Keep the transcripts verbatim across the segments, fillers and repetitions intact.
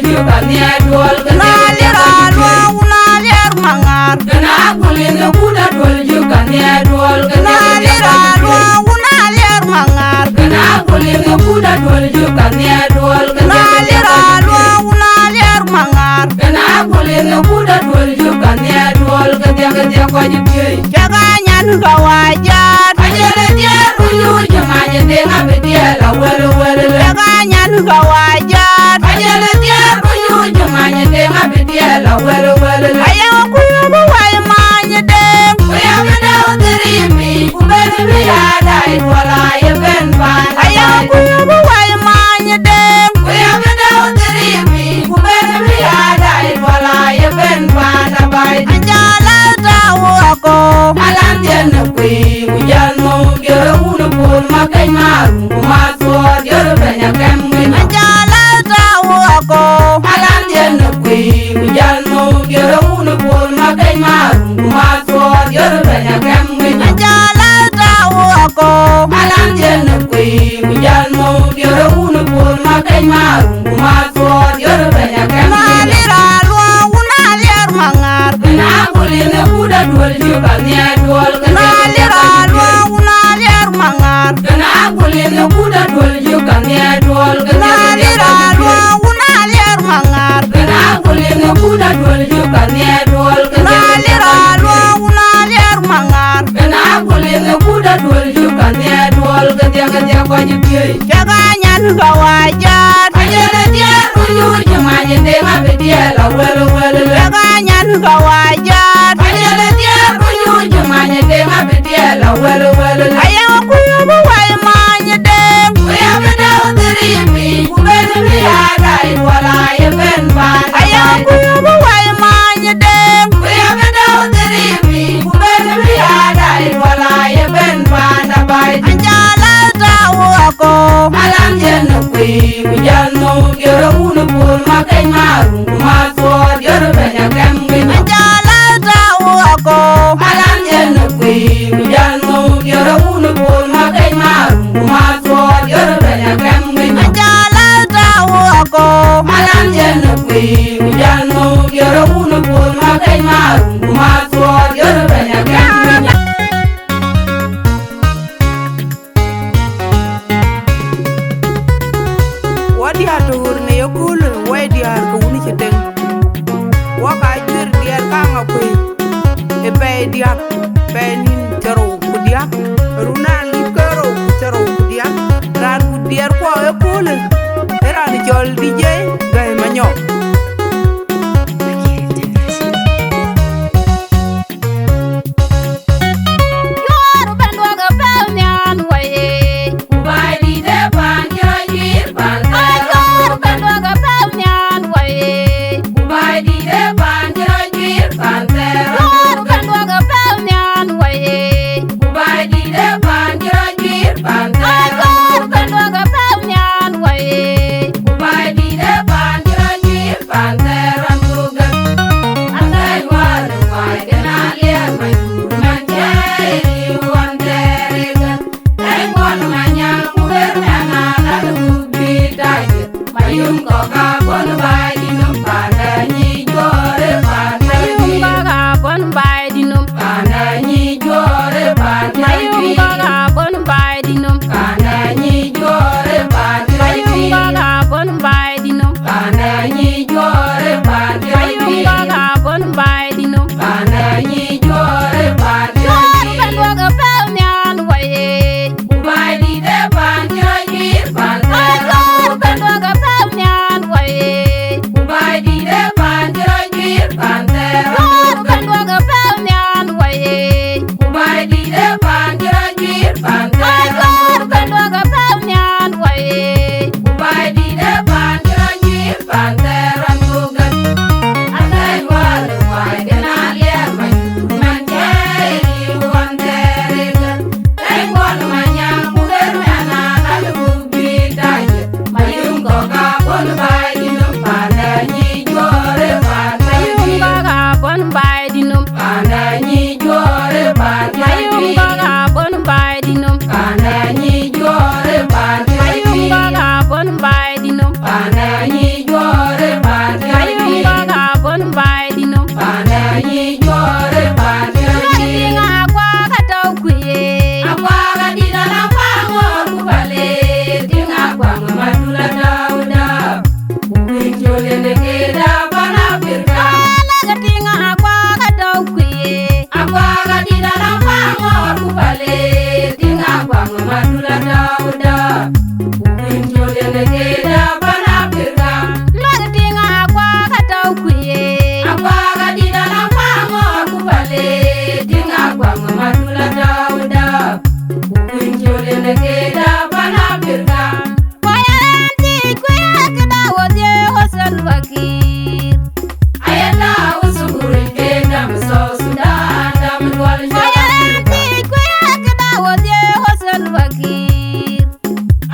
Juka nhiɛɛr duɔl ke Nali raan luɔu na liɛr maŋar. Kena kulin ke kuda duɔl juka nhiɛɛr duɔl ke Nali raan luɔu na liɛr maŋar. Kena kulin ke kuda duɔl juka nhiɛɛr duɔl ke Nali raan luɔu na liɛr maŋar. Kena kulin ke kuda duɔl juka nhiɛɛr duɔl ke dhiak ke dhiak kɔc piöi. Cak anyan ka wajat. Ajɛl diɛɛr ku nyuc many deŋ abï diɛɛl awël wël. Cak anyan ka wajat. Ajɛl diɛɛr ku nyuc many deŋ abï diɛɛl awël wël. Aya ku yöbï wai many deŋ. Ku ya bï dau dhiriimi ku ben bï ya dai duɔl aye ben paan. Aya ku yöbï wai many deŋ. Ku ya bï dau dhiriimi ku ben bï ya dai duɔl aye ben paan abai. Anjala tau ako. Alan diɛn në kuiy ku jal nu diɛɛr wun puɔl ma keny marum ku ma thuɔɔr diɛɛr bɛny akɛm ŋic. Anjala tau ako. Alan diɛn në kuiy ku jal nu diɛɛr wun puɔl ma keny marum ku ma thuɔɔr diɛɛr bɛny akɛm ŋic. Anjala tau ako. Alan diɛn në kuiy ku jal nu diɛɛr wun puɔl ma keny marum ku ma thuɔɔr diɛɛr bɛny akɛm ŋic. Nali raan luɔu na liɛr maŋar. Kena kulin ke kuda duɔl juka nhiɛɛr duɔl ke Nali raan luɔu na liɛr maŋar. Kena kulin ke kuda duɔl juka nhiɛɛr duɔl ke Nali raan luɔu na liɛr maŋar. Kena kulin ke kuda duɔl juka nhiɛɛr duɔl ke Nali raan luɔu na liɛr maŋar. Kena kulin ke kuda duɔl juka nhiɛɛr duɔl ke dhiak ke dhiak kɔc piöi. Cak anyan ka wajat. Ajɛl diɛɛr ku nyuc many deŋ abï diɛɛl awël wël. Cak anyan ka wajat. Ajɛl diɛɛr ku nyuc many deŋ abï diɛɛl awël wël. Aya ku yöbï wai many deŋ. Ku ya bï dau dhiriimi ku ben bï ya dai duɔl aye ben paan. Aya ku yöbï wai many deŋ. Ku ya bï dau dhiriimi ku ben bï ya dai duɔl aye ben paan abai. Anjala tau ako. Alan diɛn në kuiy ku jal nu diɛɛr wun puɔl ma keny marum ku ma thuɔɔr diɛɛr bɛny akɛm ŋic. Anjala tau ako. Alan diɛn në kuiy ku jal nu diɛɛr wun puɔl ma keny marum ku ma thuɔɔr diɛɛr bɛny akɛm ŋic. Anjala tau ako. Alan diɛn në kuiy ku jal nu diɛɛr wun puɔl ma keny marum ku ma thuɔɔr diɛɛr bɛny akɛm ŋic. Wɔ diäär të ɣöör në yeköölë, wɔ ye diäär ke wun cï tëŋ. Wɔ ka juër diɛɛr kaŋ akuëi ë pɛɛi diäk, pɛɛi nïn thiërrou ku diäk, run raan ŋic ke rou ku thiërrou ku diäk, raan ku diɛɛr kuɔ ëköölë, ë raan cɔl D J Gäi Manyɔk. Yuɔr bɛ̈n duɔ̈k ë pɛ̈u nhian wei. Ku Baaidït ë paan cï rɔt juiir paan thɛɛr. Yuɔr bɛ̈n duɔ̈k ë pɛ̈u nhian wei. Ku Baaidït ë paan cï rɔt juiir paan thɛɛr. Yuɔr bɛ̈n duɔ̈k ë pɛ̈u nhian wei. Ku Baaidït ë paan cï rɔt juiir paan thɛɛr. Yuɔr bɛ̈n duɔ̈k ë pɛ̈u nhian wei. Ku kuïn col yen ke da pan Afrika. Luak tiŋ akuak atɔ̈ kuï ye. Akuak adït ala kuaŋ ŋɔɔr ku pale. Tiŋ akuaŋ madul atɔ̈ dap. Ku kuïn col yen ke da pan Afrika. Ku yen thiëc kuï ye këda wo dhie wo Salva Kiir. Ayeta usuguri ke dam South Sudan, dam dual. Ku yen thiëc kuï ye këda wo dhie wo Salva Kiir.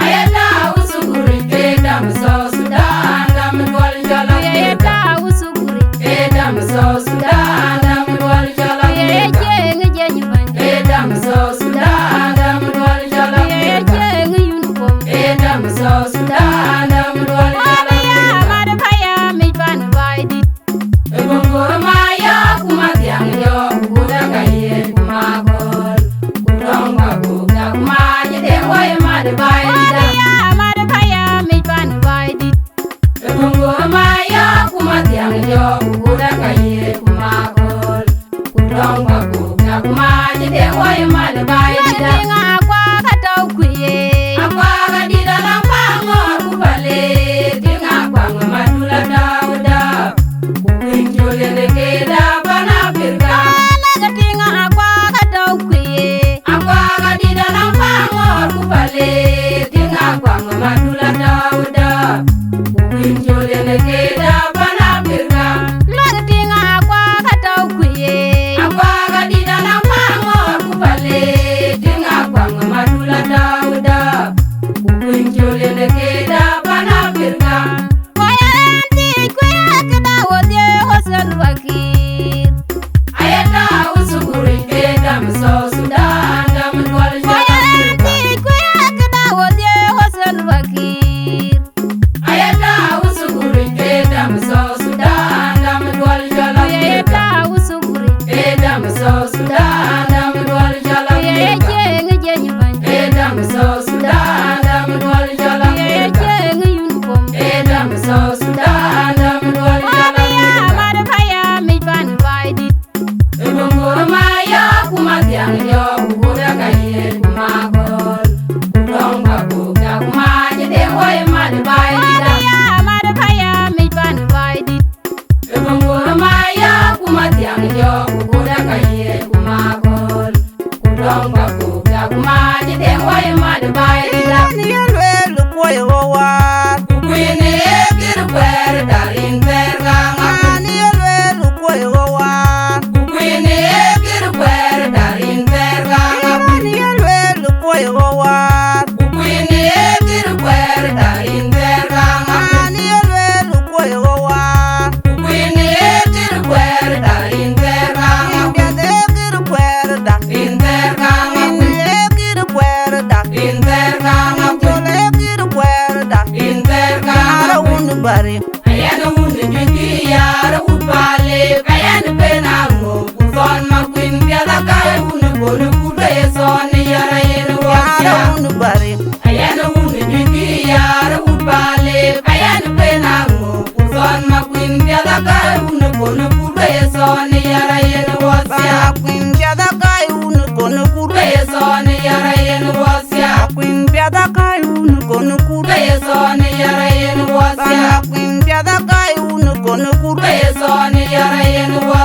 Ayeta usuguri ke dam South Sudan, dam dual jala. Ayeta usuguri ke dam South Sudan, dam dual jala. Ye jeng jeng ban. Ke dam South Sudan, dam dual jala. Ye jeng uniform. Ke dam South Sudan, dam dual jala. Wa ya mar paya mi pan bai dit. E bongor ma ya kuma tiang yo, ku da ka ye kuma gol. Ku dong ba ku da kuma ye de wo ye mar bai dit. Wa ya mar paya mi pan bai dit. E bongor ma ya kuma tiang yo, ku da ka ye kuma gol. Ku dong ba ku da kuma ye de wo ye mar bai dit. Tiŋ akuak atɔ̈ kuï ye. Akuak adït ala kuaŋ ŋɔɔr ku pale. Tiŋ akuaŋ madul atɔ̈ dap. Ku kuïn col yen ke da pan Afrika. Ala ke tiŋ akuak atɔ̈ kuï ye. Akuak adït ala kuaŋ ŋɔɔr ku pale. Tiŋ akuaŋ madul atɔ̈ dap. Ku kuïn col yen ke da pan Afrika. Luak tiŋ akuak atɔ̈ kuï ye. Akuak adït ala kuaŋ ŋɔɔr ku pale. Tiŋ akuaŋ madul atɔ̈ dap. Ku kuïn col yen ke da pan Afrika. Ku yen thiëc kuï ye këda wo dhie wo Salva Kiir. Ayeta usuguri ke dam South Sudan, dam dual jala. Ku yen thiëc kuï ye këda wo dhie wo Salva Kiir. Ayeta usuguri ke dam South Sudan, dam dual jala. Ayeta usuguri ke dam South Sudan, dam dual jala. Ye jeng jeng ban. Ke dam South Sudan, dam dual jala. Ye jeng uniform. Ke dam South Sudan, dam dual jala. Wa ya mar paya mi pan bai dit. E bongor ma ya kuma tiang yo, ku da ka ye kuma gol. Ku dong ba ku da kuma ye de wo ye mar bai dit. Wa ya mar paya mi pan bai dit. E bongor ma ya kuma tiang yo, ku da ka ye kuma gol. Ku dong ba ku da kuma ye de wo ye mar bai dit. Yen ye luel kuɔi wo war. Ku kuïn ye kir kuɛɛr da rin bɛɛr gaŋ. Yen ye luel kuɔi wo war. Ku kuïn ye kir kuɛɛr da rin bɛɛr gaŋ. Yen ye luel kuɔi wo war. Ku kuïn ye kir kuɛɛr da rin bɛɛr gaŋ. Yen ye luel kuɔi wo war. Ku kuïn ye kir kuɛɛr da rin bɛɛr gaŋ. Rin piɛth ye kir kuɛɛr da. Rin bɛɛr gaŋ. Rin ye kir kuɛɛr da. Rin bɛɛr gaŋ. Rin col ye kir kuɛɛr da. Rin bɛɛr gaŋ. Ara wun bari. Ayen wun juëc kï yar wut pale, ka yen pen aŋö, ku thɔn ma kuïn piɛth akai wun bol ku be thɔn yar ayen wɔ. Yar wun bari. Ayen wun juëc kï yar wut pale, ka yen pen aŋö, ku thɔn ma kuïn piɛth akai wun bol ku be thɔn yar ayen wɔ. Ba kuïn piɛth akai wun kon kur. Be thɔn yar ayen wɔ. Kuïn piɛth akai wun kon kur. Be thɔn yar ayen wɔ. Ba kuïn piɛth akai wun kon kur. Be thɔn yar ayen wɔ.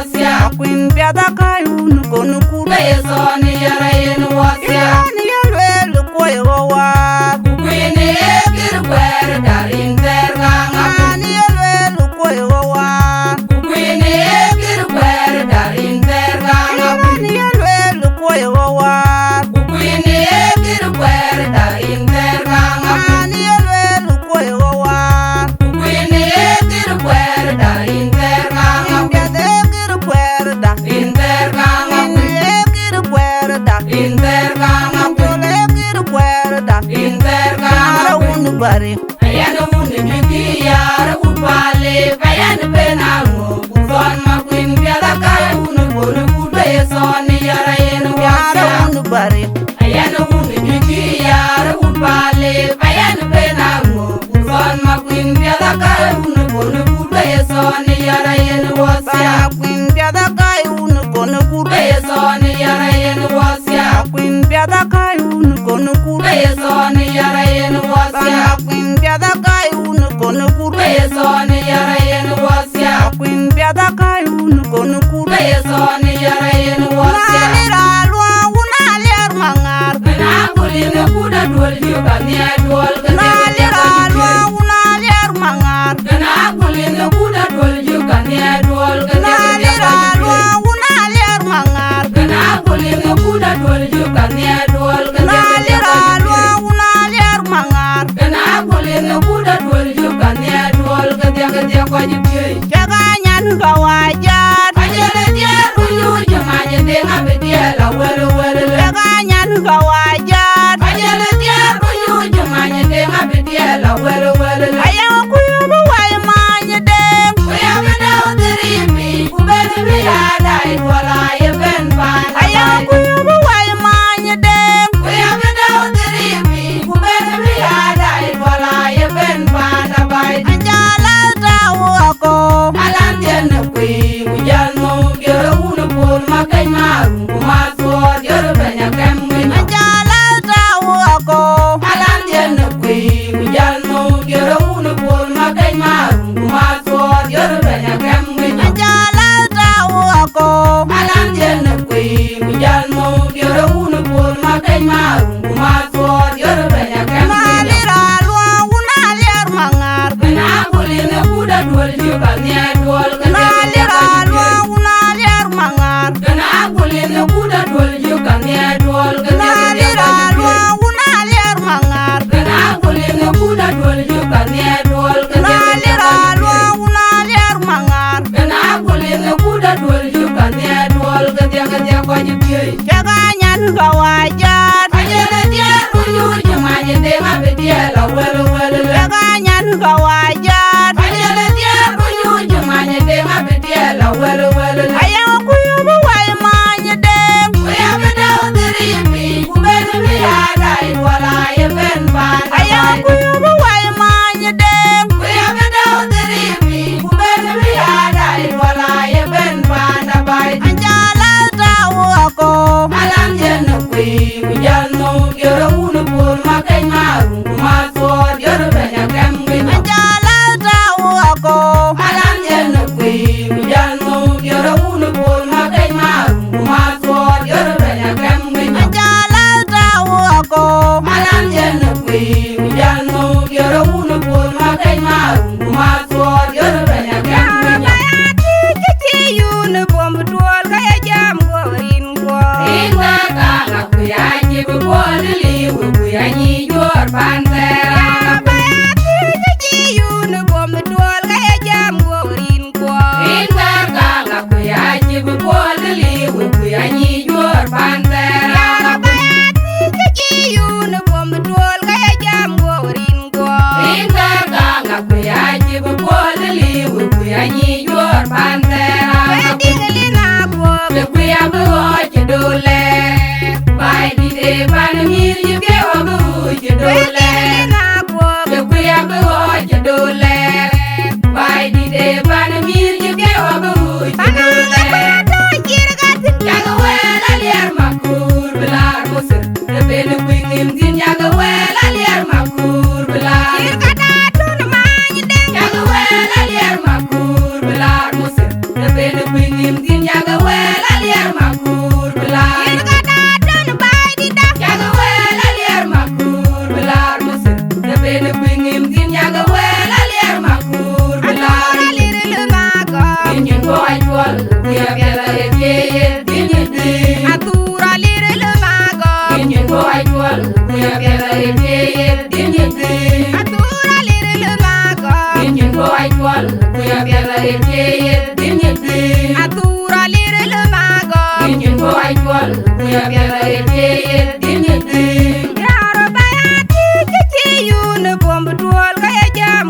Kuïn piɛth akai wun kon kur. Be thɔn yar ayen wɔ. Yen ye luel kuɔi wo war. Ku kuïn ye kir kuɛɛr da rin bɛɛr gaŋ. Yen ye luel kuɔi wo war. Ku kuïn ye kir kuɛɛr da rin bɛɛr gaŋ. Yen ye luel kuɔi wo war. Ku kuïn ye kir kuɛɛr da rin bɛɛr gaŋ. Yen ye luel kuɔi wo war. Ku kuïn ye kir kuɛɛr da rin bɛɛr gaŋ. Rin piɛth ye kir kuɛɛr da. Rin bɛɛr gaŋ. Rin ye kir kuɛɛr da. Rin bɛɛr gaŋ. Rin col ye kir kuɛɛr da. Rin bɛɛr gaŋ. Ara wun bari. Ayen wun juëc kï yar wut pale, ka yen pen aŋö, ku thɔn ma kuïn piɛth akai wun kon kur. Be thɔn yar ayen wɔ. Yar wun bari. Ayen wun juëc kï yar wut pale, ka yen pen aŋö, ku thɔn ma kuïn piɛth akai wun kon kur. Be thɔn yar ayen wɔ. Ba kuïn piɛth akai wun kon kur. Be thɔn yar ayen wɔ. Kuïn piɛth akai wun kon kur. Be thɔn yar Në kuda duɔl yök ka nhiɛɛr duɔl ke dhiak ke dhiak kɔc piëëc. Cak anyan ka wajat. Ajël ë diɛɛr ku nyuc jë many ë deŋ abï diɛɛl awël wël. Cak anyan ka wajat. Ajël ë diɛɛr ku nyuc jë many ë deŋ abï diɛɛl awël wël. Ayaŋ ku yöm wai many ë deŋ. Ku yam ë däu dhiripi ku ben bï ya dai duɔl aye ben paan. Ayaŋ ku yöm wai many ë deŋ. Ku yam ë däu dhiripi ku ben bï ya dai duɔl aye ben paan abai. Ajalat tau akɔ̈u. Alandiɛn në kuiy ku jäl nhom diërë wun puɔl ma keny ma rum ku ma thuɔɔr diërë bɛ̈ny akɛm winy. Ajalat tau akɔ̈u. Alandiɛn në kuiy ku jäl nhom diërë wun puɔl ma keny ma rum ku ma thuɔɔr diërë bɛ̈ny akɛm winy. Ajalat tau akɔ̈u. Alandiɛn në kuiy ku jäl nhom diërë wun puɔl ma keny ma rum ku ma thuɔɔr diërë bɛ̈ny akɛm winy. Nali ra luɔu, nali er maŋar. Kena gulin ë kuda duɔl yök ka nhiɛɛr duɔl ke nali ra luɔu, nali er maŋar. Kena gulin ë kuda duɔl yök ka nhiɛɛr duɔl ke nali ra luɔu, nali er maŋar. Kena gulin ë kuda duɔl yök ka nhiɛɛr duɔl ke nali ra luɔu, nali er maŋar. Kena gulin ë kuda duɔl yök ka nhiɛɛr duɔl ke dhiak ke dhiak kɔc piëëc. Cak anyan ka wajat. Ajël ë diɛɛr ku nyuc jë many ë deŋ abï diɛɛl awël wël. Cak anyan ka wajat. Ajël ë diɛɛr ku nyuc jë many ë deŋ abï diɛɛl awël wël. Ayaŋ ku yöm wai many ë deŋ. Ku yam ë däu dhiripi ku ben bï ya dai duɔl aye ben paan. Ayaŋ ku yöm wai many ë deŋ. Ku yam ë däu dhiripi ku ben bï ya dai duɔl aye ben paan abai. Ajalat tau akɔ̈u. Alandiɛn në kuiy ku jäl nhom diërë wun puɔl ma keny ma rum ku ma thuɔɔr diërë bɛ̈ny akɛm winy. Ajalat tau akɔ̈u. Alandiɛn në kuiy ku jäl nhom diërë wun puɔl ma keny ma rum ku ma thuɔɔr diërë bɛ̈ny akɛm winy. Ajalat tau akɔ̈u. Alandiɛn në kuiy ku jäl nhom diërë wun puɔl ma keny ma rum ku ma thuɔɔr diërë bɛ̈ny akɛm winy. Cï yun bom duɔl ka ye jam guɔ rin guɔ. Rin guɔ ka ŋa ku ya cï bï puɔl liu ku ya nyi juɔɔr pan thɛɛr. Ba ya tïc cï yun bom duɔl ka ye jam guɔ rin guɔ. Rin guɔ ka ŋa ku ya cï bï puɔl liu ku ya nyi juɔɔr pan thɛɛr. Ba ya tïc cï yun bom duɔl ka ye jam guɔ rin guɔ. Rin guɔ ka ŋa ku ya cï bï puɔl liu ku ya nyi juɔɔr pan thɛɛr. Wek diŋ lin aguɔ. Ke kuya bï ɣɔɔc cï dole. Baai dït ë pan mïïr yï piɛu abï ɣööc cï dole. Wek diŋ lin aguɔ. Ke kuya bï ɣɔɔc cï dole. Baai dït ë pan mïïr yï piɛu abï ɣööc cï dole. Pan aŋa kɔn atɔ̈ cïr ka thïn. Cak wɛl aliɛr makur bï laar Musir. Ëbën kuiŋ nim dhïn, yak wɛl aliɛr makur bï laar. Cït ka daatun many dëŋ. Yak wɛl aliɛr makur bï laar Musir. Ëbën kuiŋ nim dhïn, yak wɛl aliɛr makur bï laar. Cït ka daatun baai dïda. Yak wɛl aliɛr makur bï laar Musir. Ëbën kuiŋ nim dhïn, yak wɛl aliɛr makur bï laar. Athura lir lë magɔ. Dhïn nyin bɔ̈ acuɔl, ku ya piɛth arëët ye ye. Dhïn nyin dhïn. Athura lir lë magɔ. Dhïn nyin bɔ̈ acuɔl, ku ya piɛth arëët ye ye. Dhïn nyin dhïn. Athura lir lë magɔ. Dhïn nyin bɔ̈ acuɔl, ku ya piɛth arëët ye ye. Dhïn nyin dhïn. Athura lir lë magɔ. Dhïn nyin bɔ̈ acuɔl, ku ya piɛth arëët ye ye. Dhïn nyin dhïn. Rɔɔr ba ya tïc cï yun bom duɔl ka ye jam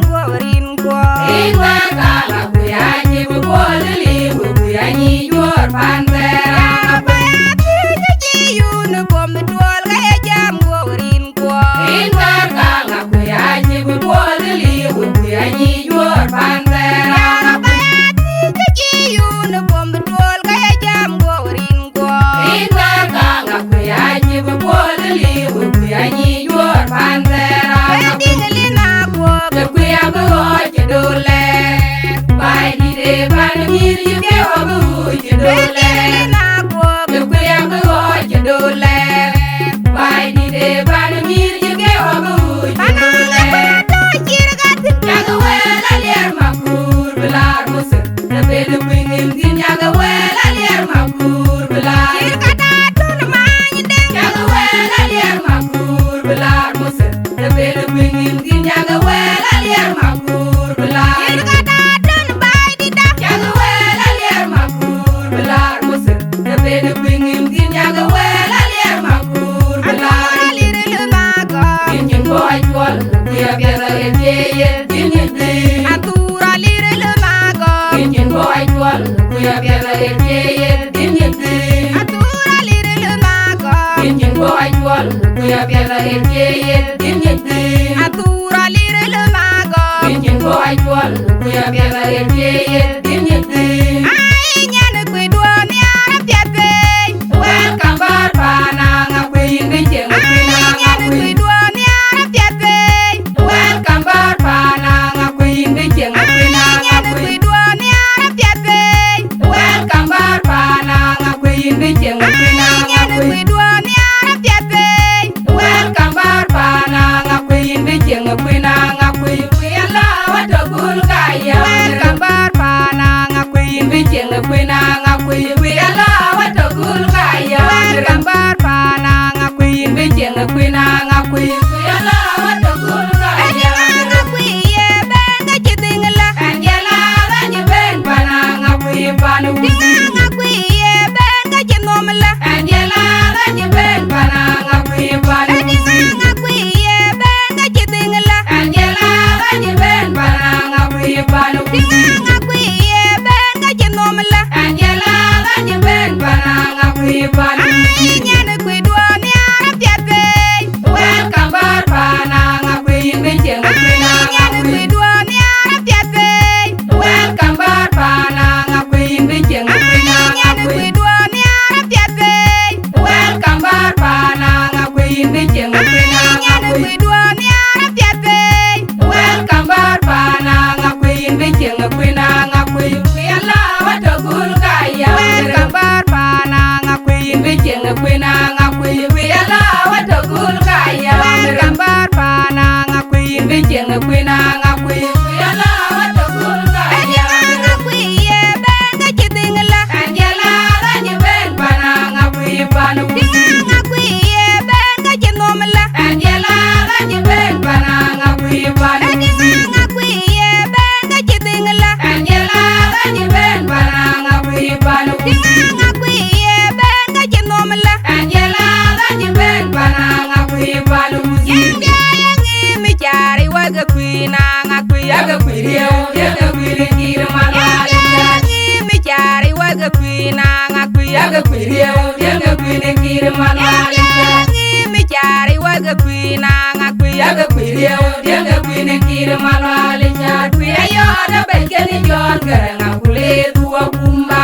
Gïn jakë wël aliɛr makur bï laar. Yïn ka daat dön baai dïda. Jakë wël aliɛr makur bï laar Musir. Të ben kuïn yïn gïn jakë wël aliɛr makur bï laar. Athura lir lë magɔ. Gïn cïn bɔ̈ acuɔl, ku ya piɛth aɣet cie yen, gïn yïn dhil. Athura lir lë magɔ. Gïn cïn bɔ̈ acuɔl, ku ya piɛth aɣet cie yen, gïn yïn dhil. Athura lir lë magɔ. Gïn cïn bɔ̈ acuɔl, ku ya piɛth aɣet cie yen, gïn yïn dhil. Athura lir lë magɔ. Gïn cïn bɔ̈ acuɔl, ku ya piɛth aɣet cie yen, gïn yïn dhil. Ai, nyan kuc duɔ̈ɔ̈r nhiaar apiɛth piny. Welcome bär paan Aŋakuei, yïn bï cieŋ ë kuïn Aŋakuei. Ai, nyan kuc duɔ̈ɔ̈r nhiaar apiɛth piny. Welcome bär paan Aŋakuei, yïn bï cieŋ ë kuïn Aŋakuei. Ai, nyan kuc duɔ̈ɔ̈r nhiaar apiɛth piny. Welcome bär paan Aŋakuei, yïn bï cieŋ ë kuïn Aŋakuei. Ai, nyan kuc duɔ̈ɔ̈r nhiaar apiɛth piny. Welcome bär paan Aŋakuei, yïn bï cieŋ ë kuïn Aŋakuei. Kuï alɔ̈u atɔ̈ gul ka ya. Welcome bär paan Aŋakuei, yïn bï cieŋ ë kuïn Aŋakuei. Kuï alɔ̈u atɔ̈ gul ka ya. Welcome bär paan Aŋakuei, yïn bï cieŋ ë kuïn Aŋakuei. Kuï alɔ̈u atɔ̈ gul ka ya. Ëdïŋ Aŋakuei ye ben ka cï dhiŋ la. Ɛn jël alɔny ben pan Aŋakuei pan Wudhir. Ëdïŋ Aŋakuei ye ben ka cï nhom la. Ɛn jël alɔny ben pan Aŋakuei pan Wudhir. Ëdïŋ Aŋakuei ye ben ka cï dhiŋ la. Ɛn jël alɔny ben pan Aŋakuei pan Wudhir. Ëdïŋ Aŋakuei ye ben ka cï nhom la. Ɛn jël alɔny ben pan Aŋakuei pan Wudhir. Ai, nyan kuc duɔ̈ɔ̈r nhiaar apiɛth piny. Welcome bär paan Aŋakuei, yïn bï cieŋ ë kuïn Aŋakuei. Ai, nyan kuc duɔ̈ɔ̈r nhiaar apiɛth piny. Welcome bär paan Aŋakuei, yïn bï cieŋ ë kuïn Aŋakuei. Ai, nyan kuc duɔ̈ɔ̈r nhiaar apiɛth piny. Welcome bär paan Aŋakuei, yïn bï cieŋ ë kuïn Aŋakuei. Ai, nyan kuc duɔ̈ɔ̈r nhiaar apiɛth piny. Welcome bär paan Aŋakuei, yïn bï cieŋ ë kuïn Aŋakuei. Kuï alɔ̈u atɔ̈ gul ka ya. Welcome bär paan Aŋakuei, yïn bï cieŋ ë kuïn Aŋakuei. Kuï alɔ̈u atɔ̈ gul ka ya. Welcome bär paan Aŋakuei, yïn bï cieŋ ë kuïn Aŋakuei. Kuï alɔ̈u atɔ̈ gul ka ya. Ëdïŋ Aŋakuei ye ben ka cï dhiŋ la. Ɛn jël alɔny ben pan Aŋakuei pan Wudhir. Ëdïŋ Aŋakuei ye ben ka cï nhom la. Ɛn jël alɔny ben pan Aŋakuei pan Wudhir. Ëdïŋ Aŋakuei ye ben ka cï dhiŋ la. Ɛn jël alɔny ben pan Aŋakuei pan Wudhir. Ëdïŋ Aŋakuei ye ben ka cï nhom la. Ɛn jël alɔny ben pan Aŋakuei pan Wudhir. Yɛn jɔ ye ŋic mi caar ë wek ë kuïn Aŋakuei, yak ë kuïn riëëu, yak ë kuïn Kiir Malual. Yɛn jɔ ye ŋic mi caar ë wek ë kuïn Aŋakuei, yak ë kuïn riëëu, yak ë kuïn Kiir Malual. Yɛn jɔ ye ŋic mi caar ë wek ë kuïn Aŋakuei, yak ë kuïn riëëu, yak ë kuïn Kiir Malual. Caar kuï ayɔɔt abɛ̈c kën Jɔn Gäräŋ. Ku le dhuɔ̈k kumba,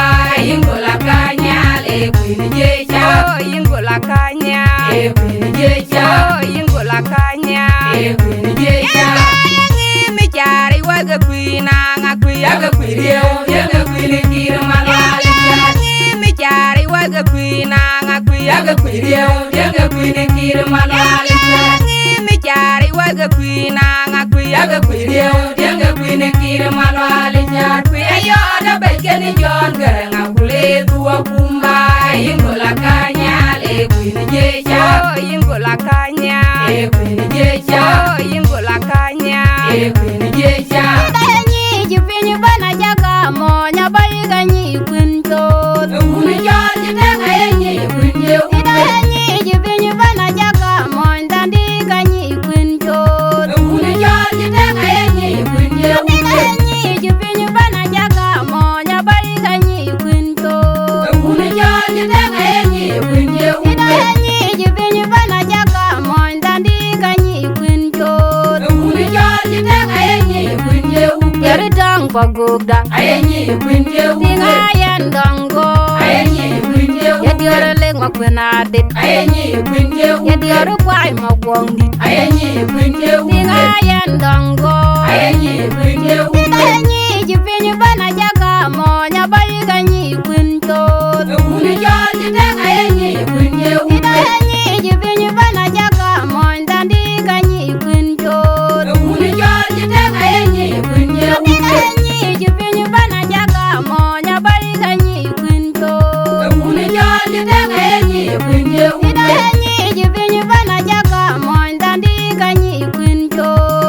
yïn gol akany nhial, ee kuïn Jiëc Caar. Oh, yïn gol akany nhial. Ee kuïn Jiëc Caar. Oh, yïn gol akany nhial. Ee kuïn Jiëc Caar. Yïn ka ye ŋic mi caar ë wek ë kuïn Aŋakuei, yak ë kuïn riëëu, yak ë kuïn Kiir Malual. Yïn ka ye ŋic mi caar ë wek ë kuïn Aŋakuei, yak ë kuïn riëëu, yak ë kuïn Kiir Malual. Yïn ka ye ŋic mi caar ë wek ë kuïn Aŋakuei, yak ë kuïn riëëu, yak ë kuïn Kiir Malual. Caar kuï ayɔɔt abɛ̈c kën Jɔn Gäräŋ. Ku le dhuɔ̈k kumba, yïn gol akany nhial, ee kuïn Jiëc Caar. Oh, yïn gol akany nhial. Ee kuïn Jiëc Caar. Oh, yïn gol akany nhial. Ee kuïn Jiëc Caar. Ka ye nyic piny bɛ̈n ajaka mony abäi ka nyic kuïn cool. Wun cɔl cï tëk aye nyic kuïn ye wun. Ka ye nyic piny bɛ̈n ajaka mony dhandï ka nyic kuïn cool. Wun cɔl cï tëk aye nyic kuïn ye wun. Ka ye nyic piny bɛ̈n ajaka mony abäi ka nyic kuïn cool. Wun cɔl cï tëk aye nyic kuïn ye wun. Ka ye nyic piny bɛ̈n ajaka mony dhandï ka nyic kuïn cool. Wun cɔl cï tëk aye nyic kuïn ye wun. Yɛr tɔŋ pa gokda. Aye nyic kuïn ye wun. Piŋ a yɛn dɔŋ go. Aye nyic kuïn ye wun. Ye diɔ̈ɔ̈r lek ma kuën adit. Aye nyic kuïn ye wun. Ye diɔ̈ɔ̈r kuai ma guɔŋ dït. Aye nyic kuïn ye wun. Piŋ a yɛn dɔŋ go. Aye nyic kuïn ye wun. Piŋ a ye nyic piny bɛ̈n ajaka mony abäi ka nyic kuïn cool. Wun cɔl cï tëk aye nyic kuïn ye wun. Piŋ a ye nyic piny bɛ̈n ajaka mony dhandï ka nyic kuïn cool. Wun cɔl cï tëk aye nyic kuïn ye wun. Piŋ a ye nyic piny bɛ̈n ajaka mony abäi ka nyic kuïn cool. Wun cɔl cï tëk aye nyic kuïn ye wun. Piŋ a ye nyic piny bɛ̈n ajaka mony dhandï ka nyic kuïn cool.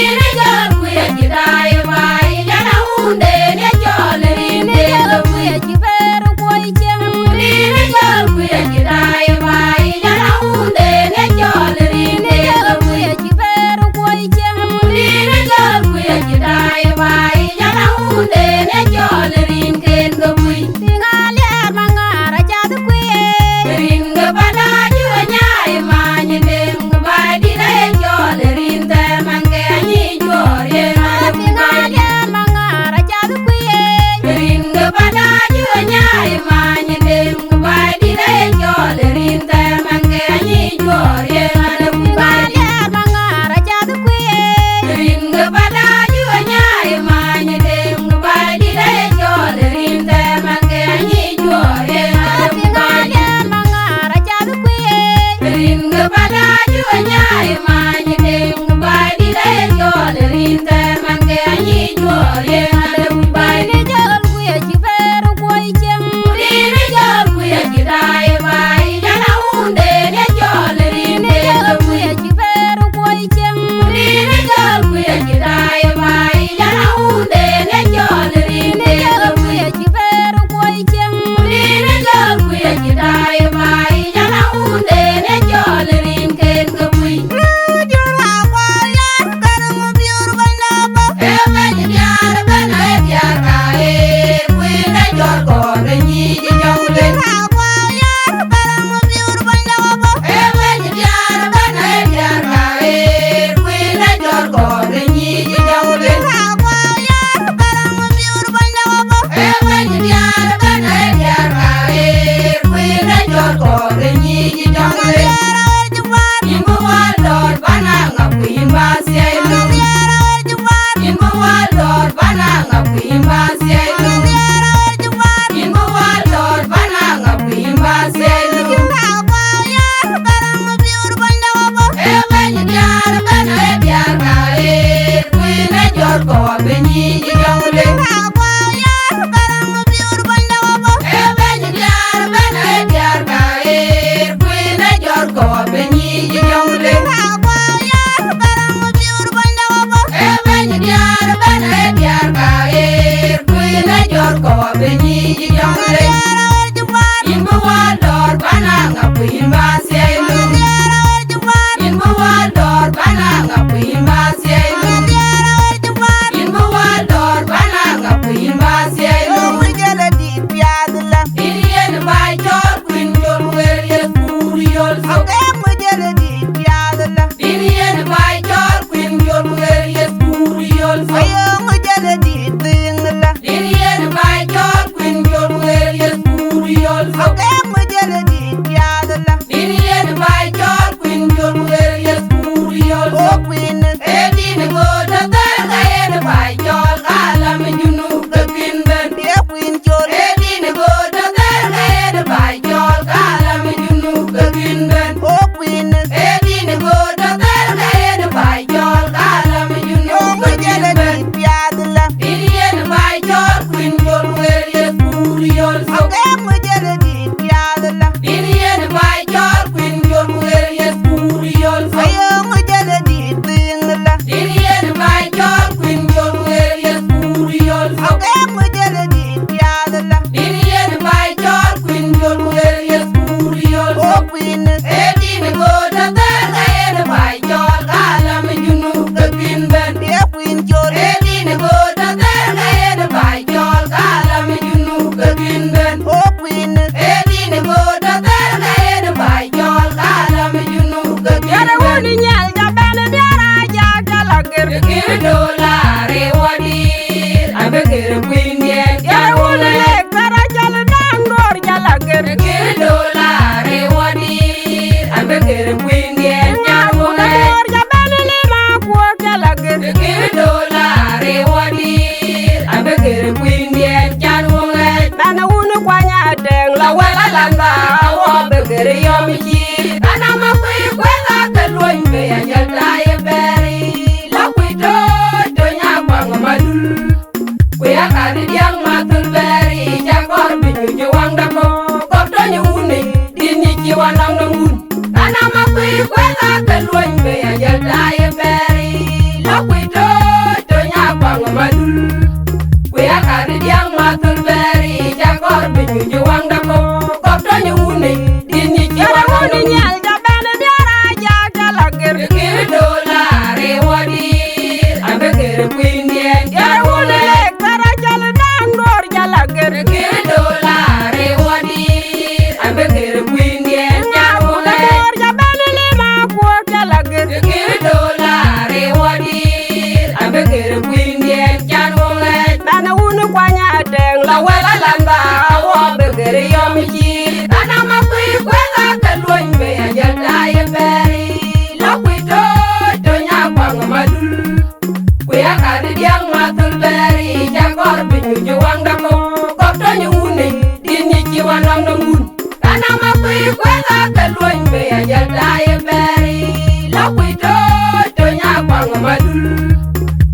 Kër kuïndiɛn, yɛn wun lek, kärä cɔl daŋ dɔɔr jal ager. Kër dolar ë wɔ dïïr, abï kër kuïndiɛn, yɛn wun lek. Dɔɔr jal bɛ̈n lima kuɔk jal ager. Kër dolar ë wɔ dïïr, abï kër kuïndiɛn, yɛn wun lek. Bɛ̈n wun kuany atɛŋ, la wɛl alan ba, awɔ bï kër yɔm cïï. Bɛ̈n ama kuï kuɛth akë luɔny bei ajäl daai ë bɛ̈ɛ̈r. La kuc tooc, tony akuaŋ madul. Ku ya ka dï diäŋ ma thul bɛ̈ɛ̈r, ca kɔɔr bï nyuc ë waŋda kɔ̈k, kɔ̈k tony ë wuni, dït nyic cï wa nɔm nɔm wun. Ana ma kuï kuɛth akë luɔny bei ajäl daai ë bɛ̈ɛ̈r. La kuc tooc, tony akuaŋ madul. Ku ya ka dï diäŋ ma thul bɛ̈ɛ̈r, ca kɔɔr bï nyuc ë waŋda kɔ̈k, kɔ̈k tony ë wuni. Dït nyic cï wa nɔm nɔm wun. Nhial ca bɛ̈n diäär ajak jal ager. Kër dolar ë wɔ dïïr, abï kër kuïndiɛn, yɛn wun lek, kärä cɔl daŋ dɔɔr jal ager. Kër dolar ë wɔ dïïr, abï kër kuïndiɛn, yɛn wun lek. Dɔɔr ca bɛ̈n lima kuɔk jal ager. Kër dolar ë wɔ dïïr, abï kër kuïndiɛn, yɛn wun lek. Bɛ̈n wun kuany atɛŋ, la wɛl alan ba, awɔ bï kër yɔm cïï. Ana ma kuï kuɛth akë luɔny bei ajäl daai ë bɛ̈ɛ̈r. La kuc tooc, tony akuaŋ madul. Ku ya ka dï diäŋ ma thul bɛ̈ɛ̈r, ca kɔɔr bï nyuc ë waŋda kɔ̈k, kɔ̈k tony ë wuni, dït nyic cï wa nɔm nɔm wun. Ana ma kuï kuɛth akë luɔny bei ajäl daai ë bɛ̈ɛ̈r. La kuc tooc, tony akuaŋ madul.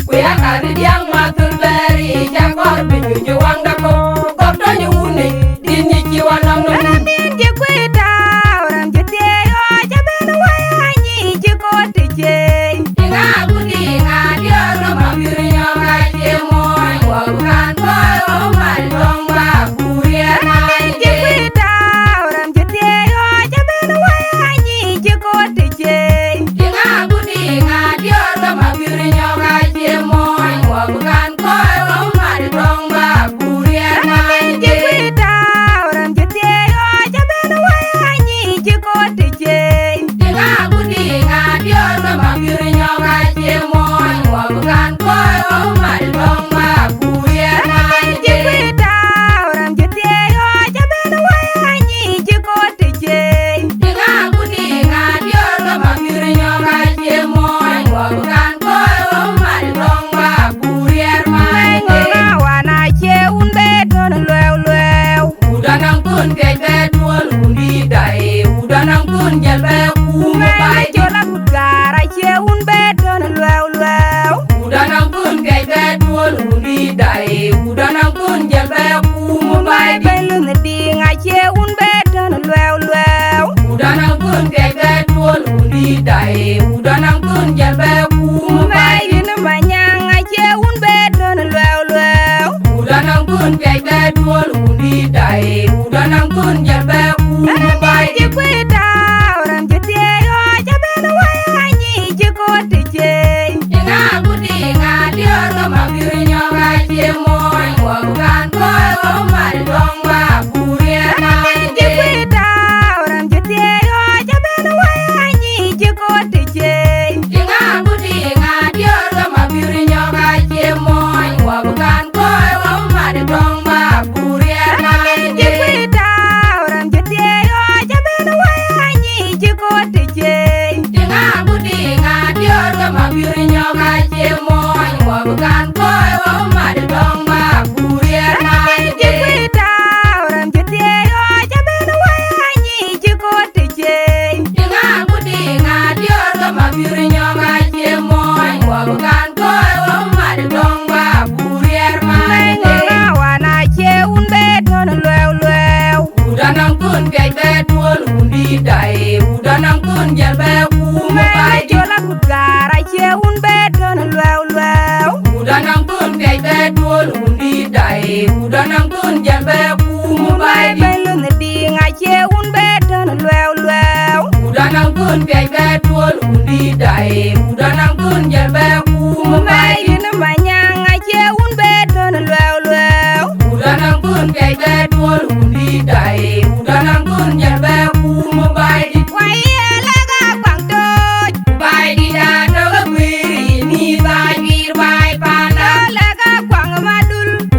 Ku ya ka dï diäŋ ma thul bɛ̈ɛ̈r, ca kɔɔr bï nyuc ë waŋda kɔ̈k, kɔ̈k tony ë wuni, dït nyic cï wa nɔm nɔm wun. Raan dïn cï kuï tääu, raan cï thieei ɣɔɔc, abɛ̈n wai anyic cï koot të ciëëi. Diŋa ku diŋa, diɔ̈ɔ̈r ke ma pïr nyɔk acie mony, wɔ bï kan kɔc ɣɔ̈k mal dɔ̈ŋ ba kuur yen. Raan dïn cï kuï tääu, raan cï thieei ɣɔɔc, abɛ̈n wai anyic cï koot të ciëëi. Diŋa ku diŋa, diɔ̈ɔ̈r ke ma pïr nyɔk acie mony, wɔ bï kan kɔc ɣɔ̈k mal dɔ̈ŋ ba kuur yen. Raan dïn cï kuï tääu, raan cï thieei ɣɔɔc, abɛ̈n wai anyic cï koot të ciëëi. Diŋa ku diŋa, diɔ̈ɔ̈r ke ma pïr nyɔk acie mony, wɔ bï kan kɔc ɣɔ̈k mal dɔ̈ŋ ba kuur yen. Raan dïn cï kuï tääu, raan cï thieei ɣɔɔc, abɛ̈n wai anyic cï koot të ciëëi. Diŋa ku diŋa, diɔ̈ɔ̈r ke ma pïr nyɔk acie mony, wɔ bï kan kɔc ɣɔ̈k mal dɔ̈ŋ ba kuur yen. Mɛ̈i ŋɔ̈ŋ awan acie wun bɛ tɔ̈n luɛɛu luɛɛu. Wut anɔŋ thun piɛc bɛ tuɔl wun dït dai, wut anɔŋ thun jɛl bɛ kuum ë baai dït. Mɛ̈i col akut gaar acie wun bɛ tɔ̈n luɛɛu luɛɛu. Wut anɔŋ thun piɛc bɛ tuɔl wun dït dai, wut anɔŋ thun jɛl bɛ kuum ë baai dït. Bɛ̈ny lunh diiŋ acie wun bɛ tɔ̈n luɛɛu luɛɛu. Wut anɔŋ thun piɛc bɛ tuɔl wun dït dai, wut anɔŋ thun jɛl bɛ kuum ë baai dït. Mɛ̈i yïn Manyaŋ acie wun bɛ tɔ̈n luɛɛu luɛɛu. Wut anɔŋ thun piɛc bɛ tuɔl wun dït dai, wut anɔŋ thun jɛl bɛ kuum ë baai dït. Raan dïn cï kuï tääu, raan cï thieei ɣɔɔc, abɛ̈n wai anyic cï koot të ciëëi. Diŋa ku diŋa, diɔ̈ɔ̈r ke ma pïr nyɔk acie mony, wɔ bï kan kɔc ɣɔ̈k mal dɔ̈ŋ ba kuur yen. Raan dïn cï kuï tääu, raan cï thieei ɣɔɔc, abɛ̈n wai anyic cï koot të ciëëi. Diŋa ku diŋa, diɔ̈ɔ̈r ke ma pïr nyɔk acie mony, wɔ bï kan kɔc ɣɔ̈k mal dɔ̈ŋ ba kuur yen. Raan dïn cï kuï tääu, raan cï thieei ɣɔɔc, abɛ̈n wai anyic cï koot të ciëëi. Diŋa ku diŋa, diɔ̈ɔ̈r ke ma pïr nyɔk acie mony, wɔ bï kan kɔc ɣɔ̈k mal dɔ̈ŋ ba kuur yen. Raan dïn cï kuï tääu, raan cï thieei ɣɔɔc, abɛ̈n wai anyic cï koot të ciëëi. Diŋa ku diŋa, diɔ̈ɔ̈r ke ma pïr nyɔk acie mony, wɔ bï kan kɔc ɣɔ̈k mal dɔ̈ŋ ba kuur yen. Mɛ̈i ŋɔ̈ŋ awan acie wun bɛ tɔ̈n luɛɛu luɛɛu. Wut anɔŋ thun piɛc bɛ tuɔl wun dït dai, wut anɔŋ thun jɛl bɛ kuum ë baai dït. Mɛ̈i col akut gaar acie wun bɛ tɔ̈n luɛɛu luɛɛu. Wut anɔŋ thun piɛc bɛ tuɔl wun dït dai, wut anɔŋ thun jɛl bɛ kuum ë baai dït. Bɛ̈ny lunh diiŋ acie wun bɛ tɔ̈n luɛɛu luɛɛu. Wut anɔŋ thun piɛc bɛ tuɔl wun dït dai, wut anɔŋ thun jɛl bɛ kuum ë baai dït. Mɛ̈i yïn Manyaŋ acie wun bɛ tɔ̈n luɛɛu luɛɛu. Wut anɔŋ thun piɛc bɛ tuɔl wun dït dai, wut anɔŋ thun jɛl bɛ kuum ë baai dït. Wai ye lɛ̈k akuaŋ tooc. Ku baai dït atɔ̈ ke guiir yïn mïth ajuiir baai panda. Lɛ̈k akuaŋ madul. Ku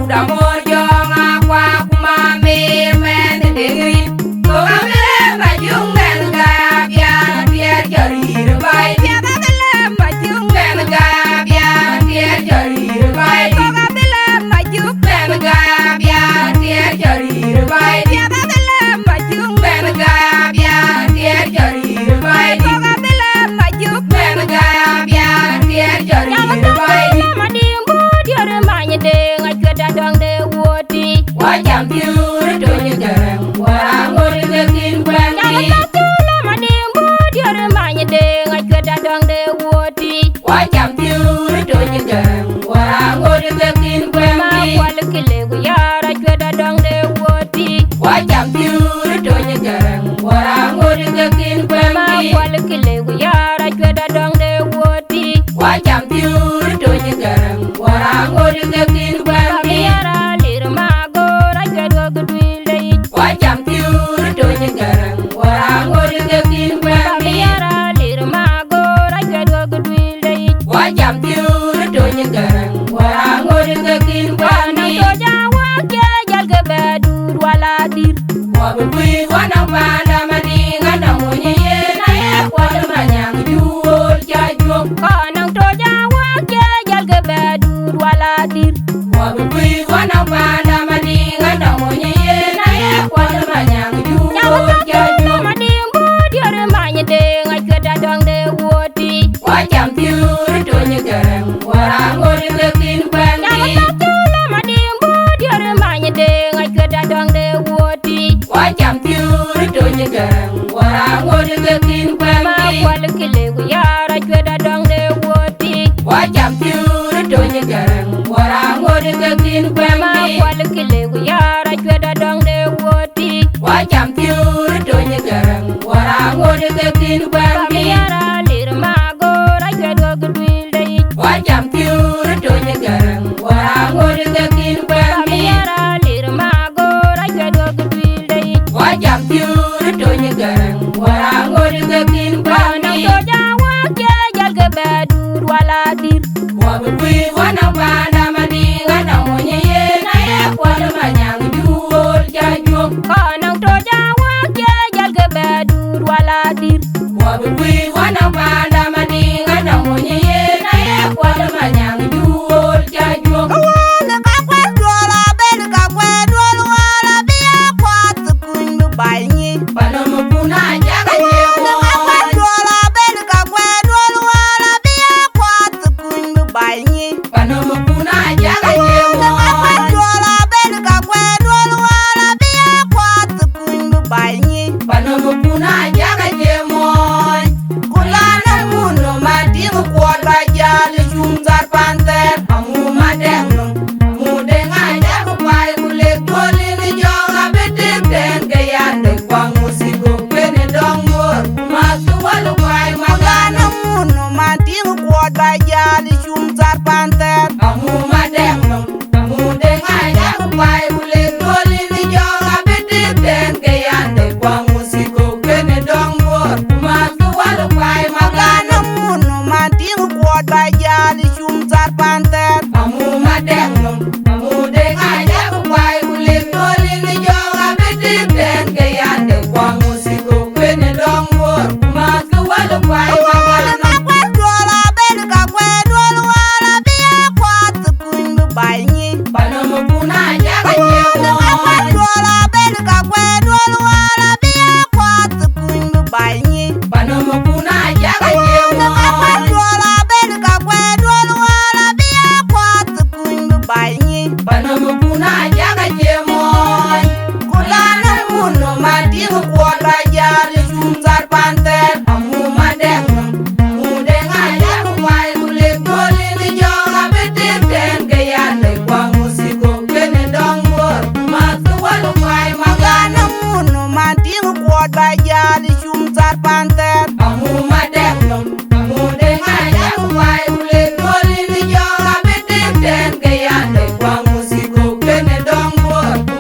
Damor jɔŋ akuak ku mamer mɛnh deŋ rït. Thok abï lɛ̈m Majuk mɛnh Gaabian, Atiɛɛr cɔl yïr baai. Piɛth abï lɛ̈m Majuk mɛnh Gaabian, Atiɛɛr cɔl yïr baai. Thok abï lɛ̈m Majuk mɛnh Gaabian, Atiɛɛr cɔl yïr baai. Piɛth abï lɛ̈m Majuk mɛnh Gaabian, Atiɛɛr cɔl yïr baai. Thok abï lɛ̈m Majuk mɛnh Gaabian, Atiɛɛr cɔl yïr baai. Jam tɔ̈ lɛ̈m Madiŋ Bur diöör many deŋ acuet adɔŋ de wuɔ̈t. Wa cam piöör Tony Garaŋ, wa raan ŋot ke kïn kuɛm. Jam tɔ̈ lɛ̈m Madiŋ Bur diöör many deŋ acuet adɔŋ de wuɔ̈t. Wa cam piöör Tony Garaŋ, wa raan ŋot ke kïn kuɛm. Ma kual kile ku yar acuet adɔŋ de wuɔ̈t. Wa cam piöör Tony Garaŋ, wa raan ŋot ke kïn kuɛm. Ma kual kile ku yar acuet adɔŋ de wuɔ̈t. Wa cam piöör Tony Garaŋ, wa raan ŋot ke kïn kuɛm. Bamiɛr alir magor acuet wek duil de yic. Wa cam piöör Tony Garaŋ, wa raan ŋot ke kïn kuɛm. Bamiɛr alir magor acuet wek duil de yic. Wa cam piöör Tony Garaŋ, wa raan ŋot ke kïn kuɛm. Anɔŋ toc awäk cie jal ke bɛ duut wala dhir. Wa bï kuic wa nɔŋ panda Madiŋ, anɔŋ mony yen aye kuɔt Manyaŋ juöl ca juöp. Kɔn nɔŋ toc awäk cie jal ke bɛ duut wala dhir. Wa bï kuic wa nɔŋ panda Madiŋ, anɔŋ mony yen aye kuɔt Manyaŋ juöl ca juöp. Madiŋ Bur diöör many deŋ acuet adɔŋ de wuɔ̈t. Wa cam piöör Tony Garaŋ, wa raan ŋot ke kïn kuɛm. Jam tɔ̈ lɛ̈m Madiŋ Bur diöör many deŋ acuet adɔŋ de wuɔ̈t. Wa cam piöör Tony Garaŋ, wa raan ŋot ke kïn kuɛm. Ma kual kile ku yar acuet adɔŋ de wuɔ̈t. Wa cam piöör Tony Garaŋ, wa raan ŋot ke kïn kuɛm. Ma kual kile ku yar acuet adɔŋ de wuɔ̈t. Wa cam piöör Tony Garaŋ, wa raan ŋot ke kïn kuɛm. Bamiɛr alir magor acuet wek duil de yic. Wa cam piöör Tony Garaŋ, wa raan ŋot ke kïn kuɛm. Bamiɛr alir magor acuet wek duil de yic. Wa cam piöör Tony Garaŋ, wa raan ŋot ke kïn kuɛm. Anɔŋ toc awäk cie jal ke bɛ duut wala dhir. Wa bï kuic wa nɔŋ panda Madiŋ, anɔŋ mony yen aye kuɔt Manyaŋ juöl ca juöp. Kɔn nɔŋ toc awäk cie jal ke bɛ duut wala dhir. Wa bï kuic wa nɔŋ panda Madiŋ, anɔŋ mony yen aye kuɔt Manyaŋ juöl ca juöp. Ka wään ka kuɛth duɔl abël, ka kuɛth duɔl wäär abï ya kuath kuny bï baai nyic. Panɔm kun ajak acie muɔɔny. Ka kuɛth duɔl abël, ka kuɛth duɔl wäär abï ya kuath kuny bï baai nyic. Panɔm kun ajak acie muɔɔny. Ka kuɛth duɔl abël, ka kuɛth duɔl wäär abï ya kuath kuny bï baai nyic. Panɔm kun ajak acie muɔɔny. Ku lan amun nɔm adïŋ kuɔt ba jäl ë cum thar pan thɛɛr, amu madɛŋ nɔm. Amu deŋ ajak kuai ku lek duɔl in jɔk abï tik tɛ̈n ke yan dek kuaŋ musiko kën ë dɔŋ Bor. Ku math ke wal kuai magan amun nɔm adïŋ kuɔt ba jäl ë cum thar pan thɛɛr, amu madɛŋ nɔm. Amu deŋ ajak kuai ku lek duɔl in jɔk abï tik tɛ̈n ke yan dek kuaŋ musiko kën ë dɔŋ Bor. Ku math ke wal kuai magan amun nɔm adïŋ kuɔt ba jäl ë cum thar pan thɛɛr, amu madɛŋ nɔm. Amu deŋ ajak kuai ku lek duɔl in jɔk abï tik tɛ̈n ke yan dek kuaŋ musiko kën ë dɔŋ Bor. Ku math ke wal kuai magan amun. Ka kuɛth duɔl abël, ka kuɛth duɔl wäär abï ya kuath kuny bï baai nyic. Panɔm kun ajak acie muɔɔny. Ka kuɛth duɔl abël, ka kuɛth duɔl wäär abï ya kuath kuny bï baai nyic. Panɔm kun ajak acie muɔɔny. Ka kuɛth duɔl abël, ka kuɛth duɔl wäär abï ya kuath kuny bï baai nyic. Panɔm kun ajak acie muɔɔny. Ku lan amun nɔm adïŋ kuɔt ba jäl ë cum thar pan thɛɛr, amu madɛŋ nɔm. Amu deŋ ajak kuai ku lek duɔl in jɔk abï tik tɛ̈n ke yan dek kuaŋ musiko kën ë dɔŋ Bor. Ku math ke wal kuai magan amun nɔm adïŋ kuɔt ba jäl ë cum thar pan thɛɛr, amu madɛŋ nɔm. Amu deŋ ajak kuai ku lek duɔl in jɔk abï tik tɛ̈n ke yan dek kuaŋ musiko kën ë dɔŋ Bor. Ku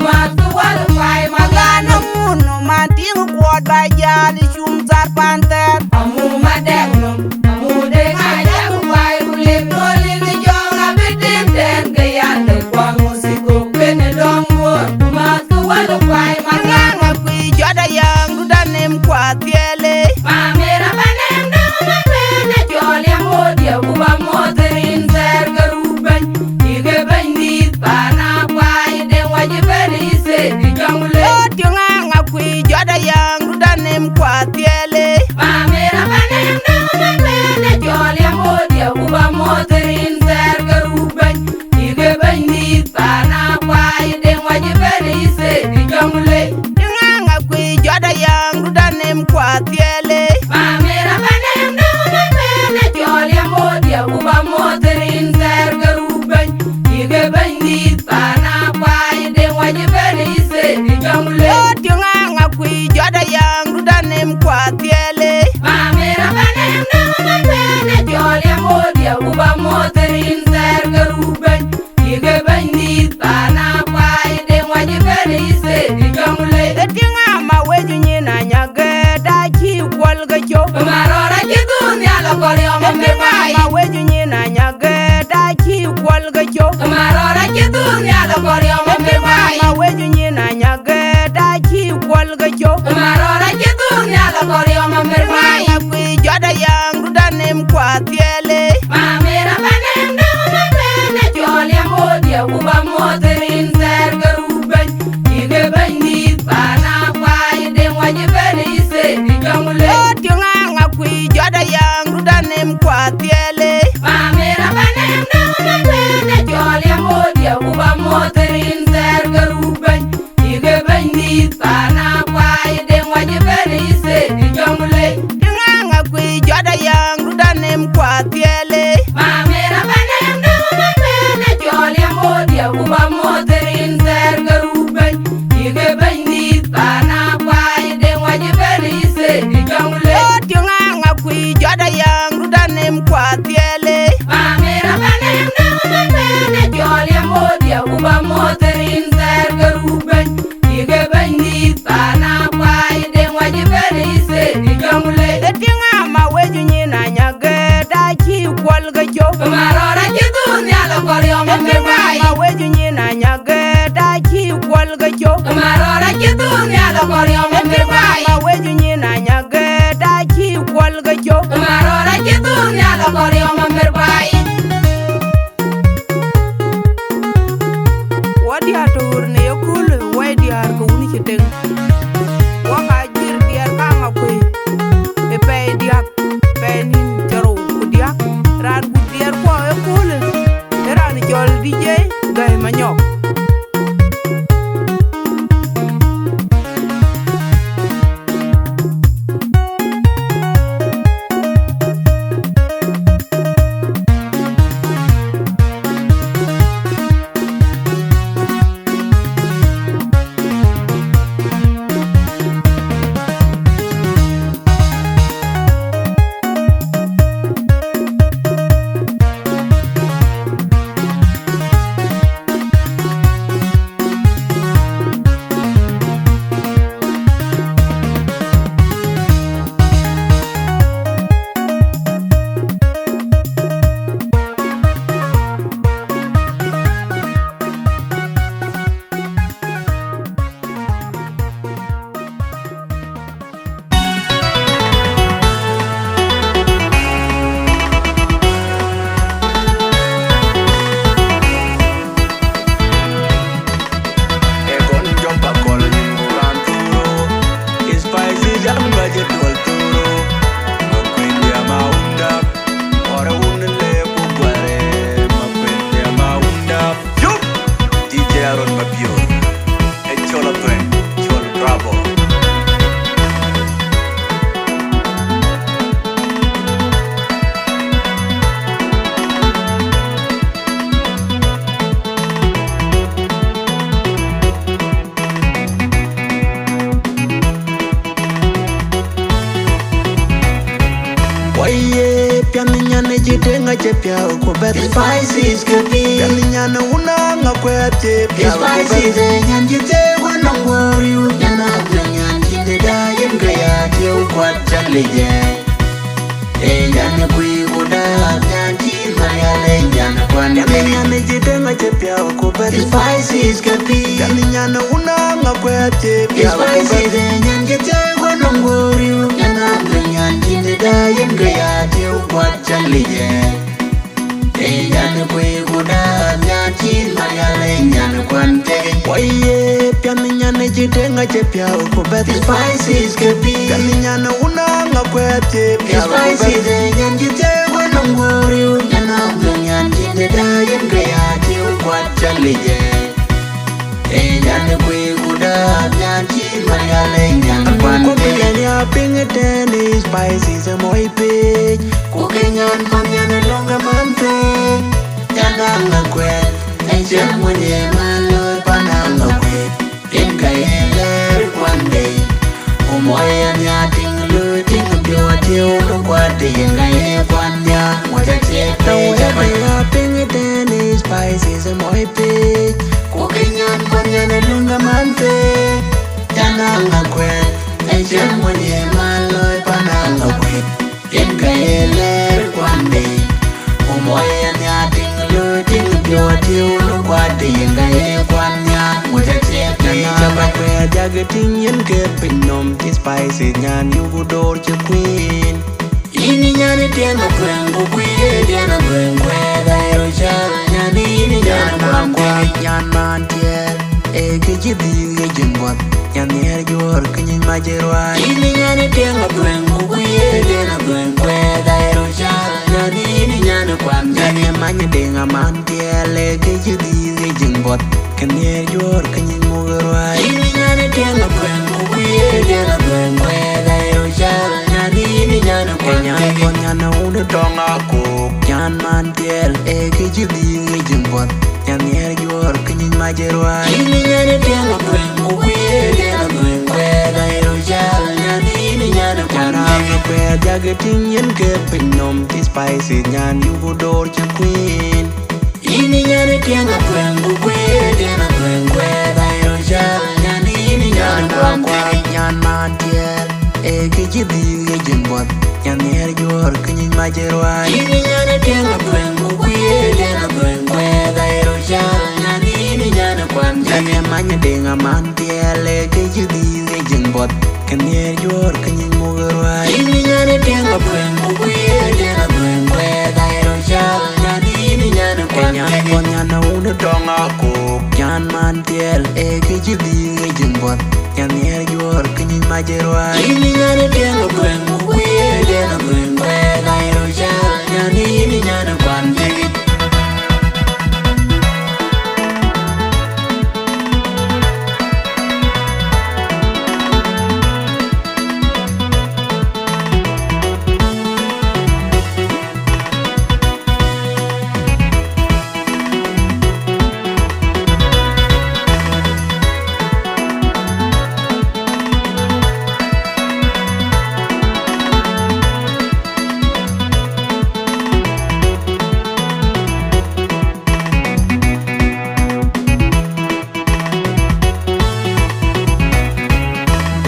Kɔriɔm amir baai. Ma wec nyin anyagɛ da ci kuɔl ke cop. Ma rɔɔr acï dhuk nhial kɔriɔm amir baai. Ŋa kui jɔt ayaŋ du da nem kua thiɛl. Ma mɛr aba nem dɔm ma bɛn a cɔl ya moth ya ku ba moth rin thɛɛr ke ruk bɛny. Yï ke bɛny nïïth paana kuai de ŋuac bɛn yï thëëk jɔŋ le. Tiŋ aŋa kui jɔt ayaŋ du da nem kua thiɛl. Ma mɛr aba nem dɔm ma bɛn a cɔl ya moth ya ku ba moth rin thɛɛr ke ruk bɛny. Yï ke bɛny nïïth paana kuai de ŋuac bɛn yï thëëk jɔŋ le. Tiŋ aŋa kui jɔt ayaŋ du da nem kua thiɛl. Ma mɛr aba nem dɔm ma bɛn a cɔl ya moth ya ku ba moth rin thɛɛr ke ruk bɛny. Yï ke bɛny nïïth paana kuai de ŋuac bɛn yï thëëk jɔŋ le. Tiŋ aŋa kui jɔt ayaŋ du da nem kua thiɛl. Ma mɛr aba nem dɔm ma bɛn a cɔl ya moth ya ku ba moth rin thɛɛr ke ruk bɛny. Yï ke bɛny nïïth paana kuai de ŋuac bɛn yï thëëk jɔŋ le. Tiŋ ama wec nyin anyagɛ da ci kuɔl ke cop. Ma rɔɔr acï dhuk nhial kɔriɔm amir baai. Ma wec nyin anyagɛ da ci kuɔl ke cop. Ma rɔɔr acï dhuk nhial kɔriɔm amir baai. Ma wec nyin anyagɛ da ci kuɔl ke cop. Ma rɔɔr acï dhuk nhial kɔriɔm amir baai. Wɔ diäär tɔ̈ ɣöt në yeköölë, wɔ ye diäär ke wun cï teŋ. Wɔ ka jir diäär kaŋ akuëi ë pɛɛi diäk, pɛɛi nïn thiërrou ku diäk. Raan gup diäärkuɔ ëköölë ë raan cɔl D J Gäi Manyɔk. Yup! D J Aaron Mabior. Ë cɔl atuɛŋ, cɔl trouble. Waye, pian nyan ë cï teŋ acï piau ku bɛ̈th. Spices ke pïïr. Pian nyan ë wun aŋa kuɛth cï piau ku bɛ̈th. Spices ë nyan cï thëëk wën nɔm guɔ̈ɔ̈r yï nyan a piɔ̈u nyan cï dëda yen ke ya tiëu kuat cä lec ë. Ë nyan ë kuiiku dap nyan cï Marial ë nyan ë kuan. Pian nyan ë cï teŋ acï piau ku bɛ̈th. Spices ke pïïr. Pian nyan ë wun aŋa kuɛth cï piau ku bɛ̈th. Spices ë nyan cï thëëk wën nɔm guɔ̈ɔ̈r yï nyan a piɔ̈u nyan cï dëda yen ke ya tiëu kuat cä lec ë. Ë nyan ë kuiiku dap nyan cï Marial ë nyan ë kuan tek. Waye, pian nyan ë cï teŋ acï piau ku bɛ̈th. Spices ke pïïr. Pian nyan ë wun aŋa kuɛth cï piau ku bɛ̈th. Spices ë nyan cï thëëk wën nɔm guɔ̈ɔ̈r yï nyan a piɔ̈u nyan cï dëda yen ke ya tiëu kuat cä lec ë. Ë nyan ë kuiiku dap nyan cï Marial ë nyan ë kuan tek. Ku ke nyan ya piŋ ëtɛ̈ɛ̈n ë Spices ë moi pic. Ku ke nyan pan nyan ë löŋ ë man thëëk. Nyan aŋa kuɛth, ë cïn mony ë man looi pan aŋa kuɛth. Yen ka ye lɛ̈ɛ̈r kuan bei. Ku moi ë nhiaar tiŋ looi tiŋ piɔ̈u atiëu në kuat, yen ka ye kuan nhiaar, ŋuɔ̈t acie pei cä bɛ̈n. Piŋ ëtɛ̈ɛ̈n ë Spices ë moi pic. Ku ke nyan pan nyan ë löŋ ë man thëëk. Nyan aŋa kuɛth, ë cïn mony ë man looi pan aŋa kuɛth. Yen ka ye lɛ̈ɛ̈r kuan bei. Ku moi ë nhiaar tiŋ looi tiŋ piɔ̈u atiëu në kuat, yen ka ye kuan Tïŋ yen ke piny nɔm, ti spicy nyan yuku door cï queen. Yïn nyan tiɛŋ akuɛŋ ku kuiye tiɛŋ akuɛŋ kuɛɛth aero cal, nyan yïn nyan kuaŋ kuaŋ nyan man tiɛɛl. Ee kë cï dhil ye jiŋ buɔth, nyan nhiɛɛr juɔɔr kë nyic mac ë ruaai. Yïn nyan tiɛŋ akuɛŋ ku kuiye tiɛŋ akuɛŋ kuɛɛth aero cal, nyan yïn nyan kuaŋ nyan ë many deŋ aman tiɛɛl. Ee kë cï dhil ye jiŋ buɔth, kë nhiɛɛr juɔɔr kë nyic muk ë ruaai. Yïn nyan tiɛŋ akuɛŋ ku kuiye tiɛŋ akuɛŋ kuɛɛth aero cal, nyan yïn nyan kuaŋ nyan kuaŋ nyan wun tɔŋ akuk nyan man tiɛɛl. Ee kë cï dhil ye jiŋ buɔth, nyan nhiɛɛr juɔɔr kë nyic mac ë ruaai. Yïn nyan tiɛŋ akuɛŋ ku kuiye tiɛŋ akuɛŋ kuɛɛth aero cal, nyan yïn nyan kuaŋ nyan akuɛɛth jak tïŋ yen ke piny nɔm, ti spicy nyan yuku door cï queen. Yïn nyan tiɛŋ akuɛŋ ku kuiye tiɛŋ akuɛŋ kuɛɛth aero cal, nyan yïn nyan kuaŋ kuaŋ nyan man tiɛɛl. Ee kë cï dhil ye jiŋ buɔth, nyan nhiɛɛr juɔɔr kë nyic mac ë ruaai. Yïn nyan tiɛŋ akuɛŋ ku kuiye tiɛŋ akuɛŋ kuɛɛth aero cal, nyan yïn nyan kuaŋ nyan ë many deŋ aman tiɛɛl. Ee kë cï dhil ye jiŋ buɔth, kë nhiɛɛr juɔɔr kë nyic muk ë ruaai. Yïn nyan tiɛŋ akuɛŋ ku kuiye tiɛŋ akuɛŋ kuɛɛth aero cal, nyan yïn nyan kuaŋ nyan kuaŋ nyan wun tɔŋ akuk nyan man tiɛɛl. Ee kë cï dhil ye jiŋ buɔth, nyan nhiɛɛr juɔɔr kë nyic mac ë ruaai. Yïn nyan tiɛŋ akuɛŋ ku kuiye tiɛŋ akuɛŋ kuɛɛth aero cal, nyan yïn nyan kuaŋ nyan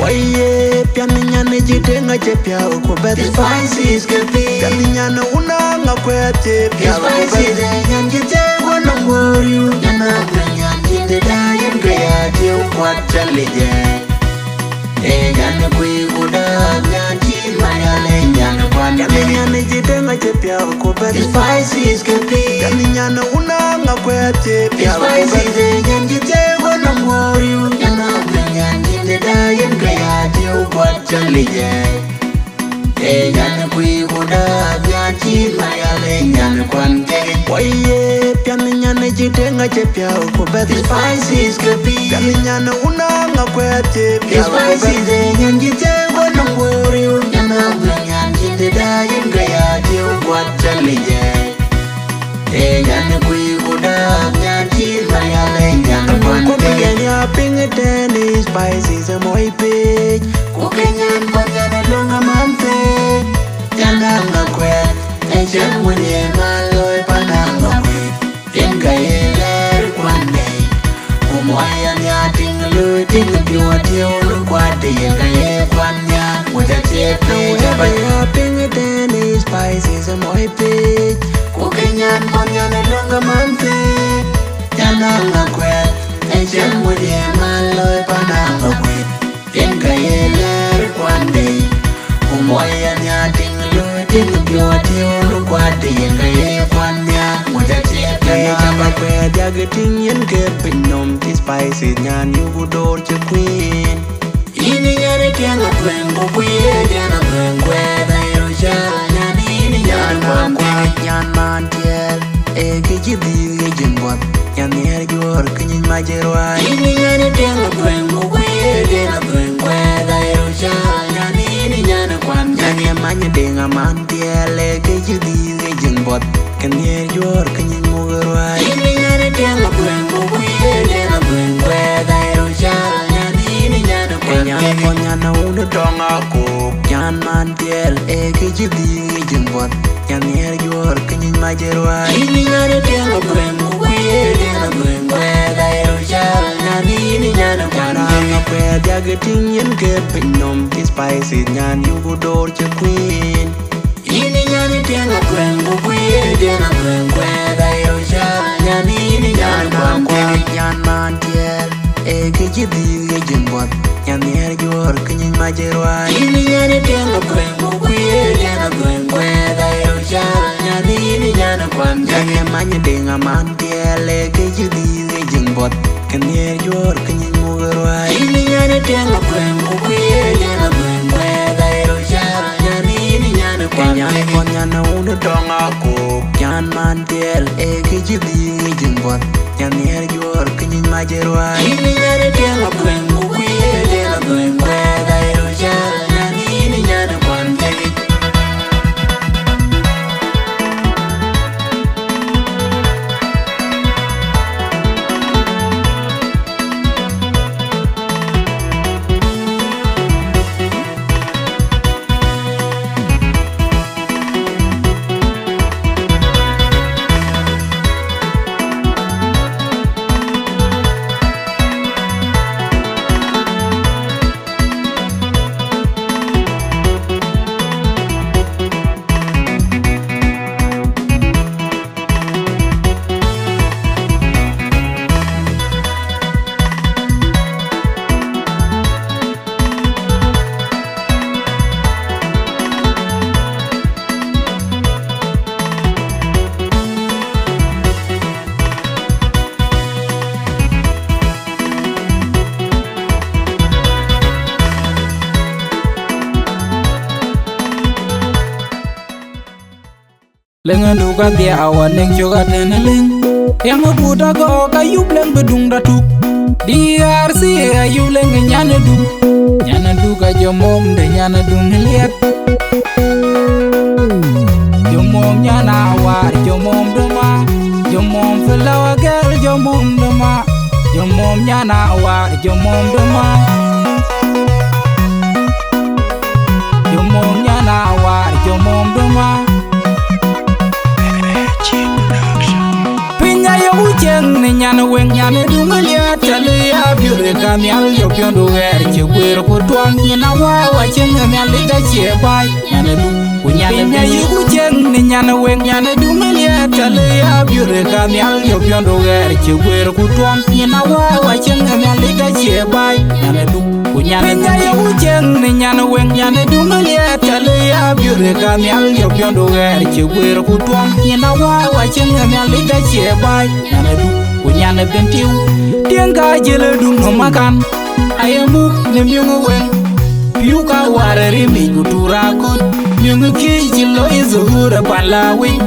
Waye pian nyan ë cï teŋ acï piau ku bɛ̈th spices ke piny. Pian nyan ë wun aŋa kuɛth cï piau ku bɛ̈th spices, nyan cï thiëëk wën nɔm guöör yï nyan akuɛŋ nyan cïn të da yen ke ya tieu kuat cä lijɛ. Ee nyan ë kuiy ku dääk nyan cïn mayal ee nyan kuan. Pian nyan ë cï teŋ acï piau ku bɛ̈th spices ke piny. Pian nyan ë wun aŋa kuɛth cï piau ku bɛ̈th spices, nyan cï thiëëk wën nɔm guöör yï nyan akuɛŋ nyan cïn të da yen ke ya tieu kuat cä lijɛ. Ee nyan kuiy ku dääk nyan cïn mayal ee nyan kuan kek. Waye pian nyan ë cï teŋ acï piau ku bɛ̈th spices ke piny. Pian nyan ë wun aŋa kuɛth cï piau ku bɛ̈th spices, ee nyan cï thiëëk wën nɔm guöör yï nyan akuɛŋ nyan cïn të da yen ke ya tieu kuat cä lijɛ. Ee nyan ë kuiy ku dääk nyan cïn mayal ee nyan kuan. Ku bï yen ya piŋ ë tɛ̈n ë spices ë moi pic. Ku ke nyan kuan nyan ë löŋ aman thëëk. Nyan aŋa kuɛth ë cäŋ wën ye mal looi pan aŋa kuɛth. Yen ka ye lɛɛr kuan bei. Ku muɔi aya nhiaar tiŋ looi tiŋ piɔ̈u atieu luk kuat të yen ka ye kuan nhiaar. Wec athiëëk piny ë bɛ̈ny. Piŋ ë tɛ̈n ë spices ë moi pic. Ku ke nyan kuan nyan ë löŋ aman thëëk. Nyan aŋa kuɛth ë cäŋ wën ye mal looi pan aŋa kuɛth. Yen ka ye lɛɛr kuan bei. Ku muɔi aya nhiaar tiŋ looi tiŋ piɔ̈u atieu luk kuat të yen ka ye kuan nhiaar. Wec athiëëk piny ë bɛ̈ny. Pian nyan ë cï kuɛth jak tïŋ yen ke piny nɔm, ti spices nyan yuku door cï queen. Yïn nyan tiɛŋ akuɛŋ ku kuiye tiɛŋ akuɛŋ kuɛɛth aero cal, nyan yïn nyan kuaŋ kuaŋ nyan man tiɛɛl. Ee kë cï dhil ye jiŋ buɔth, nyan nhiɛɛr juɔɔr kë nyic mac ë ruaai. Yïn nyan tiɛŋ akuɛŋ ku kuiye tiɛŋ akuɛŋ kuɛɛth aero cal, nyan yïn nyan kuaŋ nyan ë many deŋ aman tiɛɛl. Ee kë cï dhil ye jiŋ buɔth, kë nhiɛɛr juɔɔr kë nyic muk ë ruaai. Yïn nyan tiɛŋ akuɛŋ ku kuiye tiɛŋ akuɛŋ kuɛɛth aero cal, nyan yïn nyan kuaŋ nyan kuaŋ nyan wun tɔŋ akuk nyan man tiɛɛl. Ee kë cï dhil ye jiŋ buɔth, nyan nhiɛɛr juɔɔr kë nyic mac ë ruaai. Yïn nyan tiɛŋ akuɛŋ ku kuiye tiɛŋ akuɛŋ kuɛɛth aero cal, nyan yïn nyan kuaŋ nyan aŋa kuɛth jak tïŋ yen ke piny nɔm, ti spices nyan yuku door cï queen. Yïn nyan tiɛŋ akuɛŋ ku kuiye tiɛŋ akuɛŋ kuɛɛth aero cal, nyan yïn nyan kuaŋ kuaŋ nyan man tiɛɛl. Ee Kë cï dhil ye jin buɔth, nyan nhiɛɛr juɔ̈ɔ̈r kë nyin mac ë ruääi. Yïn nyan ë tiɛŋ akuëŋ, ku kuië tiɛŋ akuëŋ, kuɛɛth ayï röt cal. Nyan yïn nyan ë kuan, nyan ë many ë deŋ aman tiɛɛl, ee kë cï dhil ye jin buɔth, kë nhiɛɛr juɔ̈ɔ̈r kë nyin muk ë ruääi. Yïn nyan ë tiɛŋ akuëŋ, ku kuië tiɛŋ akuëŋ, kuɛɛth ayï röt cal. Nyan yïn nyan ë kuan, nyan ë kuan, nyan ë wun ë tɔŋ akop, nyan man tiɛɛl, ee kë cï dhil ye jin buɔth. Nyan nhiɛɛr juɔ̈ɔ̈r kë nyin mac ë ruääi. Yïn nyan ë tiɛŋ akuëŋ, ku kuië tiɛŋ akuëŋ, kuɛɛth ayï röt cal. Nyan yïn nyan ë kuan thek. Leŋ ë duk adhiau anëŋ cök anën ë leŋ. Riɛm ë but agɔɔk ayup leŋ bï duŋda tuk. D R C ayup leŋ ë nyan ë duk. Nyan ë duk ajɔ mom de nyan ë duŋ ë liɛt. Jɔ mom nyan awar, jɔ mom duma. Jɔ mom fëlëu agɛl, jɔ mom duma. Jɔ mom nyan awar, jɔ mom duma. Jɔ mom nyan awar, jɔ mom duma. Piny ayok cieŋ në nyan weŋ, nyan ë duŋ ë liɛɛt, tɛ̈ lë ya biöt ë ka nhial, jɔ piɔ̈ndu ɣɛɛr cï guëër ku tuɔŋ. Nyin awäu acieŋ ë nhial, ë ka cie baai. Nyan ë duk, ku nyan ë piny ayï ku cieŋ në nyan ë weŋ, nyan ë duŋ ë liɛɛt, tɛ̈ lë ya biöt ë ka nhial, jɔ piɔ̈ndu ɣɛɛr cï guëër ku tuɔŋ. Nyin awäu acieŋ ë nhial, ë ka cie baai. Nyan ë duk, ku nyan ë piny ayï ku cieŋ në nyan ë weŋ, nyan ë duŋ ë liɛɛt, tɛ̈ lë ya biöt ë ka nhial, jɔ piɔ̈ndu ɣɛɛr cï guëër ku tuɔŋ. Nyin awäu acieŋ ë nhial, ë ka cie baai. Nyan ë duk, ku nyan ë ben tiu. Tiɛŋ ka jiël ë duk nɔm akan. Aye muk në miöŋ ë weŋ. Piu ka war ë rimic ku tuur akut. Miöŋ ë kiëc cï lɔ ë zuhur ë pan la wic.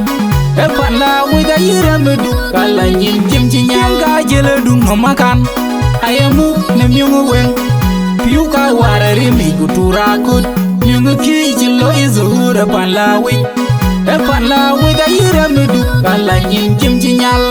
Ë pan la wic ayï rɛm ë duk ka la nyin cïm cï nyal. Tiɛŋ ka jiël ë duk nɔm akan. Aye muk në miöŋ ë weŋ. Piu ka war ë rimic ku tuur akut. Miöŋ ë kiëc cï lɔ ë zuhur ë pan la wic. Ë pan la wic ayï rɛm ë duk ka la nyin cïm cï nyal.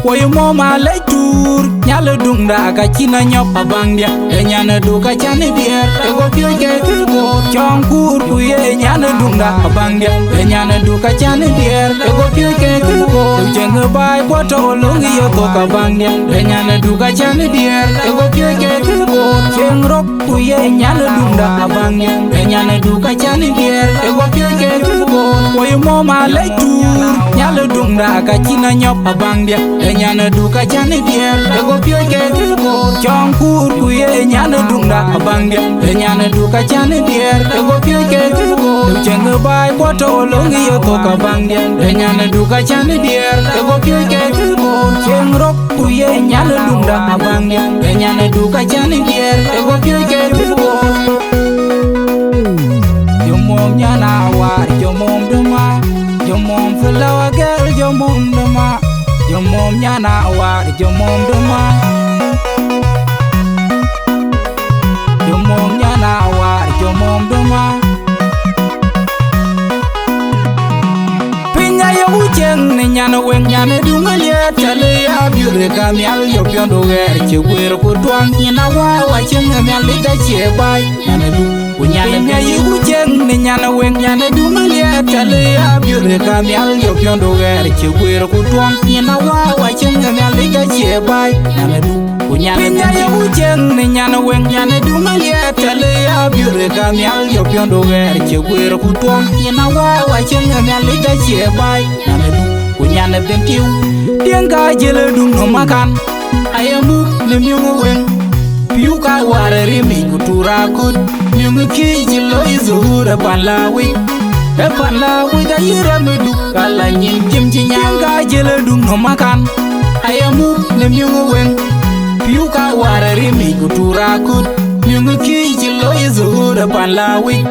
Woi mom alec tuur, nyal ë duŋda ka cïn anyɔp abaŋdiɛ̈. Ë nyan ë duk ka cän ë diɛɛr, ë go piöc ke kë koor. Cɔŋ kuur ku ye nyan ë duŋda abaŋdiɛ̈. Ë nyan ë duk ka cän ë diɛɛr, ë go piöc ke kë koor. Cieŋ ë baai kuɔ tɔ̈ löŋ ë yethok abaŋdiɛ̈. Ë nyan ë duk ka cän ë diɛɛr, ë go piöc ke kë koor. Cieŋ rok ku ye nyan ë duŋda abaŋdiɛ̈. Ë nyan ë duk ka cän ë diɛɛr, ë go piöc ke kë koor. Woi mom alec tuur, nyal ë duŋda ka cïn anyɔp abaŋdiɛ̈. Ë nyan ë duk ka cän ë diɛɛr, ë go piöc ke kë koor. Cɔŋ kuur ku ye nyan ë duŋda abaŋdiɛ̈. Ë nyan ë duk ka cän ë diɛɛr, ë go piöc ke kë koor. Cieŋ ë baai kuɔ tɔ̈ löŋ ë yethok abaŋdiɛ̈. Ë nyan ë duk ka cän ë diɛɛr, ë go piöc ke kë koor. Cieŋ rok ku ye nyan ë duŋda abaŋdiɛ̈. Ë nyan ë duk ka cän ë diɛɛr, ë go piöc ke kë koor. Jɔ mom nyan awar, jɔ mom duma. Jɔ mom fëlëu agɛl, jɔ mom duma. Jɔ mom nyan awar, jɔ mom duma. Jɔ mom nyan awar, jɔ mom duma. Piny ayok cieŋ në nyan weŋ, nyan ë duŋ ë liɛɛt, tɛ̈ lë ya biöt ë ka nhial, jɔ piɔ̈ndu ɣɛɛr cï guëër ku tuɔŋ. Nyin awäu acieŋ ë nhial, ë ka cie baai. Nyan ë duk, ku nyan ë piny ayï ku cieŋ në nyan weŋ, nyan ë duŋ ë liɛɛt, tɛ̈ lë ya biöt ë ka nhial, jɔ piɔ̈ndu ɣɛɛr cï guëër ku tuɔŋ. Nyin awäu acieŋ ë nhial, ë ka cie baai. Nyan ë duk, ku nyan ë piny ayï ku cieŋ në nyan weŋ, nyan ë duŋ ë liɛɛt, tɛ̈ lë ya biöt ë ka nhial, jɔ piɔ̈ndu ɣɛɛr cï guëër ku tuɔŋ. Nyin awäu acieŋ ë nhial, ë ka cie baai. Nyan ë duk, ku nyan ë ben tiu. Tiɛŋ ka jiël ë duk nɔm akan. Aye muk në miöŋ ë weŋ. Ka war rimic ku tur akut, miŋ kï cï loi zuhur ë pan la wïc. Ë pan la wïc ayï rɛmdu, ka la nyin cïm cï nyal ka jël ë duŋ nɔm akan. Aya muk në miŋ weŋ, piu ka war rimic ku tur akut, miŋ kï cï loi zuhur ë pan la wïc.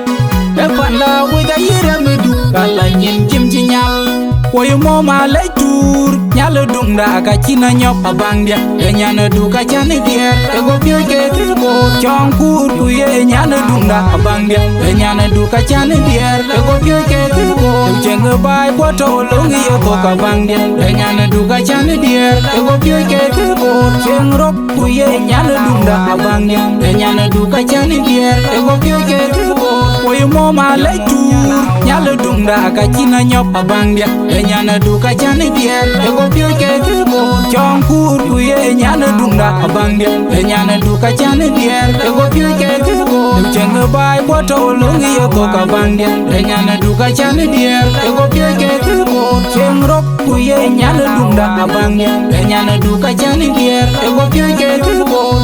Ë pan la wïc ayï rɛmdu, ka la nyin cïm cï nyal. Woi mom alec tur, nyal ë duŋda ka cïn anyɔp abaŋdiɛ̈. Ë nyan ë duk acän ë diɛɛr, ë go piöc ke thïr koor. Cɔŋ kuur ku ye nyan ë duŋda abaŋdiɛ̈. Ë nyan ë duk acän ë diɛɛr, ë go piöc ke thïr koor. Cieŋ ë baai kuɔ tɔ̈u löŋ ë ye thok abaŋdiɛ̈. Ë nyan ë duk acän ë diɛɛr, ë go piöc ke thïr koor. Cieŋ rok ku ye nyan ë duŋda abaŋdiɛ̈. Ë nyan ë duk acän ë diɛɛr, ë go piöc ke thïr koor. Woi mom alec tur, nyal ë duŋda ka cïn anyɔp abaŋdiɛ̈. Ë nyan ë duk acän ë diɛɛr, ë go piöc ke thïr koor. Cɔŋ kuur ku ye nyan ë duŋda abaŋdiɛ̈. Ë nyan ë duk acän ë diɛɛr, ë go piöc ke thïr koor. Cieŋ ë baai kuɔ tɔ̈u löŋ ë ye thok abaŋdiɛ̈. Ë nyan ë duk acän ë diɛɛr, ë go piöc ke thïr koor. Cieŋ rok ku ye nyan ë duŋda abaŋdiɛ̈. Ë nyan ë duk acän ë diɛɛr, ë go piöc ke thïr koor.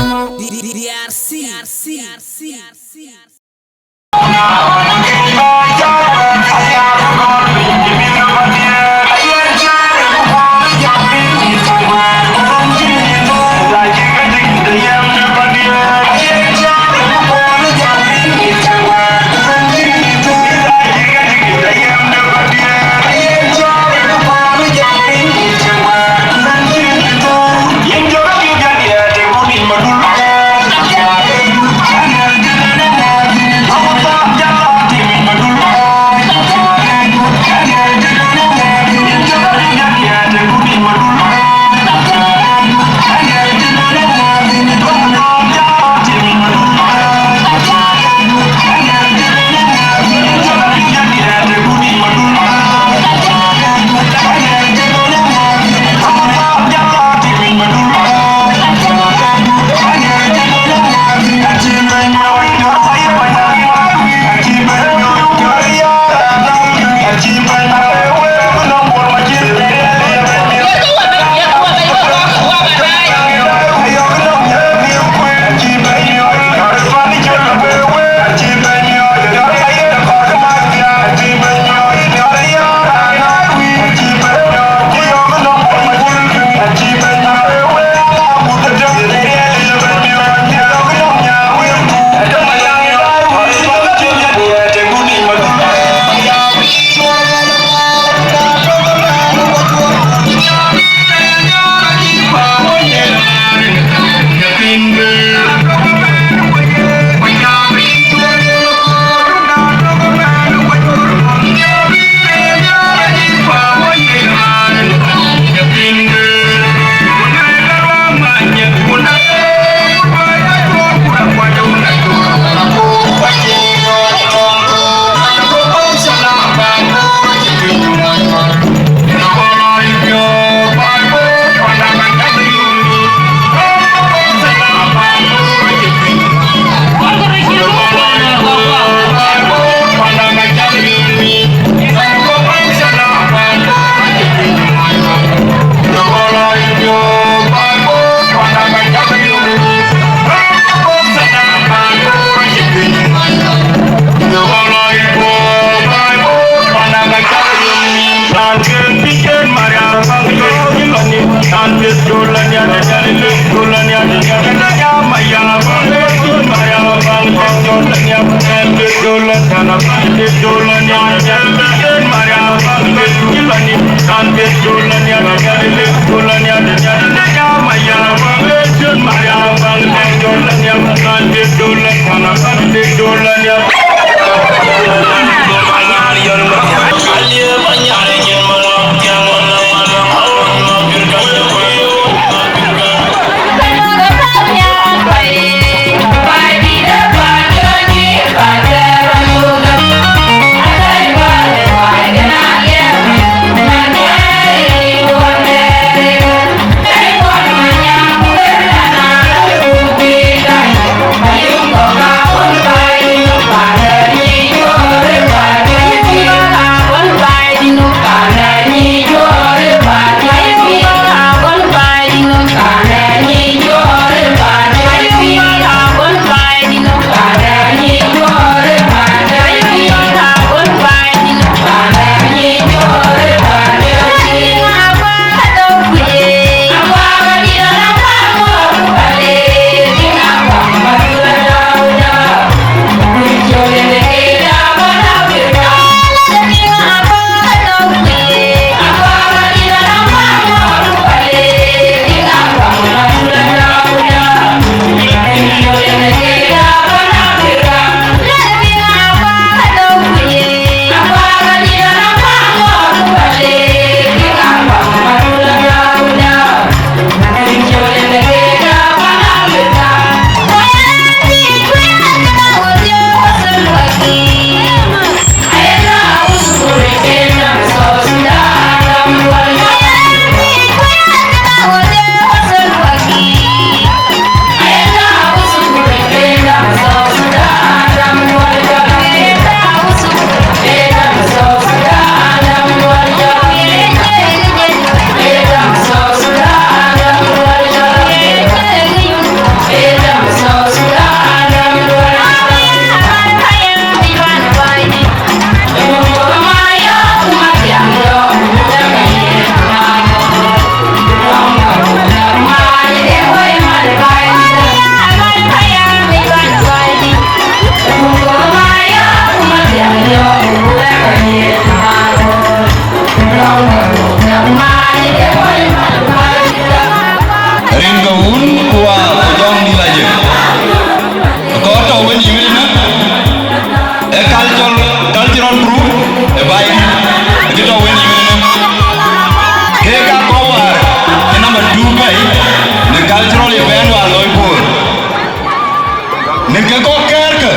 Kɔ̈k kɛ̈ɛ̈rkë,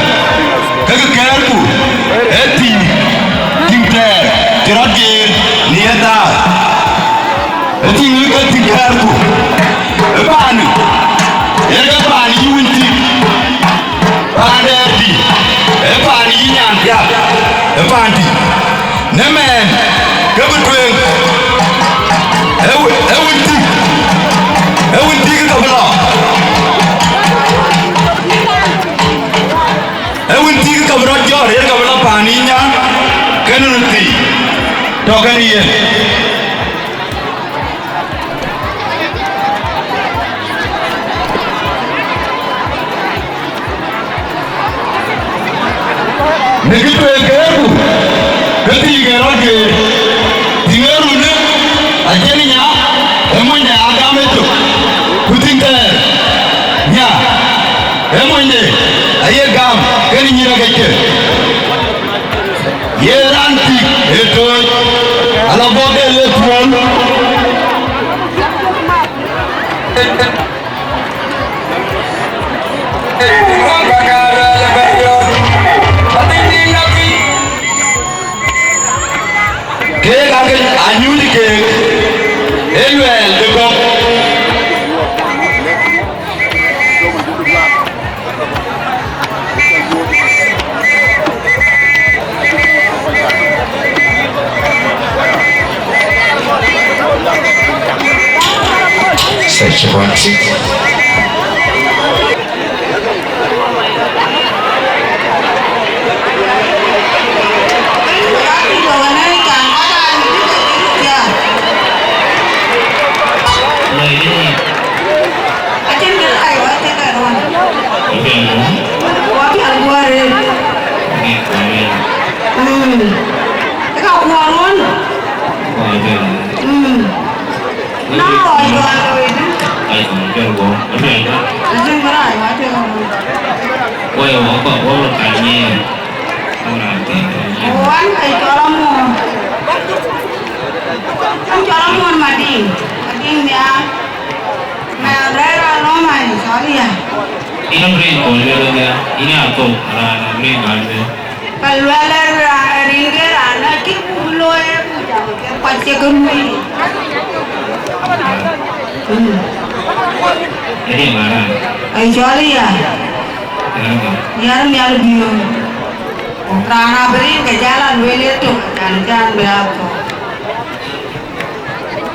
ke ke kɛ̈ɛ̈rku, ee tïŋ, tïŋ thɛɛr cï rɔt geer në ye dhaar. Ee tïŋ ke tïŋ kɛ̈ɛ̈rku. Ee paanë, ee ke paan yï wën tïŋ, paan dɛɛr tïŋ, ee paan yï nyan thiak, ee paan tïŋ. Në mɛɛn, ke bï tueŋ, ee wë-, ee wën tïŋ, ee wën tïŋ ke bï lɔ. Ee wën tïŋ ke bï rɔt jɔt, yen ke bï lɔ paan yï nyan, kënë röt thii, tɔ̈ kënë yen. Në kë tueŋ kɛ̈ɛ̈rku, ke tïŋ ë rɔt geer, tïŋ ë runë, acïn nya, ee mony de agam ë tök, ku tïŋ thɛɛr, nya, ee mony de, aye gam, kënë nyïïr akëcke. Ye raan tik ë tooc, ala bɔ̈ ke le tuɔ̈l. Keek ake anyuc keek, ee luɛɛl de gɔ̈k. Search one. Acïn kë lɛc wä cï kë ruɔn. Apiɛŋ guɔ. Wä piɛŋ guɔ rëër. Apiɛŋ guɔ rëër. Mm. Ë ka kuɔɔr ŋuɔ̈n. Kuɔɔr apiɛŋ. Mm. Na ɣɔc juɔn looi dï. Ai, kuɔɔr apiɛŋ guɔ. Apiɛŋ guɔ. Acïn kë lɛc wä cï kë ruɔn. Woi, wä kɔ̈k wä röt kal nyiɛɛr. Wä raan thïn kal nyiɛɛr. Wan ka cɔl amuɔɔr. An cɔl amuɔɔr Madiŋ. Madiŋ nhiaar. Mɛn rɛ̈ɛ̈r raan nɔm an cɔl ya. Yïn rin kɔc lueel ëdhia, yïn aa thou raan rin raan lueel. Ka lueel ë ra-, rin ke raan na cï buk looi ë buk jam ke kuac cï ke luui. Mm. Ë rin raan raan. Ai cɔl ya. Yɛn ë rin. Yɛn ë mial biöör. Raan abï rin ke jal a lueel ë tök, can can bï a thou.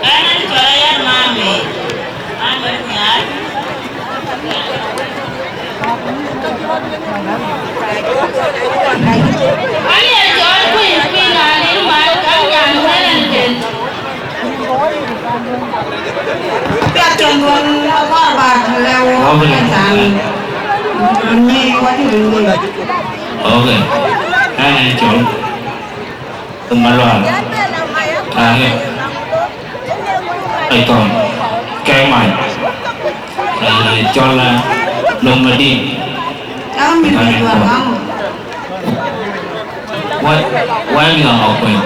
Ɣɛn, ɣɛn cɔl Ayär Mame, Mame Nhial. Ɣɛn ye cɔl Queen, Queen Anir Mal, ka nyan wël ɛn den. Piath cɔl duɔ̈n akɔɔr bä lɛ̈u. Okay. Ëthan. Ni wä cï rin gol. Okay. Ɣɛn ë cɔl Malual. Aŋë. Ai thɔn. Kɛ̈ɛ̈c mac. Ë, cɔl, ë, Lɔŋ Madïŋ. Cäk mïth Madïŋ Malual kɔn. Wä, wä mïth Aŋakuɛth.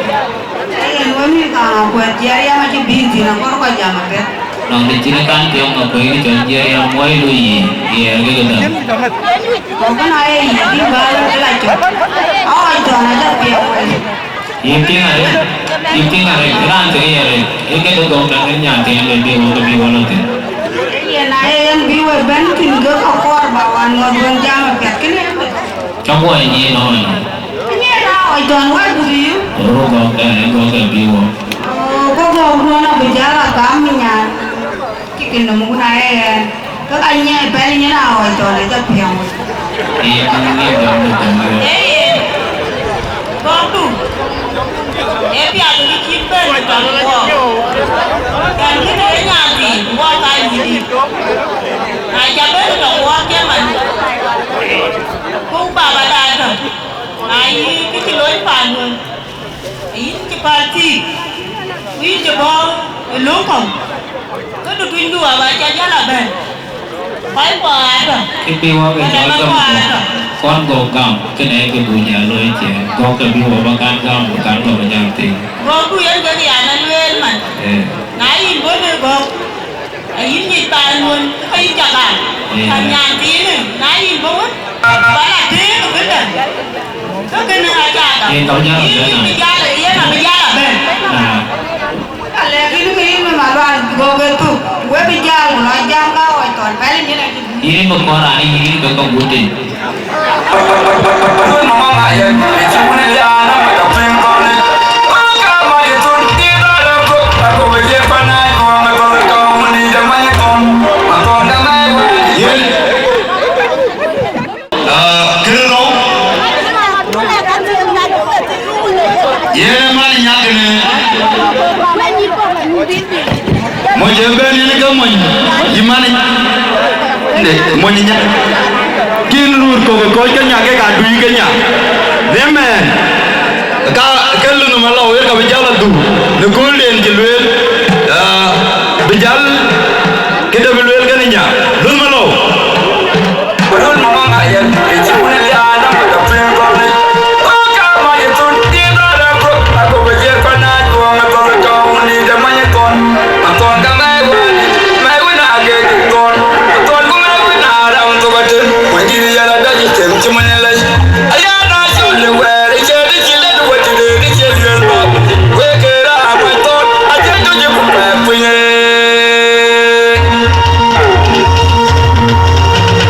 Ë, wä mïth Aŋakuɛth, jiɛɛr yam acï bï thïn, akɔɔr kɔc jam apɛth. Nɔŋ de cïn kan piɛŋ Aŋakuɛth, cɔl jiɛɛr yam, wä ë loi yic, jiɛɛr ke ke däŋ. Ku kënë aye yic, bï bä la cök. Aɣɔc thɔn acä piɛŋ wei. Yïn piŋ arëët, yïn piŋ arëët, raan tëë ye arëët, ee kë döŋ däŋ ë nyan thiin le bï wɔ ke bï wɔ lɔ thïn. Yen na ye yen bï we bɛ̈n thïn ke ka kɔɔr ba wan ŋɔ̈th wën jam apiɛth kënë ëmën. Cä guɔ ye nyic nɔɔnë. Yen na ɣɔc thɔn wɛ̈t bï yï. Röt gɔ̈k ë, gɔ̈k ë bï wɔ. Oo, ke gɔ̈k duɔ̈n abï jäl a gam nyan. Cï kën nɔm wun aye ɣɛn. Ke ka nyiɛɛi pɛ̈l nyin a ɣɔc thɔn ë jɔ piɛŋ wei. Ee, nyin nyin dɔm de dɔm de. Ee, ee. Gɔ̈kdu. Ee piath kë cït bɛ̈n tɔŋ wɔɔk. Kɛn kë de nyan thïn, wɔɔk ka yïdï. Na ca bɛ̈n tɔŋ wɔɔk cï man. Ku baba da tɔ̈. Na yï kë cï looi paanduön. Yïn cï päl thïn, ku yïn cï bɔ̈ ë löŋ kɔ̈u, ke du tunydu aba ca jäl abɛ̈n. Kɔc kuɔ aa tɔ̈. Kë bï wɔ ke cɔl gam kɔ̈u, kɔn gɔ̈k gam, kënë ke bï jäl looi ciɛɛŋ, gɔ̈k ke bï wɔ ba kan gam, ku kan gɔ̈k jäl thïn. Gɔ̈kdu yen kek ya na lueel man. Eh. Na yïn bɔ̈ në gɔ̈k, ayïn nyic paan wën, ke yïn ca gam. Eh. Ka nyan thiinë, na yïn bɔ̈ wën. Bala tëëk ëbënë. Kä kënë acath. Yen ka bï jäl abɛ̈n. Yen abï jäl, yen abï jäl abɛ̈n. Ah. Ka lɛ̈k yïn ke yïn Malual, go ke thuk. Wek bï jäl, ku lɔ jam ka ɣɔc thɔn pɛ̈l nyin acï. Yïn bï kɔn raan yïn, yïn bï kɔn gut tïŋ. Yen. Ah, kënë rou. Yen ë man ë nyak kënë. Mony ë bɛ̈n yen ke mony, yï man ë, de, mony ë nyak. Kïn röör kɔ̈k ë kɔc ke nyak, ke ka dui ke nyak. Amen. Ka, ke lun ë malɔu, yen ka bï jäl adhuk në köölden cï lueel, ah, bï jäl, këde bï lueel kënë nya. Lun ë malɔu.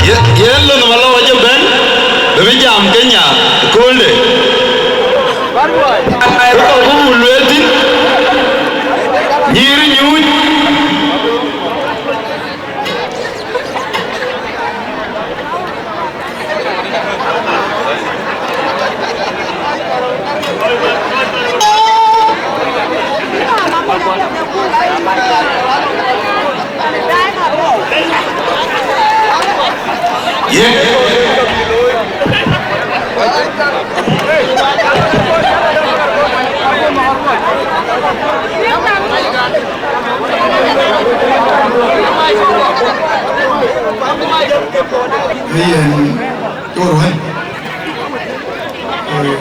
Ye, yen lon ë malɔu acï bɛ̈n, bï bï jam ke nya ë köölde. Ku kɔc ku lueel thïn, nyïïr nyuuc. Ye. Yen, cor wën. Ee,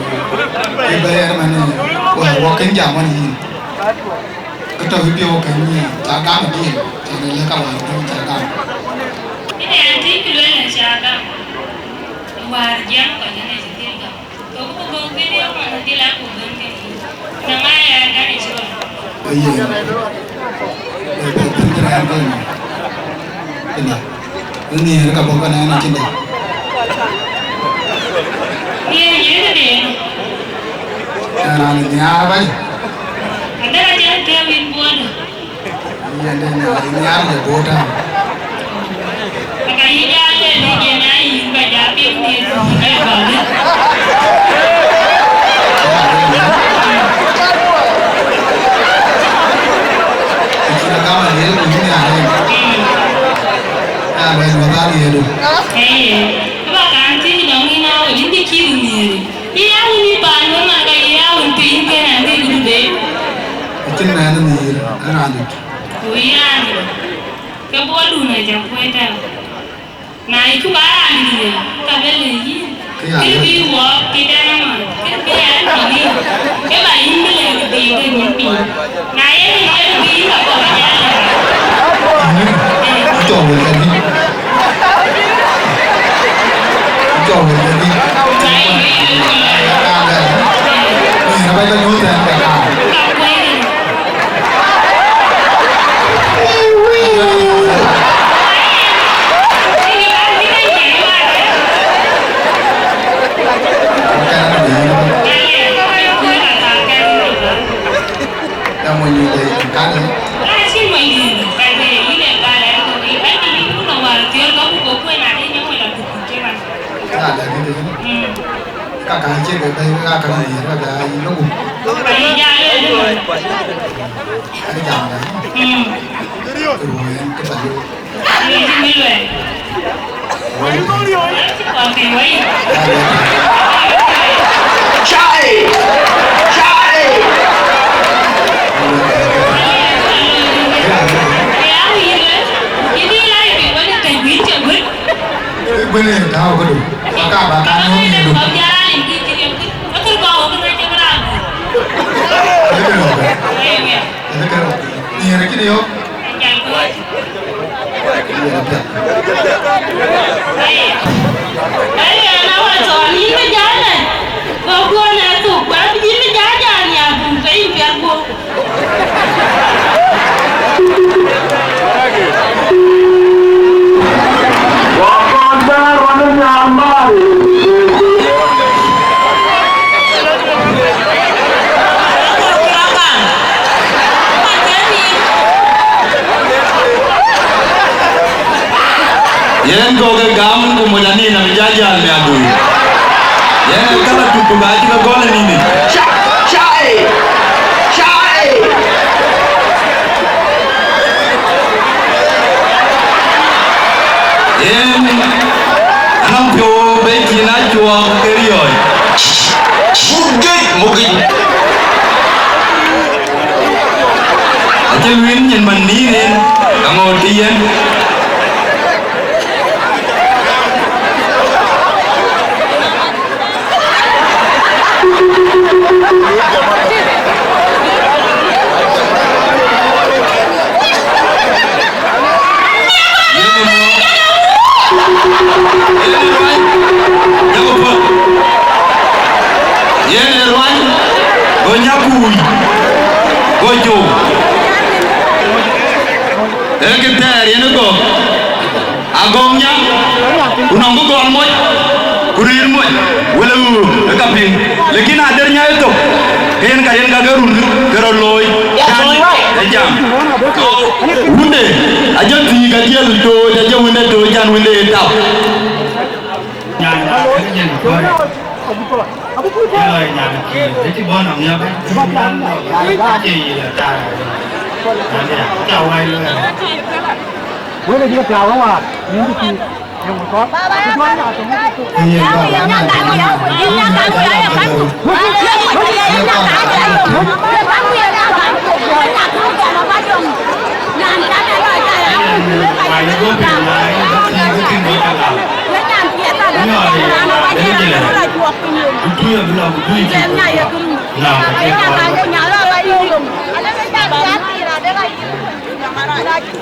ke bɛ̈ɛ̈r man, wäär wɔ kën jam wën yïn. Kë tɔ̈ bï piɔ̈u kën yïn, ca gam adï, ca lɛ̈k ka wäär döŋ ca gam. Këde an tïŋ kë lueel ca gam. Wäär jiɛɛm kɔc ënë cï dhil gam. Thok ku bɔ̈ këde man dhil a ku bɛ̈n kën yïn. Na ŋa ya gam ë cï rɔt. Ee yen. Ee, bɛ̈n, bɛ̈n, bɛ̈n, bɛ̈n, bɛ̈n. Ëna. Nhiëër ka bɔ̈ kënë ënë cïn dɛ. Nhiëër yïn këde. Ëna nhiaar bac. Adë ka jël tëë wïn buɔ̈ɔ̈dë. Yen de nhiaar, nhiaar de buɔ̈ɔ̈dë. Aka yï jal le ni jël na yïn ba jal piŋ nhiëër ku ke gɔl. Cïn akama nhiëër ku yïn nhiaar. Amen, wabak yedu. Ee, kaba kan tïŋ dɔŋ yïn awël, yïn kë cïï nhiëër. Yï awën yï paan wën man ka yï awën piny kën an ke gudu de. Acïn mɛnh nhiëër, ë raan dït. Ku yï raan dït. Ke buɔdun acä kuec tɛ̈ɛ̈u. Na yï cuk aa raan dït nhiëër, ka bɛ lëk yïn. Kë ya kë lëk. Bï wɔɔk pïïr dɛn ëmën, kë bï ya tɔ̈ yïn. Ke ba yïn bï lëk bï ke nyin piny. Na ye yïn ke bï yïn ka kɔ̈k ajal. Cɔk wël kedï. Cɔk wël kedï. Na yïn bï yïn bï lëk. Aa, bɛ. Ni na ba jɔ nyuɔ̈th ɛn bɛ kaa. Ka kuec. Ka ka cie ke bɛ̈i, ka ka nhiëër, ka ka yï lok. Ani jam da. Ruɔ̈ɔ̈n ke ba lok. Cai! Cai! Ë bɛ̈n ë tääu këdu, ba ka, ba ka nööm yen du. Ë kënë ɣɔ̈k, ë kënë ɣɔ̈k. Nhiëër acïn yɔ̈ɔ̈k. Nhiëër apiɛth. Yen kɔ̈k ke gam ku moc anin abï jal jal miäkdu. Yen ee kala tuk tuk acï ke gɔl ë nïn. Ca, ca, ee, ca, ee. Yen anɔŋ piɔ̈u bei cïn acuɔɔk ke riɔ̈ɔ̈c. Muk gëc, muk gëc. Acï lueel nyin man nïn en, aŋoot ke yen. Yen ë ruany, go nyakui, go jok. Ee kë thɛɛr yen ë gɔ̈k. Agɔŋ nya, ku nɔŋ bï gɔl moc, ku rïïr moc, wël ë ɣöök ë ka piŋ. Lakin ader nya ë thok, ke yen ka yen ka ke run ke rɔt looi. That's only right. Ë jam. Wunde, ajɔ thiik, ajël tooc, ajɔ wënde tooc, jan wënde ë tap. Nyan, nyan, nyan, nyan. Yelɔ nyan kï, ëcï bɔ̈ nɔm ya bɛ̈n. Acie yï la taar. Nyan ya, ca wai lɔ ya. Wek ë diɛt tääu wäär, yïn kï. Yïn baba, yïn baba.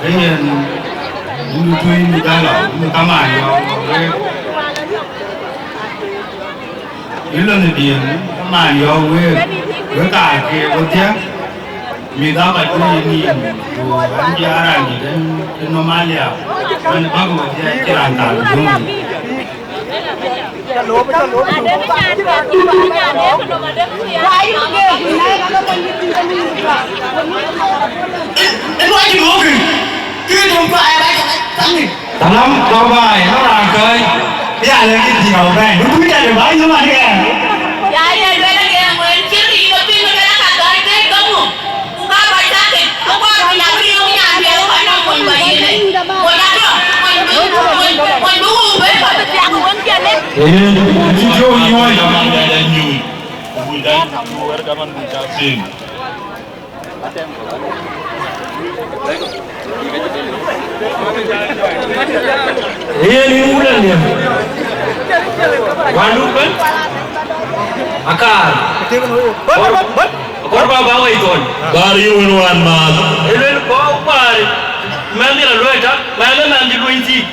Yen, unu tuny ni jalo, unu kaman yo, we. Ilo ni dien, kaman yo, we. We ka ke, we dia. Mi da ba tu ni, ku an ji aran ni den, den Somalia. Man ba ko dia kiran ka, du. Salam, kau bai, kau raan kai. Ya, lagi tiga orang. Buku kita ada banyak mana ya? Ya, ya, ya, ya, ya, ya. Ku ka kɔc sakit, ku kɔc piny abï riɔ̈ɔ̈k nyan piɛth, ku kɔc nɔm kony ba yen. Kony atɔ̈, kony bï, kony, kony bï wëu bɛ̈n, kɔc bï thiak wën piɛth. Ee, cï jɔ yɔ̈ɔ̈c. Ku bï da, ku wɛ̈t kaman bï da piŋ. Yen yïn wulën diɛ̈. Wändu bɛ̈n. Akaar. Kɔɔr, kɔɔr ba ba wai thɔn. Bar yï wën wään maath. Ë luel kɔɔr baar. Mɛnhdi la luɔi tak, mɛnhdi, mɛnhdi luɔi thii.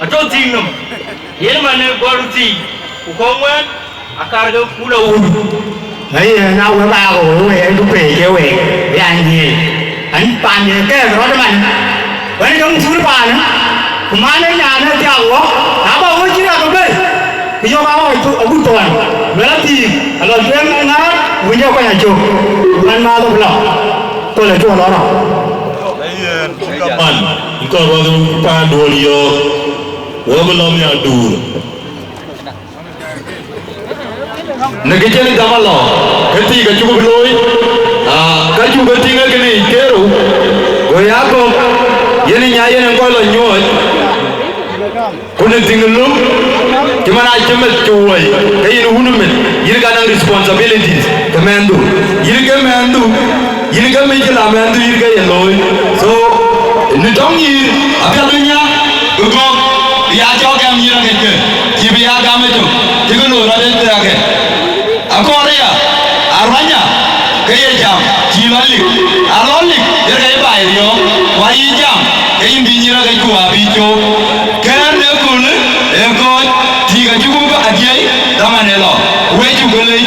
Atɔ̈ thii nɔm. Yen man ë gɔl thii. Ku kɔŋ wɛ̈n. Akar ke kula wun. Aye, na we ba ko we en du pe ke we. Ya ni. An pan ye ke rot man. Wen dong sur pan. Ku man ya na ja wo. Na ba wo ji ra ko be. Ku yo ba wo tu agu ton. Wala ti. Alo tem na. Wu je ko na jo. Wan ma do bla. Ko le jo lo ro. Aye, kaman. Iko ba ko pa do yo. Wo lo mi adur. Në kë cïn gam alɔ, ke thii ka cuk bï looi, aa, ka cuk ke tïŋ ë kënë yic kerou, go ya gɔ̈k, yen ë nya yen ë kɔc lɔ nyuɔɔc, ku në thïŋ ë luk, cï man aa cï meth cï wuɔi, ke yïn wun ë meth, yïn ka naŋ responsibilities ke mɛnhdu, yïn ke mɛnhdu, yïn ke mec cï la mɛnhdu yïn ke ye looi. So, në tɔŋ yïn, apiɛth bï nya, bï gɔ̈k, bï ya cɔk gɛm yïn akëc ke, cï bï ya gam ëtök, cï ke looi rɔt ë thɛɛkë. Akɔɔr aya, aruanya, ke ye jam, cï lɔ lik, alɔ lik, yen ke ye baai riɔ̈ɔ̈k, ku ayï jam, ke yïn bï nyïïr akëc ku abï cöök. Kɛ̈ɛ̈n ë köölë, ë kɔc, tïïk acuk bï bä adiɛi, dhaman ë lɔ, wec cuk ke lec.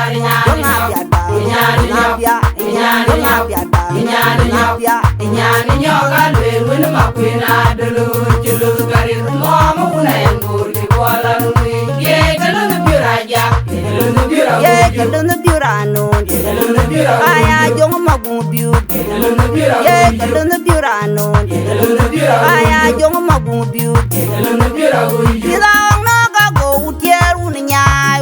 Ye ke lon biur anon. Aya jong ma gun biur. Ye ke lon biur anon. Aya jong ma gun biur. Pida ong no ka go utier un nyai.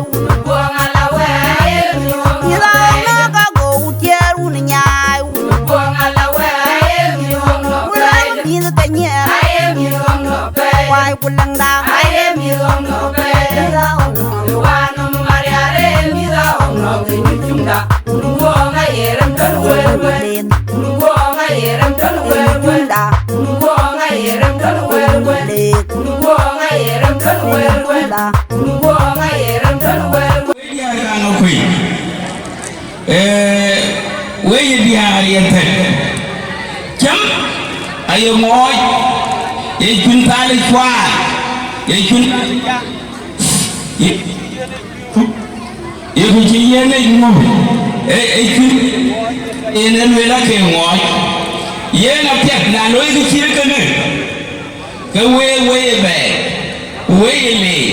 Pida ong no ka go utier un nyai. Wala mi ke nyer. Wai kulangda. Pida ong no. Ee, wek ye diäär ye thɛk, cäm aye ŋɔɔc, ye cun thal cuaar, ye cun thal, ye, ye ku cï yen ë ŋup, e, e cun, en e lueel ake ŋɔɔc, yen apiɛth na looi kë cït kënë. Ke wek, wek ye bɛ̈ɛ̈i, ku wek ye leec,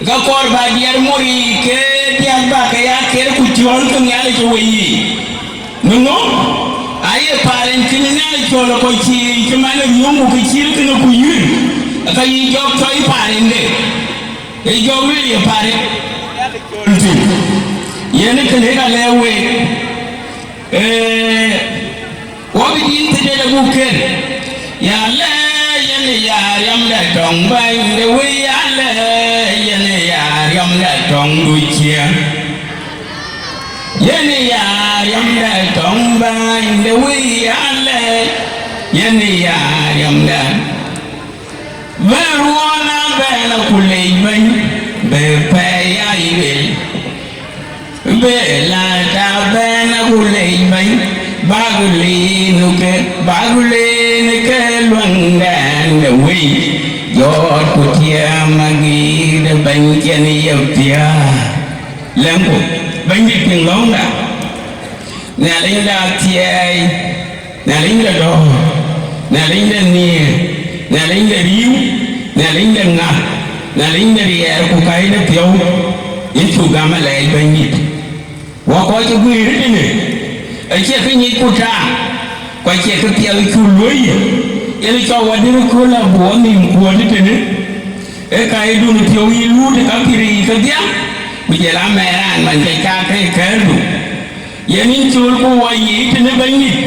ke kɔɔr bä diɛt mor yiic ke diäk bä ke ya ker ku cɔɔl ke Nhialic ë weyiic. Në ŋö? Aye paaren cïn Nhialic cɔl ë kɔc cï, cï man ë riöŋ ku ke cïl kënë ku yïr, ka yï jɔk tɔ̈ paarende, ë jɔk lueel ye paaren cɔl tïŋ. Yen kënë ka lɛ̈k week, ee, Wɔ bï dïn thiëëdë buk ken, ya lɛ̈ yen ya riɔmdɛ tɔŋ bäny de wëi, ya lɛ̈ yen ya riɔmdɛ tɔŋ du cië. Yen ya riɔmdɛ tɔŋ bäny de wëi, ya lɛ̈ yen ya riɔmdɛ. Bï ruɔn abɛn aku lec bɛ̈ny, bï pɛɛi ya yuel. Bï lata bɛn aku lec bɛ̈ny, bak lin ke, bak lin ke luäŋdɛn de wëi. Jɔt ku tiɛɛm agïïr de bɛ̈ny cïn ye piäär. Lɛ̈ŋku, Bɛ̈nydït piŋ lɔ̈ŋda. Nhialic de athiɛɛi, Nhialic de dɔ̈ɔ̈r, Nhialic de nhiëër, Nhialic de riëëu, Nhialic de ŋa, Nhialic de riɛɛr ku kac de piɔ̈u, yïn cuk gam alɛɛc Bɛ̈nydït. Wɔ kɔc cï guiir tënë, acie kë nyicku taak, ku acie kë piɛth cuk luɔ̈i yï, yen cɔk Wädït ë kööl abï wɔ nïïm kuɔ̈ɔ̈t tënë, ee kaidun piɔ̈u yï luut ë ka pïïr yiic kedhie, ku jɔl a mɛɛr raan man ke cak ke kɛ̈ɛ̈rdu. Yen yïn coolku wɔ yiic tënë Bɛ̈nydït,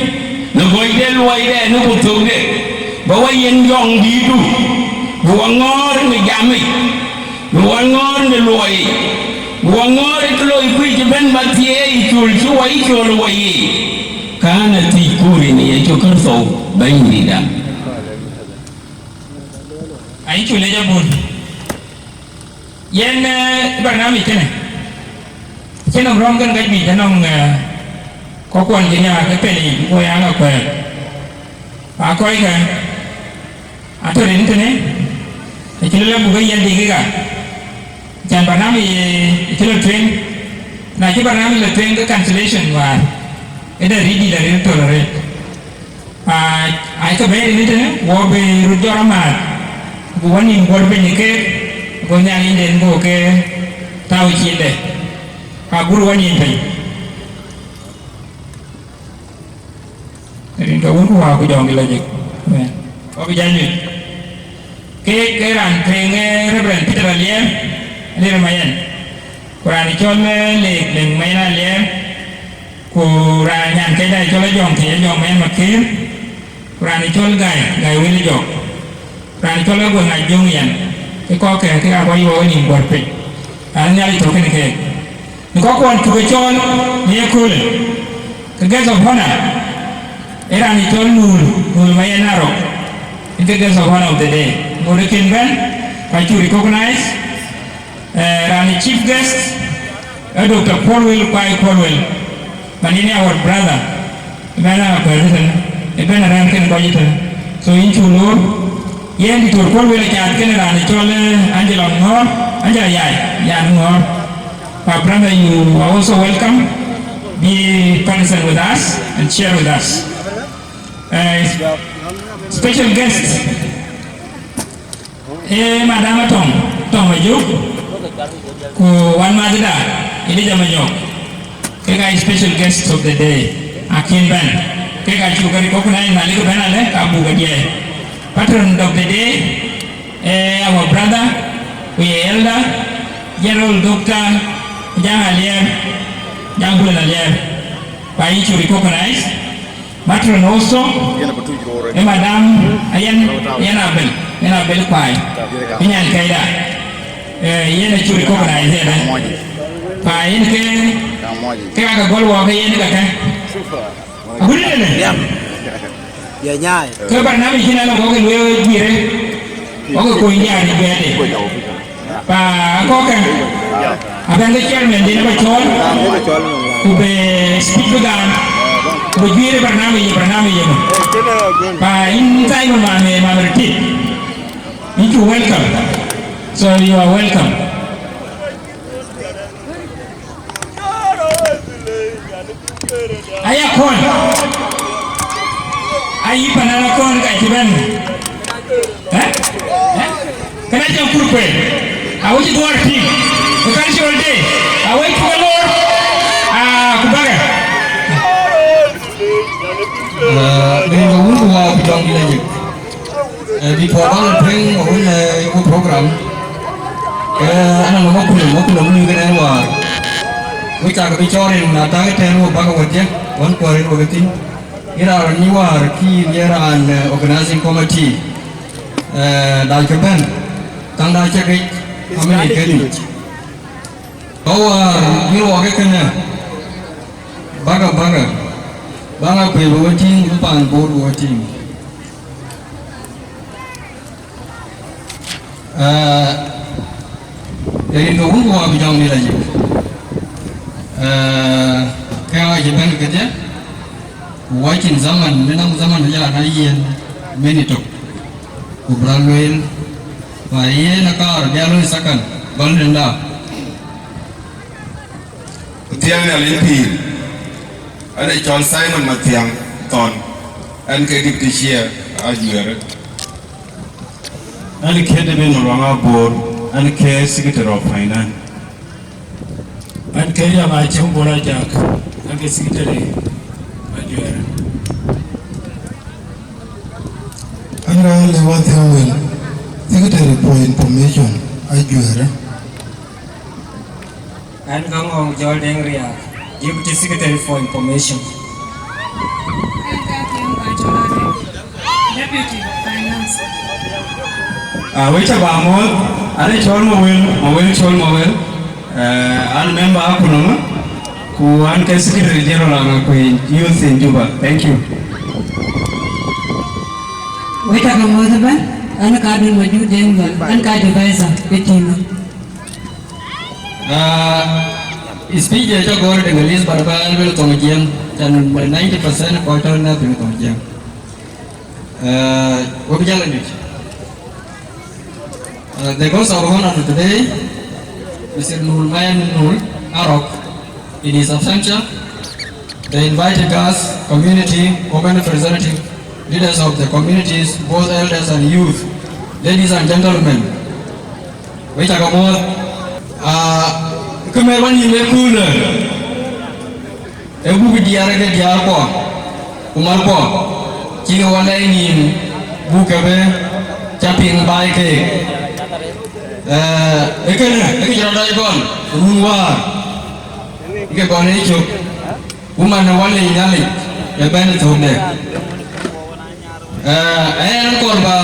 në gɔ̈cde luɔide në ku thökde, bä wɔ yiɛ̈n jɔŋdïïtdu, bï wɔ ŋɔ̈ɔ̈r në jamic, bï wɔ ŋɔ̈ɔ̈r në luɔiyic, bï wɔ ŋɔ̈ɔ̈r ë kë loiku yic ëbɛ̈n bä thieei col cï wɔ yï col wɔ yiic. Kään ë thiëcku rin Yecu Kërtho Bɛ̈nydïïtda. Ayï cu lec abun. Yen, eh, barnamij kënë, cïn nɔm rɔ̈m kën ka juëc anɔŋ, eh, kɔ̈k kuɔn cï nhiaar ke pɛ̈l yic, ku ya ŋa kuɛɛr. Pa kɔckë, atɔ̈ rin kënë, acï lɔ buk ke yiɛ̈n dikika. Can barnamij, eh, cï lɔ tueŋ, na cï barnamij lɔ tueŋ ke cancellation wäär, ë dɛ rït dït arëët tɔ̈l arëët. Aa, aa, ke bɛ̈ɛ̈i rin tënë, wɔ bï röt jɔt amääth, ku wɔ nïïm guɔ̈t piny ë keek, go Nhialic den go ke tääu cinde, ka gur wɔ nïïm piny. Rin ke Wun ku Wä ku Jɔŋdït Lajik. Amen. Wɔ bï jal nyuc. Kek ke raan tueŋ, eh, Reverend Peter Alier, Alier Mayen. Ku raan cɔl, eh, Lek, Lek Mayen Alier. Ku raan nyan ke da cɔl Ajɔŋ, ke Ajɔŋ Mayen Makir. Ku raan cɔl Gai, Gai Wili Jɔk. Ku raan cɔl Agueŋ Ajuŋ Yan. Ke kɔc kɛ, ke ka kɔc yuɔɔk nïm guɔ̈r piny. Raan Nhialic tɔ̈ kenë keek. Në kɔc kuɔn cuk ke cɔɔl në ye köölë, ke guest of honor, ee raan cɔl Nul, Nul Mayen Arok, yen ke guest of honor of the day. Ŋot ë kën bɛ̈n, ku acuk recognize, eh, raan chief guest, ee Doctor Paul Will, Kuai Paul Will, man yen our brother. Ëbɛ̈n a kuɛth tënë, ëbɛ̈n a rɛ̈ɛ̈r kenë kɔc tënë. So yïn cuk loor, yen Doctor Paul Will Acath kenë raan cɔl, eh, Angela Ŋɔ̈ɔ̈r, Angela Yai, Yai Ŋɔ̈ɔ̈r. My brother, you are also welcome. Be present with us and share with us. Uh, special guest. Eh, Madam Atɔŋ, Tɔŋ Majuk, ku wan madhda, Elijah Manyok, kek aa special guests of the day, akën bɛ̈n. Kek aa cuk ke recognize, na lek bɛ̈n alë, ka buk ke diɛɛr. Patron of the day, eh, our brother, ku ye elder, General Doctor Jaŋ Alier, Jaŋ Bulel Alier, ku ayï cuk recognize. Matron also, yen abï tuc roor, eh, Madam, eh, yen, yen Abel, yen Abel Kuai. Yen ka. Ë nyan kɛcda. Eh, yen acuk recognize ëdë. Kaŋ muɔc. Pa yen ke, kaŋ muɔc, ke ka ke gɔl wɔ ke yen ka ke. Agudi nene. Yam. Ya nyai. Ke barnamij cïn alɔ kɔ̈k ke lueel guiëre. Kɔ̈k ke kony diaar në guɛɛrde. Pa kɔ̈kkë, abɛ̈n ke chairman den aba cɔɔl, ku bï speech bï gam, ku bï juiir ë barnamij, barnamij ëbɛ̈n. Pa yïn Simon Mame, Mame Retiet, yïn cuk welcome. So you are welcome. Aya kɔn. Ayi panan akɔn ka cï bɛ̈n. Eh? Eh? Kënë acïn kur kueer. Awïc dhuɔɔr tïŋ. Ë cultural day. Awïc cuk lor. Ah, ku bagë. Ah, rin ke wun ku wä ku jɔŋ dït ajik. Eh, before bä lɔ tueŋ ë wun, eh, ku program, ke anɔŋ ë makulum, makulum nu kën ɛn wäär. Wek cak bï cɔɔr rin na tak ëtɛ̈ɛ̈n wek bäk wɛ̈t jɛ, wän kuɔɔr rin wek ë thïn. Yïn raan rɔt nyï wäär kï yïn ye raan, eh, organizing committee, eh, dac ke bɛ̈n, käŋda cä kec, amini kën yic. Kä wäär yïn wɔ ke kënë, bäkë, bäkë, bäkë kuëë bï we tïŋ, bï paan Bor bï we tïŋ. Aa, rin ke wun ku wä bï jɔŋ dït ajik. Aa, ke ɣa cï bɛ̈n kedhie, ku wä cïn zaman, bï naŋ zaman bï jɔ na yen minit tök, ku bï rɔt lueel, ku ayen akaar bï a looi second, gɔl tënda. Ku thiëëŋ Nhialic pïïr, ɛn ee cɔl Simon Mathiaŋ Thɔn, ɛn ke deputy chair Ajuɛɛrë. Ɛn ke David Maluaŋ Abor, ɛn ke secretary of finance. Ɛn ke Riɛm Acïm Bol Ajak, ɛn ke secretary Ajuɛɛrë. Ɛn Raan Lëu Athiäŋ Wël, secretary for information Ajuɛɛrë. Ɛn ka Ŋɔŋ Jɔl Deŋ Riak, Deputy Secretary for Information. Ɛn ka Deŋ Bajolare, Deputy Finance. Ah, wek ca ba muɔ̈ɔ̈th, an ë cɔl Mawel, Mawel cɔl Mawel. Eh, an member akunɔm, ku an ke Secretary General Aŋakuei Youth in Juba. Thank you. Wek ca ke muɔ̈ɔ̈th ëbɛ̈n, an ka Dun Majur Deŋ Bɛ̈n, an ka advisor ke team. Ah, speech de ca gɔ̈ɔ̈r de English, but ba luel thoŋ Jiëŋ, can ninety percent kɔc tɔ̈ në piny thoŋ Jiëŋ. Ah, we bï jal anyuc. Uh, the guest of honor today, Mister Nul Mayen Nul Arok, in his absentia, the invited guests, community, women representative, leaders of the communities, both elders and youth, ladies and gentlemen, wek ca ke muɔ̈ɔ̈th. Ah, këmɛr wä nïïm ë kuulë, ë buk diäär ke diäärkuɔ, ku märkuɔ, cï ke wä lɛɛi nïïm buk ke bɛ̈n. Ca piŋ baai keek. Eh, ë kënë, ë kë cï rɔt dɔc gɔl, run wäär, ke gɔl ë cök, ku man ë wal ë Nhialic ë bɛ̈n ë thökde. Eh, ë ɣɛn kɔɔr ba,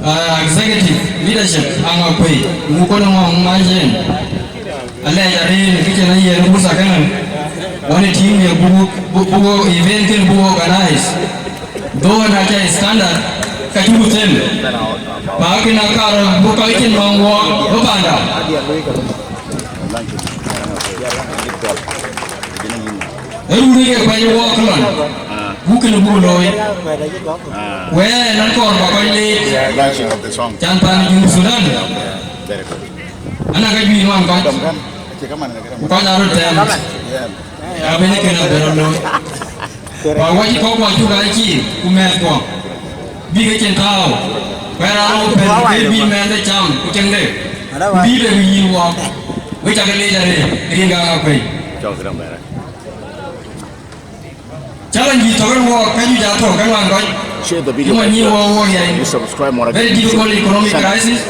eh, executive leadership Aŋakuei, ku kɔn ŋɔŋ mac yen. Alɛɛc arëët kë cïn aye ruhusa kënë, wën ë team ye buk, buk, buk event kënë buk organize. Though na ca standard, ka cuk them. Ba kënë akaar buk ka cïn nɔŋ wɔ, bï panda. Ë run ke kuany wɔ këlɔn, buk kënë buk looi. Wɛ̈ɛ̈r ënɔn kɔɔr ba kɔc leec. Launching of the song. Can pan Junub Sudan. Very good. Ana ka juëc nuan kɔc. Dɔm kan, cï kaman na kërɛm. Ku kɔc aa röt tɛɛm. Yeah. Abënë kënë abï rɔt looi. Ba wɔ cï kɔ̈k wɔ cuk aa cil, ku mɛɛth kuɔ. Bï ke cin tääu. Ku ë raan wɔ pɛ̈n, bï, bï mɛɛthde cam, ku tiɛŋde. Ku bï bɛ ku yïn wɔ. Wek ca ke leec arëët, rin ka Aŋakuei. Cɔk kërɛm bɛ̈ɛ̈r. Challenges tɔ̈ kën wɔ, ka juëc aa tɔ̈ kën wan kɔc. Share the video. Cïmën nyin wɔ wɔ yɛn. You subscribe more. Very difficult economic crisis.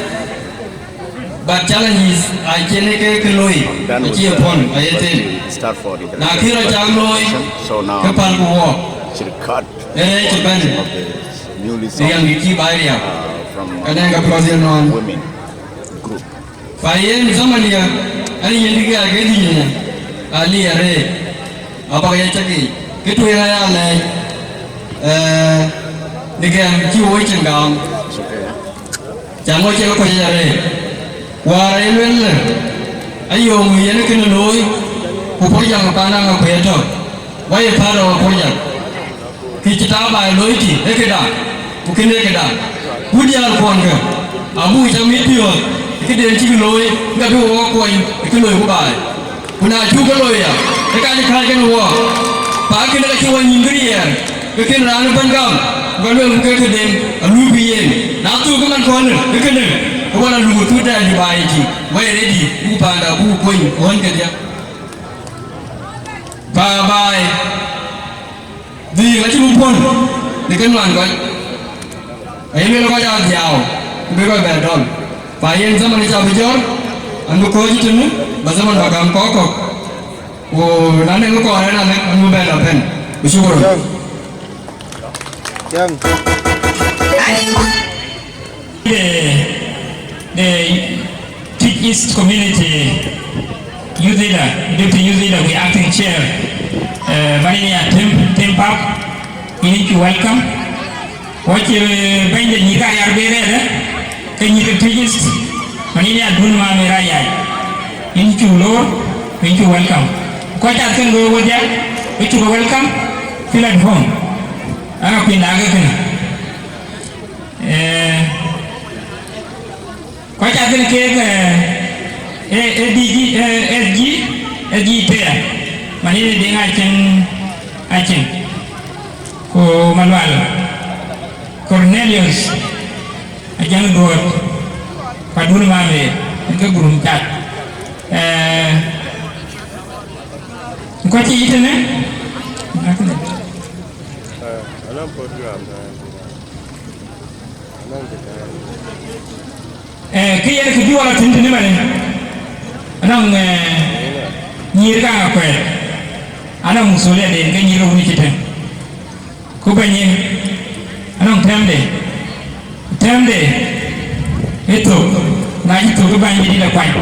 But challenges aa cïn ke, ke looi. Done with, acie uh, pɔ̈n, aye them. Start for the na kï rɔt cak looi, so now ke pal ku wɔ. Should cut. Ë rɛɛc cï bɛ̈n. Of the newly, riɛm dït cï baai riɛm. Uh, from, uh, ka nɛn ka bï rɔt dhil nɔn. Women group. Fa yen zaman ya, an yen dï gɛ̈ɛ̈r ke dhïc ënë, ali arëët, abak ya cak yiic, kë tueŋ aya lɛɛc, eh, në gɛm cï woi cin gam. Cam woi cin kɔc arëët. Wäär aye lueel lë, ayöŋ yen kënë looi, ku project paan Aŋakuei tɔ̈, wɔ ye part of project. Kë cï taau baai looi tï, ee këda, ku kënë ee këda. Ku diäär kuɔnkë, abuk cam mit piɔ̈ɔ̈th, këden cïk looi, ka bï wɔ kuɔny, kë loiku baai. Ku na cuk ke looi ya, ke ka cï kääc kenë wɔ, pa kënë ka cï wɔ nyïïn bï riɛɛr, ke kën raan ëbɛ̈n gam, ku ka luelku ke këden, aluui bï yen. Na thuk ëman kɔn, ke kënë, ke wɔ la luk ë thut dɛɛn cï baai tï, wɔ ye ready, buk paanda, buk kuɔny, ku ɣɔ̈n kedhie. Pa baai. Dhil acï bï puɔ̈l në kën nuan kɔc. Aye lueel kɔc aa dhiau, ku bï kɔc bɛ dɔl. Pa yen zaman ca bï jɔt, an bï kɔ̈ɔ̈c tënë, ba zaman ba gam kɔc kɔ̈k. Ku na nɛŋ kɔɔr ɛn alɛ̈k, an bï bɛ lɔ bɛ̈n. Ku shukran. Tiɛŋ. Tiɛŋ. The, the Twic East Community Youth Leader, Deputy Youth Leader, we acting chair, uh, Marinia Tim, Tim Pap, yïn cuk welcome. Wɔ cï, eh, bɛ̈ny de nyïïr ka riar be rɛɛt, eh, ke nyïïr ke Twic East, Marinia Dun Mami Rayai. Yïn cuk loor, yïn cuk welcome. Kɔc cath kën looi wodhia, we cuk welcome, feel at home. Aŋakuei daak kënë. Eh, kɔc ca thïn keek, eh, eh, eh, D G, eh, S G, S G Tea, man yen ë Deŋ Acieŋ, Acieŋ, ku Malual, Cornelius, Ajäŋ Duɔ̈ɔ̈t, ku Adun Mame, yen ke gurum cath. Eh, kɔc cï yic tënë, eh, anɔŋ program, eh, Eh, kë yen kë bï wɔ lɔ thïn tënë manë, anɔŋ, eh, nyïïr ka Aŋakuei, anɔŋ masulia den ke nyïïr ke wun cï tɛ̈n. Ku bɛ̈ny yen, anɔŋ tɛ̈mde, tɛ̈mde ë thök, na cï thök ë bäny bï dït akuany.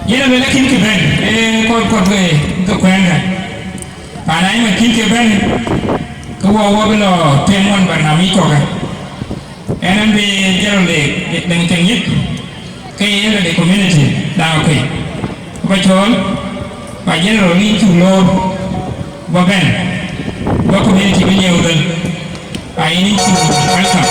Yen aluel akïn kë bɛ̈n, ee, kɔc, kɔc ke, ke kuɛ̈ɛ̈ŋkë. Pan aa yen akïn kë bɛ̈n, ke wɔ, wɔ bï lɔ tɛ̈n ɣɔn barnamij kɔ̈kë. Ɣɛn, ɣɛn bï general de, de, de Deŋ Cieŋ Yith, ke ye leader de community daŋ Aŋakuei. Ku ba cɔɔl, ba general yïn cuk loor, ba bɛ̈n, ba community bï lieu dhël. Ba yïn cuk welcome.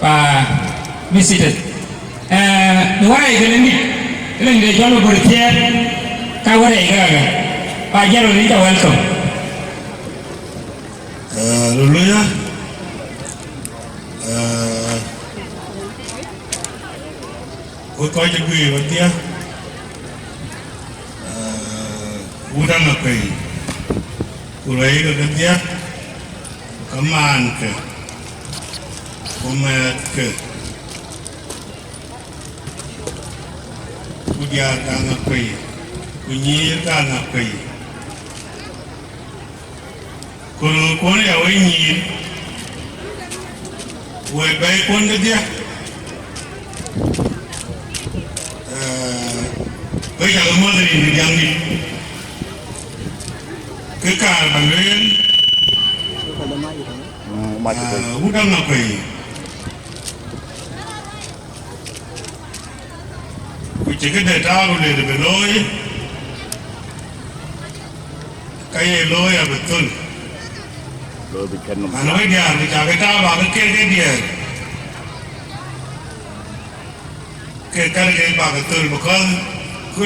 Pa, be seated. Eh, në wärɛc kënë nït, kënë nït cɔl bï bɔ̈ thiëër, ka wärɛc kaka. Pa Gerald, yïn ca welcome. Eh, Luluya. Eh, wek kɔc ë guiir wedhie. Eh, wut Aŋakuei. Ku luɛi ke kedhie. Ku kamaankë. Ku mɛ̈ɛ̈tkë. Ku diäär ka Aŋakuei, ku nyïïr ka Aŋakuei. Ku röörkuɔn ya wek nyïïr, wek bɛ̈ikuɔn kedhie. Eh, wek cak muɔ̈th rin kë diäŋdït. Kë kaar ba lueel, ah, wut Aŋakuei. Ku cï këde tääu röt le bï looi, ka ye looi abï thöl. Looi bï cän nɔm. An, wek diäär, ku cakï tääu bä ke kel ke diɛɛr, ke kär ke bä ke thöl, because ku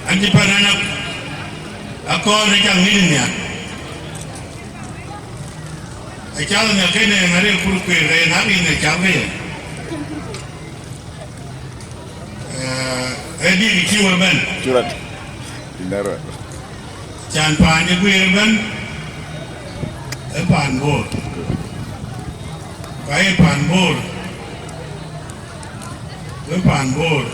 an cï pän an, akɔɔr ë cak ŋic nhial. Acath nhial kënë ŋäri kur kueer, ke ye ŋäk yïn ë cak ke ye. Eh, ë dït cï we bɛ̈n. Cï rɔt. Yïn ë rɔt. Can paan cï guiir ëbɛ̈n, ë paan Bor. Ka ye paan Bor, ë paan Bor.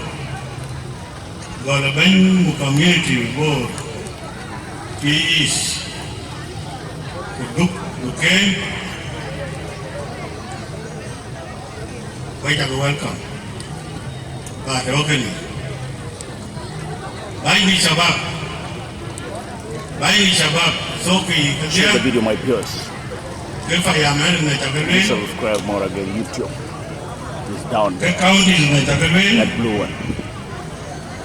Gɔl ë bɛ̈ny mu community Bor, East, ku Duk, ku Keny. Wek cak welcome. Ba tɔ̈ kënë. Bäny de shabab. Bäny de shabab. Thok piny kedhie. Share the video, my viewers. Ke payam ënë cak lueel. Please subscribe more again, YouTube. It's down there. Ke county ënë cak lueel. That blue one.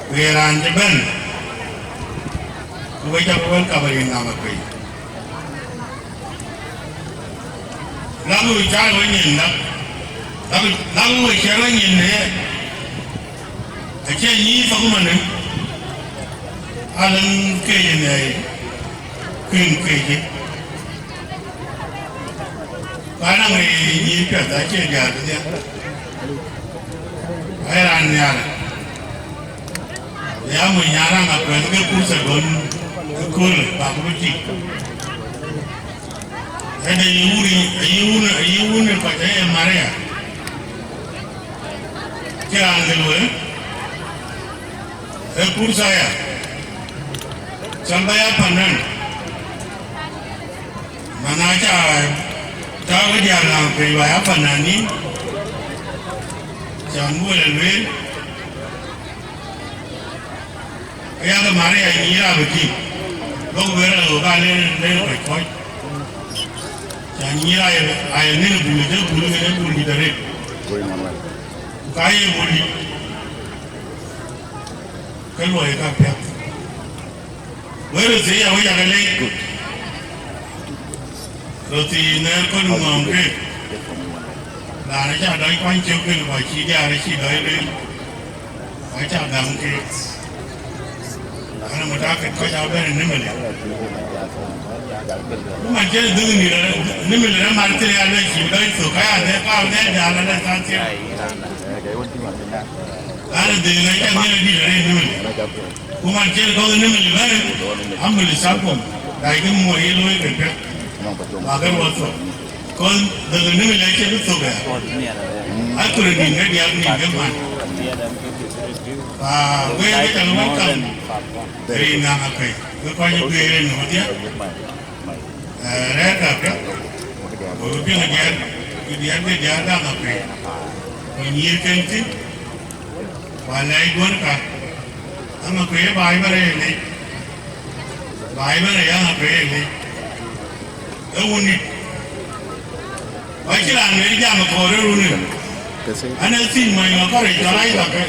Ku ye raan cï bɛ̈n. Ku wek cak welcome rin Aŋakuei. Lagu cak we nyin, lak, lagu, lagu we cak we nyin ne. Acie nyi thok mane. Alan ke ye ne. Kuin ke ye. Bana ngi nyi piɛth acie diaar dia. Ai ran niar. Ya mony Aŋakuei ke pursa don ke kol ba ku tik. Ënë yï wun, yï wun, yï wun ë kɔc ë Maria. Cï raan dhil wël, ë pursa ya. Cɔl ba ya panan. Mana ca ta wä diaal na piny ba ya panan ni. Can bu wël lueel. Ke yak Maria nyïïr abï tïŋ, bɔ̈ ku bï rɛ̈ɛ̈r ɣöök aa len, len kɔc kɔc. Cän nyïïr aye, aye nen bul, ë bul, ë bul dït arëët. Ku ka ye bul dït, ke luɔi ka piath. Wël röt thiëëc awëc ake leec. Röt thiëëc nɛ̈ɛ̈r kɔn ŋɔ̈ɔ̈ŋ keek. Raan acä dɔc kuany cök kën, ku acï diaar acï dɔc lueel. Aca gam keek. Ana mutaakat kɔc aa bɛ̈n ë Nimule. Ku man cïn dhuk Nimule, Nimule rɛ̈ mar thïn ya lec cï dɔc thok, ka ya dhɛ, ka dhɛ jal alɛ thaa thiël. Ana dhëëŋ aca ŋiɛn adït arëët Nimule. Ku man cïn kɔ̈th Nimule bɛ̈n, Amule Sakum, daikï muɔi ye looi ke piɛth. Ba ke ruɔth thok. Kɔn dhëŋ ë Nimule acie bï thök aya. Athör ë nïn ke diäk nïn ke man. Aa, wek ë cak welcome. Rin Aŋakuei. Wek kɔc ë guëër ënɔɔnë diäk. Ee, rɛ̈ɛ̈r ka piɛth. Wek bï piŋ ë diäk, ë diäk ke diäk Aŋakuei. Ku nyïïr kën thïn. Ku alɛɛc duɔ̈n ka. Aŋakuei baai bä rɛ̈ɛ̈r ë lec. Baai bä rɛ̈ɛ̈r Aŋakuei ë lec. Ee wun dït. Ku acïn raan wël jam ë kɔɔr ë run ë. An, ee thïn mɔny ŋa kɔɔr ë cɔl rac thakë.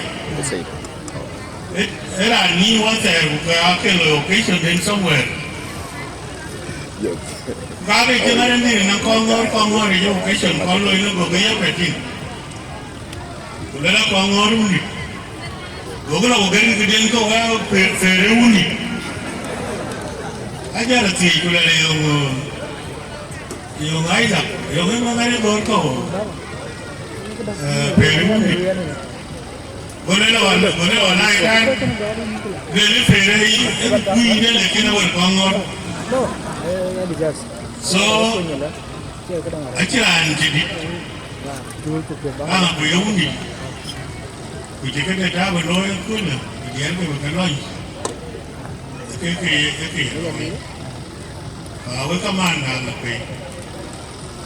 Ë, ë raan nyïïn wä thɛɛr ku ke ake loi occasion den somewhere. Ka ke cïn aren dhil në kɔŋ ŋɔ̈ɔ̈r, kɔŋ ŋɔ̈ɔ̈r ë occasion kɔn loi në gök ë yek pɛ̈t tïŋ. Lëla kɔŋ ŋɔ̈ɔ̈r wundït. Gokë lɔ ku gɛ̈t këden ke wä per, per ë wundït. Ajäl athiëc ku lɛl yöŋ, yöŋ Isaac, yöŋ ë mɛn ë dhor kɔ̈u. Eh, per ë wundït. Go lël ɣɔn, go lël ɣɔn na ye kan, lël ë per ë, ë kuc de, lakin awën kɔŋ ŋɔ̈ɔ̈r. So, acï raan cï dït. Raan ku ye wundït. Ku cï këde tääu ë looi ëköölë, ku diɛɛr ke bï ke lɔny, ke, ke, ke, ke ye looi. Ka wek kamaan, ka lɔ pei,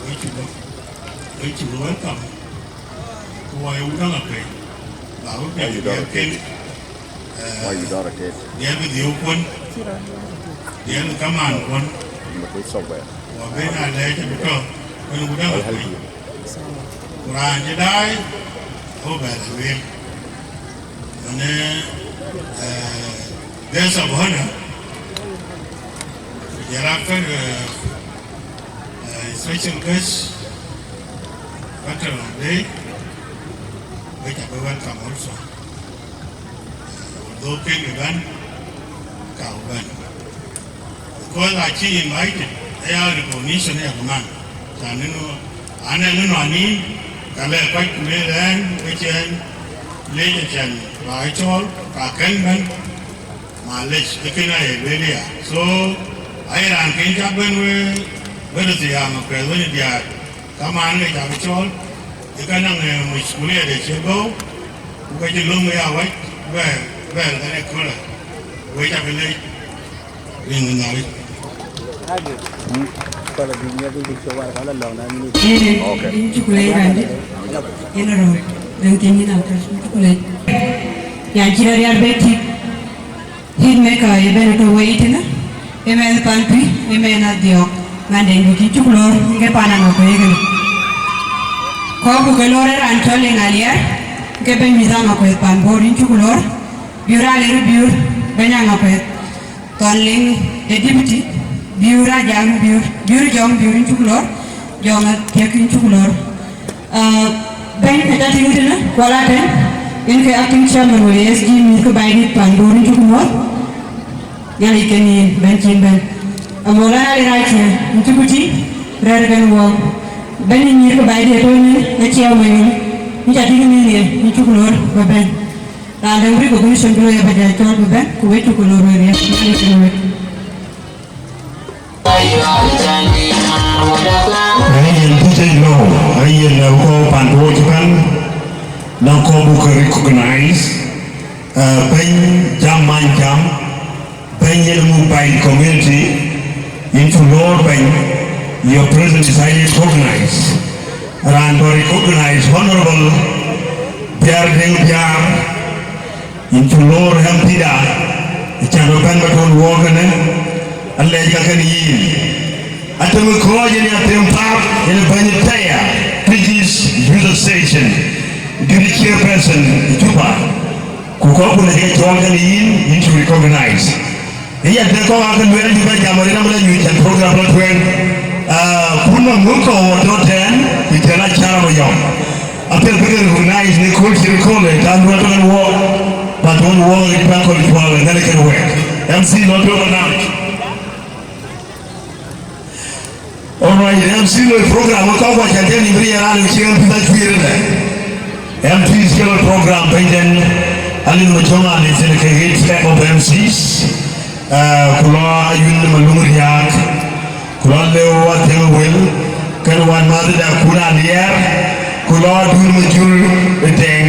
wek cuk, wek cuk welcome. Ku wɔ ye wun daŋ apei, ba wek piɛth diɛɛr ken, eh, diɛɛr ke dhiëëu kuɔn, diɛɛr ke kamaan kuɔn. Wɔ ben alɛɛc abï tɔ, wek wun daŋ apei. Ku raan cï daai, abï bɛ lɔ lueel. Mane, eh, guest of honor, ku jɔl a kë, eh, eh, special guest, patron of day, wek abï welcome also. Although kek bï bɛ̈n, ka bï bɛ̈n. Because acï invited, aya recognition ya kamaan. Can, you know, an ë ŋic nɔn yïn, ka lɛ̈k kɔc ku lueel ɛn, ke cï ɛn leec, acän ba cɔɔl, ka kën bɛ̈n, malec, ë kën aye lueel ya. So, aye raan kën cak bɛ̈n we, we de thiaŋ apɛth we de diaar. Kamaan ke cak cɔɔl, ë ka naŋ, eh, mashghuliya de cie bɔ̈u, ku ka cï löŋ ya wac, bɛ̈ɛ̈r, bɛ̈ɛ̈r ka de köölë, we cak leec. Rin Nhialic. Yen, yen cuk leec raan dït, yen röör, däŋ tiɛŋ yïn ater, cuk leec. Yan cï rɔt riɛl bɛ tik, hitmaker ye ben tɔ̈ wei tënë, ë mɛnh pan tui, ë mɛnh adhiɔ̈k, man den dït, yïn cuk lor, yïn ke pan Aŋakuei kënë. Kɔ̈k ku ke lor ë raan cɔl Leŋ Aliɛr, ke bɛ̈ny mïth Aŋakuei pan Bor, yïn cuk lor, Biur Aliɛr Biur, bɛ̈ny Aŋakuei. Thɔn Leŋ de deputy, Biur Ajak Biur, Biur Jɔŋ Biur, yïn cuk lor, Jɔŋ Athiek, yïn cuk lor. Ah, bɛ̈ny, aca tïŋ tënë, Kuɔl Atɛ̈n, yen ke acting chairman wala S G mïth ke Baidït pan Bor, yïn cuk muɔ̈th. Nhialic kën yïn, bɛ̈ny cïn bɛ̈ny. Amolana Ali Racie, yïn cuk tïŋ, rɛ̈ɛ̈r kën wɔɔk. Bɛ̈ny nyïïr ke Baidït ëtɔ̈ ënë, acie Amanyɔl, yïn ca tïŋ ënë ye, yïn cuk lor, bä bɛ̈n. Raan däŋ bï recognition bï lɔ ya bä jɔ cɔɔl bï bɛ̈n, ku wek cuk lor wek riɛk, Nhialic kën wek. Ayen tuc ëc lɔ̈u, ayen, eh, kɔ̈u pan tuɔɔc ëbɛ̈n, nɔŋ kɔ̈u buk ke recognize, eh, bɛ̈ny jam many jam, bɛ̈ny yen muk bai community, yïn cuk lor bɛ̈ny, your presence is highly recognized. Raan tɔ̈ recognized, Honorable Biar Deng Biar, yïn cuk lor M P da, acän bä bɛ̈n bä tuɔ̈n wɔɔk ënë, alɛɛc ka kën yïn. Atem kɔ̈ɔ̈c yen ya tem path, yen bɛ̈ny tɛ̈ya, Fiji Youth Association, deputy chairperson, Juba. Ku kɔ̈k ku lec ke cɔɔl kën yïn, yïn cuk recognize. Ë ya tëk kɔ̈k aake lueel bï bɛ jam arëët, am la nyuc cän program la tueŋ. Ah, kun nɔm ŋö kɔ̈u tɔ̈ tɛ̈ɛ̈n, ku jɔl a Carol Yɔm. Apiɛth bï ke recognize në kööl cï röt köölë, taŋ duɔ̈n tɔ̈ kën wɔɔk, but wën wɔɔk ë bä kööl cuɔl, ënɛn kën wɛ̈ɛ̈t. M C lɔ tueŋ ënɔɔnë. All right, M C loi program ë kɔ̈k kua cän tënë bï raan ë cï M P bä cuiir ënë. M P cï loi program bɛ̈nyden, Alin Macɔŋ Alin thïn ke ɣet of M Cs, eh, ku lɔ Ayun Maluŋ Riääk, ku lɔ Lëu Athiëŋ Wël, kën wänmäthda Kun Aliɛɛr, ku lɔ Adun Majur Deŋ,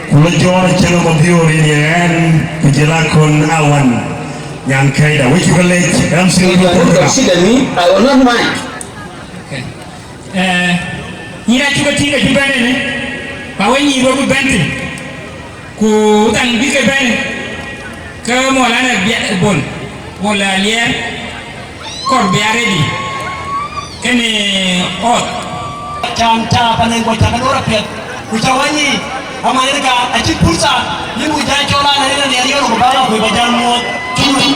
ku lɔ Jɔn Acäŋ Mabiöör yen ye ɣɛn, ku jɔl a Kon Awan. Nyan kɛ̈ɛ̈cda, we cuk leec, M C loi program. Consider me, I will not mind. Okay. Eh, nyïïr acuk tïŋ ke cï bɛ̈n ënë, ba we nyïïr we bï bɛ̈n thïn. Ku thaŋ bï ke bɛ̈n, ke Maulana Bia-, Bol, Bol Aliɛɛr, kɔɔr bï a ready. Kënë ɣɔ̈th. Cam ta panen kɔc cak lor apiɛth. Ku ca wä nyic, aman yen ka acï pursa, yïn ku jai cɔl an, yen aliɛɛr yɔn ku bä la kuc bä jal muɔɔth. Tïŋ.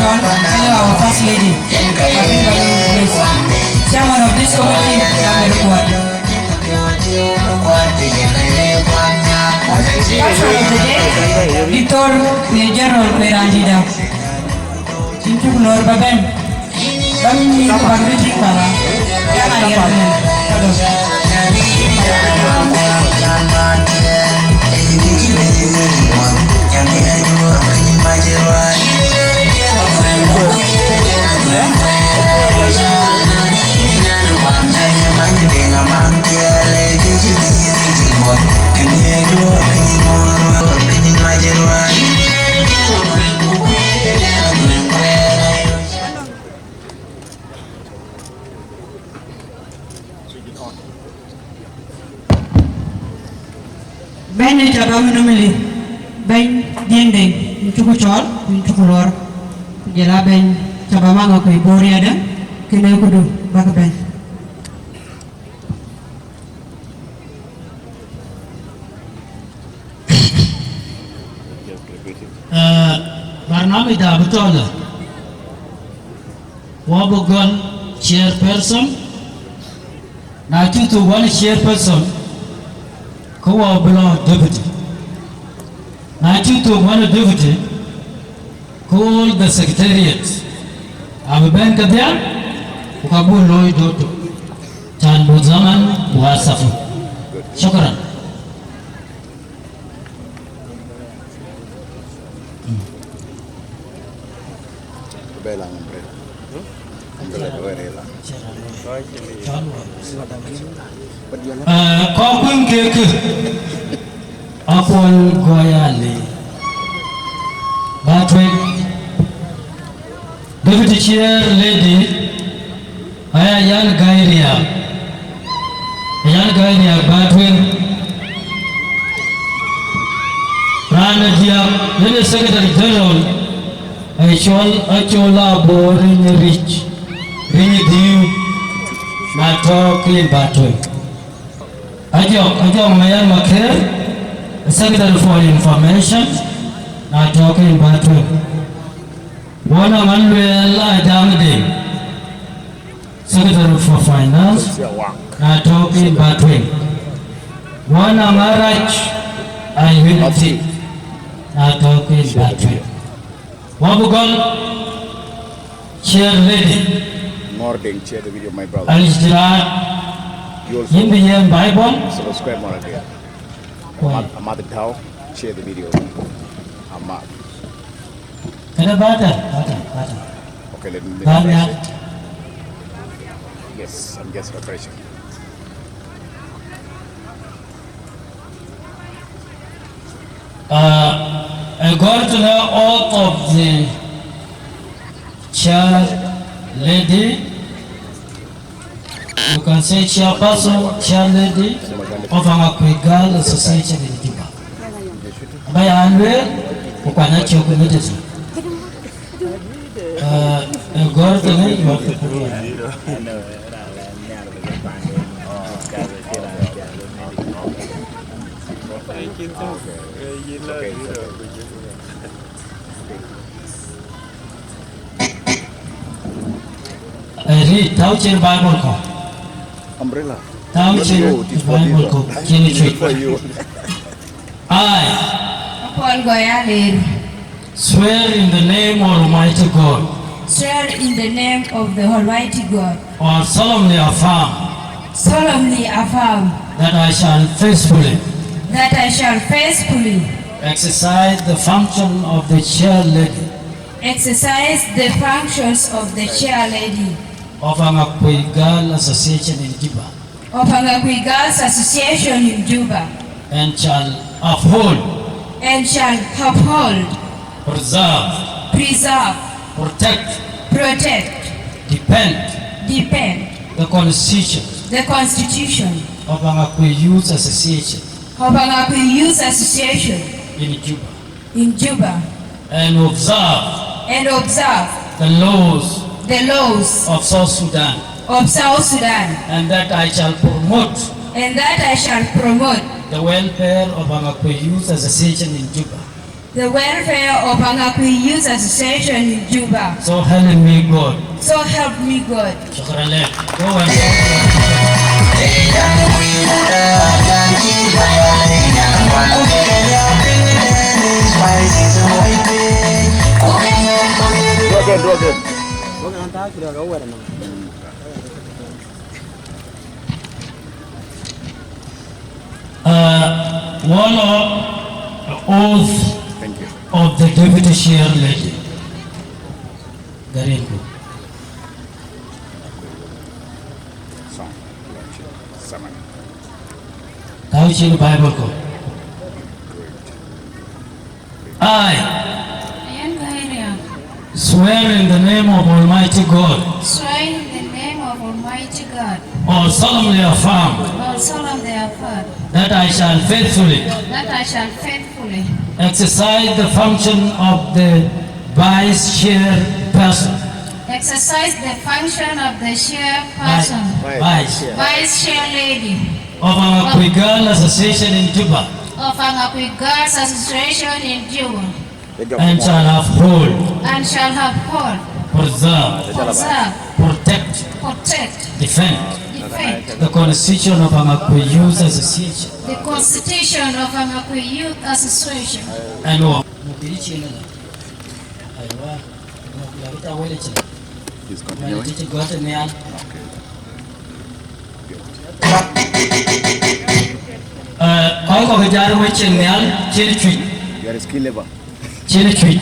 Hello, our First Lady. Chairman of this committee, Daniel Kuat. Patron of the day, Doctor General Kwerandida. Yïn cuk lor ba bɛ̈n. Ba mïth bäk röt tïŋ baba. Jam ariɛl bɛ̈n. Pardon. Bɛ̈ny ë cä bä wën ë Mili, bɛ̈ny Diɛ̈n Deŋ, yïn cuk cɔɔl, yïn cuk lor. Ku jɔl a bɛ̈ny cä bä maŋ akuc Bor yadë, kënë këdu bäk bɛ̈ny. Eh, barnamij da bï tɔ̈ lë, wɔ bï gɔl chairperson, na cï thök wän chairperson, ke wɔ bï lɔ deputy. Na cï thök wän deputy, ke all the secretariat abï bɛ̈n kedhie, ku ka buk looi doto. Can bu zaman wa safu. Shukran. Eh, kɔc kuëŋ kek Apuɔl Gɔyali, Batwek, Deputy Chair Lady, aya Yan Gairia, Yan Gairia Batwek, raan ë diäk, yen ë Secretary General, ë cɔl Acol Abor Riny Ric, Riny Dhiu, na tɔ̈ ke yen Batwek. Ajɔk, Ajɔk Mayen Maker, Secretary for Information, na tɔ̈ ke yen Batwek. Wɔ nɔŋ Aluel Ajam Deŋ, Secretary for Finance, na tɔ̈ ke yen Batwek. Wɔ nɔŋ Arac Ayuen Atik, na tɔ̈ ke yen Batwek. Wɔ bï gɔl Chair Lady. Ŋɔr Deŋ, share the video, my brother. Al-Ijraat, you also yïn bï yen Bible. Subscribe, Ŋɔr Deŋ. Kuai. Amat, Amat Tau, share the video. Amat. Kënë bata, bata, bata. Okay, let me refresh it. Yes, I'm just refreshing. Uh, according to the oath of the chair lady, you can say chairperson, chair lady of Aŋakuei Girl Association in Juba. Ba ya lueel, ku kuany acök ë mïtëtï. Uh, according to the, you have to put your hand. Eh, read, tau cïn Bible kɔ̈u. Umbrella. Tau cïn Bible kɔ̈u, cïn cuëc. I, Apuɔl Gɔyali, swear in the name of Almighty God. Swear in the name of the Almighty God. Or solemnly affirm. Solemnly affirm. That I shall faithfully. That I shall faithfully. Exercise the function of the chair lady. Exercise the functions of the chair lady. Of Aŋakuei Girl Association in Juba. Of Aŋakuei Girls Association in Juba. And shall uphold. And shall uphold. Preserve. Preserve. Protect. Protect. Defend. Defend. The Constitution. The Constitution. Of Aŋakuei Youth Association. Of Aŋakuei Youth Association. In Juba. In Juba. And observe. And observe. The laws. The laws. Of South Sudan. Of South Sudan. And that I shall promote. And that I shall promote. The welfare of Aŋakuei Youth Association in Juba. The welfare of Aŋakuei Youth Association in Juba. So help me God. So help me God. Shukran lek. Go and Uh, one of the oath of the deputy chair lady. Garin ku. Tau cin Bible ku. I Yen ka area. Swear in the name of Almighty God. Swear in the name of Almighty God. Or solemnly affirm. Or solemnly affirm. That I shall faithfully. That I shall faithfully. Exercise the function of the vice chairperson. Exercise the function of the chairperson. Vice. Vice. Vice chair lady. Of Aŋakuei Girl Association in Juba. Of Aŋakuei Girls Association in Juba. And shall uphold. And shall uphold. Preserve. Preserve. Protect. Protect. Defend. Defend. The Constitution of Aŋakuei Youth Association. The Constitution of Aŋakuei Youth Association. And what? Please continue. Uh, kɔc kɔ̈k ë jat wec cin nhial cin cuc. Cin cuc.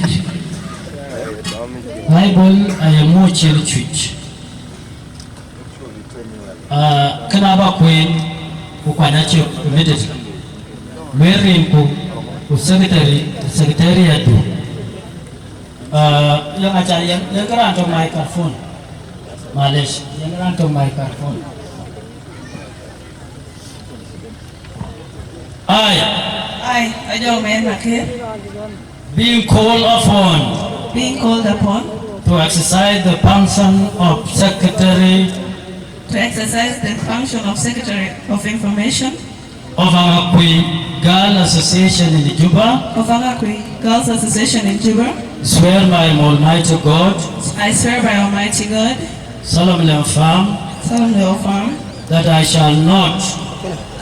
Bible aye muk cin cuc. Uh, kënë aba kueen, ku kuany acök immediately. Lueel rin ku, ku secretary, secretariat du. Uh, yɛn aca yɛn, yɛn kë raan tök microphone. Malesh, yɛn kë raan tök microphone. I, I, Ajok Mayen Makir, being called upon, being called upon to exercise the function of Secretary to exercise the function of Secretary of Information of Aŋakuei Girl Association in Juba, of Aŋakuei Girls Association in Juba, swear by Almighty God, I swear by Almighty God, solemnly affirm, solemnly affirm, that I shall not,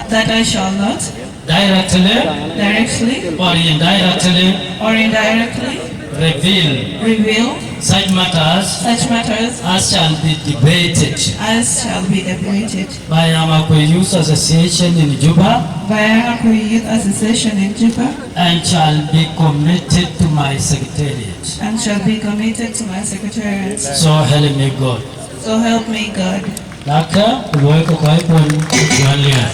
that I shall not directly, directly, or indirectly, or indirectly, reveal, reveal, such matters, such matters, as shall be debated, as shall be debated, by Aŋakuei Youth Association in Juba, by Aŋakuei Youth Association in Juba, and shall be committed to my secretariat, and shall be committed to my secretariat. So help me God. So help me God. Lakë, ku luɔi ke kɔc puɔ̈n juɛ̈n liɛɛr.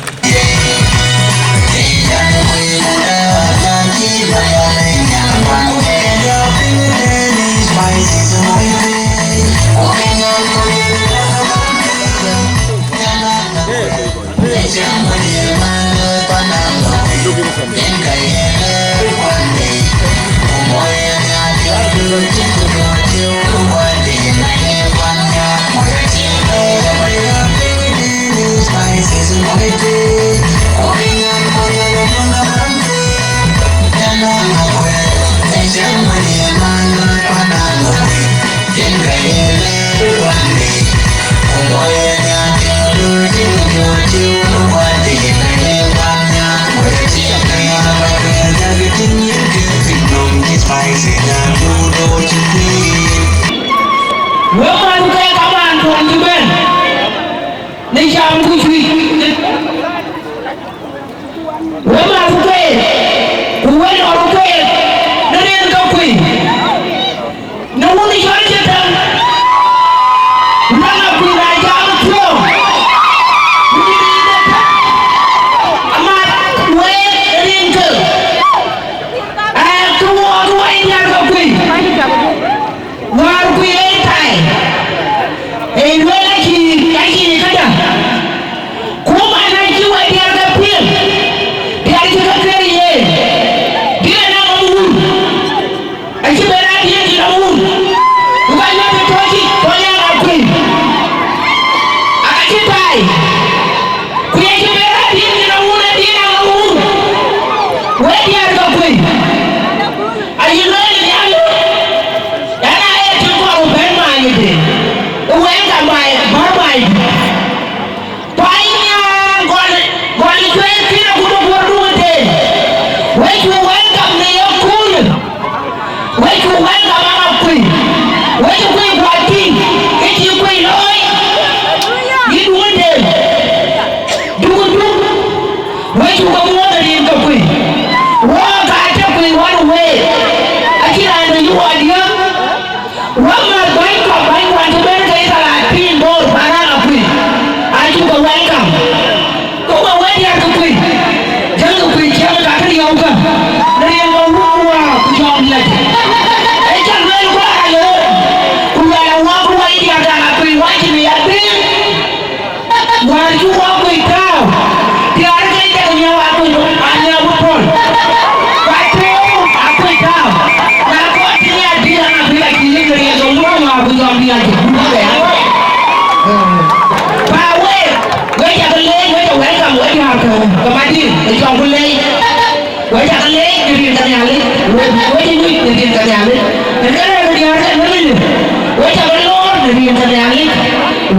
Wek man ke kaman tuɔŋ cï bɛ̈n në cam ku cuic. Wek math keek, ku wek nɔm keek, në rin ke kuc, në wun cɔl cï tɛ̈n, ku na kuc na jam piɔ̈u, në rin ke tɛ̈n, amat wek ë rin ke, ë, kë wɔ, kë wɔ ye diäär ke kuc. Wäär ku ye tai, ee lueel acï, acï këdäŋ. Ku man acï wek diäär ke piŋ, diäär cï ke kër yen, bï Acuk wɔ kuc tääu. Diäär ke cak nhiaar wɔ kuc, a nhiaar wɔ pɔ̈l. Ku atëëm akuc tääu. Na kɔc cï nhiaar dït, an, akuc acï yïn riɛl ke wun, ma ku jɔŋdït acï gup ke ya. Ba wek, wek cak leec, wek cak welcome, wek diäär ke, ke madït, ke jɔŋ ku leec. Wek cak leec në rin ke Nhialic, wek, wek cï nyuc në rin ke Nhialic. Në kërɛɛc ke diäär ke Nhialic, wek cak lor në rin ke Nhialic.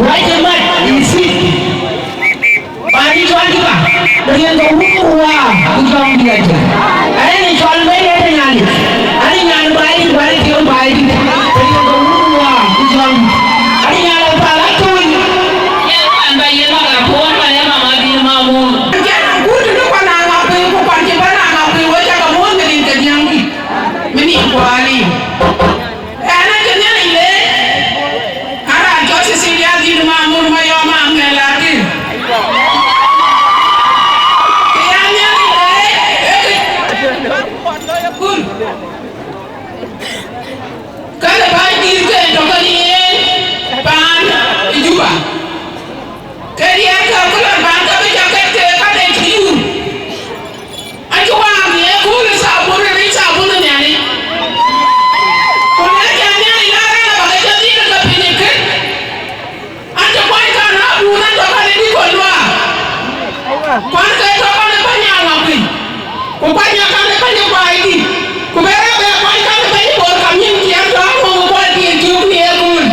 Wek cï mat në thïn. Paan ë cɔl Juba, në rin ke Wun ku Wä ku Jɔŋdït Lajik. Rin ë cɔl Mary ë Nhialic. Rin nyan baai dït, wär ë tiɔ̈u baai dït. Në rin ke Wun ku Wä ku Jɔŋdït. Rin nyan ë pal atun. Yen man ba yen mak apuɔ̈n, ba yen mak adït mamur. Jɛn kuut në kuan aŋa piny, ku kuan cï bɛ̈n aŋa piny, wek cak muɔ̈th në rin ke Jiëŋdït. Mini kuali. Ɛn acï Nhialic leec, an, raan cɔl Cecilia Dït Mamur Mayɔm Aŋɛl Atir. Kë ya Nhialic leec, ee kë kun. Kɛ̈në bäny dït ke tɔ̈ ke yen paan ë Juba. Ke diɛɛr ke ku lɔ bäny ke bï cɔk ke ke ka de cï yur. Acï waak në ëkööl ë thabun, ë ric thabun ë Nhialic. Ku na cä Nhialic na rɛ̈ɛ̈r abä ke jɔ dhil ke piny ë kën. An, cï kuany kan abun an, tɔ kan ë bï kɔc luaak. Kuan ke tɔ kan ë bäny aŋa kuc. Ku kuany akan ë bäny ë kuaai dït. Ku bɛ rɔt bɛ kuany kan ë bäny ë bor kam nyin tiɛɛm tɔ aŋuɔ̈ŋ ë kuaai dït cuk në ëkööl.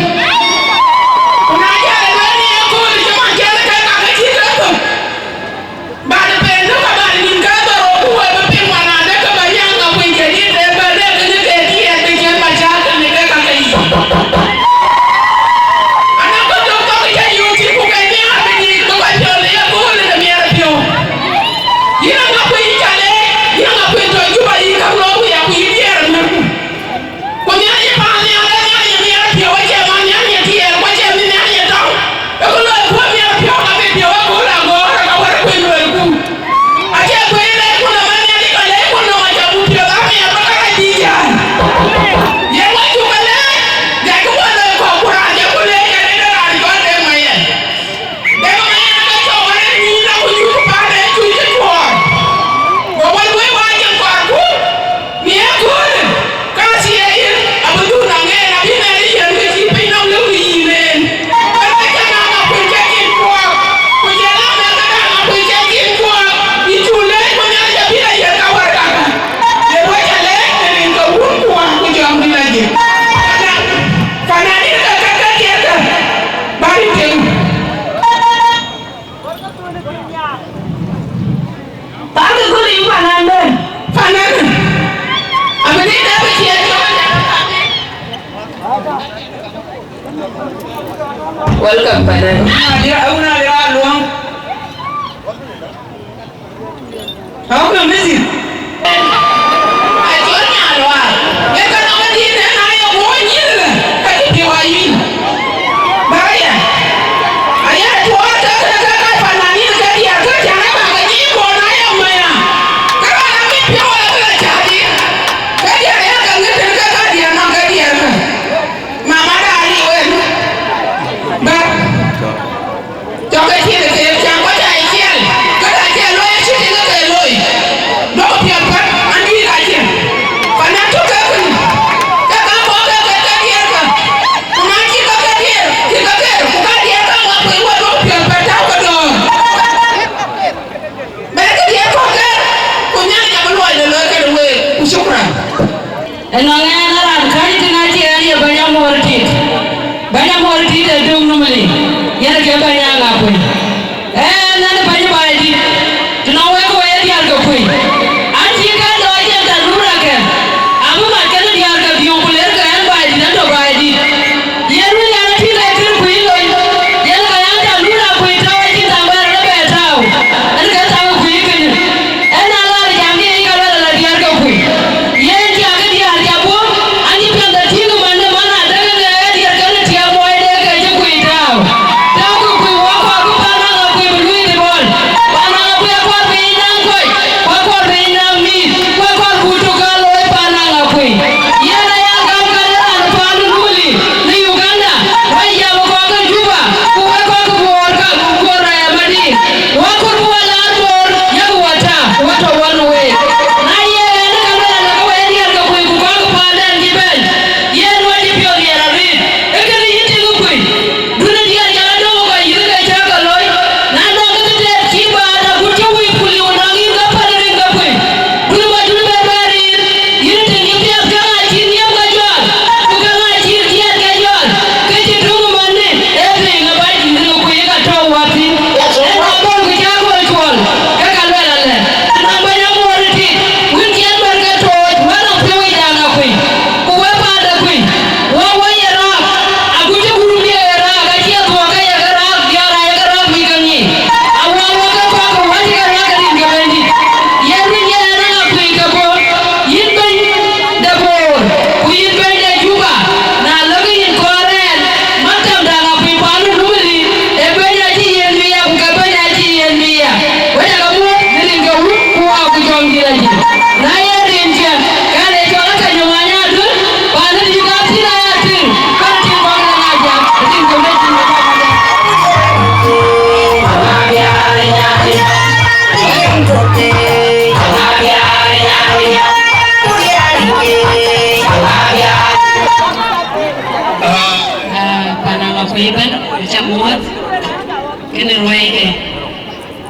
Ku na cä ë lueel në ëkööl, cï man cä ë kek ka ke cï ke thök. Bä de pen nu ka bä de nïn ke dhorou ku we bï piŋ wan ade ke bä nyaŋ ka kuny ke diɛt de bä de ke ne ke diɛt de cien bä cä ke ne ke ka ke yic. Ana ko dok tɔ ke cä yöök cï ku ke nhiaar bï nyic bï bä piɔl ë ye kööl de miɛɛr piɔ̈u. Yïn aŋa kuny yï cä le, yïn aŋa kuny tɔ Juba yï ka lɔ wiya ku yï diɛɛr ë märku. Ku Nhialic ë paannhial, ee Nhialic ë miɛt piɔ̈u, acie man Nhialic ë tiɛɛl, ku acie mïth Nhialic ë tɔŋ. Ee ku loi kuɔ̈n miɛt piɔ̈u, ka bï piɔ̈u ë kööl agɔɔr, ka wär kuëny luelku. Acie kuëny lɛɛc kun ëmën Nhialic, ka lɛɛc kun nɔm, aca buk piɔ̈u amiɛt bä ka rac bï jäl. Yen wä cuk ë lɛɛc, jɔkï wä loi kɔ̈k, ku raan jɔku leec, yen ë raan cɔl Deŋ Mayɛn. Deŋ Mayɛn aka cɔk arëët nyïïn, aku nyuc paan ë cuc ë tuɔɔr. Go wël wëi wä cïn kɔɔrku në ëköölë, ka thiëëc yïn, abï dhuk nɔm yen, abï Nhialic yiën kë cï piny nɔm lëu në yïn en. Ënë cïn nɔm akuc cï cin kuɔɔk, ku jël Amerika nɔm akuc cï cin kuɔɔk, yï cu leec ku Nhialic abï la yiën ka wär kaka. Yen wä cä leec në rin ke Wun ku Wä ku Jɔŋdït Lajik. Fananin ke ka ke tiɛɛtkë, bä rin tëëk. Bäkï kööl yï panan bɛ̈n. Panan. Abï dït dɛ bï ciɛɛt cɔɔl. Welcome, panan. Wun adï, wun adï aluɔŋ. How can this is? Acol nyan luaar. Ye ka nɔŋ adït en na ye guɔ nyïn lë, ka cï piɔ̈u ayï. Bäk aya. Aya tuɔɔr ke ke ke ka fananin ke diɛɛr ke cän ë bäk ke nyic kuɔn na ye maya. Ke raan abï piɔ̈u ala bï la cä adït. Ke diɛɛr aya ke ŋic tën ke ka diɛɛr nɔŋ ke diɛɛr ke. Mama da aliu en. Bäk. Jɔkë cïn ë keek cäŋ kɔc aa ciɛl, këda ciɛl loi acï tik ë ke loi. Duɔ̈kkë piɔ̈ɔ̈th pät, an, juëc ka cïn. Pan na cuk ke kën, ke ka kɔ̈k ke ke ke diɛɛr kä. Ku na cï ke ke diɛɛr, cï ke ke, ku ka diɛɛr kä ŋa kuëny wä duɔ̈kkë piɔ̈ɔ̈th pät tääu ke dɔ̈ɔ̈r. Bɛ̈ɛ̈rkë diɛɛr kɔ̈k ke, ku Nhialic abï luɔi de looi këde week, ku shukran. Ënɔɔnë, ɣɛn raan kääc tïŋ acie ɣɛn ye bɛ̈ny Amuɔɔr Tit. Bɛ̈ny Amuɔɔr Tit ë döŋ Numili, yen ke bɛ̈ny Aŋakuei. Ɣɛn, ɣɛn ë bɛ̈ny Baaidït, tënɔŋ wek ke we ye diäär ke kuei. An, cï kɛn lɔ yen tɛ̈ run rakɛn, abï mat kenë diäär ke biöŋ ku lerkë ɣɛn Baaidït, ɣɛn tɔ̈ Baaidït. Yen wën yɛn atïŋ ke kën kuëny lony, yen ka yɛn tɛ̈ lun akuëc tɔ̈u acïn thaŋ bɛ̈n rɔt bɛ tääu, yen ke thaŋ kuëny kënë. Yen na lar jam ke yic ka luel ala diäär ke kuëny. Yen cä ke diäär cä bɔ̈, an cï piɛth atïŋ man de man adek ënë ë diäär kenë tiɛɛm muɔɔi de ke cï kuëny tääu. Tääu ke kuëny wɔ kɔɔr bï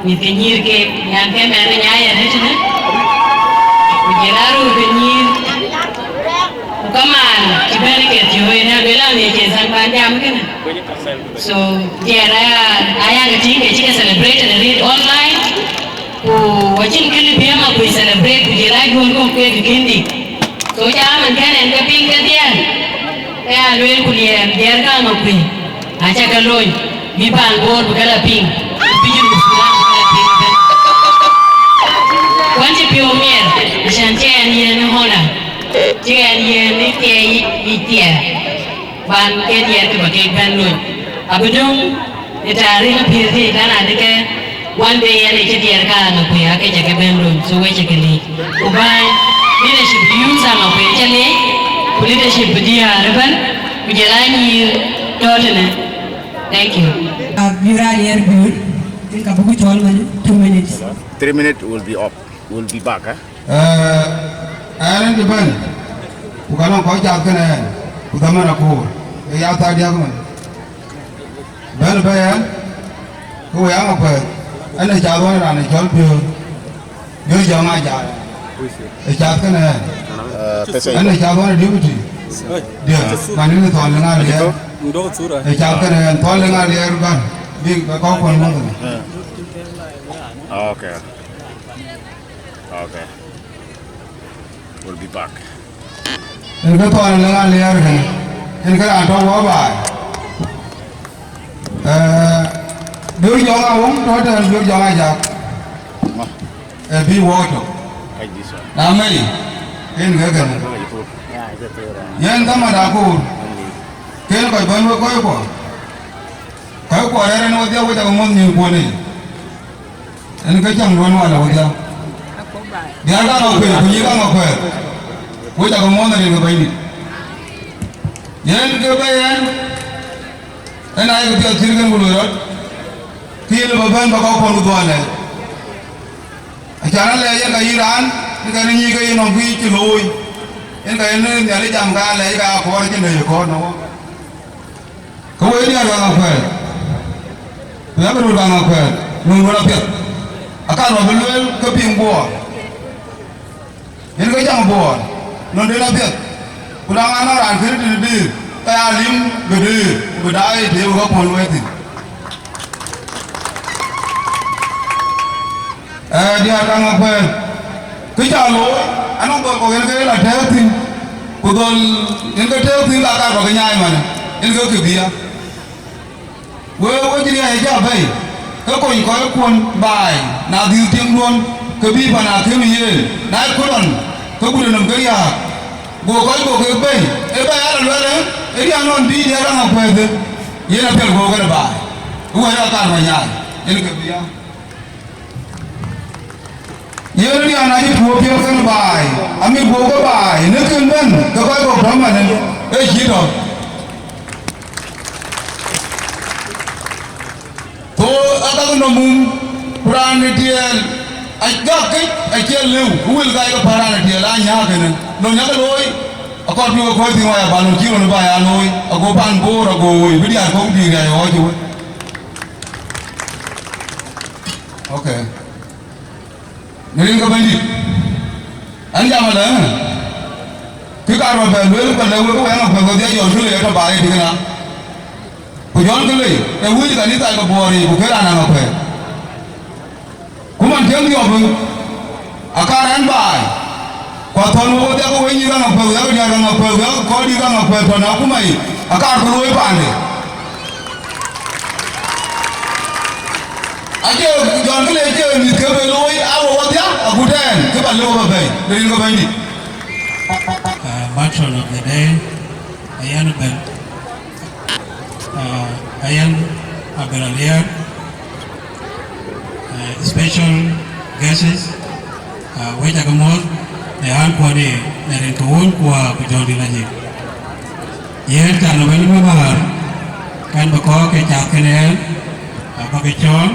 Mïth ke nyïïr keek, nyan ke mɛn ë nyaai arëët tënë, ku jël aa röör ke nyïïr, ku kamaan cï bɛ̈n ke thiööi ënë, luel an, ye cïn thaŋ ban jam kënë. So, diɛɛr aya, aya ke tïŋ ke cï ke celebrate në rëët online, ku acïn kënë bï Amakuëi celebrate, ku jël aa juöör kɔ̈k keek kë kën dï. So, ca man kɛn ɛn ke piŋ kedhie, ke ya lueel ku liɛɛr, diɛɛr ke Amakuëi. Aca ke lony, bï paan Bor bï ke la piŋ, bï Junub Thudan bï ke la piŋ ëbɛ̈n. Kuan cï piɔ̈u miɛt, acan cï ɛn yen ë honor, cï ɛn yen ë thiɛɛi yic, yic thiɛɛr, ban ke diɛɛr ke ba kek bɛ̈n lony. Abï döŋ ë taarikh ë pïïr thiëc kan adï ke one day ɛn ë cï diɛɛr kaŋ ë kuëë ake cä ke bɛ̈n lony, so we cä ke leec. Ku bäny leadership youth Amakuëi cä leec, ku leadership bï diäär ëbɛ̈n, ku jël anyïïr tɔ̈ tënë. Thank you. Abï raan yer biööt, yen ka buku cɔl man two minutes. Three minutes will be up. Will be back, eh? Eh, ɛn ë bɛ̈n, ku ka nɔŋ kɔc cath kënë ɛn, ku dhaman akoor, ë ya thaa diäk man. Bɛ̈n bɛ̈n ɛn, ku we Amakuëi, ɛn ë cath ɣɔn raan ë cɔl Biöör, Biöör Jɔŋ Ajak, ë cath kënë ɛn. Eh, pesa. Ɛn ë cath ɣɔn ë deputy. Diɛ̈, man ë Thɔn Leŋ Aliɛɛr. Ë cath kënë ɛn, Thɔn Leŋ Aliɛɛr bän, bï bɛ kɔ̈k kuɔn mɔ̈th. Okay. Okay. We'll be back. Yen ke Thɔn Leŋ Aliɛɛr kënë, yen ke raan tɔ̈ wɔ baai. Eh, Biöör Jɔŋ Awöŋ tɔ̈ tɛ̈n, Biöör Jɔŋ Ajak. Ma. Eh, bï wɔ tök. Kai this one. Na mei, yen ke kënë. Kai this one. Yen ka mat akoor. Ken kɔc bɛ̈n wek kɔc kuɔ. Kɔc kuɔ rɛ̈ɛ̈r ɛn wedhia, wek cak muɔ̈th nyïïn kuɔn yic. Yen ke cäŋ duɔ̈n wal awodhia. Diäär kaŋ akuëër, ku nyïïr kaŋ akuëër. Wek cak muɔ̈th rin ke Bɛ̈nydït. Yen ke bɛ̈i ɛn, ɛn ayek piɛth cït kën ku loi rɔt. Kë yen bä bɛ̈n bä kɔk kuɔn ku dhuɔɔr lɛɛc. Acan alɛɛc yen ka yïn raan, yen ka yen nyïïr ke yen nɔm kë cï looi. Yen ka yen Nhialic jam ka alɛɛc ka akɔɔr cïn dee ye kɔɔr në wɔ. Ke wek diäär kaŋ akuɛɛr, ku yak röör kaŋ akuɛɛr, nöŋ röör apiɛth. Akan rɔt bï lueel ke piŋ Buɔɔr, yen ke jam Buɔɔr, nöŋden apiɛth. Ku na ŋa nɔŋ raan kënë tëde dëër, ke ya lim bï dëër, ku bï daai ë tëë wek apuɔl wɛ̈ɛ̈r thïn. Ee, diäär kaŋ akuɛɛr. Kë cä looi, anɔŋ dhɔl kɔ̈k yen ke la tɛ̈ɛ̈u thïn, ku dhɔl yen ke tɛ̈ɛ̈u thïn, ka kaar bä ke nyaai manë, yen ke kë bï ya. Wek, wek cï riɛɛc ë cä bɛ̈i, ke kony kɔckuɔn baai, na dhil tiŋduɔn, ke bï pan akëm yen, na ye kut ɣɔn, ke kut ë nɔm ke riääk. Go kɔc go kek bɛ̈i, ee bɛ̈i aa la luɛl, ee riɛɛn ɣɔn bï diäär kaŋ akuɛɛr thïn, yen apiɛl guɔ̈u kënë baai, ë wɛ̈ɛ̈t ë kaar bä nyaai, yen ke bï ya. Yen riɛɛn acï tuɔɔp piɛl kënë baai, amit guɔ̈u ke baai, në kën bɛ̈n, ke kɔc kɔ̈k tɔ̈ manë, ee cï tɔ̈. Thou aka ke nɔm mum, ku raan ë tiɛɛl, a gäk këc acie lëu, ku wël ka ye ke päl raan ë tiɛɛl aa nyääk kënë. Lon yakë looi, akɔɔr bï we kɔc thïn waya ba lon cï ɣɔn ba ya looi, ago pan Bor, ago woi, bï diäär kɔ̈k dïïr ya ye ɣɔɔc ë we. Okay. Në rin ke Bɛ̈nydït, an jam alë, kë kaar bä bɛ lueel, bä lɛ̈k wek, wek Aŋakuɛth, wedhia Jɔn Kë Lei ë tɔ̈ baai ë tïŋ ëna. Ku Jɔn Kë Lei ë wïc kanitha ke Buɔɔr yiic, ku ke raan Aŋakuɛth. Ku man tiɛŋ dhiɔp, akaar ɛn baai, ku athɔ̈n wek wedhia ke wek nyïïr Aŋakuɛth, wek diäär Aŋakuɛth, wek kɔc dït Aŋakuɛth tɔ̈ në akuma yic, akaar ku luöi paande. Acie Jɔn Kë Lei, acie mïth ke bɛ looi, a wo wadhia agut ɛn, kë bä lëu bä bɛ̈i, në rin ke Bɛ̈nydït. Uh, matron of the day, ayan bɛ̈n, uh, ayan abɛ̈n aliɛɛr, uh, special guests, uh, wek cä ke muɔ̈th në ɣän kuɔn ë, në rin ke wun ku wäär ku jɔ̈ɔ̈ndït lajik. Yen can ë bɛ̈ny Mabar, kan bï kɔ̈k ke cath kënë ɛn, abä ke cɔɔl,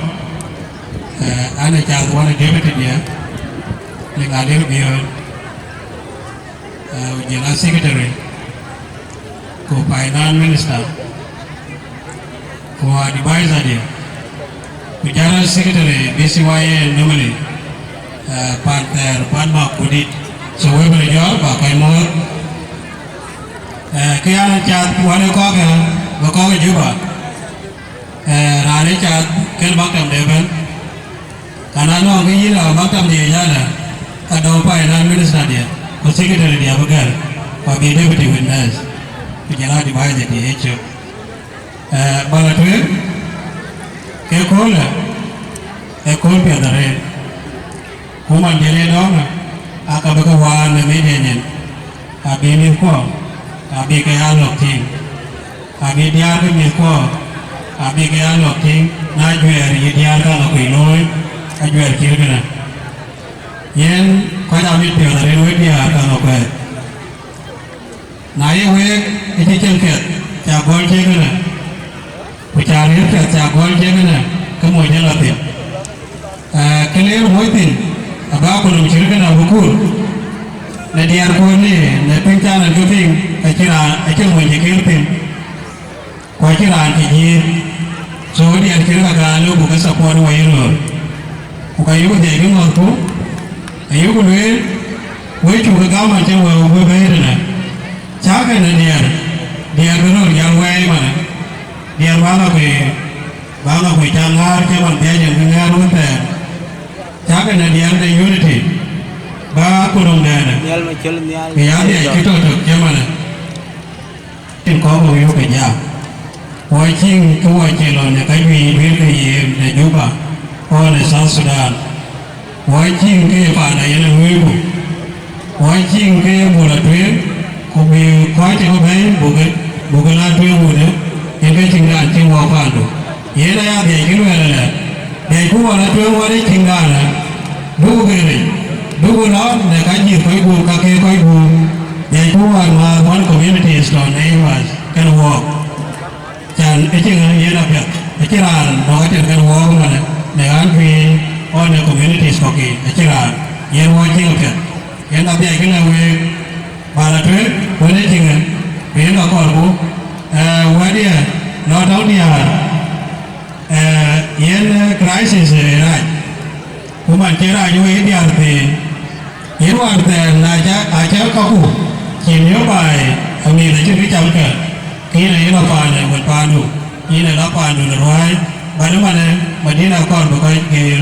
eh, an, ë cath wän ë deputy diɛ, Leŋ Aliɛɛr Biöör, eh, ku jël a secretary, ku finance minister, ku advisor diɛ. Ku General Secretary B C Y A normally, eh, pan thɛɛr, pan Makudit. So we bɛ jɔɔr ba kɔc moor. Eh, ke an cath wan ë kɔ̈k, eh, bï kɔ̈k ë Juba. Eh, raan ë cath kën maktam de bɛ̈n. Ka na nɔŋ kë yïn la maktam de yala, ka dɔm finance minister diɛ, ku secretary diɛ bï gɛ̈l, ku abï deputy witness, ku jɔl a advisor diɛ ë cök. Eh, ba la tueŋ, ke köölë, ee kööl piɛth arëët. Ku man jël ë dɔ̈ɔ̈ŋë, aa ka bï ke waar në media nyin, abï mïthkuɔ, abï ke ya lɔ̈k tïŋ, abï diäär ke mïthkuɔ, abï ke ya lɔ̈k tïŋ, na juɛɛr yï diäär ka lɔ kuc looi, ajuɛɛr cït kënë. Yen kɔc amit piɔ̈ɔ̈th arëët wek diäär ka lɔ kuɛɛth. Na ye week ë cï cieŋ piɛth cä gɔl cï kënë, ku cä riëëu piɛth cä gɔl cï kënë, ke moc ë lɔ thïn. Ee, kë ler moc thïn, abä ku nɔm cït kënë abï kuur. Në diɛɛrkuön ni, në piŋ cä nɔn ke piŋ, ka cï raan, acïn moc cï kër thïn. Ku acïn raan cï jiëër. So, diɛt cït ka gäär lëu buk ke support wɔ ye loor. Ku ka yökï dhiɛc bï ŋɔ̈thku, ayökï lueel, wek cuk ke gam man cïn wëu bï bɛ̈ɛ̈i tënë. Cäkï në diɛɛr, diɛɛr bï röör jäl wɛɛi manë. Diɛɛr bä ŋa kuëë, bä ŋa kuëë cä ŋäär cï man dhiɛc en bï ŋɛ̈ɛ̈r wën thɛɛr. Cäkï në diɛɛr de unity, bä ku nöŋdɛɛnë. Nhial ma cöl nhial. Bï ya dhiɛc cï tök tök cï manë. Cïn kɔ̈k wok yök ë jam. Wɔ cïŋ ke wɔ cï lɔ në ka juëc duëër ke yen në Juba, ɣɔn ë South Sudan. Wɔ cïŋ ke ye panda yen ë luöiku. Wɔ cïŋ ke ye bol atueŋ, ku bï kɔc cï ke bɛ̈i bukë, bukë la tueŋ wudë, yen ke cïŋ raan cï wɔ pandu. Yen aya dhiɛc kë luɛɛl ëlë, dhiɛcku wɔ la tueŋ wɔ ë cïŋ raanë, duku ke rec, duku lɔ në ka jïth kɔc guur ka ke kɔc guur, dhiɛcku wɔ ŋuääth wɔ communities tɔ̈ neighbors kën wɔɔk. Can ë cï ŋa yen apiɛth, acï raan nɔ̈k ater kën wɔɔk manë, në ɣän juëc ɣɔn në communities kɔ̈kï, acï raan yen wɔ cïŋ apiɛth. Yen adhiɛc kë lë week, ba la tueŋ wën ë cï ŋa, ku yen ka kɔɔrku, ee, wädiɛ, lɔ tɔ̈u diäär, ee, yen, ee, crisis ë rac, ku man cï rac wei diäär thïn, yen wäär thɛɛr na ca, aca kaku cïn yök baai, amïth acïn kë camkë, ke yïn aye lɔ paanë wën paandu, yïn ë lɔ paandu në ruääi, bän ëmanë Madina akɔɔr bï kɔc geer.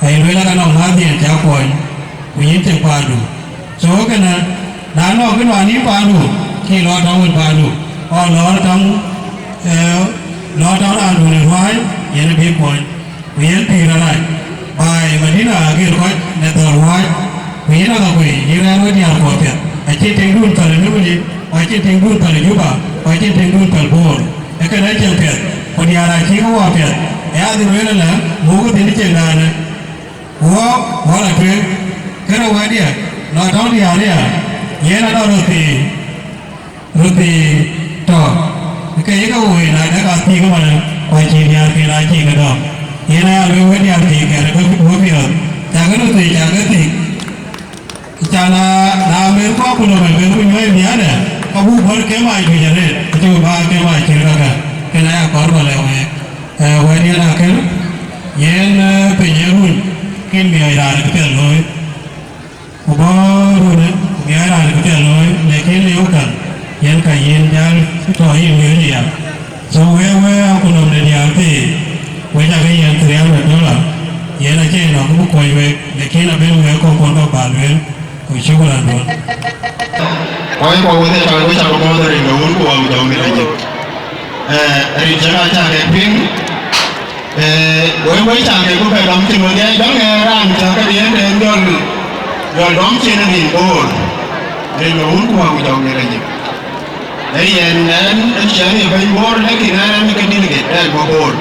Aye lueel aka nɔŋ mäthdiɛn cä kuɔny, ku yïn cïn paandu. So kënë, na nɔŋ kë nuan yïn paandu, ke lɔ tɔŋ wën paandu, ɣɔn lɔ tɔŋ, ee, lɔ tɔŋ raandu në ruääi, yen abï kuɔny, ku yen pïïr arac. Baai Madina ager kɔc në dhɔ̈l ruääi, ku yïn aka kuëë, yïn rɛ̈ɛ̈r wek diäär kuɔ piɛth, acïn tiŋdun päl ë Nimule, ku acïn tiŋdun päl ë Juba, ku acïn tiŋdun päl Bor. Ee kënë acïn piɛth, ku diäär acïk wɔ piɛth, ë adhil lueel ëlä, mukë thïn cieŋdaanë. Wɔ, wɔ la tueŋ, kënë wädiɛ, lɔ tɔ̈u diäär aya, yen anɔŋ röt thii, röt thii tɔ̈, ke ye ke woi na dɛ̈k athii ke manë, ku acï diäär ke na cï ke dɔm. Yen aya lueel wek diäär thii kɛ̈t ke wɔ piɔ̈ɔ̈th, cakë röt thii, cakë thii. Ca na, na mɛn kɔ̈k ku lɔ bɛ̈n bɛ̈n ku nyuɔɔc biänë, ka buk bɔ̈ ke mac juëc arëët, acï bï bä ke mac cït kakë, kën aya kɔɔr bä lɛ̈k week. Ee, wɛ̈t yen akën, yen, ee, piny ee run, kën miɔɔc raan ë këpiɛth looi. Ku bɔ̈ runë, ku miɔɔc raan ë këpiɛth looi, lakin liu käŋ, yen ka yïn jäl tɔ yïn miɔɔc aya. So wek, wek akutnɔm de diäär thii, wek cakë yiɛ̈n three hundred dollar, yen acie nɔŋ kë bï kuɔny wek, lakin abën wek kɔ̈k kuɔn kɔ̈k bä lueel, ku shukran duɔ̈n. Kɔc kɔ̈k wek cakë, wek cakë bɔ̈ rin ke wun ku wä ku jɔŋ rin ajik. Eh, rin cäk acä kek piŋ, eh, wek, wek cakë ku bɛ dɔm cïn wek dhiac dɔŋ, eh, raan cä ke diɛ̈n de jɔl, jɔl dɔm cin rin Bor, rin ke wun ku wä ku jɔŋ rin ajik. Ee yen, ɛn, ɛn cï ɛn ye bɛ̈ny Bor, lakin ɛn, ɛn ke delegate, ɛn bɔ̈ Bor.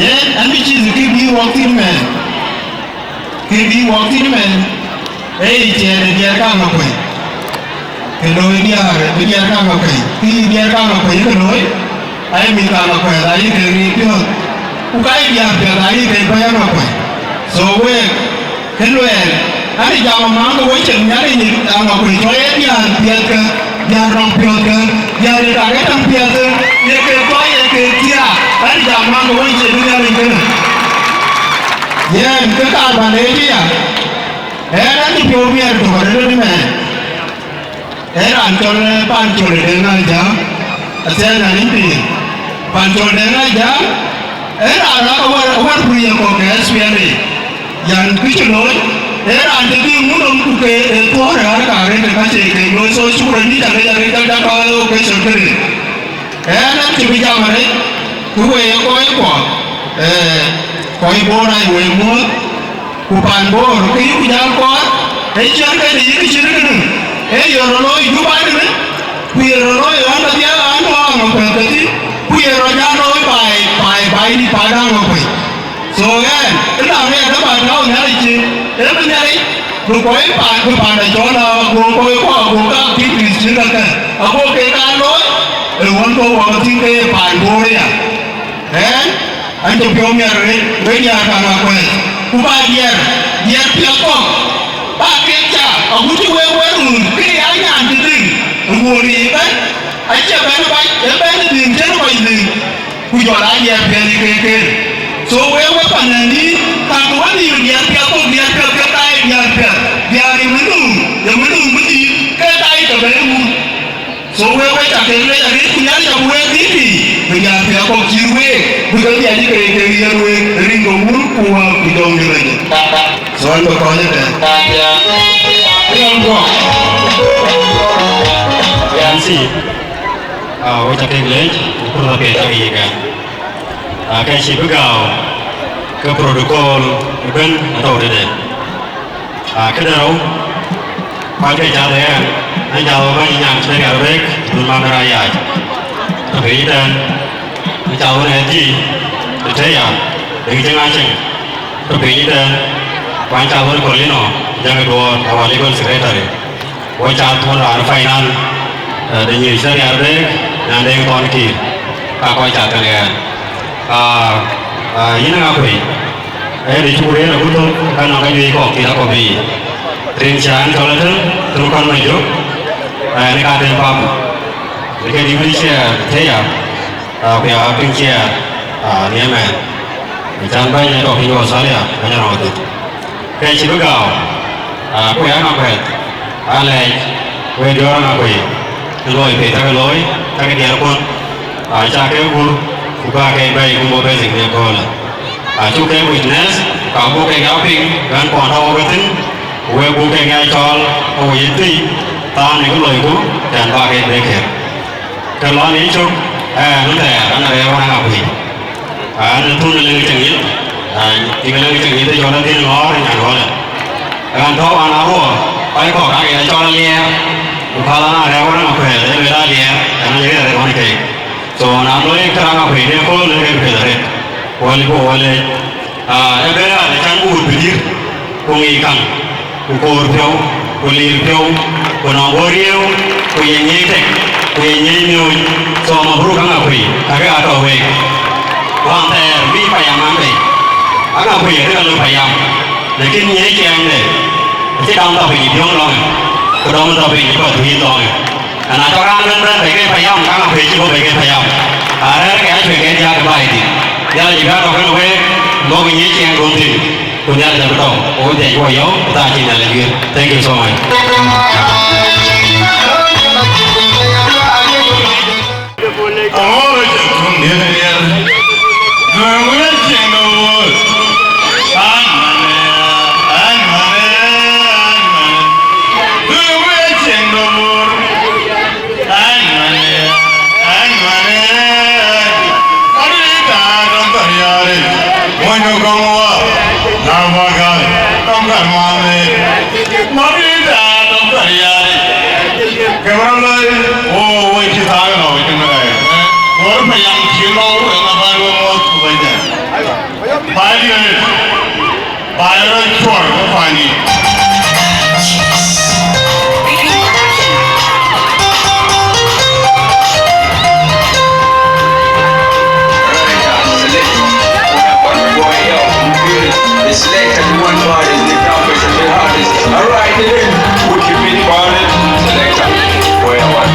Yen, ɛn bï cï kë bï wɔk thïn mɛn, kë bï wɔk thïn mɛn, ee ye ciɛɛn ë diɛɛr kaŋ akuëny, ke looi diäär, bï diɛɛr kaŋ akuëny, kë yï diɛɛr kaŋ akuëny ke looi, ayï mïth kaŋ akuëth, ayï kek riit piɔ̈ɔ̈th, ku ka yï diäär piɛth, ayï kek bɛ̈ny kaŋ akuëny. So week, Kë luɛɛl, an, ë jam amaŋ ke wecin Nhialic, aŋa kuëc tɔ ye diäär piɛthkë, diäär nɔm piɔ̈thkë, diäär ë kake tɔŋ piɛthkë, ye kek tɔ ye kek thiaak, an, ë jam amaŋ ke wecin Nhialic kënë. Yen kë kaar bä leec ëya, ɣɛn acï piɔ̈u miɛt tök arëët ëmɛn. Ee raan cɔl, ee, Pancol Deŋ Ajäŋ, athiɛɛn an, yïn piŋ. Pancol Deŋ Ajäŋ, ee raan rak awär, awär pur ye kɔ̈k ke S P L A. Yan kë cï looi, ee raan cï dhil ŋun nɔm ku ke, ee, thuɔ̈ɔ̈r rɛ̈ɛ̈r kaarë të ka cie kek looi, so shukran dït arëët, arëët, arëët, arëët, arëët, occasion kënë. Ɣɛn acï bï jam arëët, ku wek kɔc kuɔ, ee, kɔc Bor aa wek muɔ̈ɔ̈th, ku pan Bor, kë yïku jäl kɔɔr, ee ciɛ̈t kënë yïk cït kënë, ee yen rɔt looi Juba tënë, ku yen rɔt looi ɣän kedhie ɣän tɔ̈ Aŋakuei kedhie, ku yen rɔt jäl looi baai, baai, baai dït pan Aŋakuei. So ɣɛn, ënɔɔnë ë däm a tääu Nhialic cï, ee bï Nhialic, bï kɔc paan, bï paan ë cɔl a, go kɔc kɔ̈k, go ka activities cï kakë, ago kek aa looi, ë ɣön kɔ̈k wä ke thïn ke ye paan Bor aya. Ɣɛn, an cï piɔ̈u miɛt arëët, wek diäär ka Aŋakuei, ku ba diɛɛr, diɛɛr piɛth kɔ̈k, ba kek cak, agut cï wek wek run, ke ya nyan cï dhil, ë wuɔ̈ɔ̈r yiic ëbɛ̈n, acie bɛ̈n bac, ë bɛ̈n ë dhil cïn kɔc dhil. Ku jɔl aa diɛɛr piɛth ë keek keek. So wek, wek panɛ̈nydït, ka ke wek nïïm diɛɛr piɛth kɔ̈k, diɛɛr piɛth ke ka ye diɛɛr piɛth, diɛɛr ye mënhum, ye mënhum bï dïït, ke ka ye ke bɛ̈ɛ̈i wun. So wek, wek ca kek lec arëët, ku Nhialic abï wek dhil tïŋ, bï diɛɛr piɛth kɔ̈k cït week, bï ke dhiɛl cï keek keek yiɛ̈n week, rin ke Wun ku Wät ku Jɔŋdït Lajik. So an bï kɔc ëtɛ̈ɛ̈n. Yɛn thii. Aa, wek ca kek leec, ku purtha piɛth cak yiic ɣɛn. Aa, kë cï bï gääu, ke protocol ëbɛ̈n atɔ̈u tëde. Aa, këde rou, kuat ke cath ë ɣɛn, an, cath ë bäny nyan cï rial rek, dhul man raan yaac. Tɔ̈ piny ëtɛ̈ɛ̈n, an, cath ë S G, Teteya, dek cï ŋa cieŋ. Tɔ̈ piny ëtɛ̈ɛ̈n, ku an, cath ë Kolino, Jaŋ Duɔɔr, our legal secretary. Wek cath wën raan ë finance, eh, de nyïïr cï rial rek, nyan Deŋ Thɔn Kiir, ka kɔc cath kenë ɣɛn. Ah, ah, yïn Aŋakuei, ee, de cuk rëër agut thok, ka nɔŋ ka juëc kɔ̈k thïn akɔ̈u bï yic. Rin cä ɣɛn cɔl ëtën, thïn kɔn Majök, eh, në ka tem pap. Në ke deputy chair, Teya, ah, ku ya acting chair, ah, në ëmɛn. Në can bɛ̈ny ë tɔ̈ piny Australia, bɛ̈ny Aŋakuei. Kë cï bï gääu, aa, ku ya Aŋakuei, alɛɛc, wek diäär Aŋakuei, kë looi pei, ka ke looi, ka ke diɛɛr kun, aa, ca ke gur, ku ka ke bɛ̈ɛ̈i, ku bɔ̈ basic në köölë. Aa, cuk ke witness, ka buk ke ya piŋ, ɣän kuɔn tɔ̈ wok ethïn, ku wek buk ke ya cɔɔl, ku wok ye thïn, thaar në kë loiku, tɛ̈n bä ke bɛ̈ɛ̈i kek. Ke lɔ në cök, ɣɛn ë thɛɛr, an, arɛ̈ɛ̈r ɣɔn Aŋakuei. An, ë thun ë leŋ cï ŋic, an, tiŋ ë leŋ cï ŋic ë cɔl adhil ŋɔ̈ɔ̈r ë nyan ɣɔn. Ɣɛn tɔ̈u an, aruɔɔr, kɔc kɔ̈k aake ye cɔl aliɛɛr, ku päl an, arɛ̈ɛ̈r ɣɔn Aŋakuei, ë lueel aliɛɛr, an, aye rɛ̈ɛ̈r ɣɔn keek. So, na loi kë Aŋakuei de kööl, ë ke piɛth arëët. Ku wël ku wël ë Aa, ë bɛ̈n raan ë can ku wut bï dït, ku ŋic käŋ, ku koor piɔ̈u, ku liir piɔ̈u, ku nɔŋ guɔ riëëu, ku ye nyiëëc tek, ku ye nyiëëc miööc, so mabruk Aŋakuei, kakë aa tɔ̈ week. Wään thɛɛr bï payam an bei. Aŋakuei arëk alɔ payam, lakin nyiëëc ciɛɛŋde, acï dɔm tɔ̈ piny ë biöŋ lɔŋë, ku dɔm tɔ̈ piny ë path wïïth lɔŋë. Ana cɔk raan bɛ̈n bɛ̈n bei ke payam, ka Aŋakuei cï bɔ̈ bei ke payam. Arɛ̈ɛ̈r ke acuëëŋ ke diäk ke baai dït. Nhialic bï atɔ̈ kenë week, duɔ̈kkï nyiëëc ciɛɛŋ duɔ̈n thïn. Ku Nhialic abï tɔ̈, ku dhiɛc wɔ yɔ̈ɔ̈k, ku thaar cï Nhialic guiir. Thank you so much. Ke bä rɔ looi, wo, wo cï thaak ënɔɔnë, wo cï ŋäi. Wo rɔ payam cï lɔ, wo ë ŋa bä rɔ muɔ̈th ku bä jam. Bä diɛɛr, bä rɔ cuɔr bä paan yic. The selector, the one party, the top is the hardest. All right, then, would you be part of selector? Well, what?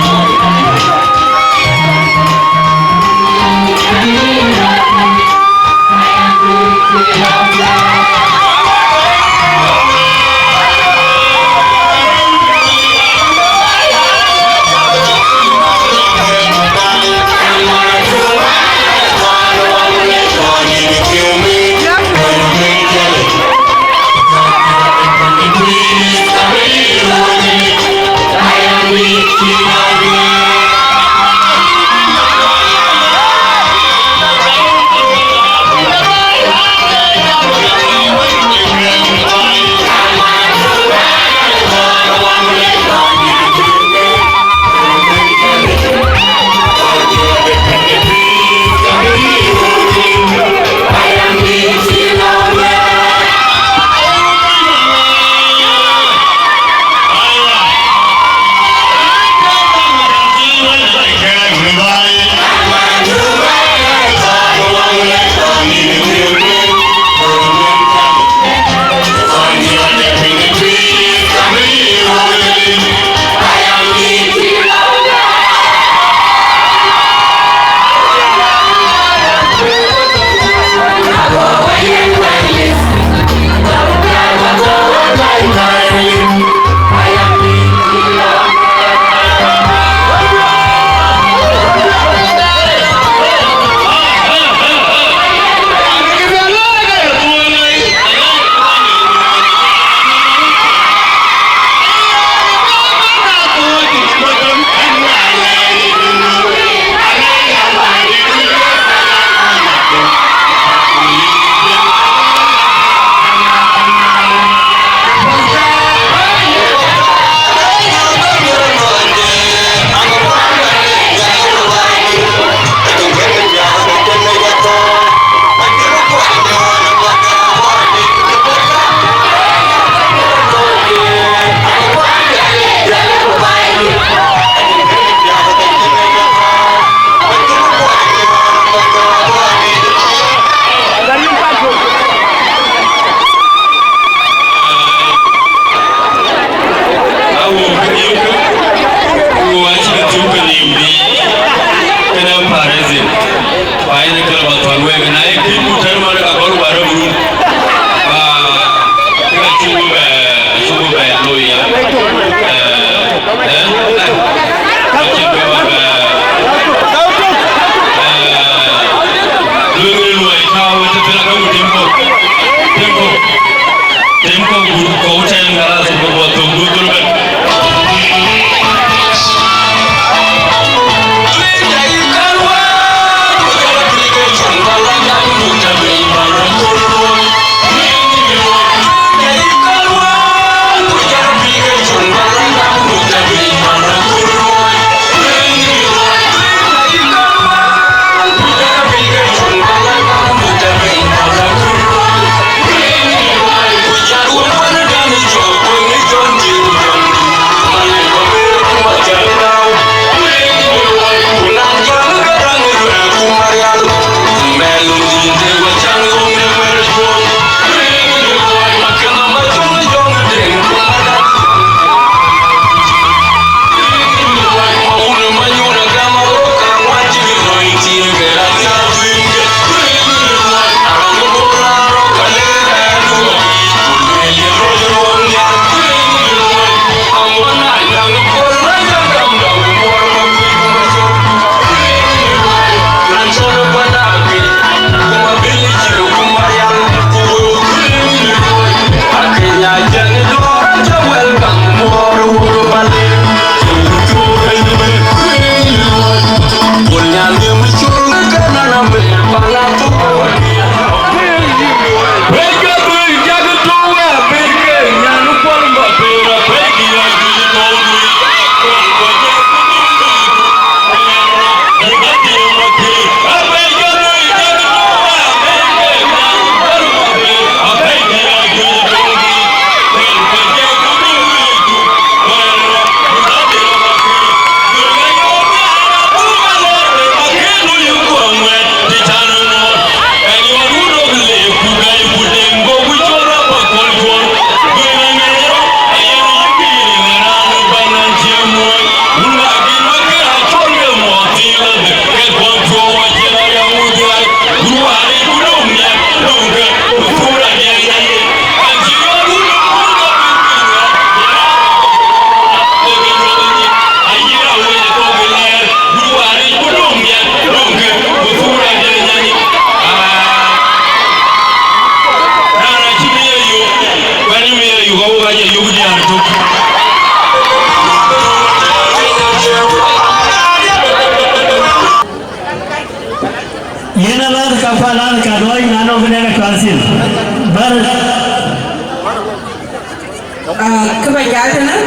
Ah, kë ba jal tënë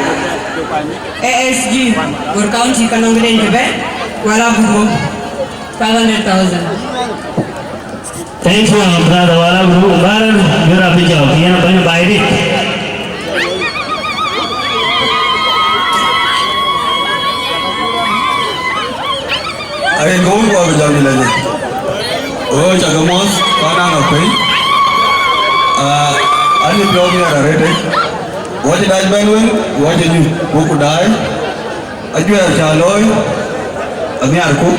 A S G, Bor County, ka nɔŋ këden kë bɛ̈n, wala gurmɔ, five hundred thousand. Thank you, my brother. Wala gurmɔ, bar, yura pi jɔk, yɛn a bɛ̈ny baai dit. Ayen ke wun guɔ bï jam yï lɛc. Ɣöö cä ke muɔ̈th, pan an ɔ pei. Aa, an yï piɔ̈u miɛt arëët ëc. Wɔ cï dac bɛ̈n wën, wɔ cï nyuc, wok ku daai. Ajuɛɛr cä looi, anhiarku.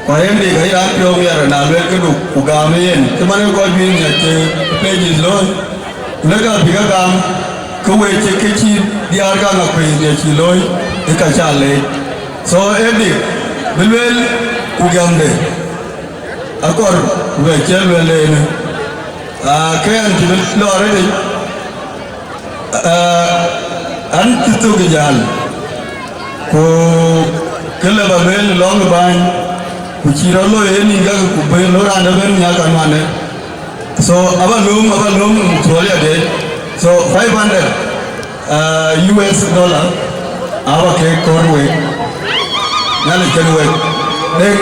Ku ayen dik ayï raan piɔ̈u miɛt na luel këdu, ku gam ë yen. Cï man ë kɔc juëc miɛt cï pejis looi. Ku lëk abï ke gam, ke wëë cï ke cï diäär kaŋ akuëëny ë cï looi, ë ka cä leec. So, ee dik bï lueel ku gɛ̈mde, akɔr ku bɛ cï lueel ënë. Aa, ke ɛn cï bï lɔ arëëtic, aa, an cï thök ë jäl, ku kë lë ba lueel lɔ̈ŋ ë bäny, ku cï rɔt loi ë nïn gäk, ku bï lɔ raan ëbɛ̈n nhial ka nuanë. So, aba lööm, aba lööm thuɔɔl ya dɛɛc. So, five hundred, uh, U S dollar, aba ke kɔɔr wek. Nhialic kën wek. Dek,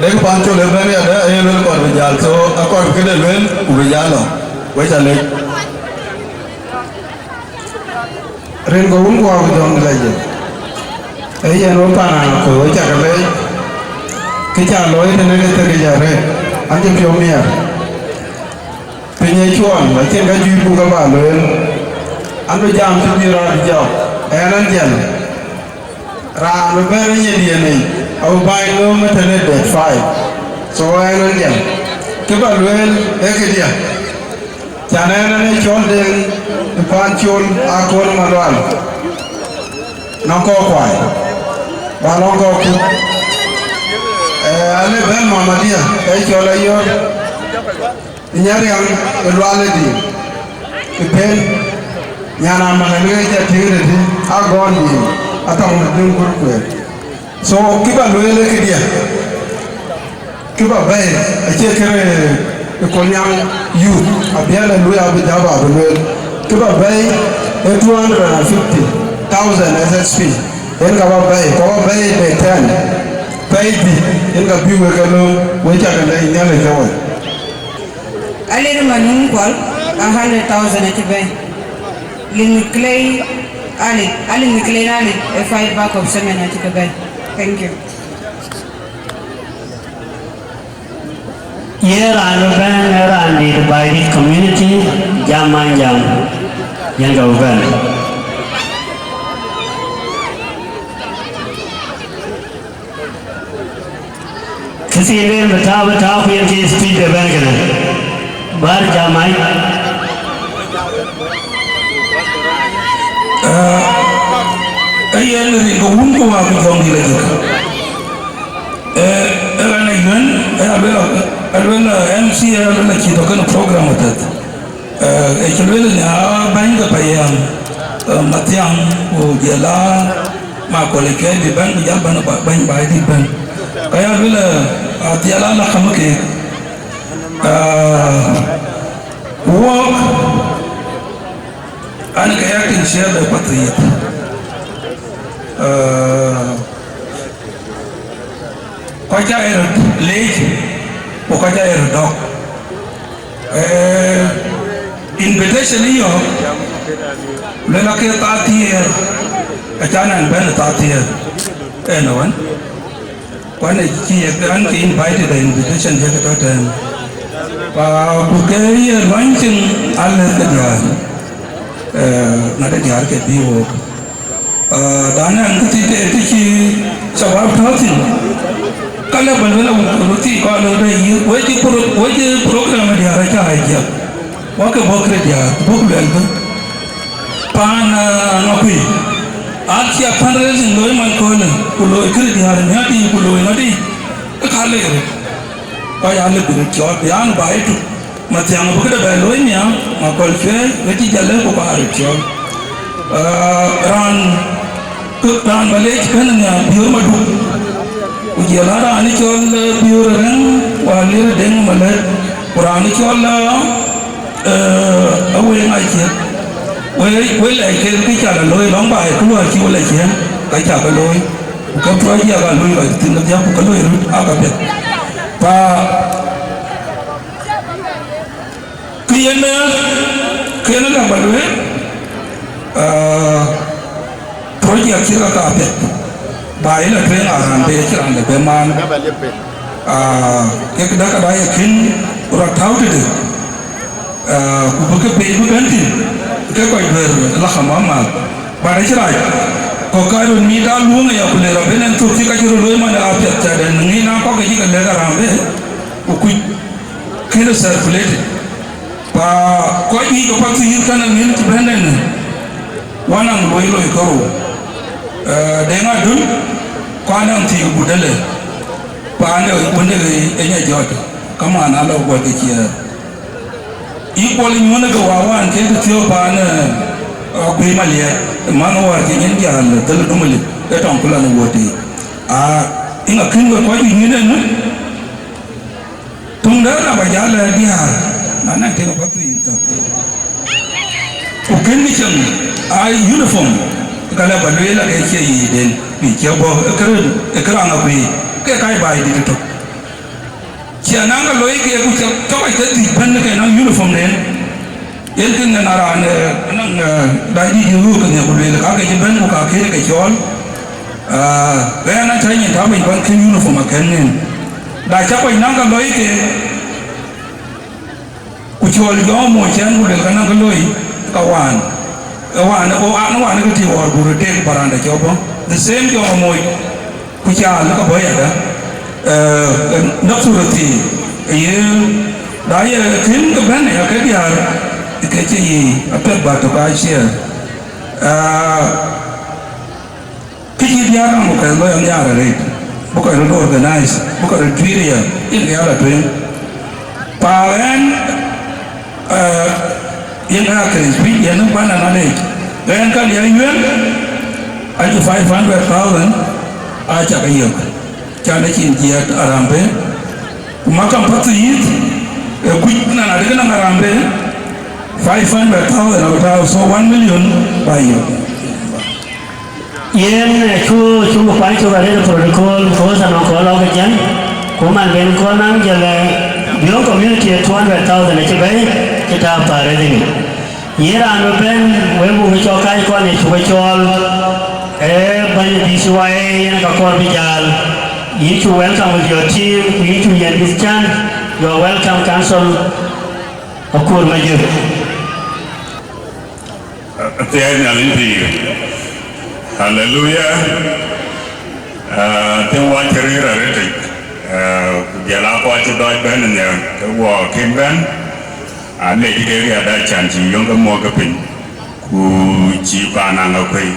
dek pan col ëbɛ̈n ya dɛ, aye luel kɔɔr bï jäl. So, akɔɔr këde luel, ku bï jäl lɔ. Wek ca lec. Rin ke wun guɔ ku jɔŋ lɛc. Ee yen wek pan an ku wek ca ke lec. Kë ca looi tënë ke thek yic arëët. An cï piɔ̈u miɛt. Piny ë cuɔl, acïn ka juëc buk aba lueel. An bï jam cï bï rɔt jɔk. Ɛn an jɛn. Raan bï bɛ̈n ë nyin diɛn yic, abï bäny lööm ë tënë date five. So ɛn an jɛn. Kë ba lueel ee këdiɛ. Can ɛn an ë cɔl Deŋ ë pan col Akon Malual. Nɔŋ kɔɔr kuai. Ba nɔŋ kɔɔr kut. Ee, ale bɛ̈n mama diɛ, ee cɔl Ayɔ̈r. Nyariaŋ ë Lual ë Diŋ, ë Pɛn, nyan Amaŋ ë Lueec ë tïŋ tëtï, a gɔn Diŋ, atɔŋ ë Diŋ Gurkuëër. So, kë ba lueel ë këdiɛ, kë ba bɛ̈ɛ̈i, acie kërë ë Kolnyaŋ youth, abiɛl ë luui abï jaba abï lueel. Kë ba bɛ̈ɛ̈i ë two hundred and fifty thousand S S P, yen ka ba bɛ̈ɛ̈i, ka ba bɛ̈ɛ̈i ë ten, pɛ̈i dït, yen ka bï wek e lööm, wek cak ë lɛc Nhialic ke wek. Alir Manun Kual, a hundred thousand acï bɛ̈ɛ̈i. Lin Clay Alic, Alin Clay Alic, a five bag of cement acï ke bɛ̈ɛ̈i. Thank you. Ye raan bɛ̈n, raan dït Baidit community, jam man jam, yen ka bɛ̈n. Kë thiin en bï tääu, bï tääu, ku yen kë speech de bɛ̈n kënë. Bär jam ai. Ee, ee yen rin ke wun ku wak jɔŋ dït ajëk. Ee, ee ɣɛn ayuɛn, ee aluel, aluel, ee, M C, ee aluel acï tɔ kënë program atɛth. Ee, ee cï lueel ënë, aa, bäny ke payam, ee, Mathiaŋ, ku jɔl a Makol ë cuɛi bï bɛ̈n, ku jal bɛ̈n ba, bɛ̈ny Baidit bɛ̈n. Ka ya lueel, ee, adhial ala kam keek. Ee, ku wɔk, an ke acting chair de path yic. Ee, Kɔc ca ë röt leec, ku kɔc ca ë röt dɔ̈k. Eh, invitation ë yɔ̈ɔ̈k, luel ake thirty year, acan ɛn bɛ̈n thirty year. Ɛn ë wën, ku ɛn ë cï ye, ɛn ke invited, the invitation ye ke tɔ̈ tɛ̈ɛ̈n. Pa, ku ke ye luany cïn alɛ̈th ke diäär, eh, ŋäth de diäär ke bï wok. Ah, dan ɛn kë thïn, të, të cï shabab tɔ̈ thïn, ka lë bɛ̈n wël awut, awut thii kɔn lɔ rɛ̈c yï, wek cï pro-, wek cï program diäär acä hijack. Wak ke bɔ̈ kërë diäär, buk luɛl bï. Paan, ah, Ŋakuei, acie fundraising looi man köölë, ku looi kërë diäär ë miäkdï, ku looi ŋadï, ë ka lek röt. Kɔc aa lëu bï röt cɔɔl, bï an, ba ë tuk. Mathiaŋ abï këde bɛ looi nhiam, Makol cuɛɛi, wek cï jäl lëu ku ba röt cɔɔl. Aa, raan, raan ba leec kënë nhiam, Biöör Maduk. Ku jɔl a raan ë cɔl, ee, Biöör Rɛ̈ŋ, ku Alier Deŋ Malɛ̈t. Ku raan ë cɔl, ee, ciëën. We, we lɛc ke kë ca la looi lɔŋ baai, kë luɔi cï we lɛc ciëën, ka ca ke looi. Ku ke project aa looi kɔc thïn kedhia, ku ke looi röt aa ka piɛth. Pa, kë yen, kë yen la ba lueel, ah, project cï ka ka piɛth. Ba yen la tueŋ a raan bë cï raan de bë maan. Ah, kek dak ada ye kën rɔt tääu tëde. Ah, ku bï ke pei bï bɛ̈n thïn, ke kɔc duëër la kam amal. But acï rac, kɔ̈k ka röt mïït aa luöŋ aya ku le rɔt bɛ̈n ɛn thök cï ka cï röt looi man aa piɛth tɛ̈den ŋic na kɔ̈k ke cï ke lɛ̈k a raan bë, ku kuc kën circulated. Pa kɔc yiic ke Pathuyith kënë ŋic cï bɛ̈n ɛn, wanaŋ luɔi loi kërou. Eh, Deŋ Adun, ku anaŋ thiëk Budele, paan de wënde ë Nyajɔt, kaman alɔ guɔ̈t ke ciɛɛr. Equal nyuɔ̈n ke wa wan ke ke thiɔ̈k paan, eh, Akuëi Maliɛɛt, man wäär cï nyin jäl dhël Dumalik, ë tɔŋ ku lan ë wuɔ̈t tei. Aa, iŋa kën we kɔc yiic ŋic ɛn, Töŋ de rap ajal lɛ̈k diäär, na naŋ tëk Pathuyith tök. Ku kën kë cam aa uniform, ka lɛ ba lueel ake cie yiic den, bï cie bɔ̈, ë kërë, ë kërë aŋa kuëë, ke kac baai dït tök. Cie naŋ ke loi ke ku cä tɔ̈ kɔc ke dhïc bɛ̈n ke naŋ uniform den. Yen kë ŋɛn a raan, eh, naŋ, eh, dac dït yöök ke ŋiɛk ku lueel ka ke cï bɛ̈n ku ka kënë ke cɔɔl. Ah, ɣɛn a cä nyin tääu piny bän kën uniform akën nin. Da cä kɔc naŋ ke loi ke, ku cɔɔl jɔɔk moc cɛn ku luel ka naŋ ke loi, ka waan. Ë waan, ë waan, ë waan ke ti ɣɔɔr ku röt tek baranda cɔk bɔ̈. The same jɔɔk moc, ku caal ka bɔ̈ yada. Eh, nafsu röt thii, ë ye, da ye kën ke bɛ̈n ë ke diäär, ke cï yiic apiɛth ba tök aciɛɛr. Ah, Kë cï diäär nɔm ku kɛ̈th loi anhiaar arëët, bï kɔc röt organize, bï kɔc röt juiir aya, yen ke ya la tueŋ. Pa ɣɛn, eh, yen ka kërëc piny, yen bän anɔn yic. Ɣɛn ka liɛc yuel, acï five hundred thousand, acä ke yök. Can acïn jiɛɛt Harambee, ku makam Pathuyith, ë kuc nɔn adï ke naŋ Harambee, five hundred thousand abï tääu, so one million ba yök. Yen, eh, cu, cu kuany cök arëët protocol, because anɔŋ kɔc lɔ ke jɛn, ku man ben kɔn naŋ jël, eh, Biöŋ community ë two hundred thousand acï bɛ̈i, cï tääu pa revenue. Yen raan bï bɛ̈n, wek buk cɔk kac kɔn ë cuk cɔɔl, eh, bɛ̈ny B C Y A yen ka kɔɔr bï jäl. Yïn cu welcome with your team, ku yïn cu yɛn this chance. You are welcome, Council Akur Majök. Athiɛɛi Nhialic pïïr. Haleluya. Ah, thïn wɔ cï rëër arëtic. Ah, ku jël a kɔc cï dɔc bɛ̈n ë nhial, ke wɔ kën bɛ̈n. Alec kek riɛɛt acan cï yöŋ ke muɔ̈k ke piny. Ku cï paan Aŋakuei,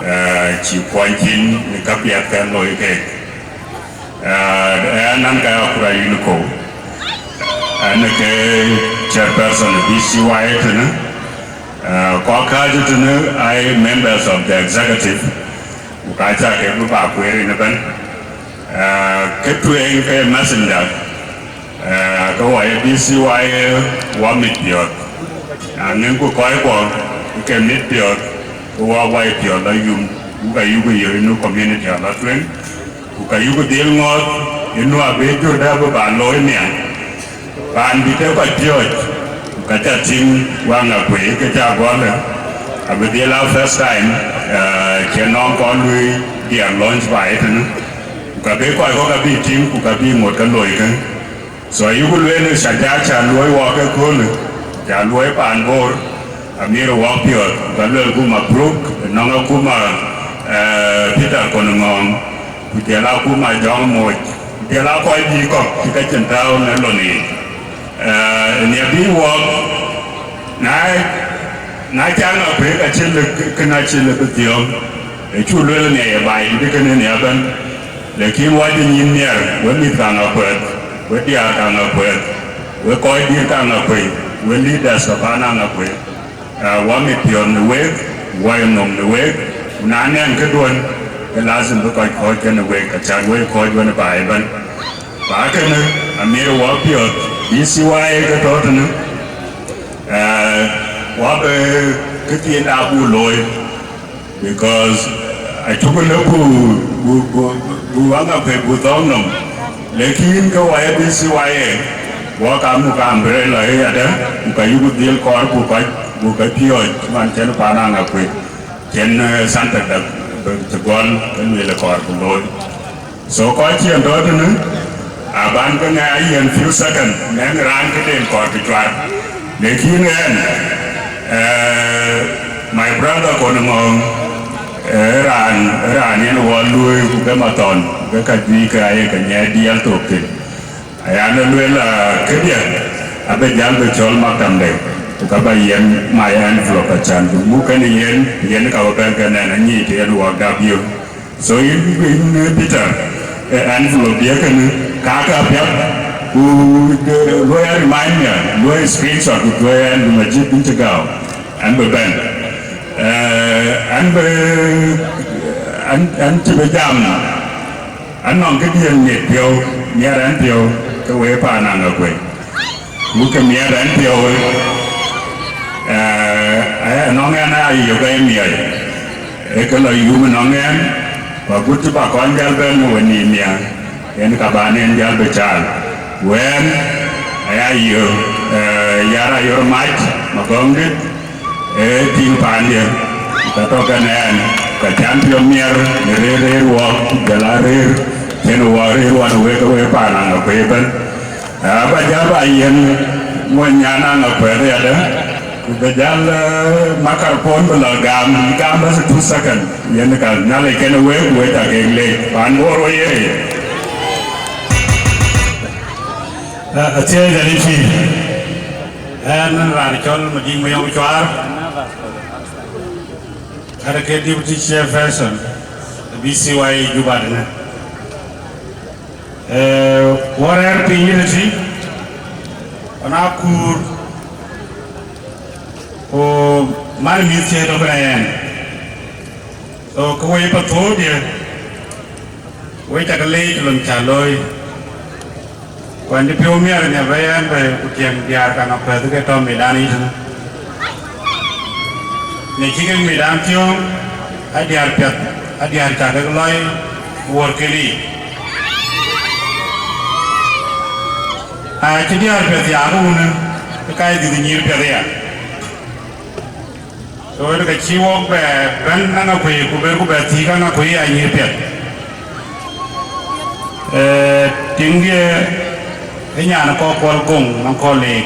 ah, cï kuɔny cin në käpiɛth kɛn looi keek. Ah, ɣɛn an ka Akura Unico. Ɣɛn ke chairperson B C Y A tënë. Ah, kɔc kääc tënë aa ye members of the executive. Ku ka cä ke bï ba kueer yen ëbɛ̈n. Ah, kë tueŋ ke messenger. Ah, ke wɔ ye B C Y A wɔ mit piɔ̈ɔ̈th. Na ŋiɛ̈nku kɔckuɔ ke mit piɔ̈ɔ̈th, ke wɔ wai piɔ̈ɔ̈th la yum, ku ka yuk yök ë nu community ala tueŋ. Ku ka yuk dhil ŋɔ̈ɔ̈th ë nu abï jur dɛ bï ba looi nhial. Paan bï ke kɔc piɔ̈ɔ̈c, ku ka ca tïŋ wä Aŋakuei ke ca gɔl, abï dhil a first time, eh, cï nɔŋ kɔn lui diɛɛr launch ba ëtënë. Ku ka bï kɔc kɔ̈k abï tïŋ, ku ka bï ŋot ke looi kë. So, ayuku lueel ë ca ja ca luɔi wɔk ëköölë, ca luɔi paan Bor, amir wɔk piɔ̈ɔ̈th, ka luelku mabruk, nɔŋ akuma, eh, Peter Kon Ŋɔɔŋ, ku jël akuma Jɔŋ Moc, ku jël a kɔc bï kɔ̈k cï ke cïn tääu në lon yiic. Eh, nhiaar bï wɔk, na, na ca ŋa kuëëk acï lëk, kën acï lëk bï thiɔ̈ɔ̈ŋ, ë cu lueel nhiaar ye baai dït kënë nhiaar ëbɛ̈n. Lakin wɔ cï nyïn nhiɛɛr, we mïth ka Aŋakuei, we diäär ka Aŋakuei, we kɔc dït ka Aŋakuei, we leaders ka paan Aŋakuei, ah, wɔ mit piɔ̈ɔ̈th në week, wɔ ye nhom në week, ku na nɛn këduɔ̈n, ke lazim bï kɔc kɔ̈ɔ̈c kenë week, ka cäk wek kɔ̈ɔ̈c wën ë baai ëbɛ̈n. Ba kënë, amir wɔ piɔ̈ɔ̈th, B C Y A ke tɔ̈ tënë, eh, Wabï këthiin abuk looi, because acuk lëu buk, buk, buk, buk Aŋakuei buk thɔ̈ɔ̈ŋ nɔm. Lakin ke wɔ ye B C Y A, wɔ ka muk umbrella ë yadë, ku ka yuk dhil kɔɔr buk kɔc, buk ke piɔ̈ɔ̈c man cïn paan Aŋakuei, cïn, eh, center da bï të gɔl ke lueel kɔɔr buk looi. So kɔc cï yen tɔ̈ tënë, aban ke ŋɛk ayen few second, nɛŋ raan këden kɔɔr bï cuar. Lakin ɣɛn, eh, my brother Kon Ŋɔ̈ɔ̈ŋ, eh, raan, raan yen wɔ luöi ku ke Mathɔn, ku ke ka juëc ke aye ke nyiɛɛi diɛl thok thïn. Ayan ë lueel, ah, këdiɛ̈, abï jäl bï cɔl maktamde, ku ka ba yiɛn my envelope acan, ku muk kënë yen, yen ka bï bɛ̈n ke nɛn anyic të yen wɔk dap yök. So yïn, yïn, eh, Peter, eh, envelope diɛ̈ kënë, ka ka piath, ku, eh, luɔi a remind me, luɔi screenshot, ku tuɔi ɛn, ku Majid bin cï gääu, ɛn bï bɛ̈n. Eh, ɛn bï, ɛn, ɛn cï bï jam, anɔŋ këdiɛ̈n miɛt piɔ̈u, miɛt ɛn piɔ̈u, ke wek paan Aŋakuei. Ku ke miɛt ɛn piɔ̈u, eh, eh, nɔŋ ɛn aa yök ë miɔ̈c, ee ke lɔ yum nɔŋ ɛn, ku agut cï ba kɔn jäl bɛ̈n në we nïïm nhial, yen ka ban en jäl bï caal. Wɛ̈n aya yök, eh, yar ayor mac, Magɔŋdït, ee tïŋ paandiɛ̈, ka tɔ̈ kɛn ɛn, ka can piɔ̈u miɛt në rëër, rëër wɔk, ku jɔl a rëër, cïn wɔk rëër wan wek, wek paan Aŋakuei ëbɛ̈n. Aa, ba jäl ba yiɛn mony nyan Aŋakuei yadë, ku ba jäl, eh, makarpon bï lɔ gam, gam bas two second. Yen ka Nhialic kenë wek, ku wek ca kek leec. Pan Bor wo ye. Eh, athiɛɛi Nhialic pïïr. Ɛn raan cɔl Madiŋ Mayɔm Cuaar. Ɛn ke deputy chairperson, B C Y A Juba tënë. Eh, wɔ rɛ̈ɛ̈r piny ë tëtï, ɣɔn akuur, ku man mïth cie tök në ɛn. So, ke wei pathöördï, wek ca ke leec lon ca looi. Ku ɛn cï piɔ̈u miɛt nhial bä yɛn bɛ ku tiɛŋ diäär ka Aŋakuei ke tɔ̈ medan yic tënë. Në cï kek medan thiöŋ, adiäär piɛth, adiäär ca kek lɔi wuɔ̈rken yiic. Acï diäär piɛth ya ke wunë, ke ka ye dhiëth nyïïr piɛth aya. So, ënë ke cï wok bɛ bɛ̈n Aŋakuei, ku bɛ̈n ku bɛ thiëëk Aŋakuei aa nyïïr piɛth. Eh, tiŋdiɛ̈ ë nyan kɔ̈k Kuɔl Goŋ nɔŋ kɔ̈k Leek.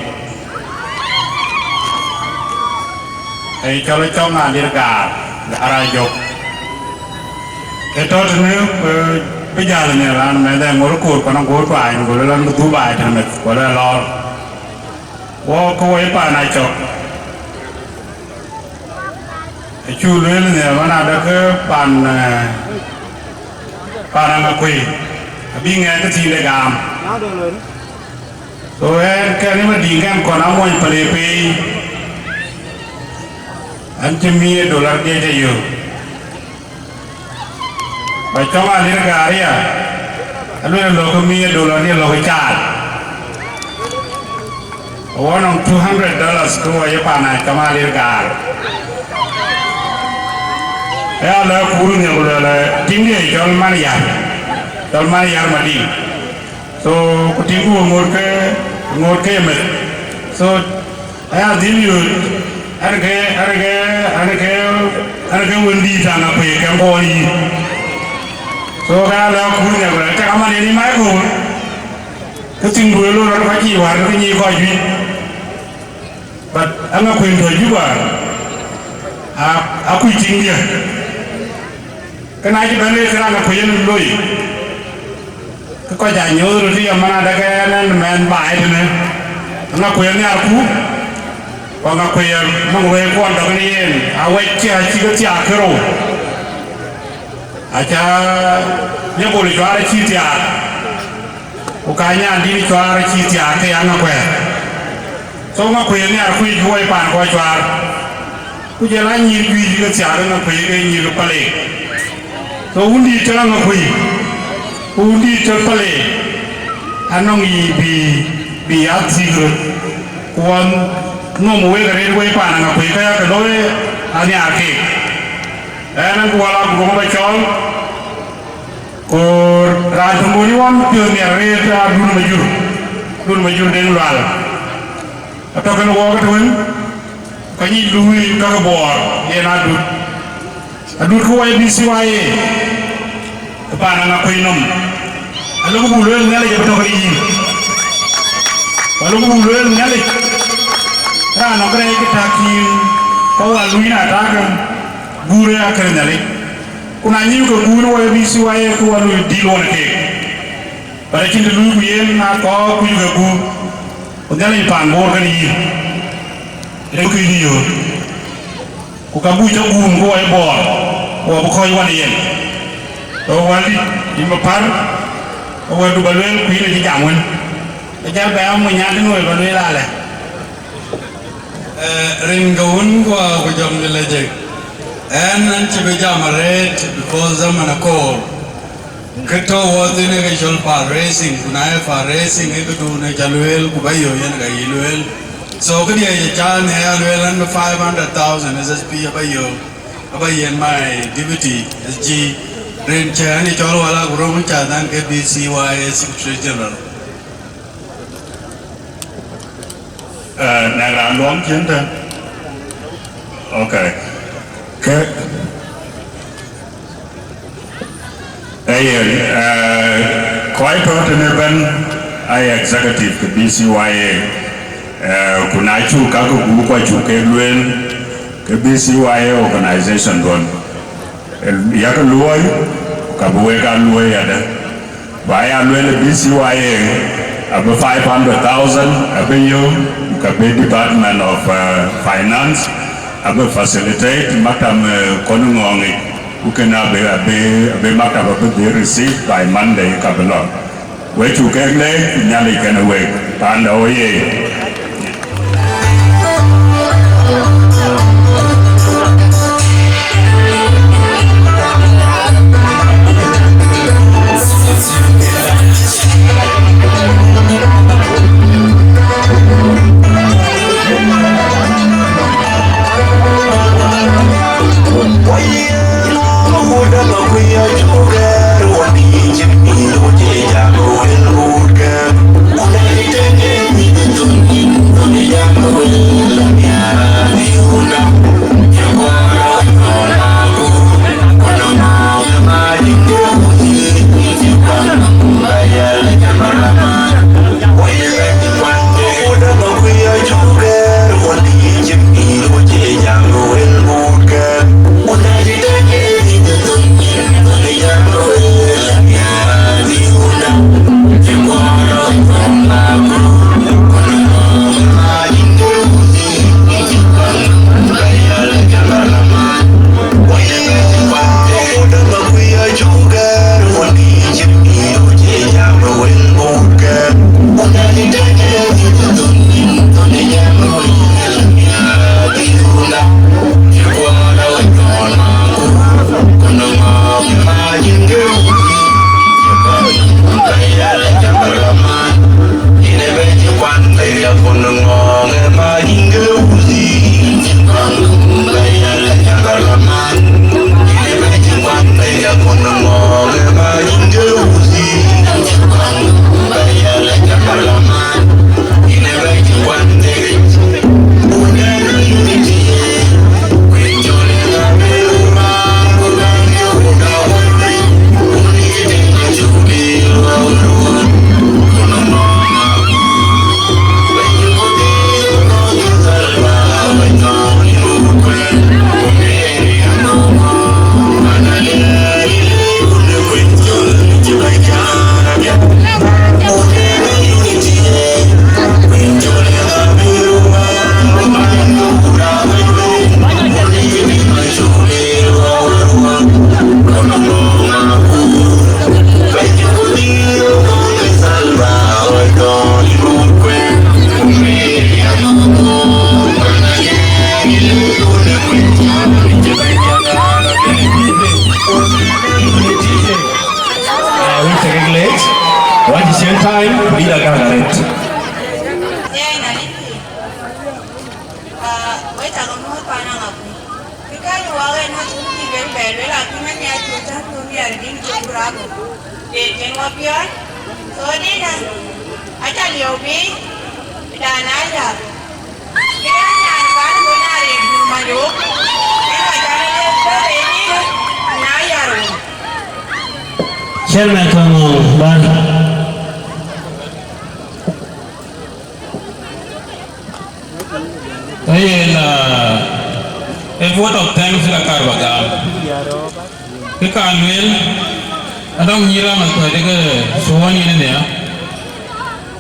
Ee cɔl ë Cɔŋ Alir Gaar, Gaar Ajök. Ë tɔ̈ tënë, eh, bï jäl në raan mɛnh ë ŋor koor kɔn ago tuany, go lɔ lɔn bï dhuk baai tënë meth, go lɔ lɔɔr. Wɔ ke woi paan Acɔk. Acuk lueel në ëmën adë ke pan, eh, pan Aŋakuei abï ŋɛk ke thiinde gam. So ɛn kɛn ë Madiŋ kɛn kɔn amony pale pei, an cï miëë dolar diëc ayök. Ba Cɔŋ Alir Gaar aya, aluel lɔ̈k ke miëë dolar diëc lɔ̈k ke caal. Wɔ nɔŋ two hundred dollars ke wɔ ye pan Acɔŋ Alir Gaar. Ë alɔ kuur nhial ku luɛl, eh, tiŋdiɛ̈ cɔl Man Yar, cɔl Man Yar Madiŋ. So, ku tiŋku ŋoot ke, ŋoot ke ye meth. So, aya dhil yööt, ɛn ke, ɛn ke, ɛn ke, ɛn ke wëndït Aŋakuei kɛm kɔɔr yï. So, ka alɔ kuur nhial ku luɛl, cak aman yen yï mai koor. Ke thiŋdu ë lor rɔt kɔc cï wäär ke nyic kɔc juëc. But Aŋakuei tɔ̈ Juba, a, akuc tiŋdiɛ̈. Kënë acï bɛ̈n ë kë Aŋakuei yen loi. Ke kɔc aa nyooth röt ë yam man adë ke ɛn ɛn mɛnh baai tënë. Aŋakuei nhiarku, ku Aŋakuei nɔŋ wëi kuɔn dɔ̈k në yen, awɛc cï acï ke thiaak kërou. Aca Nyabol Cuaar acï thiaak, ku ka Nyandït Cuaar acï thiaak ke ya Aŋakuei. So Aŋakuei nhiar kuic woi paan kɔc Cuaar. Ku jɔl a nyïïr juëc ke thiaak Aŋakuei ke nyïïr ke Paleek. So wundït cɔl Aŋakuei, ku wundït cɔl Paleek, anɔŋ yiic bï, bï ya thiëk röt, ku ɣɔn Nhom wek arëët wei paan Aŋakuei, ka yakë looi anhiaar keek. Ɣɛn, ɣɛn ku Wal Aguroŋ ba cɔɔl, ku raan töŋ bɔ̈ ɣɔn piɔ̈ɔ̈th nhial arëët, Adut Majur, Adut Majur Deŋ Lual. Atɔ̈ kënë wɔɔk ëtɛ̈ɛ̈n, ka nyic luui ka ke Bor, yen Adut. Adut, kë wɔ ye B C Y A, ë paan Aŋakuei nhom. Alëk buk lueel Nhialic abï tɔ̈ kek yïn. Ku alëk buk lueel Nhialic, raan nɔŋ kërɛɛc kë tak yïn, ka wɔ luui na tak, guur ë akër Nhialic. Ku na nyïïu ke guur wɔ ye B C Y A, ke wɔ luui dïl wɔn ë keek. But acïn të luui ku yen aa kɔɔr kuc ke guur. Ku Nhialic paan Bor kënë yïn, ë kë yï yöök. Ku ka buk cä guum, ku wɔ ye Bor, ku wɔ bï kɔc wan ë yen. So, Wäldït, yïn bï pär, ke wɛ̈tdu ba lueel, ku yïn acï jam wën. Ke jäl bɛ amuny nyan tënë wei ba lueel alɛ. Eh, rin ke wun guɔ ku jɔŋ de lajik. Ɛn, ɛn cï bï jam arëët, because zaman akoor. Kë tɔ̈ wɔ thïn ë ke cɔl fundraising, ku na ye fundraising, ë këdun ë ca lueel, ku ba yök yen ka yï lueel. So, këdiɛ̈ ye caan ë ya lueel, ɛn bï five hundred thousand S S P aba yök, aba yen my deputy S G, rin cï ɛn ë cɔl Wal Aguroŋ, cath ɛn ke B C Y A Secretary General. Eh, nɛk raan luɔm cïn tɛ̈n? Okay. Ke, eh, yen, eh, kɔc tɔ̈ tënë ëbɛ̈n aa executive ke B C Y A, eh, ku na cuk kakë gup ku acuk kek lueel, ke B C Y A organization duɔ̈n. Yak luɔ̈i, ka bï wek aa luɔ̈i adë. Ba ya lueel ë B C Y A, abï five hundred thousand abï yök, ka bï Department of, uh, Finance, abï facilitate maktab, uh, kɔn ŋɔɔŋic, ku kënë abï, abï, abï maktab abï dhil receive by Monday, ka bï lɔ. Wek cuk kek leec, ku Nhialic kenë wek, panda oyee. Ah, we take it late. What is your time? Bila gagaret. Wek cä ke muɔ̈ɔ̈th pan Aŋakuei. Kë kɛ̈n wak en ë thuk cï ben bɛ lueel, akïn ë nhiac ku cän ku nhiaar dïn cï ku rago. Yen cïn wä piɔ̈ɔ̈c. So dïn ë, acä liɛu biic, dan aa yäth. Kë ë nyan pan ku na rin dun Majok. Ë ka cä lɔ lëk bɛ̈n ë dïn, na yär wun. Chairman Thoŋ Bär. Ee yen, ah, a vote of thanks ka kaar ba gam. Kë ka lueel, adɔŋ nyïïr Aŋakuei ke sworn in ënhial.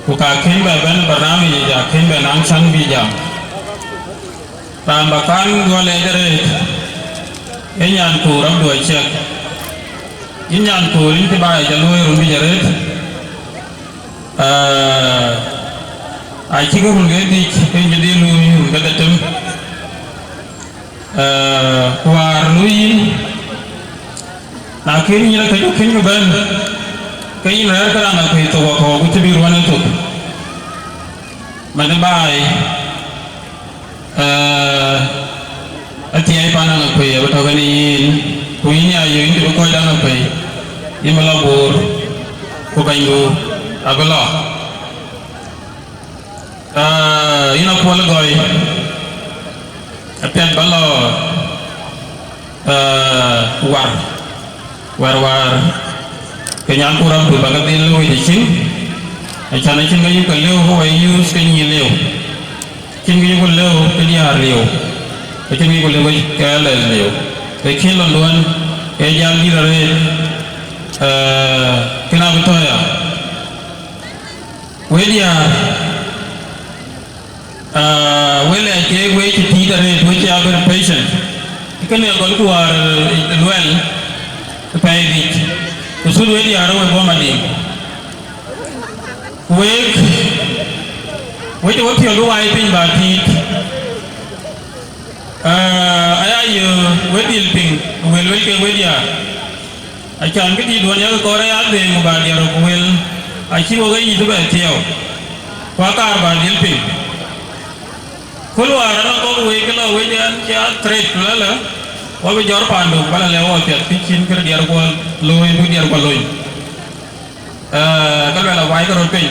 Ku ka kën bɛ bɛ̈n barnamij yic, akën bɛ naŋ chance bï jam. Raan ba kan duɔl lɛc arëët, ee nyankuur Abdu Aciɛk. Yïn nyankuur, yïn cï baai ca luöi run biic arëët. Aa, acïk run ke dhïc, ke yïn cï dhil luui run ke dhetem. Aa, ku wäär luui yïn, na kën yïn rɔt ke jɔ kën bï bɛ̈n, ke yïn rɛ̈ɛ̈r ke Aŋakuei thok wakɔ̈u, ku cï bï ruɔ̈n ë thok. Mɛn ë baai, Ee, athiɛɛi pan Aŋakuei abï tɔ̈ kenë yïn, ku yïn ya yök yïn të bï kɔc Aŋakuei, yïn bï lɔ Bor, ku bɛ̈nydu abï lɔ. Ee, yïn Apuɔl Gɔ̈i, apiɛth ba lɔ, ee, War. Wär wäär, ke nyankuur Abdu ba ke dhil lëu yic cin, acän acïn ke yïk ke lëu ke wɛi yuuth ke nyïïn lëu, cïn ke yïk ke lëu ke diäär lëu, ke cïn ke yïk ke lëu ke lɛ̈th lëu, ke cïn lon duɔ̈n ee jal dït arëët, ee, kën abï tɔ̈ ya. Wek diäär, Aa, wek lɛc keek wek cï tiit arëët, wek cï a very patient. Kënë agɔlku wäär, ee, luɛl ë pɛɛi biic, ku thul wek diäär wek bɔ̈ Madiŋ. Ku wek, wek cï wepiɔ̈ɔ̈th bï wai piny bä tiit. Aa, aya yöök wek dhil piŋ, wël wël kek wek diäär. Acän këdïït duɔ̈n yak kɔɔr aya dhëëŋ ku bä diɛɛr ku wël, acï wok ë yïth bɛ thiɔ̈u, ku akaar bä dhil piŋ. Ku luaar anɔŋ kɔ̈k wec ke lɔ wec ɛn cï a threat ku lälä, wä bï jɔr paandu, bä lɔ lɛ̈k wɔ piɛth kë cïn kë diɛɛr kuɔ looi, bï diɛɛr kuɔ lony. Ee, ke luɛl awai ke röt piny,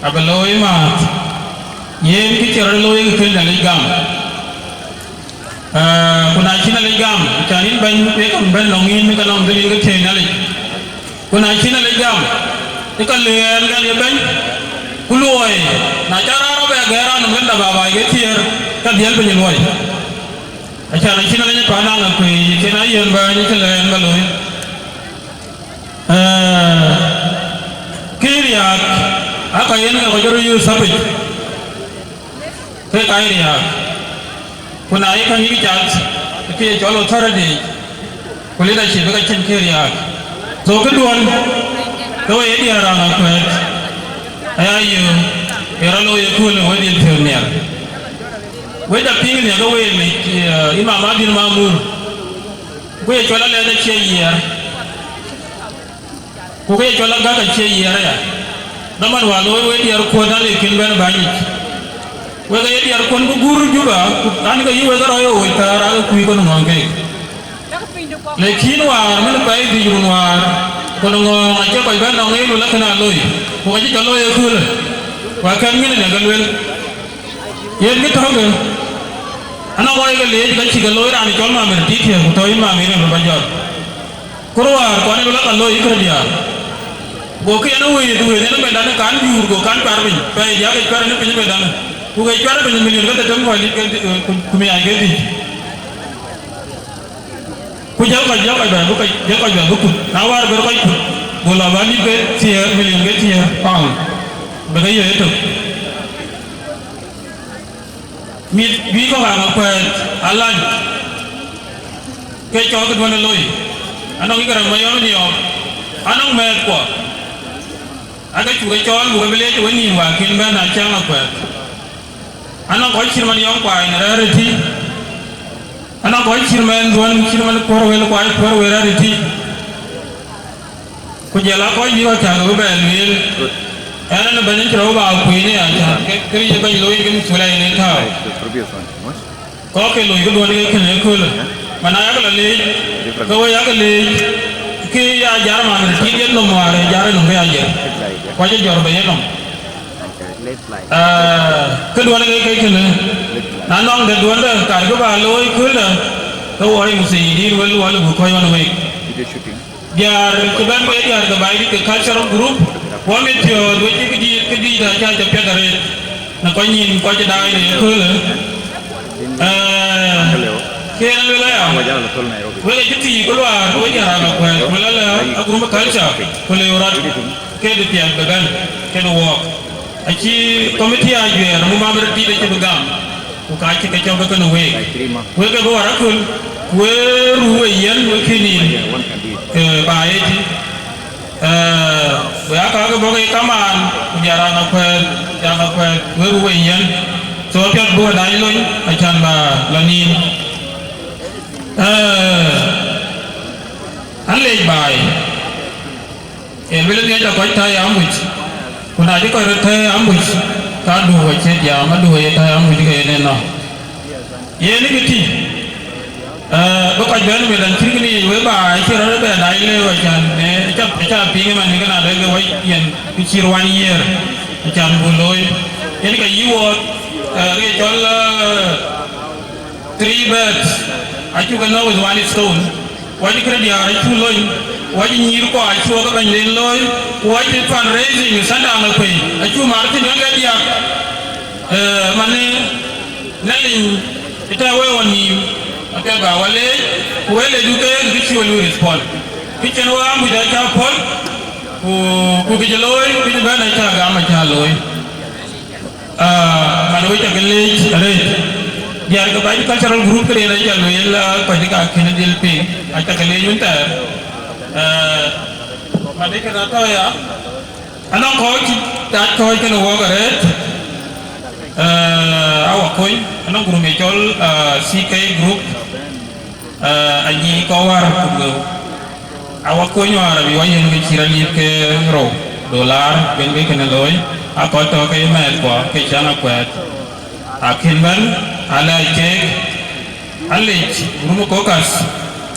abï looi maath, yen kë cï rɔt looi ke kën Nhialic gam. Ee, ku na cïn Nhialic gam, cän yïn bɛ̈ny, wek käŋ bɛ̈n nɔŋ yïn, ke nɔŋ dhil yïn ke thiëëc Nhialic. Ku na cïn Nhialic gam, ke ka lëër ŋɛn ye bɛ̈ny, ku luɔi, na cä raan rɔt bɛ gɛ̈ɛ̈r raan nɔm kën dap abaai ke thiëër, ka dhiɛl piny luɔi. Acän acïn Nhialic paan Aŋakuei, cïn a yiɛ̈n bɛ̈ny cï lɛ̈ɛ̈n bä looi. Ee, kë riääk, aa ka yen ke kɔc röt yöth thapic, ke ka ye riääk. Ku na ye käŋ yïk cath, ke ye cɔl authority, ku leadership, ke cïn kë riääk. So këduɔ̈n, ke we ye diäär Aŋakuei, aya yöök, ye rɔt looi ëköölë, we dhil piɔ̈ɔ̈th nhial. We ca piŋ nhial ke we ye mec, ee, Imam Adil Mamur, ku ye cɔl alɛth acie yiɛɛr. Ku ke ye cɔl agäk acie yiɛɛr aya. Dhaman wä looi wek diɛɛrkuɔn, ale kën bɛ̈n bäny yic. Wek aye diɛɛrkuɔn bï guur Juba, ku an, ke yï wek rɔ̈ɔ̈c ë ɣööc thäär, aake kuc kɔn ŋɔ̈ɔ̈ŋ keek. Lakin wäär, min pɛɛi dhïc run wäär, kɔn ŋɔ̈ɔ̈ŋ acie kɔc bɛ̈n nɔŋ yen, wala kën aa loi, ku ka cï cɔl looi ëköölë, ku akɛ̈n ŋiɛ̈n ë nɛ̈k ke luel. Yen kë tɔ̈ ke, anɔŋ kɔc ke leec, ka cï ke looi raan cɔl Mamer Titie, ku tɔ̈ yïn Mamer yen bä jɔt. Ku ruäär kɔn ë bï lɔ ka looi yï kërë diäär. Go kë yen ë wëëth, wëëth yen ë mɛndan ë kan juur, go kan cuar piny, pɛɛi diäk ke cuar yen ë piny ë mɛndan. Ku ke cuar piny milion ke dhetem kɔc lit ke, ku, ku miac ke dhïc. Ku jɔl kɔc, jɔl kɔc bɛ, bï kɔc, jɔl kɔc bɛ bï kut. Na wäär bï kɔc kut, go lɔ bä lit ke thiëër, milion ke thiëër pound. Bï ke yök ëtök. Mit bï kɔ̈k Aŋakuei alany, ke cɔɔk ë duɔ̈n ë loi, anɔŋ yï Garaŋ Mayɔm Niɔɔk, anɔŋ mɛɛthkuɔ, ake cuk ë cɔɔl, buk ë bï leec ë wenïïm wäär kën bɛ̈n acä Aŋakuei. Anɔŋ kɔc cït man yɔŋ kuai në rɛ̈ɛ̈r ëtï, anɔŋ kɔc cït man dhuɔ̈n, cït man puɔ̈r wël kuai puɔ̈r wël rɛ̈ɛ̈r ëtï. Ku jɔl aa kɔc yïk ɣɔ̈k cäk bï bɛ lueel, Ɛn, ɛn bɛ̈ny cï rɔt ba kuëëny aya, cän ke, ke ye bɛ̈ny looi ke mïth wël aya në tääu. Kɔ̈k ke loi këduɔ̈n ke kënë ëköölë. Man aa yak lɔ leec, ke we yak leec, ke ya jar man rëër tiit yenhom wäär, ë jar yenhom ke ya jël. Ku acï jɔt bei yenhom. Aa, këduɔ̈n ke ke kënë. Na nɔŋ dɛ̈t duɔ̈n dɛ̈, kar kë ba looi kööldä, ke wɔ ye muthaidin wël wɔ lëu bï kɔc ɣɔn week. Diäär cï bɛ̈n wek diäär ke Baidït ke cultural group, wɔ mit piɔ̈ɔ̈th, wek cï këdïït, këdïït acä cä piɛth arëët në kɔc nyïn kɔc cï daai në ëköölë. Ee, ke yen luel aya, wek acï thii ku luaar, wek diäär Aŋakuɛ̈ɛ̈t, ku lɔ lë a group culture, ku lëu rɔt ke de piɛth bï bɛ̈n kenë wɔɔk. Acï committee ajuɛɛr, mu mam röt dït acï bï gam. Ku ka cï ke cɔk ke kënë week. Wek ke bï wär aköl, ku we ruu we yiɛ̈n, we kï nïïm, ee, ba ëtï. Ee, we aa ka ke bɔ̈ ke kamaan, ku diäär Aŋakuɛ̈ɛ̈t, diäär Aŋakuɛ̈ɛ̈t, we ruu we yiɛ̈n. So, apiɛth bï we dac lony, acän ba lɔ nïïm. Ee, an lec baai. Ee, luel ë miɔc a kɔc tääi amuc, ku na cï kɔc röt tääi amuc, ka Aduk acie jam, Aduk aye tääi amuc ke yen ënɔɔnë. Yen ë kë tïŋ, ee, bï kɔc bɛ̈n mit an cït kënë yic wek ba acï rɔt bɛ dac lëu, acän, ee, acä, acä piŋ ëmën kën adɛ̈ ke wɔ yiɛ̈n kë cï ruany yiëër, acän buk looi. Yen ka yï wɔɔk, ee, rëë cɔl, ee, Three birds, acuk ke nɔ̈k with one stone. Wɔ cï këde diäär acuk lony, wɔ cï nyïïr kua acuk ke bɛ̈nyden looi, ku wɔ cï fundraising Sunday Aŋakuei acuk mar thïn ke diäk. Ee, manë, Nhialic ë tɛ̈ wek ɣɔn nïïm, apiɛth ba wɔ leec, ku wek lecdu keek kë cï we lui respond. Kë cïn wɔ amuc acä pɔ̈l, ku, ku kë cï looi, kë cï bɛ̈n acä gam acä looi. Ah, man wek cä ke leec arëët. Diäär ke Baidït cultural group këden acä lueel, ah, kɔc ka kën dhil piŋ, acä ke leec wën thɛɛr. Ah, man dï kën atɔ̈ ya, anɔŋ kɔc cï tac kɔc kënë wɔɔk arëët. Ah, awɔ kony, anɔŋ group ë cɔl, ah, C K group. Ee, anyic kɔc wäär ku wëu. Awɔ kony wäär abï wɔ yiën ke cït alip ke rou dollar, ben bï kënë looi, a kɔc tɔ̈ ke ye mɛɛthkuɔ ke cäŋ akuɛɛth. Akën bɛ̈n, alɛɛc keek, alec rum ë caucus,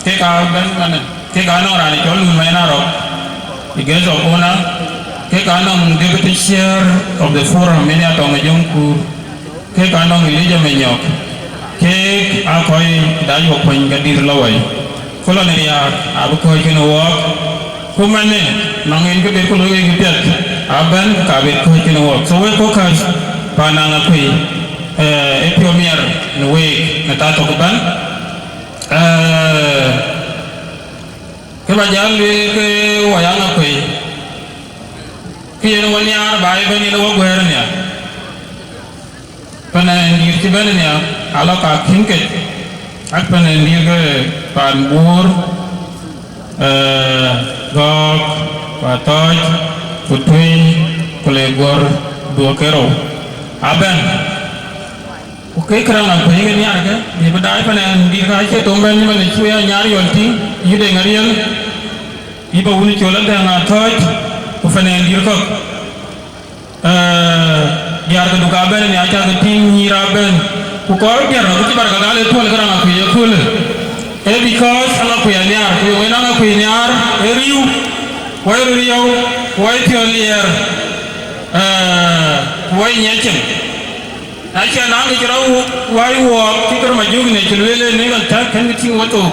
kek aa bɛ̈n manë, kek aa nɔŋ raan cɔl Lul Mayen Arɔk, ë guest of honor, kek aa nɔŋ deputy chair of the forum, yen ya tɔŋ ë Jɔŋkuur. Kek anɔŋ Elijah Manyɔk, kek aa kɔc dac wɔ kuany ke dït lɔ wai. Ku lɔ në riääk, abï kɔ̈ɔ̈c kënë wɔɔk. Ku manë, nɔŋ en kë bï ku looi wek piɛth, abɛ̈n ka bï kɔ̈ɔ̈c kënë wɔɔk. So wek caucus, paan Aŋakuei, ee, ë piɔ̈u miɛr në week në thaa thok ëbɛ̈n. Ee, kë ba jäl lueel ke wɔ Aŋakuei, kë yen wɔ nhiaar ba ëbɛ̈n yen wɔ guɛ̈ɛ̈r nhial. Panɛɛndït cï bɛ̈n nia, alɔ ka kïn kec, ak panɛɛndït ke paan Buur, ee, Gɔ̈k, ku Athɔ̈ɔ̈c, ku Tuï, ku le guɔ̈r duɔ̈k ke rou. Abɛ̈n. Ku ke këraŋ akuëny ke nhiaar ke, bï bï daai panɛɛndït ka cie tom bɛ̈n man ë cï we ya nyar yɔl tïŋ, yï Deŋ Ariel, yï ba wun col Adɛ̈ŋ Athɔ̈ɔ̈c, ku panɛɛndït kɔ̈k. Ee, diäär ke Duk abɛ̈n ë nia, cäk ke tïŋ nyïïr abɛ̈n, ku kɔɔr diäär ku cï barka gal ë tuɔl ke raŋ akuëc ëköölë. Ee, because Aŋakuëi aniaar, ku yöŋ en Aŋakuëi niaar, ee riëëu, wai röt riëëu, wai piɔ̈l liɛɛr, ee, ku wai nyiɛc cin. Na cï anaŋ ke cï rɔt wai wɔɔk, cï kër Majök ne cï lueel en, ë ɣɔn cäk kën ke tïŋ wethook.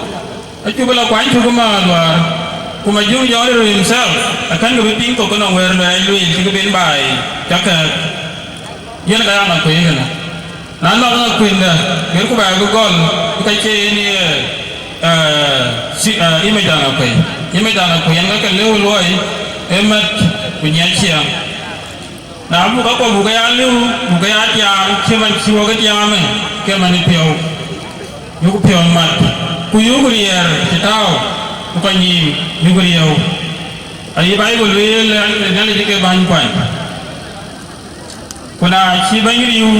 Acuk bï lɔ kuany cuk ëmääth wäär, ku Majök Jɔŋdït himself, akënkë bï piŋ thok ënɔŋ wëër luɛɛc lueel cïkï ben baai cä kɛ̈ɛ̈k. Yen ka ya Aŋakuëi kënë. Na nɔŋ Aŋakuëndä, duëërku bä bï gɔl, bï ka cie yen ye, ee, si-, ee, image Aŋakuëi. Image Aŋakuëi yen ka ke lëu luɔi, ee mät ku nyiɛc ciɛɛŋ. Na buk kakuɔ buk ke ya liu, buk ke ya tiaam, cï man cï wɔ ke tiaam ë, ke man ë piɔ̈u. Yuk piɔ̈u mat, ku yuk riɛɛr cï tääu, ku kɔc nyiim yuk riëëu. Ayï Baibul lueel an, Nhialic ke bäny kuany. Ku na cï bäny riëëu,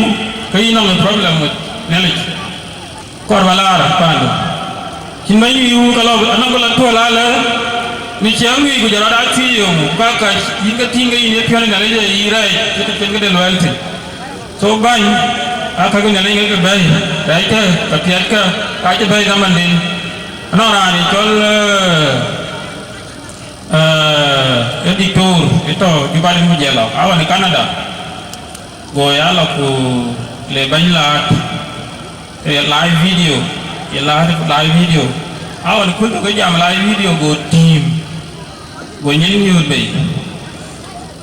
ke yïn nɔŋ ë problem with Nhialic. Kɔɔr bä laar paandu. Cïn bäny riëëu ke lɔ, anɔŋ ke lɔ tuɔl alë, Në ciɛɛŋ ŋic ku jɔl rɔt aa thiëëc yöŋ, ka ka yïn ke tïŋ ke yïn ye piɔ̈n ë Nhialic ë yï rɛɛc, ke të cïn këde luɛɛl thïn. So bäny, aa käk Nhialic ŋic ke bɛ̈ɛ̈i, rɛɛckë, ka piɛthkë, ka cï bɛ̈ɛ̈i dhamanden. Anɔŋ raan ë cɔl, ee, ee, ee Diktor, ë tɔ̈ Juba rin ku jɛl lɔ, aa ɣɔn ë Canada. Go ya lɔ ku le bɛ̈ny laat, ee, live video, ye laat live video. Aa ɣɔn ë kul tɔ̈ ke jam live video go tïïm. Go nyin nyuöth bei.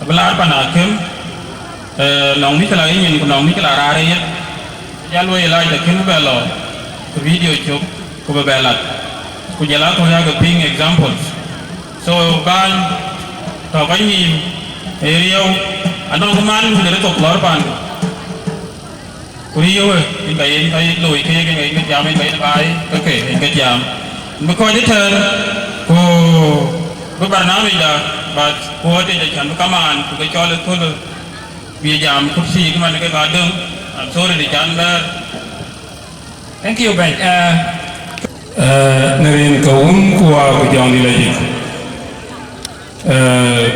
Abï laar pan akëm, ee, nɔŋ mïcï la ye nyin ku nɔŋ mïcï la raar ë yeth. Jal woi lac akën bɛ lɔ video cök ku bɛ bɛ lat. Ku jɔl aa kɔc yakë piŋ examples. So bäny, tɔ̈ kɔc nïïm ë riëëu, anɔŋ kë man mïth de thok lɔ̈ɔ̈r pan. Ku riëëu ë, yen ka yen ka yen looi keek, yen ka yen ke jam, yen ka yen baai, ke ke yen ke jam. Bï kɔc ëtɛ̈ɛ̈n, ku bï barnamij da, but ku ɣöt tic acän bï kamaan, ku ke cɔl ë köl, bï jam kursi, kë man ke ka döŋ, I'm sorry, de can bɛ̈ɛ̈r. Thank you, bɛ̈ny. Ee, ee, në rin ke Wun ku Wä ku Jɔŋdït Lajik. Ee,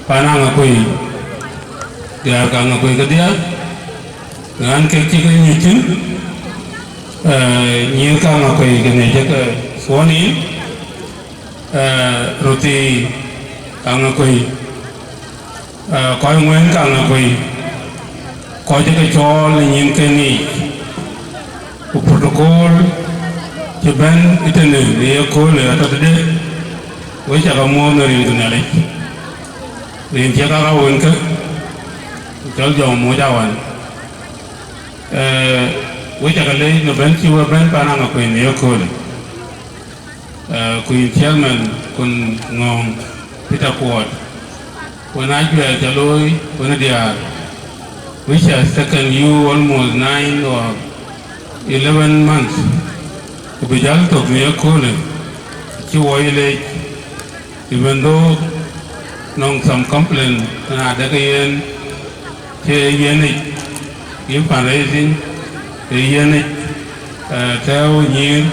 pan Aŋakuei, diäär ke Aŋakuei kedhie, raan kek cï ke nyuc thïn, ee, nyïïr ke Aŋakuei ke ŋic ke sworn in, ee, röthii ke Aŋakuei, ee, kɔc ŋuɛ̈ɛ̈n ke Aŋakuei, kɔc ke cɔɔl në nyïïn ke ŋic. Ku protocol cï bɛ̈n ëtënë në ye köölë atɔ̈ tëde, wek cä ke muɔ̈ɔ̈th në rin ke Nhialic, rin cï kak awënkë, ku cɔl jɔŋ moc awan. Ee, wek cä ke leec në bɛ̈n cï we bɛ̈n pan Aŋakuei në ye köölë. Ee, ku yïn chairman kun ŋɔ̈ɔ̈ŋ Peter Kuɔt, wën ajuɛɛr ca looi wën ë diäär, which has taken you almost nine or eleven months, ku bï jäl thök në ye köölë, cï wɔ yï leec, even though nɔŋ some complaint na dɛkë yen, cï yen yic, yï fundraising, ë yen yic, ee, tɛ̈ɛ̈u nyïïr,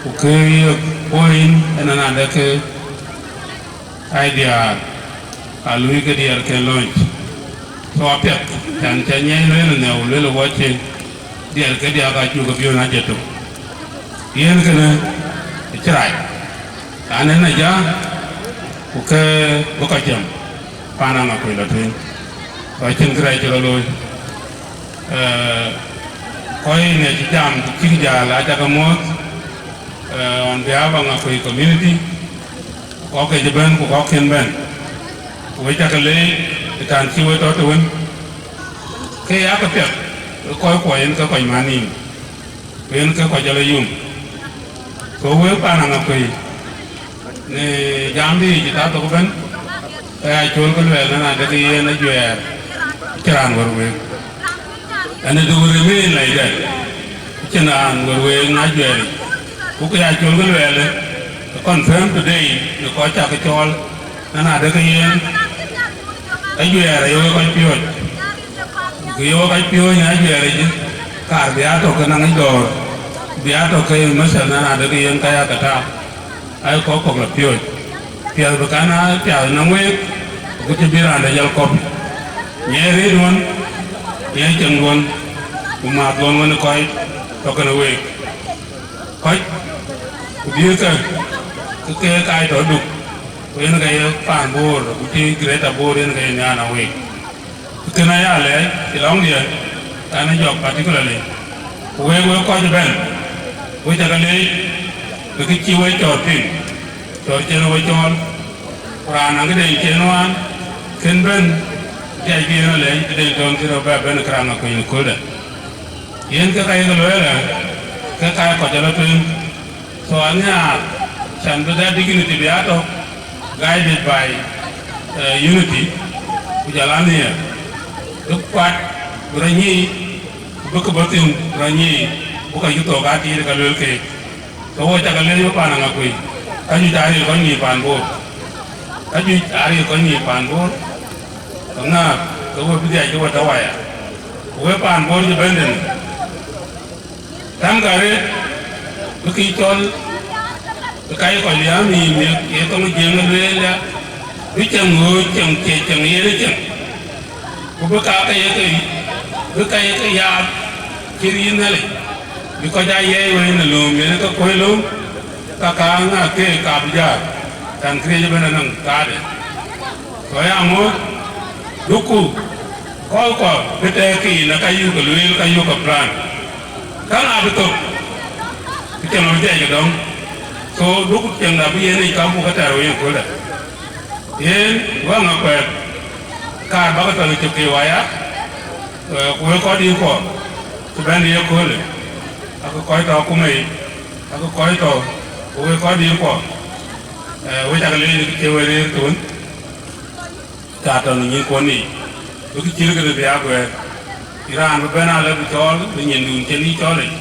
ku kë ye point ënɔn adɛkë ai diäär, aa luui ke diɛɛr ke launch. So apiɛth, cän cä nyiɛc lueel ënhiau, lueel ë wɔ cin, diɛɛr ke diäk acuk ke piɔ̈n ajëtök. Yen kënë acï rac, an, en ajä, ku ke bï kɔc cam, pan Aŋakuei lɔ tueŋ, ku acïn kërɛɛc cï rɔt looi. Ee, kɔc ŋiɛc cï jam ku cïk jäl, aca ke muɔ̈ɔ̈th, ee, on behalf of Aŋakuei community, kɔc ke cï bɛ̈n ku kɔc kën bɛ̈n, ku wek cä ke leec ë tɛ̈n cï wek tɔ̈ të wën, ke ya ke piɛth, ke kɔc kuɔ yen ke kɔc man nïïm, ku yen ke kɔc jɔl ë yum. Ku wek pan Aŋakuei, në jam dï yic ë thaa thok ëbɛ̈n, ke ya col ke luɛɛl, na de ke yen ajuɛɛr, cïn raan wär week. And it will remain like that. Cïn raan wär week në ajuɛɛr yic. Ku ke ya col ke luɛɛl, confirm today në kɔc cä ke cɔɔl, na de ke yen ajuɛɛr aye wek kɔc piööc. Ku ye wek kɔc piööc në ajuɛɛr yic, kaar bï aa tök ke naŋ yic dɔ̈ɔ̈r, bï aa tök ke methal, na de ke yen ka ya ke tääu. Ai kɔc kɔ̈k lɔ piööc, piɛth bï kan aa piath nɔm week, ku cï bï raan de jɔl kɔ̈p. Nyiɛɛi rëëiduɔ̈n, nyiɛɛi ceŋduɔ̈n, ku maathduɔ̈n wën ë kɔc tɔ̈ kenë week. Kɔc, ku dhiëëthkë, ke keek aa tɔ̈ Duk, ku yen ke ye paan Bor, ku cï Greater Bor yen ke ye nhiaar nɔm week. Kënë aya lɛɛc ë lɔ̈ŋdiɛ̈, ɛn ë jɔk particularly, ku wek, wek kɔc ëbɛ̈n, wek cä ke leec, bï kë cï wek cɔɔr piŋ, cɔɔr cïn wek cɔɔl, ku raan na këden cïn wään, kën bɛ̈n, dhiac bï yen alɛɛc tëden tɔ̈n kën rɔt bɛ bɛ̈n ë këraŋ akuëny ë kööldɛ. Yen ke ka yek lueel ë, ke ka ye kɔc ë lɔ tueŋ, So anhiaar, can bï that dignity bï aa tɔ̈, guided by, eh, unity, ku jɔl anhiaar, bï kuat bï rɔt nyiic, ku bï kë bɔ̈ thïn bï rɔt nyiic, bï kɔc cï thok aa tiit ka luel keek. Ke wo cä ke leec wek paan Aŋakuei, ka juëc aa ril kɔc nyiic paan Bor, ka juëc aa ril kɔc nyiic paan Bor, ke ŋääk ke we bï dhiac ke we tɔ̈ waya, ku wek paan Bor cï bɛ̈n tënë. Tɛ̈mkë arëët bï kë cɔl Ka ye kɔc liääp nïïm ye, ye thoŋ Jiëŋ ë lueel ya, bï cieŋ ɣööc cieŋ cie cieŋ yen ë cieŋ, ku bï ka ke ye ke, bï ka ye ke yaath cït yïn Nhialic, bï kɔc aa yiɛi wëi në lööm yen ke kuöc lööm, ka kääŋ aa keek ka bï jäl, tɛ̈n këriëëc ëbɛ̈n anɔŋ kaarde. Ku aya ŋoot, duku kɔckuɔ bï tɛ̈ɛ̈k ke yïn aka yök ke lueel ka yök ke plan. Käŋ abï thök, bï cieŋ abï dhiac ke dɔ̈ŋ. So, duku cieŋda bï yen yic ka buk ke tɛɛr wei ëköldä. Yen, wäŋ akuɛɛth, kaar bäk ke tɔ̈ cök ke waya, eh, ku wek kɔc dïïrkuɔ, cï bɛ̈n ye köölë, akë kɔc tɔ̈ akuma yic, akë kɔc tɔ̈, ku wek kɔc dïïrkuɔ, eh, wek cakë leec në kë cie wek rëër thön. Ka tɔ̈ në nyïnkuɔn yiic, bï kë cït kënë bï aa guɛɛr. Cï raan bï bɛ̈n alë bï cɔɔl në nyindun cïn yï cɔɔl yic.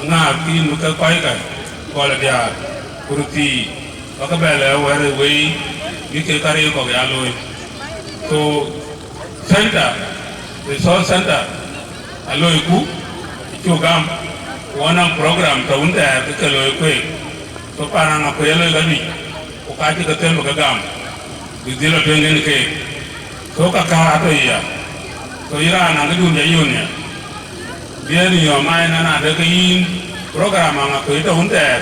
Aŋäth kïn bï ke kɔckë gɔl ë diäär, ku röt thii, bä ke bɛ lɛ̈k wɛ̈ɛ̈r ë wei, bï kek käril kɔ̈k ya looi. So, center, resource center, aloiku, acuk gam, ku anɔŋ program tɔ̈ wun thɛɛr ke ke looi kueek. So, paan Aŋakuei aloi ka juëc, ku ka cï ke them bï ke gam, bï dhil lɔ tueŋ en keek. So, ka kä atɔ̈ ya. So, yïn raan naŋ këdun ja yön ya. Bï en yɔ̈ɔ̈m aa en an, ade ke yïn program Aŋakuei tɔ̈ wun thɛɛr,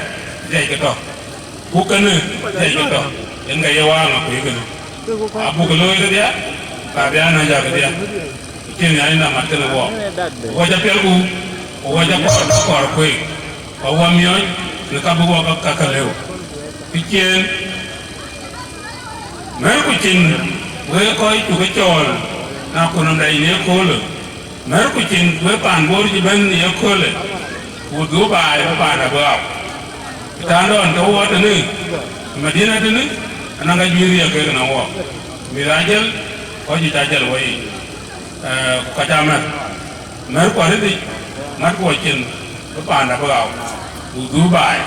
dhiac ke tɔ̈. Ku kënë, dhiac ke tɔ̈, en ka ye wä Aŋakuei kënë. Abuk looi kedhia, ka bï an, aja kedhia. Cïn ya en amat kënë wɔɔk. Wɔ ca piɛlku, ku wɔ ca kɔɔr, kɔɔr kueek. Ku wɔ miɔɔc, në ka bï wɔ ka, ka, ka lëu. Kë ciëën, mɛ̈r ku cin, wek kɔc cuk ë cɔɔl, na kunɔmda yïn ye köölë. Mɛ̈r ku cin, wek paan Bor cï bɛ̈n ye köölë, ku dhuk baai bï paan abï ɣap. Tɛ̈n dɔn ke wɔ tënë, Madina tënë, anɔŋ ka juëc riɛk kek në wɔ. Mïth aa jël, kɔc juëc aa jël wɔ yic, eh, ku ka ca mɛ̈r. Mɛ̈r ku arëtic, mat ku wɔ cin, bï paanda bï ɣau, ku dhuk baai,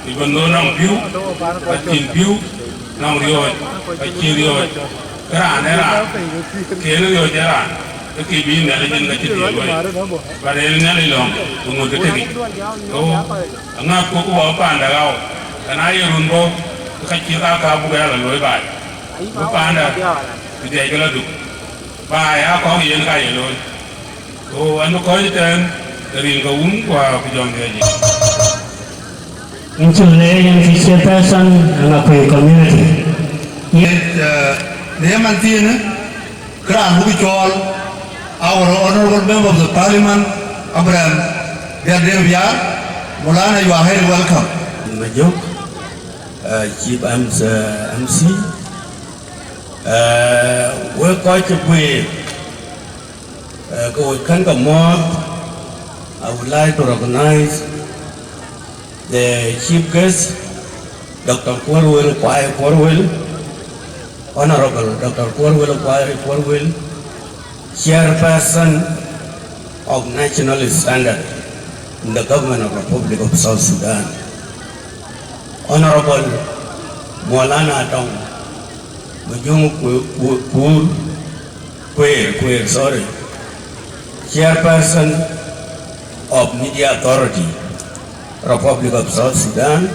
ku bï nhöör nɔŋ pïu, ka cïn pïu, nɔŋ riɔ̈ɔ̈c, ka cïn riɔ̈ɔ̈c, ke raan ee raan, ke yen riɔ̈ɔ̈c ee raan, ke kë bï Nhialic en ka cï dhiël wei, ba rëër Nhialic lɔ̈ŋ, bï ŋöt ke tëkic. So, aŋäth ku ku wɔ paanda ɣau, ka na ye run bɔ̈, ke ka cï ka ka buk ya la looi baai, bï paanda, bï dhiac ke la duk, baai aa kɔ̈k yen ka ye looi. Ku an bï kɔc tɛ̈ɛ̈n, ke rin ke wun, ku aa ku jɔŋ dhiac yic. Yïn cuk leec, yïn cï chairperson Aŋakuei community. Yïn, eh, në ye man thiinë, kë raan buk cɔɔl, our honorable member of the parliament, Abraham Biar Deng Biar, Maulana, you are highly welcome. Majok, eh, chief M C, eh, wek kɔc cï guiir, eh, ke wek kën ke mɔ̈ɔ̈th, I would like to recognize the chief guest, Doctor Kuorwel Kuai Kuorwel, Honorable Doctor Kuorwel Kuai Kuorwel, chairperson of National Standard in the government of Republic of South Sudan, Honorable Maulana Tong Majung Ku-, Ku-, Kur, Kuer, Kuer, sorry, chairperson of Media Authority, Republic of South Sudan,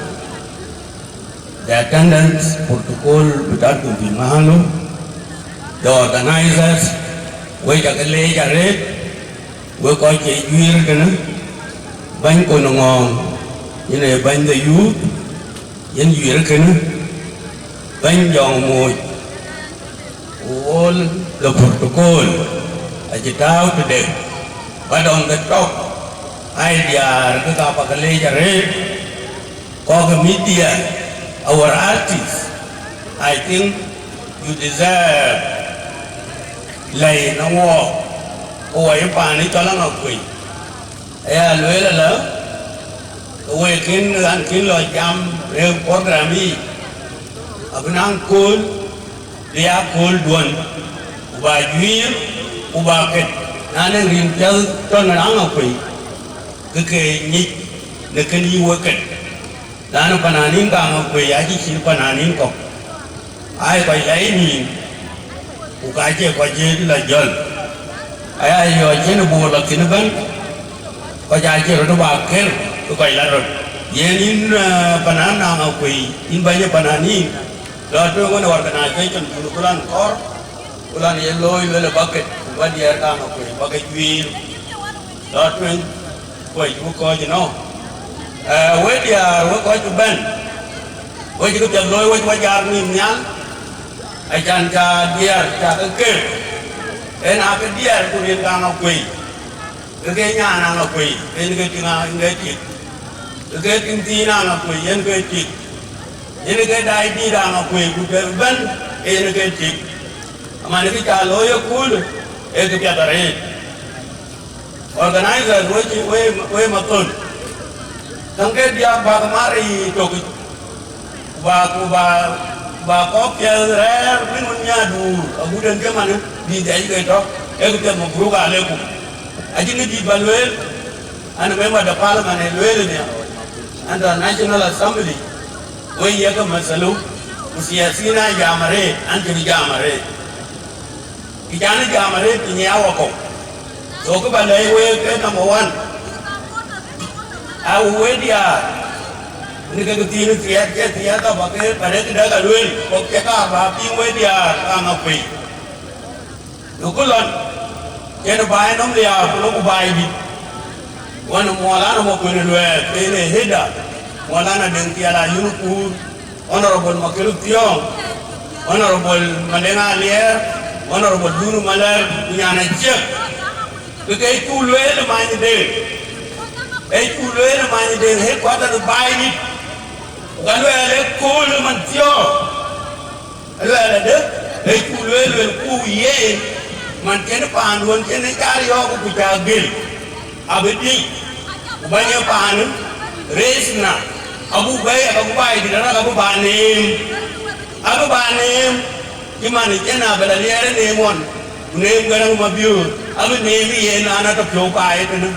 the attendants, protocol بتاعتكم في محله, the organizers, wek ca ke leec arëët, wek kɔc ke juiir kënë, bäny Kon Ŋɔɔŋ, yen ee bäny the youth, yen juiir kënë, bäny Jɔŋ Mooc, ku all the protocol acï tääu tëde, but on the top, aa diäär ke ka ba ke leec arëët, kɔc ke media, our artists, I think you deserve lɛ̈i në wɔɔk, ku wɔ ye paan ë cɔl Aŋakuei. Aya lueel ëlä, ke wek kën, ɣɛn kën lɔ jam në program yic, abï naŋ kööl, bï aa kööl duɔ̈n, ku ba juiir, ku ba ket, na nɔŋ rin piɛth tɔ̈ në Aŋakuei, ke ke nyic në kën yï wek ket. Lanu fananin ke Aŋakuei acï cït fananin kɔ̈k. Aa kɔc la yï nïïm, ku ka cie kɔc ë la jɔl. Aya yɔ̈ɔ̈c cïn ë Bor la thïn ëbɛ̈n, kɔc aa cï röt bä ker, ke kɔc la röt. Yen yïn, eh, panan Aŋakuei, yïn bɛ̈ny ë panan yïn, lɔ tueŋ wën ë organization kun ku lan kɔ̈r, ku lan ye looi luel ë bucket, ku bä diɛɛr ke Aŋakuei, bä ke juiir, lɔ tueŋ, ku acï bï kɔc ënɔɔnë. Eh, we diäär, we kɔc ku bɛ̈n, we cï këpiɛth looi, we cï wä jaar nïïm nhial, acan ca diɛɛr, ca ke ker, en aa ke diɛɛr ku rin ke Aŋakuei. Ke ke nyan Aŋakuei, en ke tiŋ Aŋakuei tik. Ke ke tiŋ thiin Aŋakuei, en ke tik. En ke dai dït Aŋakuei, ku ke bɛ̈n, en ke tik. Aman, kë ca looi ëköölë, ee këpiɛth arëët. Organizers, we cï, we, we mathon. Käŋ ke diäk bäk mar ë yic tök. Ku ba, ku ba, ba kɔ̈k piɛth rɛ̈ɛ̈r min wën nya duur, agut en ke manë bï dhiac ke tɔ̈, ee këpiɛth, mabruk alekum. Acïn kë dït ba lueel, an member de parliament ë lueel ënhial, an tɔ̈ National Assembly, we ye ke mathalu, ku siasin aa jam arëët, an cï bï jam arëët. Kë can jam arëët piny ë awakɔ̈u. So kë ba lɛ̈i week ke number one, a we diäär, në ke thiin thiɛɛth, ke thiɛɛth abä ke, ba rek däk alueel, kɔ̈k cï ka ba piŋ we diäär Aŋakuei. Në ku lɔn, cïn baai nɔm liaar ku lok ku baai dït. Wën Muɔlan Makuën Luɛɛth, en ee header, Muɔlan Adeŋ Thiɛl Ayuku, Honorable Makeluk Thiɔ̈ŋ, Honorable Maleŋ Aliɛɛr, Honorable Duru Malɛr, ku nyan Aciëk. Ke ke cuk lueel ë Many Deŋ, ee cuk lueel ë Many Deŋ headquarter baai dït, ku ka luɛɛl ëkööl ë man thiɔ̈ɔ̈k. Aluɛɛl adë, ee cuk lueel, lueel ku yen, man cïn paanduön cïn ë cä riɔ̈ɔ̈k ku cä gël, abï dic, ku bäny ë paanë, reisna, abuk bɛ̈i, abuk baai dït arëk, abï ba neem, abï ba neem, cï man cïn abï la liɛɛr ë neem ɣɔn, ku neem Gäräŋ Mabiöör, abï neem ë yen an, atɔ̈ piɔ̈u baai ë tënë.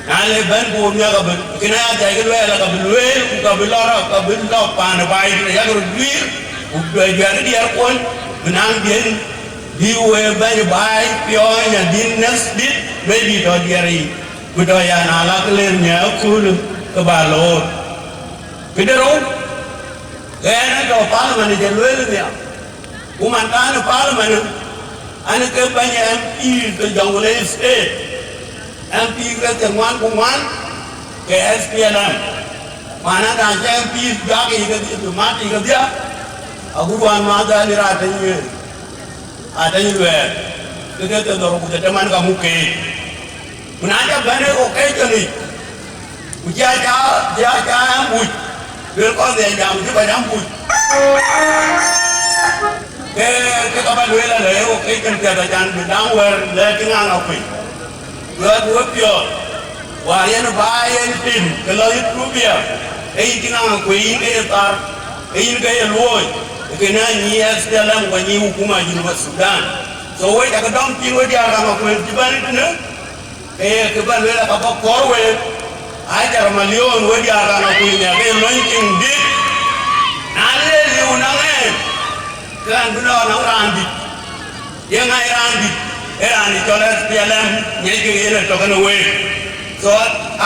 Na le bɛ̈n ku miäk abï, kën aya dhiac kë luɛɛl, ka bï lueel, ku ka bï lɔ rɔt, ka bï lɔ paan ë baai dït, yak röt guiir, ku bɛ juɛ̈ɛ̈r ë diɛɛrkuɔn, bï naŋ diën, bï we bɛ̈ny baai piɔɔny adïn next dit, maybe tɔ diɛɛr yic, ku tɔ ya na la kë ler miäk ëköölë, ke ba loor. Këde rou, ke ɣɛn ë tɔ parliament ë jɔ lueel nhial. Ku man kan ë parliament, an, ke bɛ̈ny M P de Jonglei State, M P ke thiëŋuan ku ŋuan ke S P L M. Man, an, raan cï M P juak yic kedhie, mat yic kedhie, agut wään madhɛn ë raan tëny, atëny luɛɛr, ke ke thiërdhorou ku thiërdhetem, man, ka muk keek. Ku na cä bɛ̈n ë occasion yic, ku cï a ca, cï a ca ambush, luel kɔn dhiɛl jam cï kɔc ambush. Ke, ke ka bä lueel alë ë occasion piɛth acan bï daŋ wɛ̈ɛ̈r lɛ̈k tiŋ Aŋakuei. Luɛɛk we piɔ̈ɔ̈th, wäär yen baai yen tim, ke lɔ Ethiopia, ke yïn tiŋ Aŋakuei, yïn ke ye thar, ke yïn ke ye luɔ̈ɔ̈i, ke kënë anyï S P L M ku anyï hukuma Junub Sudan. So we cakë dɔm cin we diäär Aŋakuei cï bɛ̈n tënë, ke ye kë bä lueel, aka bä kɔɔr week, ajar malion we diäär Aŋakuei nhial, ke ye lony tiŋ dït. Na le liu naŋ ɛn, ke ɣɛn bï lɔ naŋ raan dït. Ye ŋa ye raan dït? Ee raan dït cɔl S P L M, ŋiɛckï yen ë tök kenë week. So,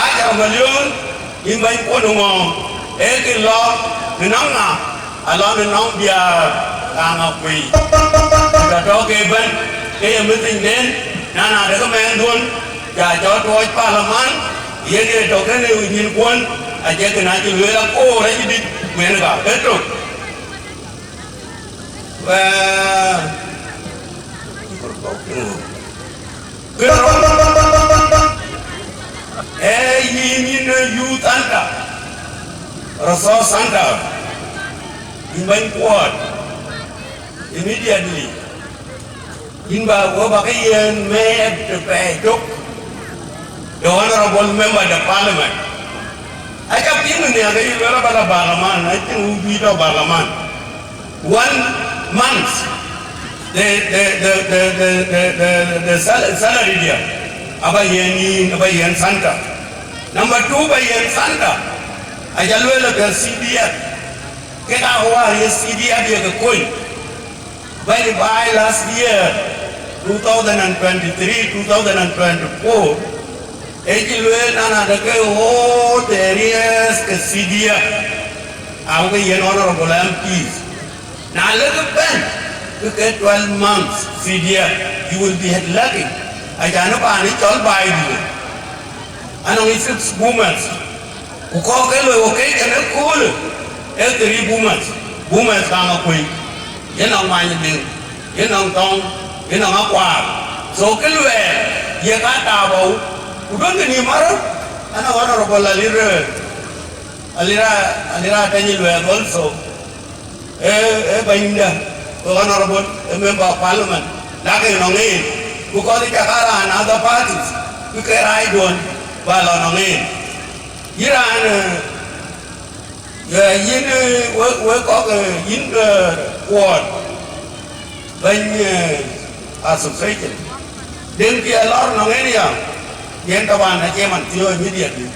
ajar malion, yïn bɛ̈ny kuɔn ŋɔ̈ɔ̈ŋ, ee kë lɔ në nɔm ŋa? Alɔ në nɔm diäär Aŋakuei. Ka tɔ ke bɛ̈n, ke ye mïthinyden, na, na de ke mɛnhduön, ca cɔ tuɔɔc parliament, yen ye tɔ kenë nyïnkuön, acie kën acï lueel akoor acï dït, ku yen ka ëtök. Wɛ̈ɛ̈r. Kë rou, ee yïn, yïn ë youth center, resource center, yïn bɛ̈ny kuɔɔt, immediately, yïn ba, we ba ke yiën mɛɛt të pɛɛi tök, the honorable member of the parliament. Aca piŋ në nhial ke yï luel aba la barlaman, acïn wun juëc tɔ barlaman. One month, the, the, the, the, the, the, the, the sal-, salary dia, aba yen yïn, aba yen Santa. Number two, ba yen Santa, aca luel ke C D F, ke ka wäär ye C D F ye ke kony. Bɛ̈ny baai last year, two thousand and twenty-three, two thousand and twenty-four, Ë cï lueel, na, na, de ke all the areas ke C D F, abï ke yen honorable M Ps. Na lek bɛ̈n, ke ke twelve months C D F, you will be lucky. Acan ë paan ë cɔl Baidït, anɔŋ six bomas, ku kɔ̈k ke loi wok ke kën ë köölë, ee three bomas, bomas kaŋ akuëi, yen nɔŋ many deŋ, yen nɔŋ tɔŋ, yen nɔŋ akuaar. So kë luɛɛl, ye ka taabou, ku duɔ̈nkë nïïm arëët, anɔŋ honorable Alira, Alira, Alira Ateny Luɛɛth also. Eh, eh, bɛ̈nyda, honorable, eh, member of parliament, lak ë nɔŋ en, because cak aa raan other parties, bï ke rac duɔ̈n, ba lɔ nɔŋ en. Yïn raan, eh, eh, yïn, eh, wek, wek kɔ̈k, eh, yïn, eh, ward, bɛ̈ny, eh, association. Deŋ kë lɔr nɔŋ en ya, yen taban acie man thiɔ̈k immediately.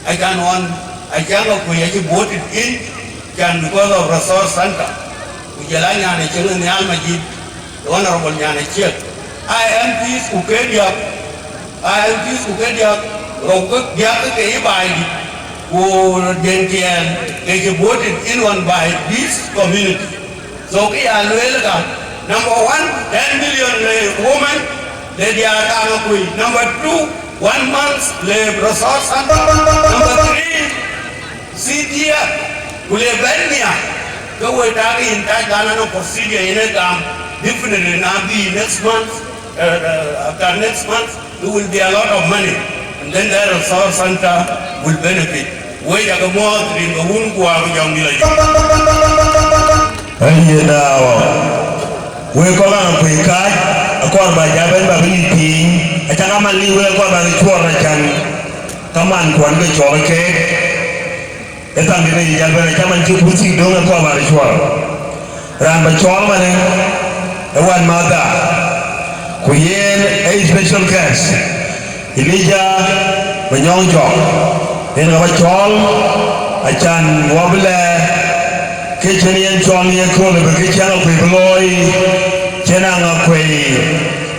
Acan ɣɔn, Aciëŋ Akuëi acï voted in, can because of resource center. Ku jɔl a nyan ë cieŋ nhial Majid, honorable nyan ë ciëk. Aa M Ps ku ke diäk, aa M Ps ku ke diäk, rou ke diäk ke ke yï Baidït, ku Deŋ Tiɛɛl ke cï voted in on by this community. So kë ya lueel ka, number one, ten million le women, le diäär kaŋ Akuëi. Number two, one month le resource center. Number three, C D F, ku le bɛ̈n nhial, ke we tak in touch, lan anɔŋ procedure yen ë gam, definitely na bï next month, uh, uh, after next month, it will be a lot of money, and then the resource center will benefit. Wek aake muɔ̈ɔ̈th rin ke wun ku waak jɔŋdït la jɔŋ. Ayen awɔ, wek kɔc kaŋ Akuëi kääc, akɔɔr ba ja bɛ̈n ba bï nïïm piiny, acak aman liu wek akɔɔr ba ke cuɔɔr acan, kaman kuɔn ke cɔɔr keek. Ë thaŋ kën ë jal bɛ̈n, acaman cï kurthi döŋ akɔɔr ba ke cuɔɔr. Raan ba cɔɔl manë, ë wänmäthda, ku yen ë special guest, Elijah Manyɔk Jɔk, yen ka ba cɔɔl, acan wɔ bï lɛɛr, ke cïn yen cɔɔl në ye köölë bï ke cïn Akuëi bï looi, cïn aŋ Akuëi,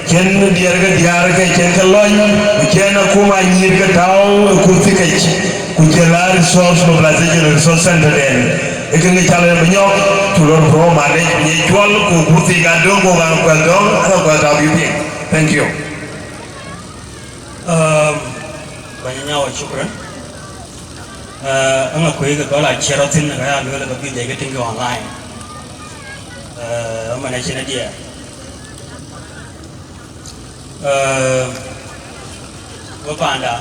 cïn diɛɛr ke diäär ke cïn ke lɔny, ku cïn akuma nyïïr ke tääu ë kurthi kec. Ku jɔl a resource mobilization, resource center den, ee kënë cal en bï nyɔk, cuk lɔ bro manage bï nyic cuɔl, ku kurthi ka döŋ, ku ka kuɛth döŋ, aka kuɛth tau bï piŋ. Thank you. Um, Bɛ̈ny Anyawa, shukran. Uh, aŋa kuëi ke gɔl a ciɛr rɔt thïn, ka ya lueel ka bï dek ke tïŋ ke online. Uh, aman acïn adiɛɛr. Eh, we panda,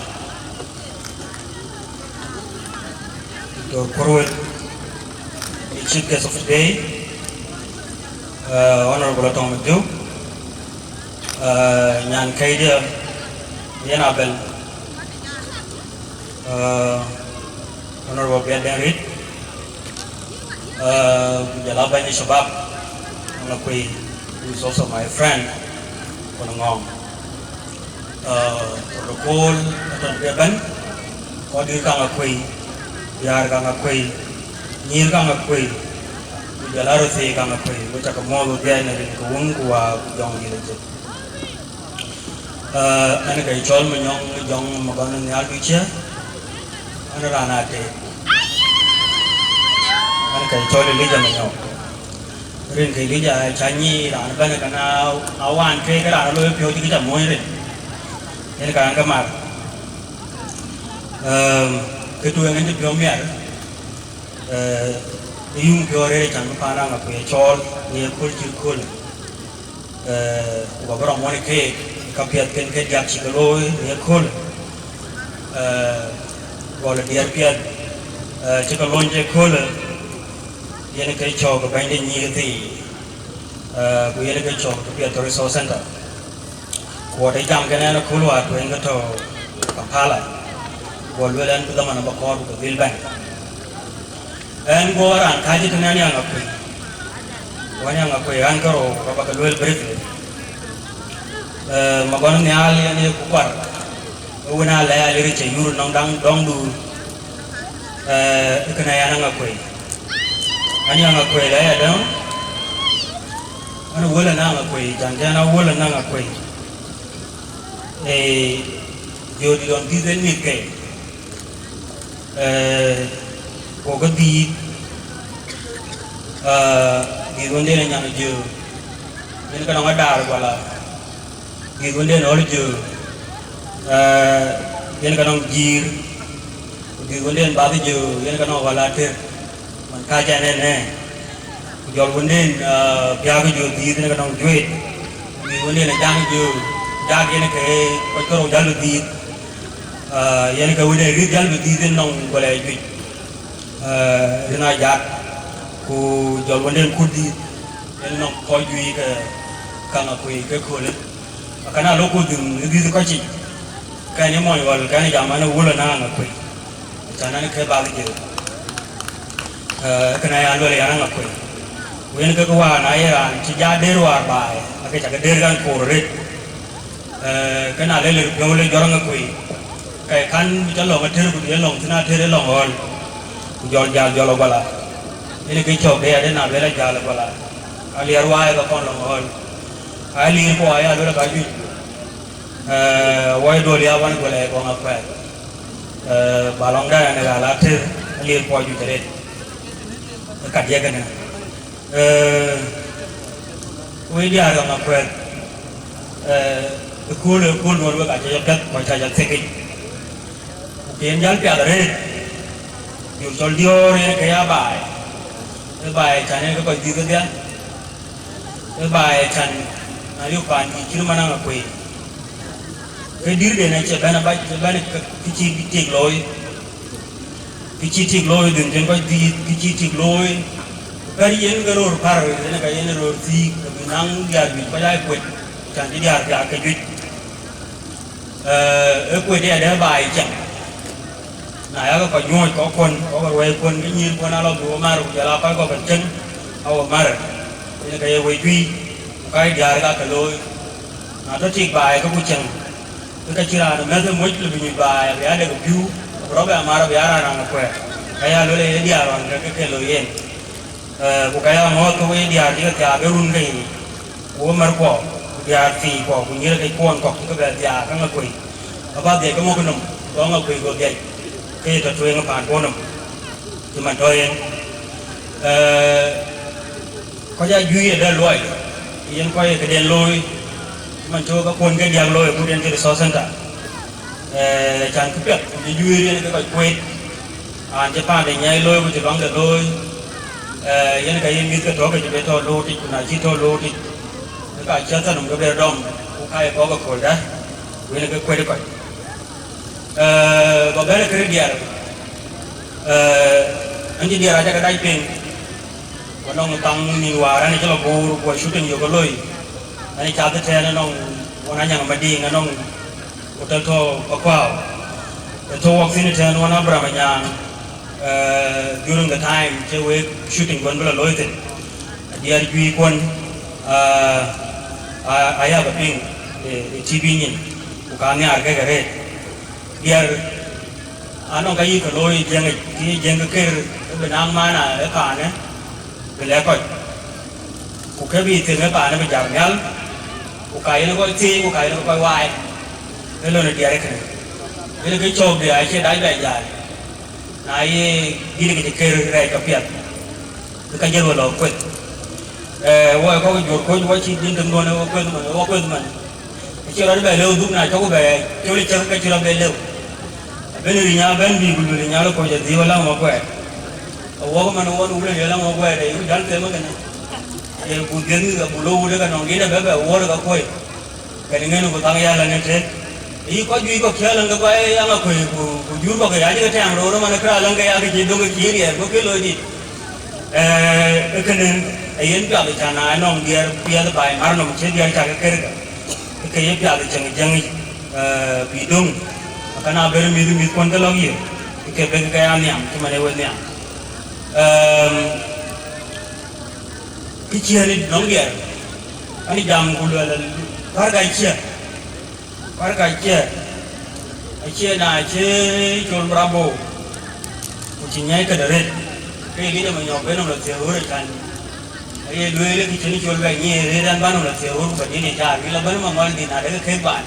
Doctor Kuruwe, the chief guest of today, eh, Honorable Atong Majuk, eh, nyan kɛ̈cdiɛ̈, yen Abel, eh, Honorable Biaden Rit, uh, ku jɔl a bɛ̈ny shabab, Aŋakuei, who is also my friend, Kun Ŋɔŋ. Uh, protocol, atɔ̈ ke bɛ̈n, kɔc dït ka Aŋakuei, diäär ka Aŋakuei, nyïïr ka Aŋakuei, ku jɔl a röth ka Aŋakuei, we cä ke muɔ̈ɔ̈th wedhie në rin ke wun ku wäär ku jɔŋdït ëcï. Eh, ɛn ke cɔl Manyɔk Jɔŋ Magɔn Nhial Ducië, ɛn raan Ateek. Ɛn ke cɔl Elijah Manyɔk. Rin ke Elijah cä nyic raan ëbɛ̈n, kënë a, a wään ke, ke raan looi piɔ̈u cï kë cä mony rin. Yen ka ɛn ke mar. Ehm, kë tueŋ ɛn cï piɔ̈u miɛt, eh, ë yum piɔ̈u rëër, can bï paan Aŋakuei cɔɔl në ye kööl cït köölë. Eh, ku ba bï rɔm wän ë keek, ka piɛth kën ke diäk cï ke looi në ëköölë, eh, gɔl ë diɛɛr piɛth, eh, cï ke lony ëköölë, yen ke cɔɔk ë bɛ̈nyde nyïïr thii, eh, ku yen ke cɔɔk ke piɛth tɔ̈ Resource Center. Ku wɔ de jam kën ɛn ëkööl wäär tueŋ ke tɔ̈ Kampala, ku wɔ lueel ɛn bï dhaman abä kɔɔr ku ke dhil bɛ̈n. Ɛn guɔ raan kääc tënë, ɛn ya Aŋakuei. Ku ɛn ya Aŋakuei, ɛn kärou, ka bä ke lueel briefly. Eh, Magɔn Nhial, ɛn ye ku kuar. Ë wën aa lɛ̈k alirë cë yur nɔŋ daŋ dɔŋdu. Eh, ë kënë ɛn Aŋakuei. Ɛn ya Aŋakuei lɛ̈k adäŋ. Ɛn wël ɛn Aŋakuei, can kɛn a wël ɛn Aŋakuei. Eh, Jɔt dït ɣɔn dhiëth en mïthke, eh, ku ke dhiëth, eh, dhiëth wënden ë nyan Jöök, yen ke nɔŋ Adaar Guala, dhiëth wënden Ɣɔl Jöök, eh, yen ke nɔŋ Jiir, ku dhiëth wënden Bath Jöök, yen ke nɔŋ Ɣɔl Atër. Man kääc ɛn ënë, ku jɔl wënden, ah, Biäk Jöök dhiëth yen ke nɔŋ Juet, ku dhiëth wënden Ajaŋ Jöök, Jaak yen ke kɔc kärou jäl bï dhiëth, ah, yen ke wënden Rïth jäl bï dhiëth yen nɔŋ Guala juëc, ah, rin Ajak, ku jɔl wënden Kut dhiëth yen nɔŋ kɔc juëc ke Kaŋ Akuei ke köölë. Akënë alɔku dhïn ë dhiëth kɔc yic, kɛn ë mony Ɣɔl, kɛn ë jam an, ë wul ë naŋ Aŋakuei, cän an, ke Bath Jöök. Eh, kënë aya luel yan Aŋakuei. Ku yen kek wäär na ye raan cï ja der wäär baai, ake cak der kan koor arëët. Eh, kënë alë lir piɔ̈u le jɔr Aŋakuei. Ke kan bï cä lɔŋ Atër, ku ye lɔŋ thïn Atër ë lɔŋ Ɣɔl. Ku jɔl jäl jɔl ë Guala. Yen ke cɔk de ade na bɛ la jäl ë Guala. Aliɛr waai ke kɔn lɔŋ Ɣɔl. Aliɛr ku aya luel ka juëc. Eh, wai duɔl ya wan Guala ë gɔŋ akuɛɛr. Eh, ba lɔŋda ɛn ë ɣal Atër, aliɛr puɔc juëc arëët. Ë ka diɛk ënë. Eh, wei diaar gɔŋ akuɛɛr. Eh, ëkööl, ëkööl duɔl wek acä jɔ piɛth, ku acä jɔ thiëkic. Ku ke yen jäl piath arëët. Jur cɔl diöör yen ke ya baai. Ë baai cän yen ke kɔc dhiëth kedhia. Ë baai ë cän, na yök paan dït cït man Aŋakuei, ke dïrden acie bɛ̈n abac, bɛ̈n kë, kë cï tik looi, kë cï tik looi dhïn cïn kɔc dhiëth, kë cï tik looi, pɛ̈r yen ke röör pär, yen ka yen röör thiik, ke bï naŋ diäär juëc kɔc aa kuet, cän cï diäär thiaak ke juëc. Eh, ë kuet ë adɛ̈ baai cam. Na yakë kɔc nyuɔɔc kɔc kuɔn, kɔc ruɛɛi kuɔn, ke nyïïr kuɔn alɔ bï wo mar, ku jɔl aa kɔc kɔ̈k kën cïn, awo mar. Yen ke ye wec juëc, ku ka ye diäär ka ke looi. Na tɔ tik baai ke ku cäŋ, ke ka cï raan ë mɛ̈th ë moc, lë bï nyuc baai, abï adek ë pïu, ku rɔt bɛ amar abï aa raan raŋ ë kuɛɛr. Ka ya luel ë ye diäär ɣɔn ke ke ke looi yen. Eh, ku ka ya ŋɔ̈ɔ̈th ke wek diäär cï ke thiaak ë run ke yiic, ku wek märkuɔ, ku diäär thiic kuɔ, ku nyïïr ke kuɔn kɔ̈k cï ke bɛ thiaak ke Aŋakuei, abä dhiɛc ke mɔ̈k nɔm, ku Aŋakuei go dhiɛc, ke ye tɔ tueŋ ë paan puɔ̈u nɔm, cï man tɔ yen. Eh, kɔc aa juëc ë dɛ̈ luɔi, yen kɔc ë këden looi, cï man cï wek ke kuɔn ke diäk looi, ku den cï resource center. Eh, cän këpiɛth, ku cï juëër yen ke kɔc kueet, raan cï paande nyiɛɛi looi, ku cï luaŋde looi, eh, yen ka ye mïth ke tɔ̈ ke cï bɛ tɔ̈ loor tic, ku na cï tɔ̈ loor tic, ke ka cï athanum ke bɛ dɔm, ku ka ye kɔ̈k ëkööldä, ku yen ke kueet kɔc. Eh, bä bɛ̈n ë kërë diɛɛr, eh, ɛn cï diɛɛr acä ke dac piŋ, ku nɔŋ thaŋ nïn wäär ɛn cï lɔ Bor, ku shooting yök ke loi, ɛn cath ëtɛ̈ɛ̈n ënɔŋ, ɣɔn Anyaŋ Madiŋ ënɔŋ, ku tɔ̈ tɔ̈ Pakuau. Ë tɔ̈ wɔk thïn ëtɛ̈ɛ̈n ɣɔn Abraham Anyaŋ, eh, during the time cï wek shooting kuɔn bï lɔ looi thïn. Adiɛɛr juëc kuɔn, ah, ah, aya bɛ piŋ, eh, ë T V nyin, ku ka nhiaar kek arëët. Diɛɛr, anɔŋ ka yïk ke looi ë Jiëŋ, kï Jiëŋ ke kër, ë bï naŋ maana ë paanë, bï lɛ̈k kɔc. Ku ke bï thiëŋ ë paanë bï jam nhial, ku ka yen kɔc thiëëc, ku ka yen kɔc waai, ë lon ë diɛɛr ë kënë. Yen ke cɔ̈ɔ̈k de acie dac bɛ jai, na ye dït ke cï kër rɛɛc ke piɛth, ke ka jël we lɔ kueth. Eh, wɔ ë kɔc juöör kuöc, wɔ cï dïn tëŋ duɔ̈n ë wɔ kueth man, ë wɔ kueth man. Acï rɔt bɛ lëu dhuk, na cɔk bɛ col ë cäk ke cï rɔt bɛ lëu. Abënë rinya bɛ̈n bï ku luel rinya lɔ kɔc adhiëëu alaŋ wɔ kuɛɛt. Awɔk man wɔ nu lëu alaŋ wɔ kuɛɛt, ayï jäl them ëkënë. Ye ku dhiëth mïth abuk lɔ wut ëkë nɔŋ dït abɛ bɛ wuɔɔr ë kakuɔi. Kɛn ŋën ku thaŋ ya lɛ̈ŋ ë tëk. Ayï kɔc juëc kɔ̈k cï alaŋ ke kuai Aŋakuei ku, ku jur kɔ̈k ya cï ke tɛ̈ɛ̈m roor ëmën ë kërë alaŋ ke ya ke cï döŋ ke cï riɛɛr, go ke loi dït. Eh, ë kënë, ayen piath cän na ënɔŋ diɛɛr piɛth baai mar nɔm cï diɛɛr cak ke kërkë. Ke ye piath cieŋ Jiëŋ yic, eh, bï döŋ, akëna bɛ̈n mïth, mïth kuɔn ke lɔ̈k ye, ke bek ke ya nhiam, cï man ë we nhiam. Ehm, kë ciëën nɔŋ diɛɛr, ani jam ku luɛl, pär ka cië, pär ka cië, acie na cï col bï rɔt bou, ku cï nyiɛc këde rëët, ke ye lïdë manyɔk bɛ̈n nɔm lɔ thiëër ɣöör ë cän. Aye lueel kë cïn col bɛ nyiëë rëët ɛn bä nɔm lɔ thiëër ɣöör ku bɛ dït ë caar, bï lɔ bɛ̈n ë maŋuan dhïn adekë kek baan.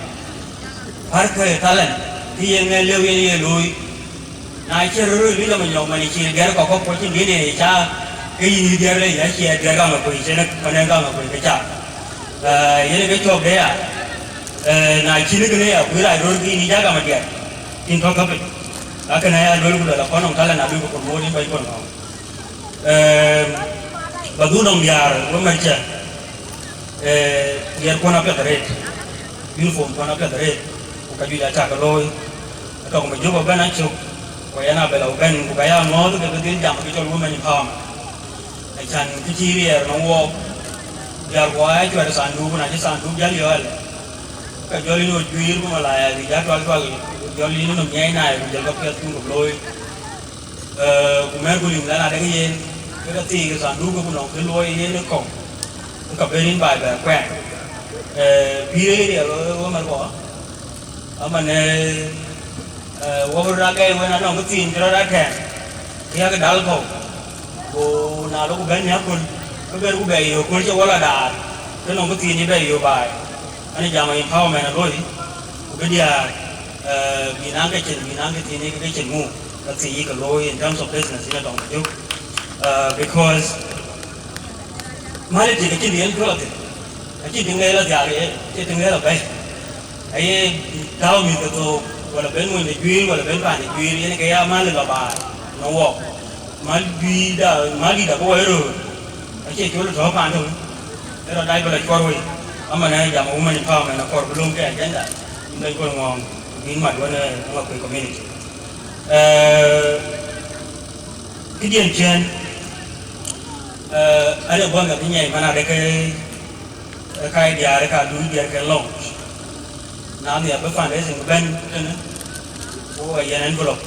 Pär kë ë thalɛn, Kë ye ŋɛk lëu yen ye looi. Na cï röt röt bï lɔ Manyɔk, man cï gɛ̈r kɔ̈k kɔ̈k, ku cïn bï ne ca, ke yïn diɛɛr le, ya cie diɛɛr gam akuëi, cïn panen gam akuëi ke ca. Eh, yen ke cɔk de ya. Eh, na cïn kënë ya, kuï rac röt, ke yïn ja gam adiɛɛr. Cïn tɔ̈ ka piny. Ka kënë ya luel ku luel, akɔn nɔm talent abï ku promote yïn bɛ̈ny kɔn ŋɔ̈ɔ̈ŋ. Eh, ba dhuk nɔm diäär, wek mɛ̈t cä. Eh, diɛɛr kuɔn apiɛth arëët. Uniform kuɔn apiɛth arëët. Ku ka juëc acä ke looi. Atɔ̈ ku Majök abɛ̈n acök. Ku yɛn abɛ̈l abɛ̈n, ku ka ya ŋɔ̈ɔ̈th ke bï dhil jam kë cɔl women empowerment. Acän kë cï riɛɛr nɔm wɔɔk. Diäär ku aa cuɛt sanduk, na cï sanduk jäl yɔ̈ɔ̈l. Ka jɔl yïn ɣöt juiir ku malaya, bï ja tual tual, jɔl yïn nɔm nyiɛɛi nai, ku jɔl ka piɛth kun ku looi. Eh, ku mɛ̈ɛ̈r ku lim lɛn adek yen, ke ke thiik ë thanduk, ku nɔŋ kë luɔi yen ë kɔ̈u, ke ka ben yïn baai bɛ kuɛɛn. Eh, pïïr ë riɛl ë wëmɛn kɔ̈u, aman, eh, eh, wok rɔt agɛi wën anɔŋ kë thiin cï rɔt atɛ̈ɛ̈n, ke yak dal kɔ̈u, ku na lok ku bɛ̈n nya köl, ke ber ku bɛ yök köl cï wɔ lɔ daar, ke nɔŋ kë thiin cï bɛ yök baai. Ani jam empowerment aloi, ku bï diäär, eh, bï naŋ ke cin, bï naŋ ke thiin ke cin mu, ka thii ke looi in terms of business in a tɔŋ Majök. Eh, because mali ti ke cin yen tuɔl thïn, acï tiŋ ke la thiaak ye, acï tiŋ ke la bɛ̈i. Aye tääu mïth ke thok, wala ben mony de juiir, wala ben paan de juiir, yen ke ya mali la baai, në wɔk. Mal juiida, mal dït abï wɔ ë röör, acie col tɔ̈ paan töŋ, ë rɔt dac bï lɔ cuɔr wei, aman ë jam women empowerment akɔɔr bï lööm ke agenda, yïn bɛ̈ny Kol Ŋɔɔŋ, ku bï yïn mat wën ë Aŋakuei community. Eh, këdiɛn ciëën, eh, ade guɔ̈n ka bï nyiɛc man ade ke, eh, ka diäär ka luui diɛɛr ke launch. Na nhiaar bï fundraising bɛ̈n tënë, ku ayɛn envelope.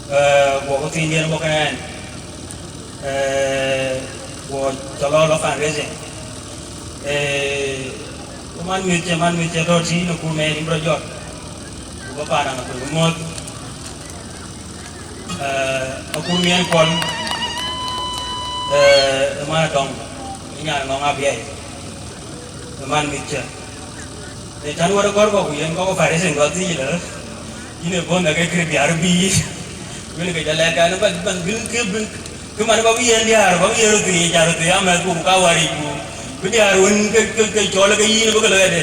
Eh, guɔ ke thiindiɛn bɔ̈ kenë ɛn. Eh, guɔ cɔl lɔ, lɔ fundraising. Eh, ku man mïth cë, man mïth cë tɔ̈ tïï në kum ɛn yïn bï rɔt jɔt. Ku bä paan Aŋakuei muɔ̈th. Eh, akur miɛn Kuɔl, eh, ë man Adɔŋ, ë nyan Ŋɔŋ Abiɛi, ë man mïth cë. Në tän wär ë gɔ̈r kɔ̈k, ku yen kɔ̈k ë fundraising gɔl thiic lë, yïn ë bɔ̈ në ke kërë diäär bï yï. Wën ke jɔ lɛ̈k ɛn, bä, bä, bï, kë, bï, kë man bä bï yen diäär, bä bï yen röt thiic, ca röt thiic amɛ̈thku, ku ka wäric, ku bï diäär wën ke, ke, ke cɔl ke yïn bï ke lɔ yɛde.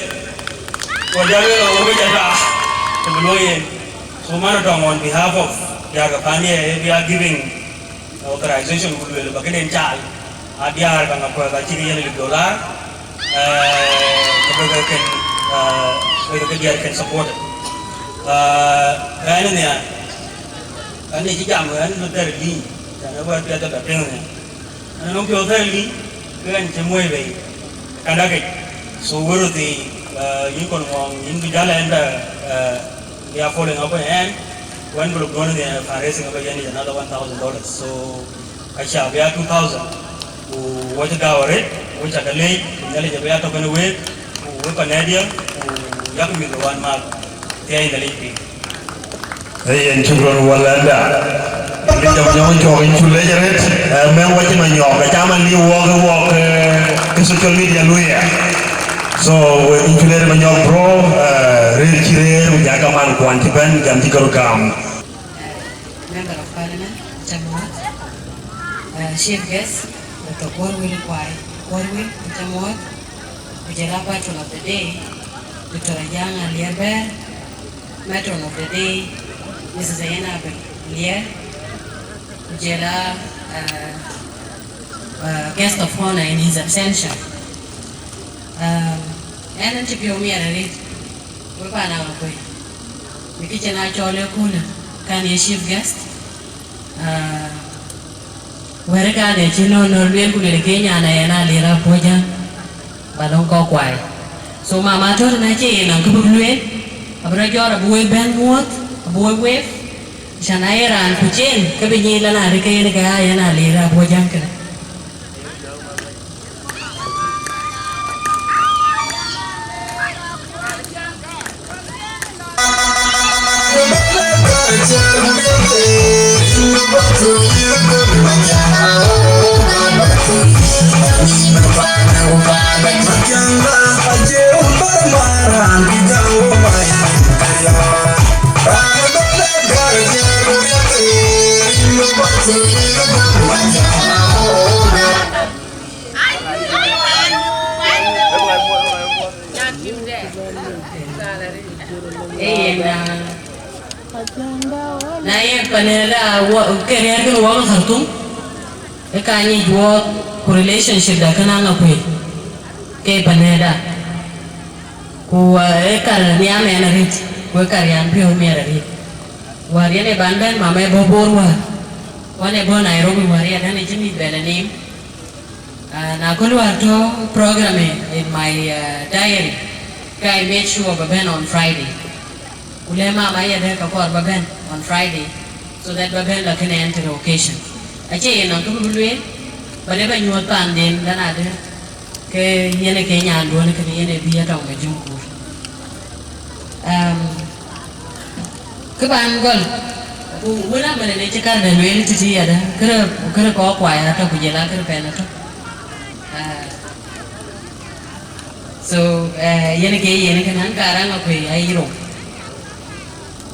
Ku jɔ lueel ɣöö bï jɔ ta, të bï luɔi yen. So man Adɔŋ, on behalf of diäär ke paan ye, we are giving authorization ku lueel ba këden caal, a diäär ka Aŋakuei ka cïk yen lip dollar, eh, ke bï ke kën, eh, bï ke diäär kën support. Eh, ɛn nhiaar, ɛn ë cï jam ɛn bï thɛɛr lïny, cän ë wɛ̈t piɛth ë bɛ piŋ nhiaar. Ɛn nɔŋ piɔ̈u thɛɛr lïny, ke ɛn cï muɔ̈i bei. Kandakë. So wërë thii, uh, yïn Kol Ŋɔɔŋ, yïn bï jäl ɛn bɛ, uh, bï a following up ɛn, wën bï lok duɔ̈n në fundraising abï yen is another one thousand dollars. So ka cia bï a two thousand. Ku wɔ cï gäu arëët, wɔ cä ke leec, ku Nhialic abï a tɔ̈ kenë week, ku wek panɛ̈diɛ̈, ku yak mïth wan math, thiɛɛi Nhialic piny. Ee yen, cuk rɔt wal anda. Ni jam nyɔŋ cɔk in cu lec arëët, eh, mɛn wacin ma nyɔk, ka caman ni wɔk, wɔk, eh, ke social media luya. So, we in cu lec ma nyɔk, bro, eh, rëër cï rëër, ku jaka man kuan cï bɛ̈n, jam cï kɔr gam. Member of Parliament, Chamuot, eh, Chief Guest, Doctor Kuɔr Wil Kuai, Kuɔr Wil, Chamuot, ku jɔl a Patron of the Day, Doctor Ajang Alier Bɛɛr, Matron of the Day, Missus Ayen Abel Lier, ku jɔl a, uh, uh, Guest of Honor in his absentia. Um, ɛn ɛn cï piɔ̈u miɛt arëët, wek paan Aŋakuei, në kë cïn a cɔl ë kulë, kan ye chief guest. Uh, wɛ̈t ë kan ë cï nɔn nɔn lueel ku lueel ke nyan ë ɛn a lir apuɔ̈c jäŋ. Ba lɔ̈ŋ kɔ̈k kuai. So mama tɔ̈ tënë acie yen nɔŋ kë bï lueel, abï rɔt jɔɔr abï wek bɛ̈n muɔ̈ɔ̈th, abï wek wek, cän aye raan kuc en, ke bï nyic lɔ na rik ke yen ke aa yen a lir apuɔ̈c jäŋ kënë. Yen, ah, na ye panëda, ke riɛɛr kën wɔk Khartoum, e ka nyic wɔk ku relationship da kën Aŋakuei ke panëda. Ku, ah, e kar nhiam ɛn arëët, ku e kar yan piɔ̈u miɛt arëët. Wäär yen e ban bɛ̈n, mama e bɔ̈ Bor wäär. Wan e bɔ̈ Nairobi wäär, ya dan e cï mïth bɛ̈n anim. Ah, na köl wäär tɔ̈ program in my, ah, diary, ka I made sure ba bɛ̈n on Friday. Ku lë mama ya dë ka kɔɔr ba bɛ̈n on Friday, so that ba bɛ̈n la kënë ɛn tëde occasion. Acie yen nɔn kë bï lueel, ba dë ba nyuɔ̈th paanden, dan adë ke yen e ke nyanduɔ̈n kënë yen e bï ya tɔŋ ba jɔŋ kuur. Um, kë ban gɔl, ku wën amënë ne cï kar dë lueel tëtï yadë, kërë, kërë kɔɔk kuai atɔ̈ ku jël a kërë pɛn atɔ̈. Ah, so, eh, yen ke yen kënë an, kar Aŋakuei ayï rou.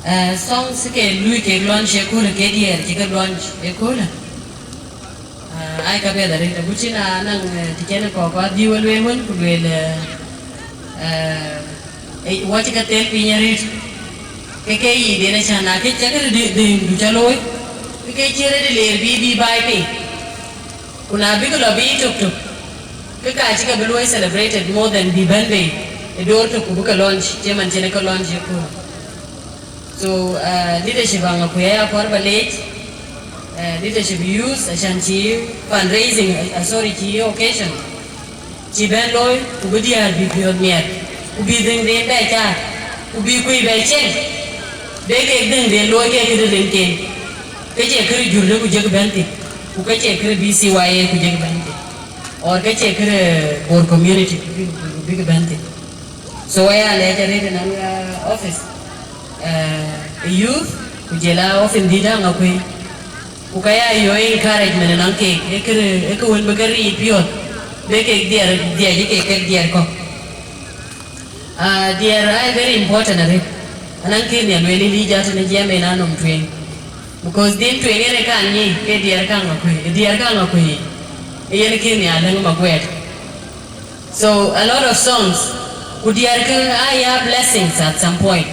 Eh, songs ke lui kek launch ëköölë, ke diɛɛr cï ke launch ëköölë. Ah, ai ka piɛth arëët, agut cïn anaŋ, eh, të cɛn kɔɔk adhiu alueel wën, ku lueel, eh, eh, eh, wɔ cï ke thel piny arëët. Ke ke yic den acän, na ke cak rëët dë-, dëŋdu ca looi, ke ke cï rëët leer bï, bï baai piny. Ku na bïk lɔ bï tök tök, ke ka cï ke bï luɔi celebrated more than bï bɛ̈n bei ë door tök ku bï ke launch, cï man cïn ke launch ëköölë. So, uh, leadership Aŋakuei aya kɔɔr ba leec, uh, leadership youth, acän cï fundraising, uh, sorry, cï occasion, cï bɛ̈n looi, ku bï diäär bï piɔ̈ɔ̈th miɛt, ku bï dhëŋden bɛ caar, ku bï kuëi bɛ cieŋ, bï kek dhëŋden looi kek këde rinken, ke cie kërë jurde ku jek bɛ̈n thïn, ku ke cie kërë B C Y A ku jek bɛ̈n thïn, or ke cie kërë Bor community ku bï, ku bïk bɛ̈n thïn. So aya lɛc arëët ënɔŋ, uh, office, uh, youth, ku jël a office dït Aŋakuei. Ku ka ya yɔ encouragement ënɔŋ keek, ee kërë, ee kë wën bï ke riic piɔ̈ɔ̈th, bï kek diɛɛr, diɛɛc kek, kek diɛɛr kɔ̈k. Ah, diɛɛr aa very important arëët. Anaŋ kë nhial lueel ë Elijah tënë jiɛɛm en anɔm tueŋ. Because dhiën tueŋ yen ë kan nyic, ke diɛɛr ka Aŋakuei, diɛɛr ka Aŋakuei, yen kë nhial lëŋ maguɛɛt. So a lot of songs, ku diɛɛrkë aa ya blessings at some point.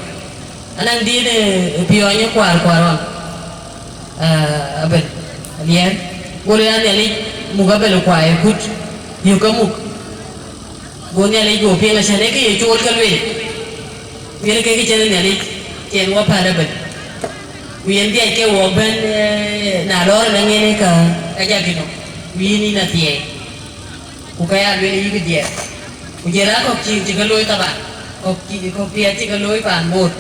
Anaŋ dït, eh, piɔɔny ë kuaar kuaar ɣɔn, eh, abel, aliɛɛr, go lueel an, Nhialic, muk abel ë kuaar ë kut, yök ke muk. Go Nhialic go piŋ, acän ee kë ye cool ke lueel. Yen ke kë cïn Nhialic, cïn wɔ päl abel. Ku yen dhiac ke wɔ bɛ̈n, eh, na lɔɔr ënɔŋ yen ë ka, ka jakï nɔm. Ku yïn yïn athiɛɛi. Ku ka ya lueel yïk diɛɛr. Ku jël a kɔ̈k cï, cï ke looi taban, kɔ̈k cï, kɔ̈k piɛth cï ke looi paan Bor,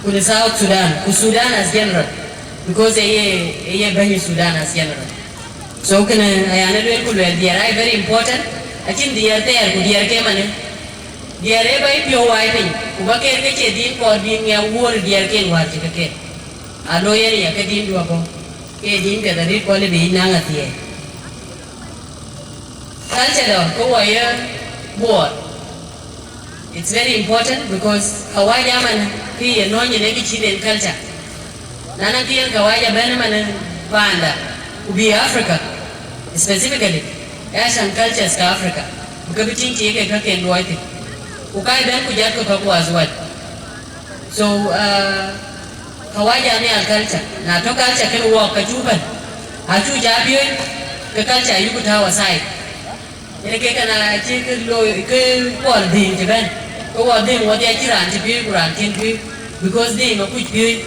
ku në South Sudan, ku Sudan as general, because ë ye, ë ye bɛ̈ny Sudan as general. So kënë ayan ë lueel ku lueel diɛɛr aa very important, acïn diɛɛr thɛɛr ku diɛɛr ke manë. Diɛɛr ë bä piɔ̈u wai piny, ku bä ker ke cie din kɔɔr din ŋiɛk wuöör diɛɛr ken wäär cï ke ker. Alo yen ya ke din duɔ̈pɔ, ke din piɛth arëët kɔn lë bï yic naŋ athiɛɛi. Culture dɔ ke wɔ ye Bor. It's very important because kawaja man kë ye nɔny ënë kë cït en culture. Na na kë yen kawaja bɛ̈n man panda, ku bï Africa specifically, ë acän cultures ka Africa, bï ke bï tïŋ cï ke kaken luɔi thïn. Ku ka bɛ̈n ku jat ke kɔ̈k was wat. So, uh, kawaja nhial culture. Na tɔ culture kën wɔɔk ka cuk bɛ̈n. Acu ja piööc, ke culture yuku tääu aside. Yen ke kana cï ke looi, ke kuɔl dhïŋ cï bɛ̈n. Ke wɔ dhïŋ wɔdhia cï raan cï piööc ku raan cïn piööc. Because dhïŋ akuc piööc.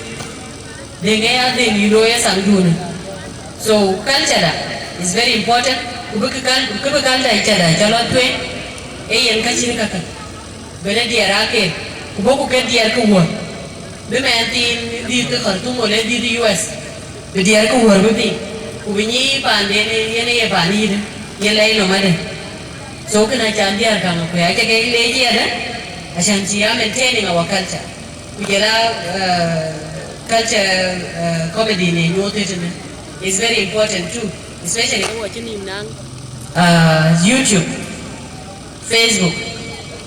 Dhïŋ ë ya dhïŋ yï looi ë thaŋdun. So, culture da is very important. Ku bï kë kal-, kë bï culture cä da cä lɔ tueŋ, ee yen ka cïn kakë. Bɛ̈n ë diɛɛr aa ken, ku bɔ̈ ku ke diɛɛr ke wuɔ̈r. Bï mɛɛn thiin dhiëth ke Khartoum wala dhiëth U S, bï diɛɛr ke wuɔ̈r bï piŋ, ku bï nyic paanden yen ye paan yïn, ye lɛc nɔm adë. So kënë acan diɛɛr kaŋ akuëë, aca ke leec yɛdë, acan cï ya maintaining our culture. Ku jël a, uh, culture, uh, comedy në nyuɔɔth ëtënë. It's very important too, especially wɔ cï nïm naŋ, uh, YouTube. Facebook,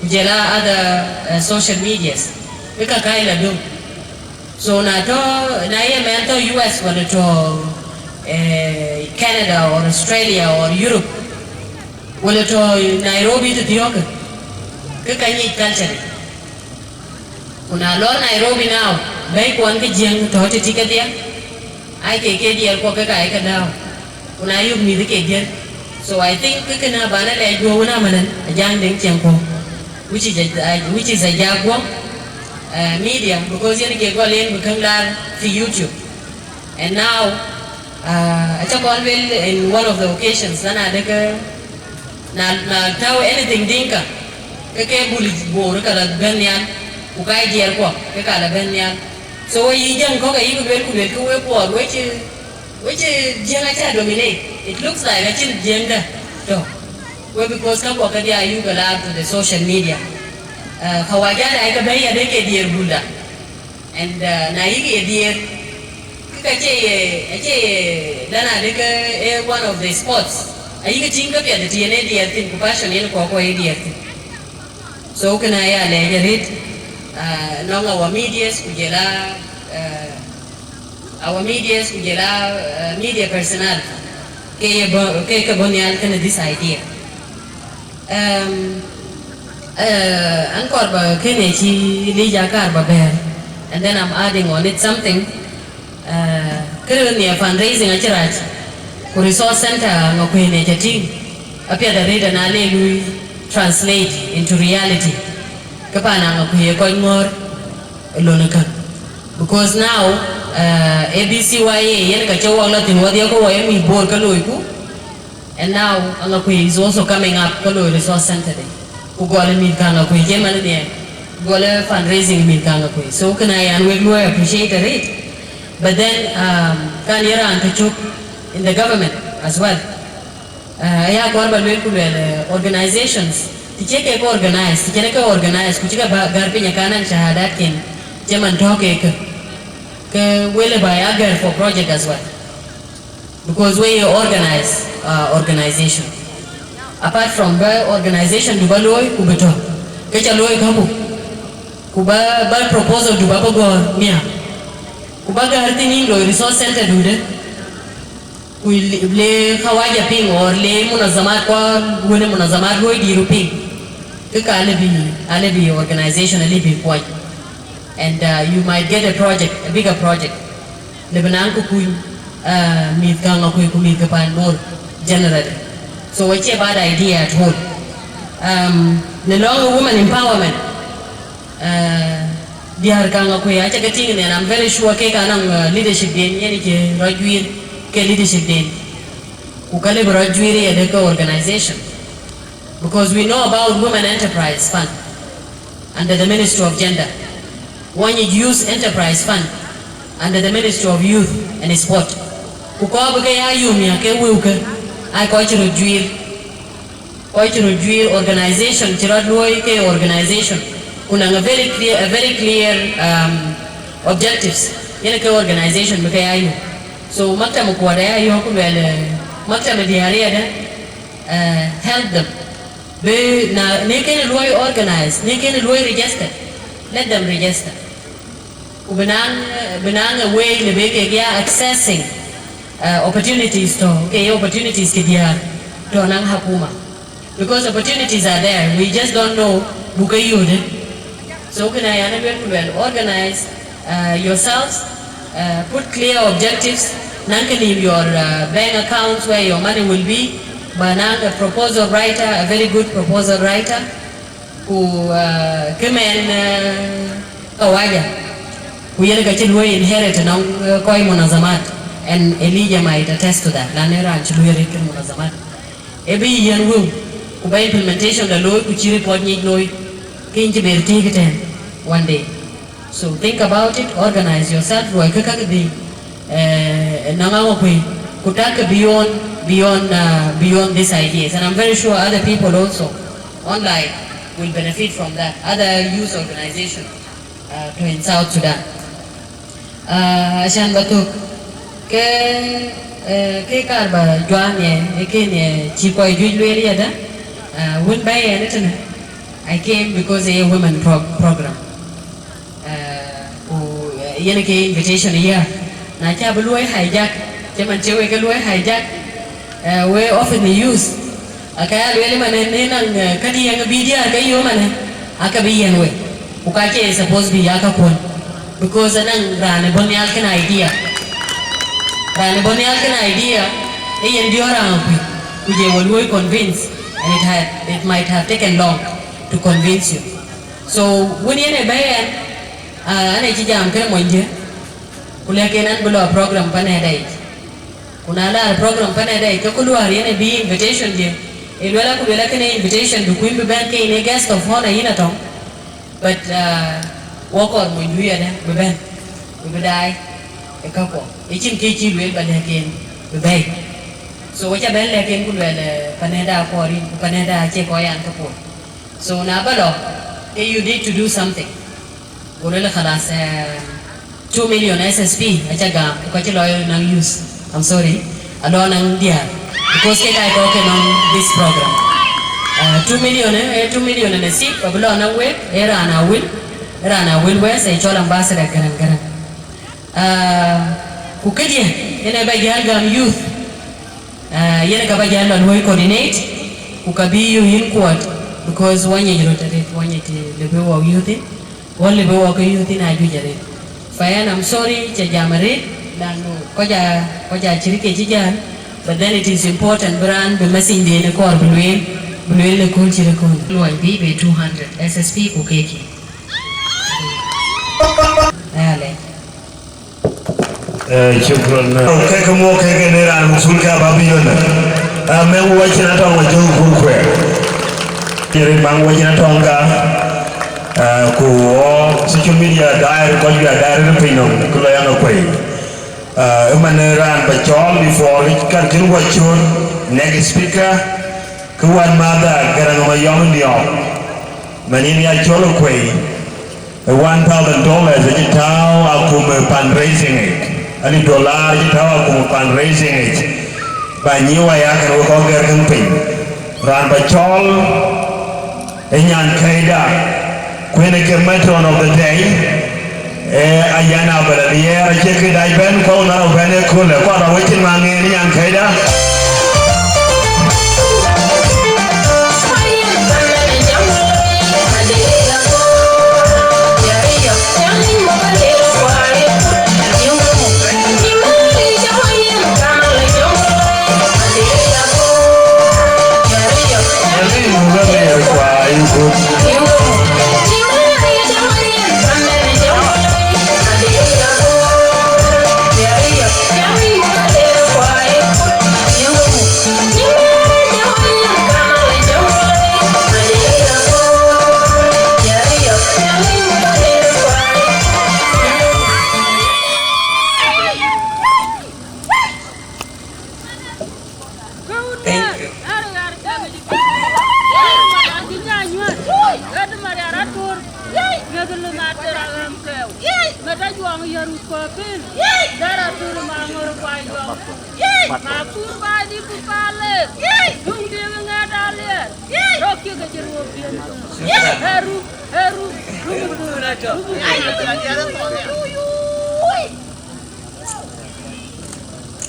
ku jël a other, uh, social medias, ë ka kac la döŋ. So na tɔ, na ye mɛn tɔ U S wala tɔ, eh, or Australia or Europe, wala tɔ̈ Nairobi tëthiɔ̈kë, ke ka nyic culture. Ku na lɔr Nairobi now, bɛ̈i kuɔn ke Jiëŋ tɔ̈ tëtï kedhie, aa ke ke diɛɛr kuɔ ke ka ye ke dääu. Ku na yök mïth ke diɛɛr. So I think ke kënë abä lɛc duɔ̈u wën amënën, Ajaŋ Deŋ Ciɛŋkɔ̈u, which is a, which is a Ajak guɔ̈p, uh, media, because yen ke gɔl yen bï käŋ laar fi YouTube. And now, uh, aca kɔn lueel in one of the occasions, lana deke na, na tääu anything Dinka, ke ke bul Bor ka la bɛ̈n nhial, ku ka diɛɛr kuɔ ke ka la bɛ̈n nhial. So we yï Jiëŋ kɔ̈k ayï lueel ku lueel ke we Bor, we cï, we cï Jiëŋ aca dominate. It looks like acïn Jiëŋ dä tɔ̈. We because ka kuɔ ke dia yuk a lot to the social media. Uh, Kawaja da ke bɛ̈i ya de ke diɛɛr bulda. And, uh, na yïk ye diɛɛr, ke ka cie ye, acie ye, lana de ke eh, one of the sports. Ayïk tïŋ ke piɛth të yen e diɛɛr thïn, ku passion yen kɔ̈k kɔ̈k ye diɛɛr thïn. So kënë aya lɛc arëët, uh, nɔŋ our medias ku jɔl a, uh, our medias ku jɔl a, uh, media personnel. Ke ye bɔ̈, ke, ke bɔ̈ nhial kënë this idea. Um, uh, an kɔɔr ba kënë cï Elijah kaar ba bɛ̈ɛ̈r, and then I'm adding on it something. Uh, kërë nhiɛ fundraising acï rac, ku resource center Aŋakuei nhiɛ ca tïŋ, apiɛth arëët ana le lui translate into reality. Ke pan Aŋakuei ye kɔc ŋɔ̈ɔ̈r ë lon ë käŋ. Because now, uh, A B C Y A yen ka cï wɔk lɔ thïn, wɔdhie ke wɔ ye mïth Bor ke loiku. And now, Aŋakuei is also coming up, ke loi resource center de. Ku gɔl ë mïth ka Aŋakuei, cï man nhiɛ, gɔl ë fundraising mïth ka Aŋakuei. So kënë ayan wek luɔi appreciate arëët. But then, um, kan ye raan tɔ̈ cök in the government as well. Uh, aya kɔɔr ba lueel ku lueel, uh, organizations, të cie kek organize, të cïn ke organize, ku cï ke ba gär piny akan an shahadat ken, cï man tɔ̈ kek, ke wele ba ya gär for project as well. Because we ye organize, uh, organization. Apart from bä organization du bä looi, ku bï tɔ̈, ke ca looi käku. Ku bä, bä proposal du bä bä gɔ̈ɔ̈r miäk. Ku bä gäär thïn yïn loi resource center du de. Ku le, le Kawaja piŋ or le munazamat kuɔ wën munazamat luɔi dïïru piŋ. Ke ka alë bï, alë bï organization alë bï kuɔny. And, uh, you might get a project, a bigger project. Le bï naŋ kë kuny, uh, mïth ka Aŋakuei ku mïth ke pan Bor generally. So acie bad idea at all. Um, në lɔŋ women empowerment, uh, diäär ka Aŋakuei aca ke tïŋ, and I'm very sure kek anɔŋ, uh, leadership den yen cï rɔt juiir ke leadership den. Ku ka le bï rɔt juiir ye de ke organization. Because we know about Women Enterprise Fund under the Ministry of Gender. Wɔ nyic Youth Enterprise Fund under the Ministry of Youth and Sport. Ku kɔɔr bï ke ya yum ya ke wëu ke, aa kɔc cï röt juiir. Kɔc cï röt juiir organization cï rɔt luɔi ke organization. Ku naŋ a very clear, a very clear, um, objectives. Yen ke organization bï ke ya yum. So maktam kuɔt aya yɔ̈ɔ̈k ku luɛl, eh, maktam diäär yadë, eh, help them. Bï na, në kënë luɔi organize, në kënë luɔi register, let them register. Ku bï naŋ, bï naŋ a way le bï kek ya accessing, uh, opportunities tɔ̈, ke ye opportunities ke diäär tɔ̈ naŋ hakuma. Because opportunities are there, we just don't know buk ke yöödë. So kënë ayan ë luel ku luel, organize, uh, yourselves, uh, put clear objectives, naŋ kë nïïm your, uh, bank accounts where your money will be, ba naŋ a proposal writer, a very good proposal writer, ku, uh, kë mɛn, uh, Kawaja, ku yen ka cï luɔi inherit nɔŋ, uh, kɔc munazamat, and Elijah might attest to that, lan ë raan cï luɔi rëët kën munazamat. Ë bï yï yiɛ̈n wëu, ku ba implementation da looi, ku cï report nyic looi, ke yïn cï ber tëëk ëtɛ̈ɛ̈n one day. So think about it, organize yourself, luɔi kë kakë dhïc, eh, nɔŋ Aŋakuei, ku tak ke beyond, beyond, uh, beyond these ideas. And I'm very sure other people also online will benefit from that, other youth organization, uh, to in South Sudan. Ah, acan ba thök, ke, eh, ke kaar ba juak në, ë kënë cï kɔc juëc lueel yadë, ah, wën bɛ̈ɛ̈i ɛn ëtënë, I came because a women pro-, program. Ah, ku, eh, yen ke invitation ya. Na ca bï luɔi hijack, cï man cï wek ke luɔi hijack, Eh, we often use. Aka ya lueel man, eh, ni naŋ, eh, ka diɛŋ bï diäär ke yom man, eh, aka bï yen we. Ku ka cie supposed bï ya ka kuɔn. Because naŋ raan ë bɔ̈ nhial kën idea. Raan ë bɔ̈ nhial kën idea, e yen diɔ̈ɔ̈r raan kuc. Ku je we luɔi convince, and it had, it might have taken long to convince you. So, wën yen e bɛ̈ɛ̈i ɛn, ah, an e cï jam kën mony jë, ku lɛ̈k en an bï lɔ program panɛɛda yic. Ku na laar program panɛɛda yic, ke ku luaar yen e bï invitation jë. E luel aku luel akënë invitation bï kuny bï bɛ̈n ke yïn e guest of honor yïn atɔ̈ŋ. But, ah, wɔ kɔɔr monydu yɛn ë bï bɛ̈n, bï bï daai e kakuɔ. E cïn kë cï lueel ba lɛ̈k en bï bɛ̈i. So, wɔ ca bɛ̈n lɛ̈k en ku luɛl, eh, panɛɛda akɔɔr yïn, ku panɛɛda acie kɔc an ke puɔ̈l. So, na ba lɔ, ke you need to do something. Go luel khalas, eh, two million S S P, aca gam, ku ka cï lɔ naŋ use. I'm sorry. Alɔ naŋ diäär. Because ke ka kɔ̈k ke nɔŋ this program. Eh, two million, eh, two million and a six, abï lɔ naŋ wek, e raan a wil, e raan a wil wes, e cɔl ambassador Garang Garang. Ah, ku këdiɛ̈, yen e ba jäl gam youth. Ah, yen ka ba jäl lɔ luɔi coordinate, ku ka bï yï yïn kuɔt, because wɔ nyic röt arëët, wɔ nyic të lëu bï wɔ youth in, wɔ lëu bï wɔ ke youth in ajuëc arëët. Fa yen, I'm sorry, ca jam arëët, lanu kɔc a, kɔc a cï rït ke cï jäl, but then it is important bï raan bï message den e kɔɔr bï lueel, bï lueel në kööl cït ëkööl. Luɔi bï bï two hundred S S P ku keki. Aya lɛc. Eh, shukran. Ke ke mo ke ke ne ran musul ka ba bi yona. Ah, me wo chin atong wa jong kur kwe. Yere bang wo chin atong ka. Ah, ku wo social media dair ko ya dair ni pino ku lo yang kwe. Ah, man ran ba chol before kan kin wa chon next speaker. Ku wan mother Garang Mayom Diop. Manin ya chol kwe. One thousand dollars acï tääu akum fundraising yic. Ani dollar acï tääu akum fundraising yic. Ba nyiu aya kën wek kɔc gɛ̈r kën piny. Raan ba cɔl ë nyan kɛ̈ida. Kuën ë ke matron of the day. Ee ayan abɛ̈n aliɛɛr acie kë dac bɛ̈n kuɔ̈u nar abɛ̈n ë köölë kuat awecin maŋ ë nyan kɛ̈ida. Thank you.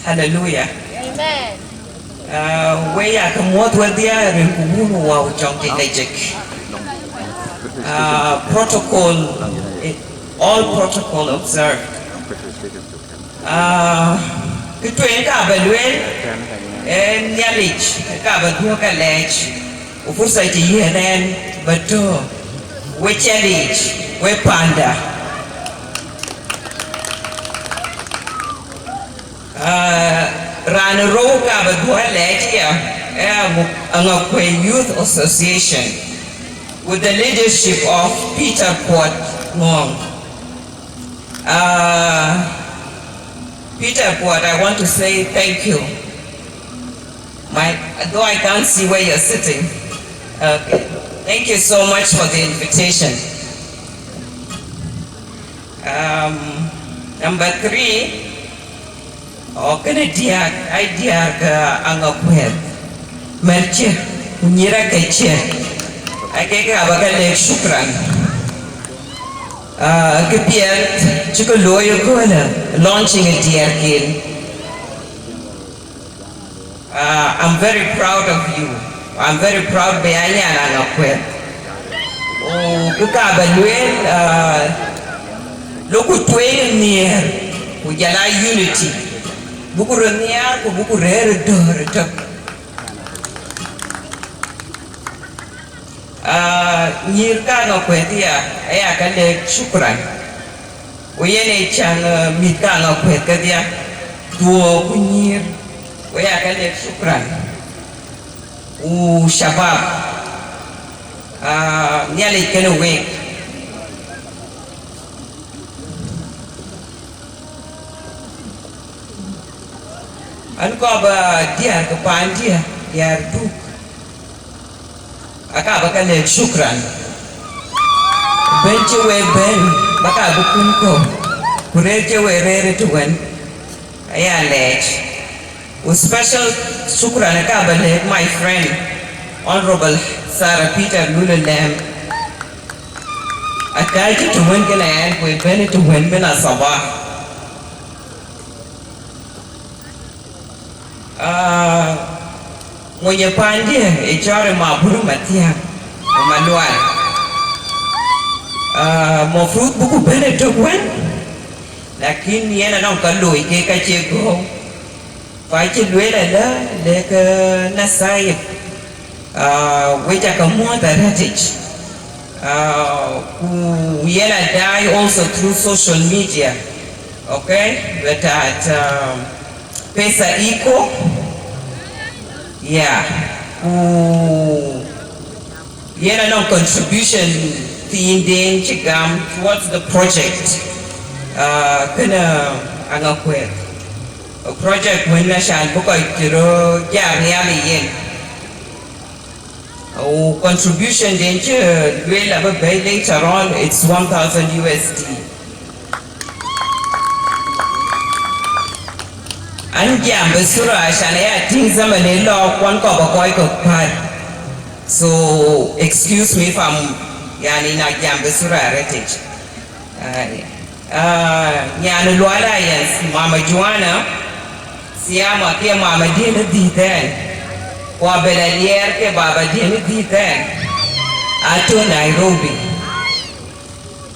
Hallelujah. Amen. Uh, we ya ke muɔ̈th wedhie rin ku wun wau cɔŋ ke kecek. Uh, protocol, eh, all protocol observed. Uh, kë tueŋ ka ba lueel, eh, Nhialic ka ba dhuɔ̈k alɛɛc. Ku fursa cï yiën ɛn ba tɔ̈ we cɛlic we panda. Ah, raan ë rou ka ba dhuɔ̈k alɛɛc ya, eh, Aŋakuei Youth Association with the leadership of Peter Kuot Ngong. Ah, Peter Kuot, I want to say thank you. My, though I can't see where you're sitting. Okay. Thank you so much for the invitation. Um, number three, oh, kënë diäk, ai diäk, uh, Aŋakuei. Mɛ̈r cï, ku nyïïr ake cï. Ake ka ba ke lek shukran. Uh, kë piɛth cï ke looi ëköölë, launching ë diɛɛrken. Uh, I'm very proud of you. I'm very proud bï ya nyan Aŋakuɛth. Oh, kë ka ba lueel, uh, loku tueŋ nhiëër, ku jɔl a unity. Buku röt nhiaar, ku buku rëër döör ëtök. Ah, nyïïr ka Aŋakuɛth ya, aya ka lek shukran. Ku yen ë cäŋ, ah, mïth ka Aŋakuɛth kedhia, dhuɔ̈ɔ̈r ku nyïïr, ku ya ka lek shukran. Ku shabab, ah, Nhialic kenë week. An kɔɔr ba diäär ke paandiɛ̈, diäär Duk, aka ba ke lɛ̈k shukran. Bɛ̈n cï wek bɛ̈n, ba ka bï kun kɔ̈u, ku rëër cï wek rëër ëtëwën, aya lɛɛc. Ku special shukran aka ba lɛ̈k my friend, Honorable Sarah Peter Lulu Lem. Aka cï tëwën kënë ɛn, ku ë bɛ̈n ëtëwën min asabah. Ah, mony ë paandiɛ̈ ë cɔɔr ë Mabur Mathiäŋ ë Malual. Ah, mafruud buku bɛ̈n ëtök wën, lakin yen anɔŋ ka looi ke ka cie gɔ̈u. Ku acï lueel alë, lek, eh, nasaib, ah, wek aka muɔ̈th arëtic. Ah, ku yen a daai also through social media, okay? But at, um, Pesa Iko, yeah. Ku yen anɔŋ contribution thiinden cï gam towards the project, ah, kënë Aŋakuɛth. Project wën na can bï kɔc cï röt jam nhial ë yen. Ku contribution den cï lueel abï bɛ̈i later on, it's one thousand U S D. An jam bë sura can aya tïŋ zaman ë lɔ kuɔn kɔ̈k bä kɔc kɔ̈k päl. So excuse me if I'm, yani, na jam bë sura arëtic. Ai. Ah, nyan Lual Alliance, Mama Joanna Siama ke mama diën ë dhïth ɛn. Ku Abel Aliɛɛr ke baba diën ë dhïth ɛn. Atɔ̈ Nairobi.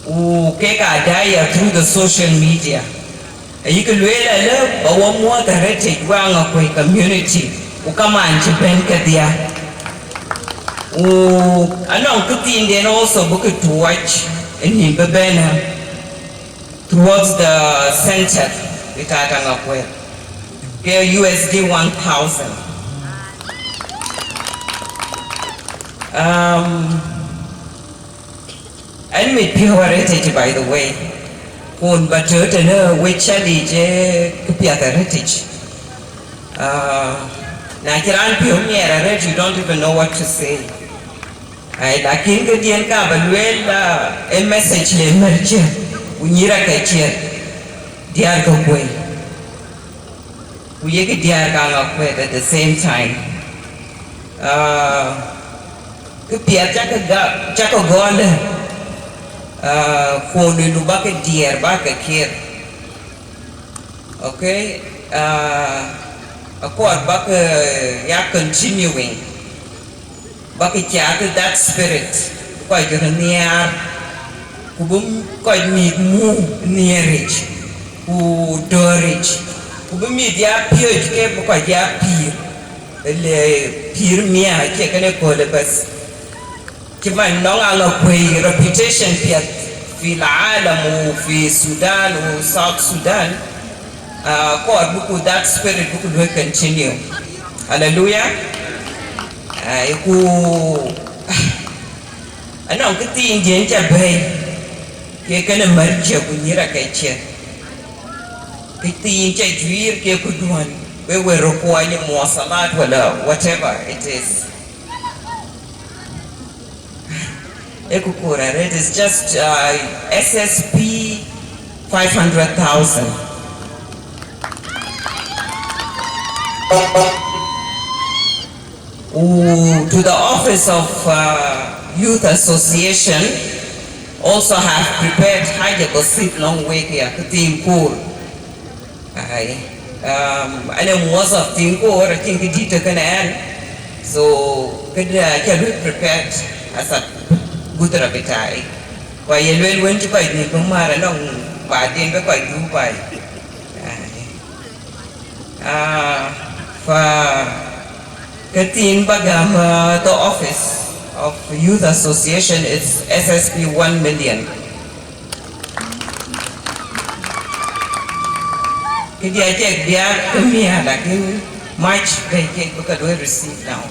Ku kek aa daai ya through the social media. Ayïk lueel alë ba wɔ muɔ̈th arëtic wek Aŋakuei community, ku kaman cï bɛ̈n kedhia. Ku anɔŋ këthiinden also bï kë tuɔɔc ë nïn bï bɛ̈n ë towards the center bï tat Aŋakuei ke U S D one thousand. Um, Ɛn mit piɔ̈u arëtic, by the way. Kun ba tɔ̈ tënë wek challenge, eh, këpiath arëtic. Ah, na cï raan piɔ̈u miɛɛr arëtic, you don't even know what to say. Ai, lakin këdiɛ̈n ka ba lueel, ah, ë message le mär cië, ku nyïïr aka cië, diäär ke kuei. Ku yek diäär ka Aŋakuei at the same time. Ah, këpiɛth cakë ga-, cakë gɔl, ah, ku lueel bä ke diɛɛr bä ke kiɛɛr. Okay? Ah, akɔɔr bä ke ya continuing. Bä ke cath that spirit, bï kɔc röt nhiaar, ku bï kɔc mïth muk nhiëëric, ku dööric, ku bï mïth ya piööc ke bï kɔc ya pïïr, le pïïr miäk acie kënë köölë bas. Cï man nɔŋ Aŋakuei reputation piɛth fi العالم وفي السودان وساوث سودان. Ah, kɔɔr buku that spirit buku luɔi continue. Hallelujah. Ai, ku anɔŋ këthiindiɛ̈n ca bɛ̈i, ke kënë mär cië ku nyïïr aka cië. Këthiin ca juiir ke këduɔ̈n, we were requiring muwasalat wala whatever it is. Ë ku kuur arëët, it's just, uh, S S P five hundred thousand. Ooh, to the office of, uh, Youth Association, also have prepared haja basit lɔŋ wek ya, këthiin kuur. Ai. Um, ane muwazzaf thiin koor, acïn kë dït tɔ̈ kënë ɛn. So, këdë aca luɔi prepared asat gudra bitai. Ku aye lueel wën cï kɔc nhïïm bï määr anɔŋ baden bï kɔc dhuk baai. Ai. Ah, fa këthiin ba gäm, uh, the office of Youth Association is S S P one million. Këdï acïk biäk ke miäk, lakin mac bɛ̈i kek bï ke luɔi receive now.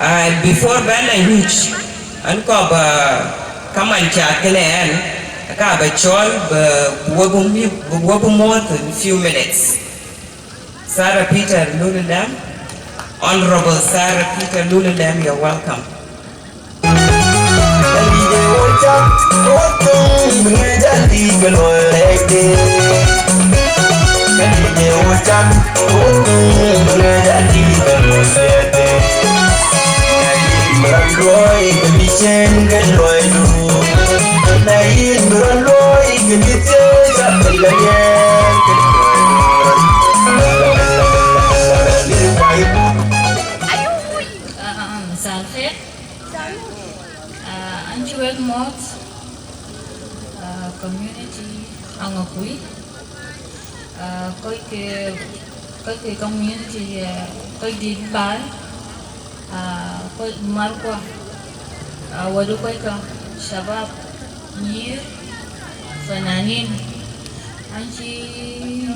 Ah, before bɛ̈n la nyuc, an kɔp, ah, kaman cath kënë ɛn, ka ba cɔl bï, bï we bï mi-, bï we bï muɔ̈th in few minutes. Sarah Peter Lululem, Honorable Sarah Peter Lululem, you're welcome. Ah, ah, ah, مساء الخير. Ah, an cï wek mɔ̈ɔ̈th, ah, community Aŋakui, ah, kɔc ke, kɔc ke community, ah, kɔc dït baai, ah, kɔc markua, ah, wädu kɔc kä, shabab, nyïïr, fananin, an cï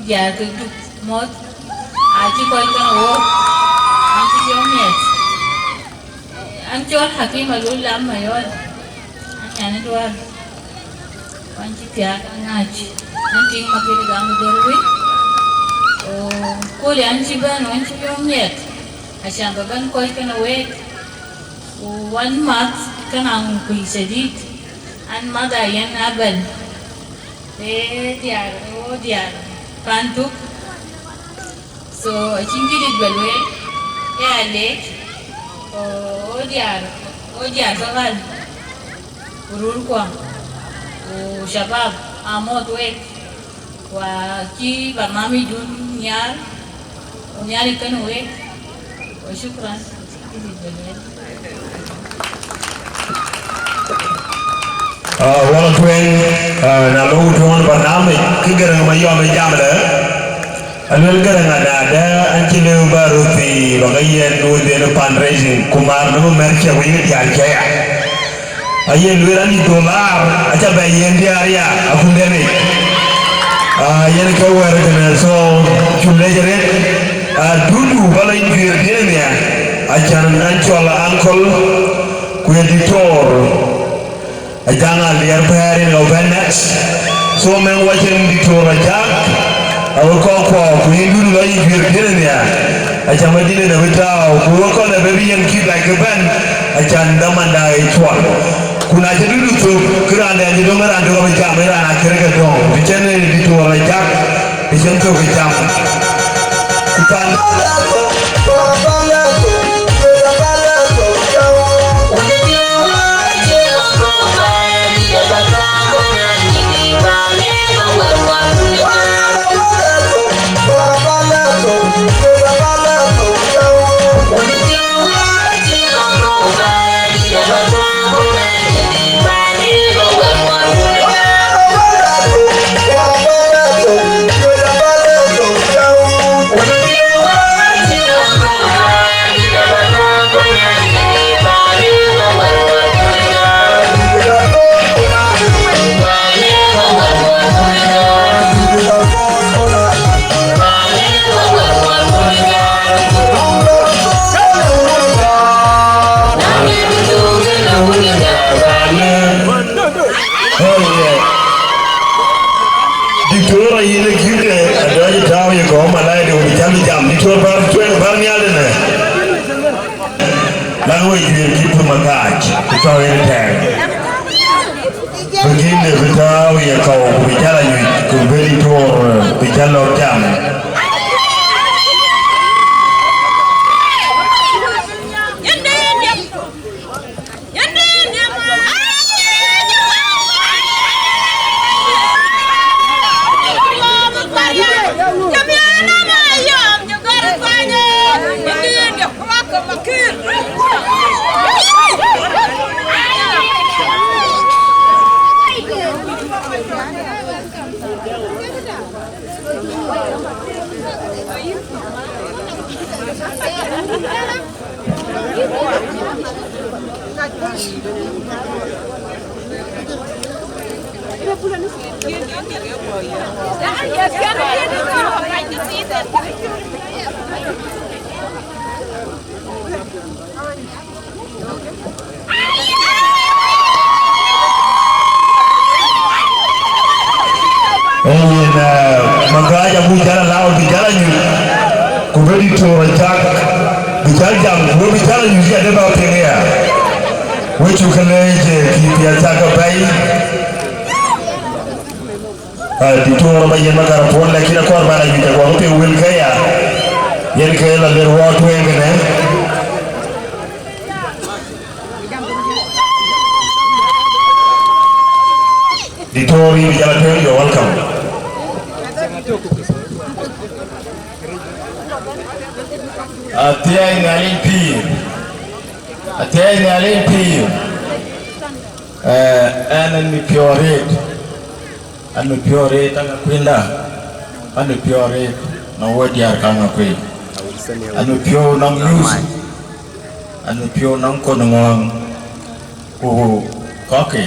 diäär kek duk mɔ̈ɔ̈th, acï kɔc kɛn wok, an cï jɔ miɛt. An cɔl Hakim Alul Lam Mayɔl, an nyan ë Duar, ku an cï thiaak aŋäc, an tiŋ makënë gam ë Dor wïc. Ku kööl an cï bɛ̈n, an cï yom miɛt, acan bä bɛ̈n kɔc kënë week, ku an math kënë Aŋakui shadid, an math a yen abɛl, ee diäär, oo diäär pan tuk. So, acïn kë dït bä lueel, ee alec, ku wo diäär, wo diäär bä ɣäl, ku rulkua, ku shabab, amuɔ̈th wek, ku acï barnamij dun nhiaar, ku Nhialic kenë wek, ku shukran. Ah, wala tueŋ, ah, na lok tueŋ barnamij, kë Gërëŋ Mayɔm ë jam dë, aluel Gërëŋ anadë, an cï lëu bä röt thii, bä ke yen wëdhen fundraising, ku määr në mɛ̈r cä wëi diäär cä ya. Aye lueel an, dollar, acä bɛ yen diäär ya, akundɛn yic. Ah, yen ke wɛ̈ɛ̈r kënë, so, cu lec arëët, ah, dudu bä lɔ yïn juëër diënë nhiaar, acan an cɔl uncle, ku ye diktor, Ajaŋ Aliɛr Bɛ̈ɛ̈r in lɔ bɛ̈n next. So, mɛn wacin diktor Ajak, awë kɔk kuɔ, ku yïn dudu lɔ yïn juëër diënë nhiaar, acan bä diënë bï tääu, ku wek kɔn ë bï yen kït like bɛ̈n, acan dhamanda ë cuɔl. Ku na cï dudu thök, kë raan dɛn cï döŋ ë raan tök abï cam, ë raan akërë ke döŋ, bï cïn ë diktor Ajak, bï cïn thök ë cam. Ku pan Juël Kiir Mayardit, ku tɔ̈ yen ëtɛ̈ɛ̈n. Bï gïn de bï tääu ye kɔ̈u, ku bï jäl anyuc, ku bï Diktor, bï jäl lɔ̈k jam. Ee yen, eh, Magaac abuk jäl alääu bï jäl anyuc, ku bï Diktor Acak bï jäl jam, ku bï jäl anyuc, ya de ba piŋ ya. Wek cuk ke leec, eh, kï piɛth cak apɛi. Ah, Diktor ba yen Magar Puɔl, lakin akɔɔr bän anyuc, aguɔ ke piŋ wël ke ya. Yen ke la ler wɔ tueŋ kënë. Diktor, yïn jal tueŋ, you're welcome. Athiɛɛi Nhialic pïïr. Athiɛɛi Nhialic pïïr. Eh, ɛn, ɛn mit piɔ̈u arëët. Ɛn mit piɔ̈u arëët, Aŋakuei da. Ɛn mit piɔ̈u arëët nɔŋ wɔ diäär ke Aŋakuei. Ɛn mit piɔ̈u nɔŋ youth. Ɛn mit piɔ̈u nɔŋ kɔn ŋɔ̈ɔ̈ŋ ku kɔ̈kkë.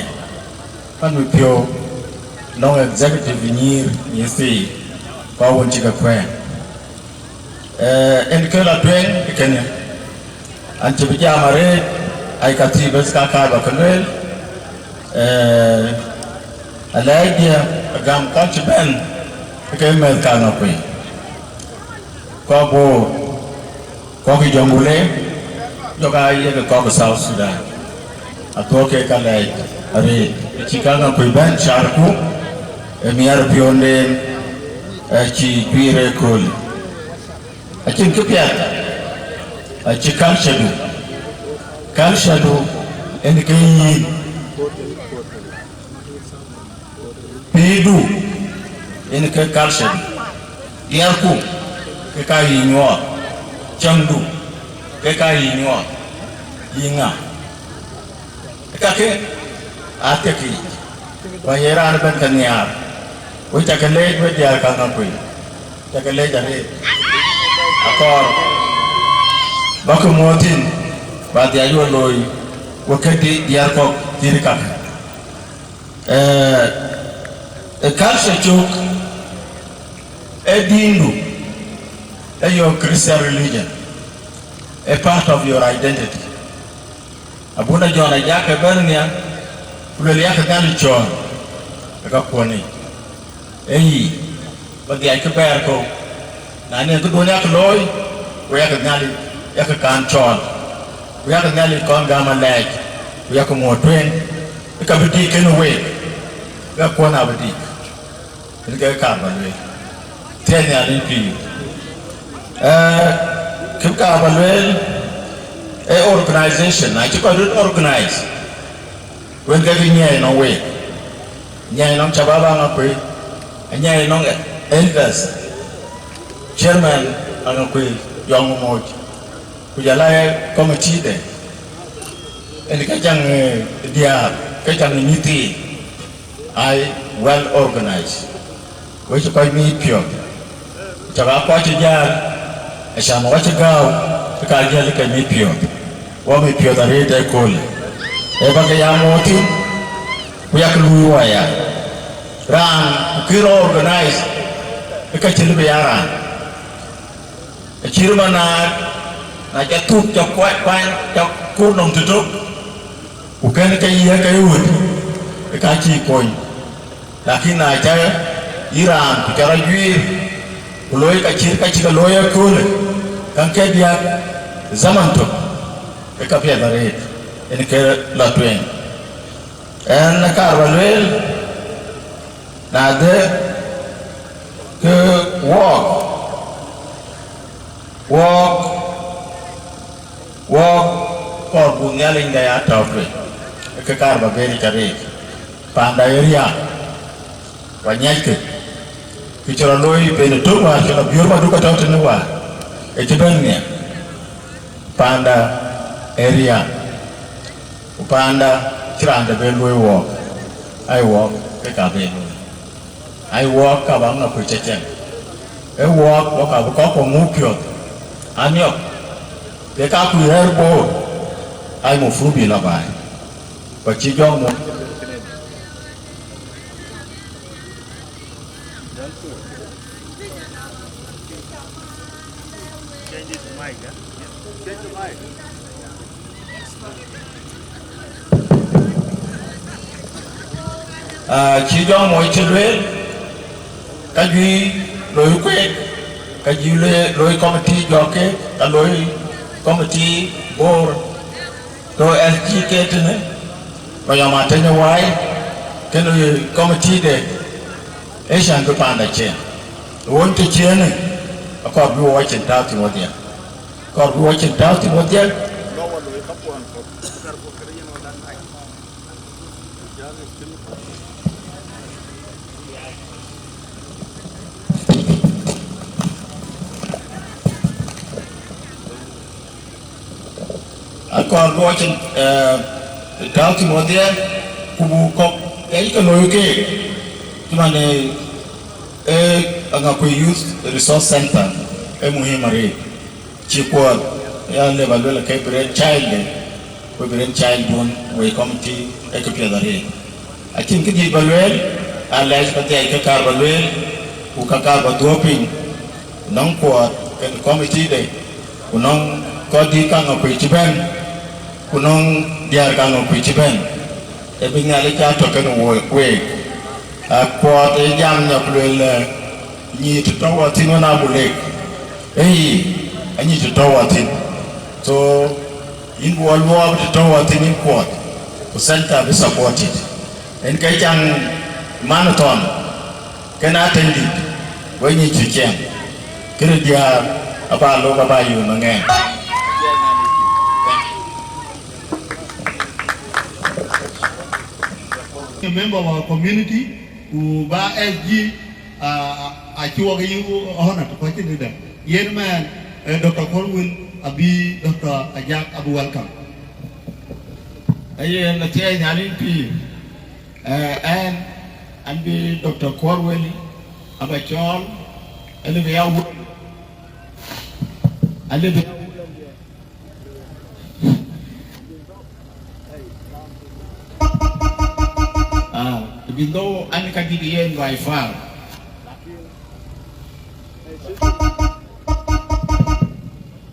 Ɛn mit piɔ̈u nɔŋ executive nyïïr, nyïïr thii, ku awën cï ke kuɛɛn. Eh, ɛn kë la tueŋ ë kënë, an, cï bï jam arëët, ai, ka thii bes ka kaar ba ke lueel. Eh, alɛɛcdiɛ̈ agam kɔc cï bɛ̈n ke mɛ̈th ke Aŋakuei, kɔc Bor, kɔc Jonglei, jɔk aa yek kɔc South Sudan. Athuɔ̈k ke ka lɛɛc arëët, cï ke Aŋakuei bɛ̈n carku, ë miɛt piɔ̈nden, ë cï guiir ëköölë. Acïn këpiɛth, acï culture du. Culture du en ke yïn. Pïïrdu en ke culture du. Diäärku ke ka yï nyuɔɔth. Cäŋdu ke ka yï nyuɔɔth. Yï ŋa? Kakë aa thiëk yiic, ku aye raan ëbɛ̈n ke nhiaar. Wek ca ke leec, wek diäär ke Aŋakuei, ca ke leec arëët. Akɔɔr bäk muɔ̈ɔ̈th thïn, ba dhiac wek looi, wek ke di-, diäär kɔ̈k cït kakë. Eh, ë culture cök, ë dïndu, ë your Christian religion, a part of your identity. Abuna Jɔn ajak ke bɛ̈n nhial, ku lueel, yak Nhialic cɔɔl ë kakuɔn yic. Ee yic, ba dhiac kë bɛɛr kɔ̈u. Na nɛn këduɔ̈n yak looi, ku yak Nhialic yak kaŋ cɔɔl, ku yak Nhialic kɔn gäm alɛɛc, ku yak ŋoot tueŋ, ë ka bï dïïk kenë week, ë kakuɔn abï dïïk. Yen ke kaar ba lueel. Thiëëc Nhialic pïïr. Eh, kë kaar ba lueel, ee organization, na cï kɔc röt organize, wën ke kï nyiɛɛi nɔŋ week, nyiɛɛi nɔŋ shabab Aŋakuei, anyiɛɛi nɔŋ elders, chairman Aŋakuei Jɔŋ Moc, ku jɔl a committee de, en ke caŋ, eh, diäär, ke caŋ mïthii. Ai, well organized. Wek cï kɔc mïïth piɔ̈ɔ̈th. Cɔk aa kɔc cï jäl, acan wɔ cï gääu, ke ka jiël ke mïïth piɔ̈ɔ̈th. Wɔ mïïth piɔ̈ɔ̈th arëët ëköölë. Ee bä ke ya muɔ̈ɔ̈th thïn, ku yak luui wɔ aya. Raan ku kï rɔ organize, ke ka cï lëu bï ya raan. Acït man na, na ca thuk, ca kuany, kuany, ca kuur nɔm tëtök, ku kën ke yiëk ke ɣöt, ke ka cïï kony. Lakin na ca yï raan, ku ca rɔt juiir, ku looi ka cït ka cï ke looi ëköölë, käŋ ke diäk zaman tök, Ë ka piɛth arëët, yen ke lɔ tueŋ. Ɣɛn ë kaar ba lueel, na de ke wɔɔk, wɔɔk, wɔɔk kɔɔr buk Nhialic de ya tɔ̈u tueŋ, ë ke kaar ba bɛ̈ɛ̈r yic arëët. Panda ë riääk, ku aŋiɛckë, kë cï rɔt looi pɛɛi tök wäär cï lɔ biöör maduk atɔ̈u tënë wäär, ë cï bɛ̈n nhial. Panda ë riääk, ku panda cï raan dɛ̈ bɛ luöi wɔɔk, ai wɔɔk ke ka bɛ luöi, ai wɔɔk ka bä ŋa kuc cecen, ë wɔɔk wɔ ka bï kɔk kɔŋ ŋuk piɔ̈ɔ̈th, aniɔp, ke ka kuc rɛ̈ɛ̈r boor, ai mufuru bï lɔ baai, ku acï jɔŋ muk. Ah, cï jɔŋ moc cï lueel, ka juëc loi kueek, ka juëc loi, loi committee jɔk ke, ka loi committee boor. Tɔ̈ S G ke tënë, Mayɔm Ateny Wai, kënë committee de, ë cän bï panda ciëën. Won të ciëënë, akɔɔr bï wɔ cin tääu thïn wɔdhiɛ. Akɔɔr bï wɔ cin tääu thïn wɔdhiɛ. Akɔɔr luɔc, eh, tääu thïn wɔdhiɛ, ku buk kɔ̈k kɛc ke looi keek. Cï man, eh, eh, Aŋakuei Youth Resource Center, ee muhim arëët. Cï kuɔɔth, ya lëu ba luel ke brain child de, ku brain child dun, wei committee, ee këpiɛth arëët. Acïn kë dït ba lueel, alɛc ba dhiac kë kaar ba lueel, ku ka kaar ba dhuɔ̈k piny, nɔŋ kuɔɔth kën committee de, ku nɔŋ kɔc dït ka Aŋakuei cï bɛ̈n, ku nɔŋ diäär ka Aŋakuei cï bɛ̈n, ee bï Nhialic aa tɔ̈ kën wo-, week. Aa, kuɔɔth ee jam nyɔk lueel, eh, nyic të tɔ̈u wathïn wën abulek. Ee, anyic të tɔ̈u wathïn. So, yïn bï wɔ luɔɔp të tɔ̈u wathïn yïn kuɔɔth, ku center bï supported. Yen ke caŋ man thɔn, kën Ateny dït, wek nyic cï ciɛɛŋ. Këde diäär aba lok aba yööm ë ŋɛɛŋ. A member of our community, ku ba S G, ah, acï wɔ ke yï honor të kɔc cïn dɛ̈. Yen mɛn, eh, Doctor Kuɔl Wil abï Doctor Ajak abï welcome. Ayen, athiɛɛi Nhialic pïïr. Eh, ɛn, an bï Doctor Kuɔl Wil aba cɔɔl, an bï ya wël, an bï ya wël. Ah, even though an ka dït yen by far.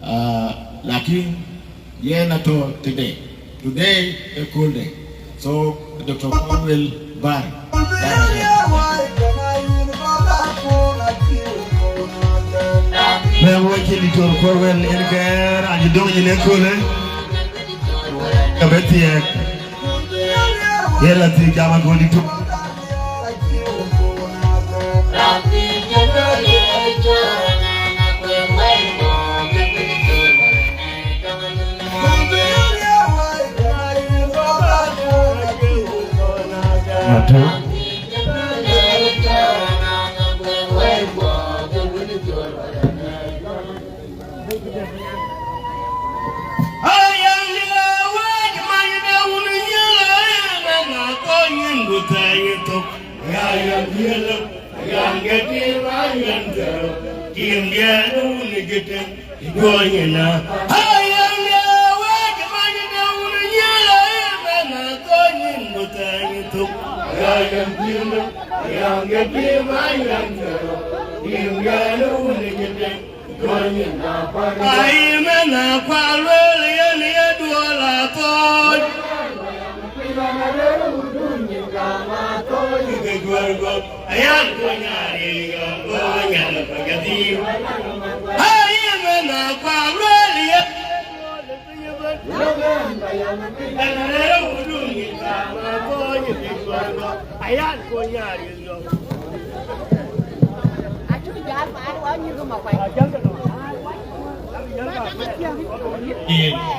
Ah, lakin yen atɔ̈ today. Today, a cool day. So, Doctor Kuɔl Wil Bar. Bɛ wɔ cï Doctor Kuɔl Wil yen ke raan cï döŋ nyin ëköölë. Ka bɛ thiɛɛk. Yen la thiëëk jam akööl Doctor. Atu. Ai, mɛn akual lueel yen ye duɔl athɔɔc. Ke juɔ̈r guɔ̈p, ayan kuɔny aric, go nyan kuɔny adhil. Ai, mɛn akual lueel yen. Yen,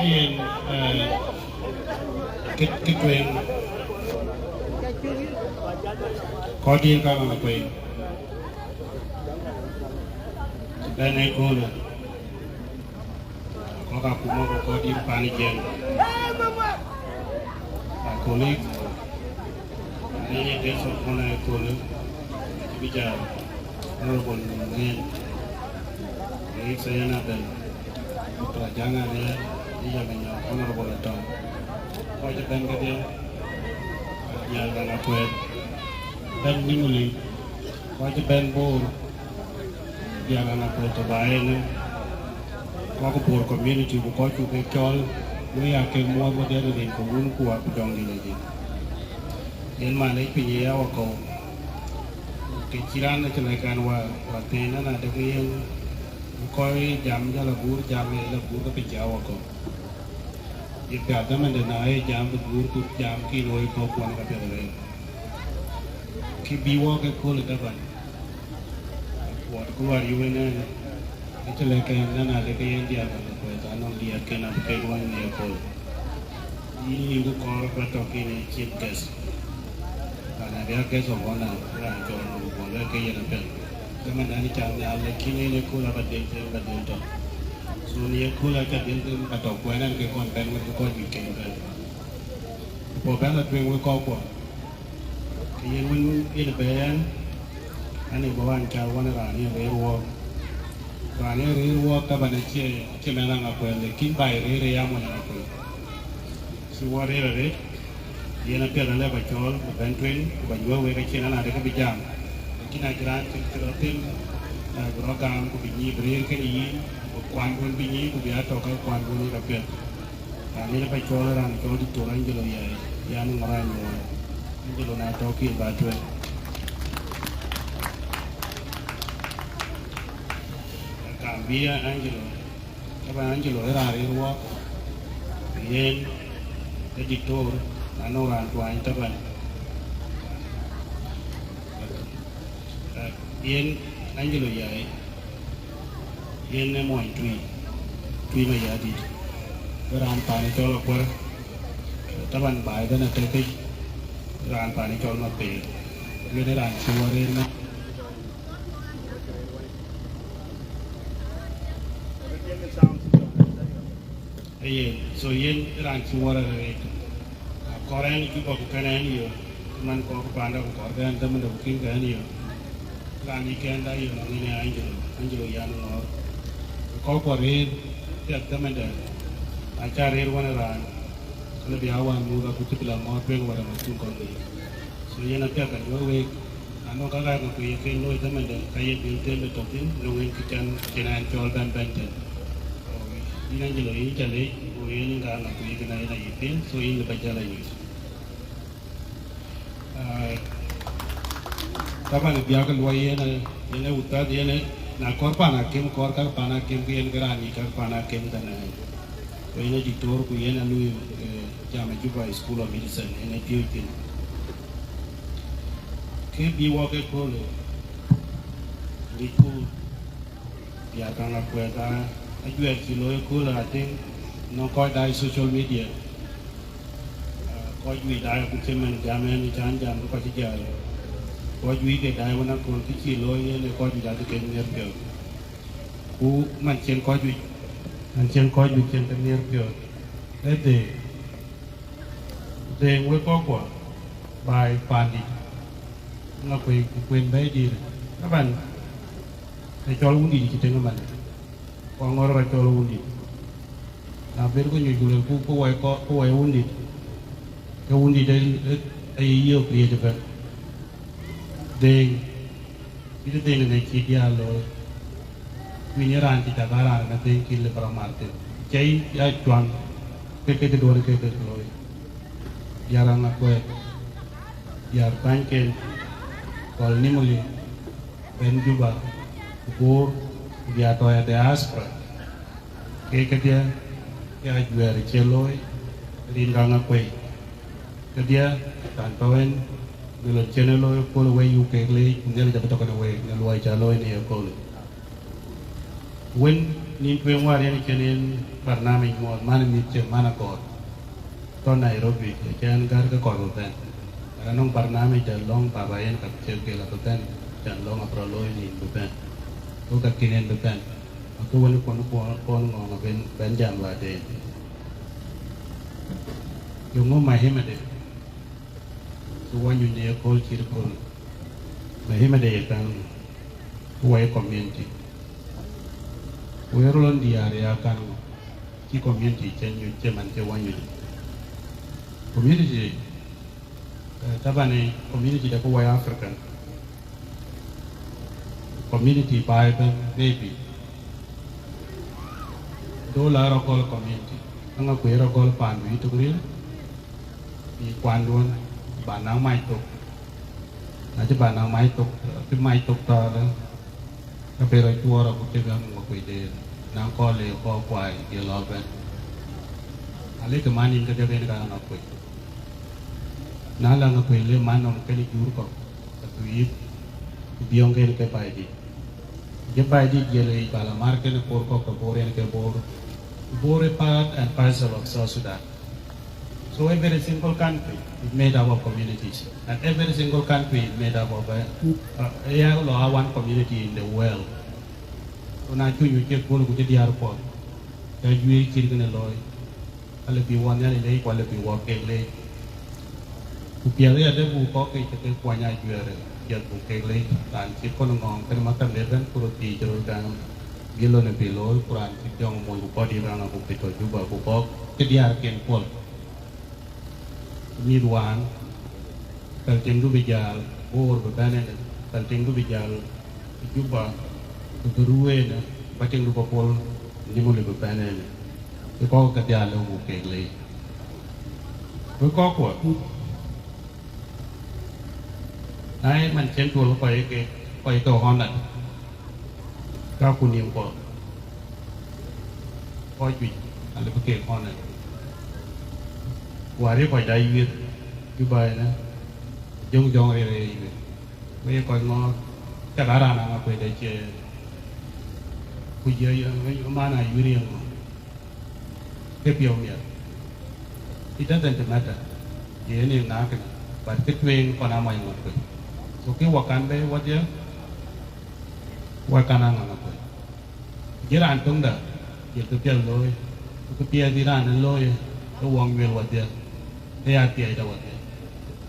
yen, eh, kë, kë tueŋ. Kɔc dït ka ŋa kueŋ. Bɛ̈n ë köölë. Kɔc akuma ku kɔc dït pan ë Jiëŋ. Akööl yic, ë guest of honor ë köölë, cï bï jal Honorable Ŋɛn, Rais Sayana Bel, Doctor Ajak Alier, Elijah Manyok, Honorable Atɔŋ. Kɔc ë bɛ̈n kedhie, Nhial Dɛŋ Akuɛth, bɛ̈n Nimule, kɔc ë bɛ̈n Bor, Nhial Dɛŋ Akuɛth tɔ̈ ba ënë, kɔc Bor community ku kɔc cuk kek cɔl, wek aa kek muɔ̈th wek dɛ̈t rin ke wun ku wak ku jɔŋdït adï. Yen man lec piny ë ya wakɔ̈u, ke cï raan acï lɛ̈k ɛn wäär, wäär thëën ɛn adek yen, kɔc jam jɔl aguur jam ë la guur ke piny cï ya wakɔ̈u. Ye piath dhamande na ye jam bï guur ku jam kïn woi kɔ̈k kuɔn ka piɛth arëët. Kë bï wɔ ke kööl ë taban. Kuɔt ku luar yï wën ɛn, ë cï lɛ̈k ɛn nɛn adek ke yen diäär ka ke kuɛth anɔŋ diäär ken abï kek luɔny në ye kööl. Yïn yïn ku kɔɔr ba tɔ̈ kïn ë chief guest. Raan abï a guest of honor, raan cɔl Honorable Bol ke yen apiɛth. Dhamande ni cam nhial, lakin yen ë kööl aba dhil them ba dhil tɔ̈. So në ye kööl aca dhil them ba tɔ̈, ku ɛn ɛn ke kɔn bɛ̈n wek kɔc juëc kek bɛ̈n. Ku bɛ̈n la tueŋ wek kɔckuɔ. Ke yen wën yen bɛ̈n, ɛn ë bä wan ca wan raan yen rëër wɔɔk. Raan yen rëër wɔɔk taban acie, acie mɛnh Aŋakuɛth, lakin baai rëër ë ya mony Aŋakuɛth. Cï wɔ rëër arëët, yen apiɛth alë ba cɔɔl, ku bɛ̈n tueŋ, ku ba nyuɔ̈th wek acïn an adek bï jam. Lakin acï raan cï cï rɔt them, na bï rɔt gam, ku bï nyic bï rëër kënë yïn, ku kuanduön bï nyic, ku bï a tɔ̈ ke kuanduön yic apiɛth. Raan yen ba cɔɔl, raan cɔl Doctor Angelo Yai, yan ŋɔr anyuɔɔn. Angelo na tɔ̈ kï ba tueŋ. Kam bï Angelo. Taban Angelo ë raan rëër wɔɔk, yen ë diktor, na nɔŋ raan tuany taban. Yen Angelo Yai, yen ë mony Tui, Tui Mayardit. Ë raan paan ë cɔl Akuɛr, taban baai bɛ̈n atekic, raan paan ë cɔl Mapeer. Yen ë raan cï wɔ rëër në Aye, so yen raan cï wɔ rɛ̈ɛ̈r arëët. Akɔɔr ɛn Juba ku kɛn ɛn yök, man kɔɔr ku paanda ku kɔɔr kɛn dhamanda ku kïn kɛn yök. Raan yï kɛn da yök nɔŋ yen ë Angelo, Angelo yan ŋɔɔr. Kɔɔr kuɔ rëër piɛth dhamanda, aca rëër wën raan, kënë bï a wään muth akuc cï bï la ŋɔɔr tueŋ wala ma cïn kɔn bei. So yen apiɛth ka nyuɔ̈th week, anɔŋ ka ɣɛɛr ŋa ku ye kek looi dhamandɛn, ka ye dhil them ë tɔ̈ thïn, nɔŋ en kë cän cïn ɛn cɔɔl bɛ̈n bɛ̈n tën. So, yïn Angelo, yïn ca leec, ku yen ŋa ŋa ku ye kën a yen ayï piŋ, so yïn lë ba jäl anyuc. Ah, taban ë biäk luɔi yen, yen ë uthat, yen ë, na kɔɔr pan akem, kɔɔr ka pan akem, ke yen ke raan yic ka pan akem tën ë. Ku yen ë diktor, ku yen ë lui, eh, jam ë Juba School of Medicine, yen ë piööc thïn. Kë bï wɔ ke köölë, ŋicku, ya kaŋ akuɛth, a, ajuɛɛr cï looi köölë, I think, nɔŋ kɔc daai social media. Ah, kɔc juëc daai, ku cï man jam ɛn, cän jam, ku kɔc cï jäl. Kɔc juëc ke daai wën aköl, kë cï looi yen, ë kɔc juëc adï kek nhiër piɔ̈ɔ̈th. Ku man cïn kɔc juëc, man cïn kɔc juëc cïn ke nhiër piɔ̈ɔ̈th. Ë dhëëŋ, dhëëŋ wek kɔckuɔ, baai pandït, ŋa kuëi, ku kuen bɛ̈ɛ̈i dïïr. Taban, ë cɔl wundït cï tëŋ ëmën, ku aŋɔ̈r rɔt cɔl wundït. Na ben ku nyuc ku lëlku, ku wai kɔ-, ku wai wundït, ke wundït ë, ë, ë yï yök riëëc ëbɛ̈n. Dhëëŋ, cït dhëëŋ ënë cï diäär looi. Ku yïn ë raan cï cak aa raan ënë dhëëŋ cï lëu ba rɔt mar thïn. Cai ya cuaŋ, ke ke këduɔ̈n ke ke looi. Diäär Aŋakuɛth, diäär bänyken, gɔl Nimule, bɛ̈n Juba, ku Bor, ku bï a tɔ̈ ya diaspora. Ke kedhie, ke ajuɛɛr cï looi, Rin ka ŋa kuei. Kedhie, kan tɔ̈ en, në lon cïn e looi ëkööl wei yuk keek leec, ku Nhialic abï tɔ̈ kenë week në luɔi ca looi në ye kööl. Wën nïn tueŋ wäär yen cïn en barnamij muɔɔth, man ë mïth cïn man agɔɔr. Tɔ̈ Nairobi, acï ɛn gär ke kɔɔr bï bɛ̈n. Ɣɛn anɔŋ barnamij de lɔ̈ŋ baba yen ka cï gel abï bɛ̈n, can lɔ̈ŋ abï rɔt looi nïn bï bɛ̈n. Ku ka kïn en bï bɛ̈n. Akë wën kuɔn kuɔn kuɔn ŋɔ̈ɔ̈ŋ abï bɛ̈n jam wäär den. Yeŋö mahimade? Cï wanyuny në ye kööl cït kööl. Mahimade ye käŋ wai community. Ku ye röl diäär ya kan cï community cï nyuc cï man cï wanyuny. Community, eh, tabani community de ku wai African. Community baai ëbɛ̈n, maybe. Dhola rɔt gɔl community. Aŋa ku ye rɔt gɔl pandu yï tök ril, yï kuanduɔn, ba naŋ mac thok. Na cï ba naŋ mac thok, cï mac thok tɔ̈ ëlë, ka bï rɔt cuɔɔr abuk cï gäm ŋuɔk kuec deer. Naŋ kɔɔr le kɔɔr kuai ye lɔ bɛ̈n. Alëkë man yïn kedhie ben ka ŋa kuec. Na la ŋa kuec le man nɔm kenë jur kɔ̈k, ka thu yïth, ku biɔŋ kenë ke baai dït. Jë baai dït jël yic ba la mar kenë koor kɔ̈k ke Bor yen ke Bor. Bor ë part and parcel of South Sudan. So every single country is made up of communities, and every single country is made up of a, uh, yeah, lo a one community in the world. So na cuk nyuc ke kööl ku cï diäär puɔth, ka juëc cït kënë looi. Alë bï wɔ Nhialic leec, ku alë bï wɔ keek leec. Ku piɛth ë adë buk kɔ̈k ke cï ke kuany ajuɛɛr, piɛth buk keek leec. Raan cït kɔn ŋɔɔŋ kënë makam de bɛ̈n, ku röt thiëc röt gam, bï lon ë bï looi, ku raan cït jɔŋ mony ku kɔt yï bɛ̈n, ku pï tɔ̈ Juba, ku kɔ̈k cï diäärken puɔl. Mïth wään, päl tiŋdu bï jäl, Bor bï bɛ̈n ënë, päl tiŋdu bï jäl, Juba, ku bï ruu ënë, ba tiŋdu ba pol, Nimule bï bɛ̈n ënë. Ke kɔ̈k ke dhial lëu buk keek leec. Wek kɔ̈k kuɔ, na ye man cïn tuɔl kɔc ke, kɔc ke honat, ka ku nïm kuɔ, kɔc juëc, alë bï keek honat. Wäär ye kɔc da yuëth, Juba ënë, jöŋ jɔŋ rëër ye yuëth. Ku ye kɔc ŋɔɔr, cak a raan aŋa kuec de cie, ku jë man a yuëër ye ŋö. Ke piɔ̈u miɛt. It doesn't matter. Yen ye ŋa kënë, but kë tueŋ kɔn a mɔc ŋɔt kuec. So kë wɔ kan bɛ̈i wɔdhie, wɔ kan a ŋa ŋa kuec. Jë raan töŋda, jël kë piɛth looi, ku kë piɛth bï raan ë looi, ë wɔŋ yuël wɔdhie, ë ya thiɛɛcda wɔdhie.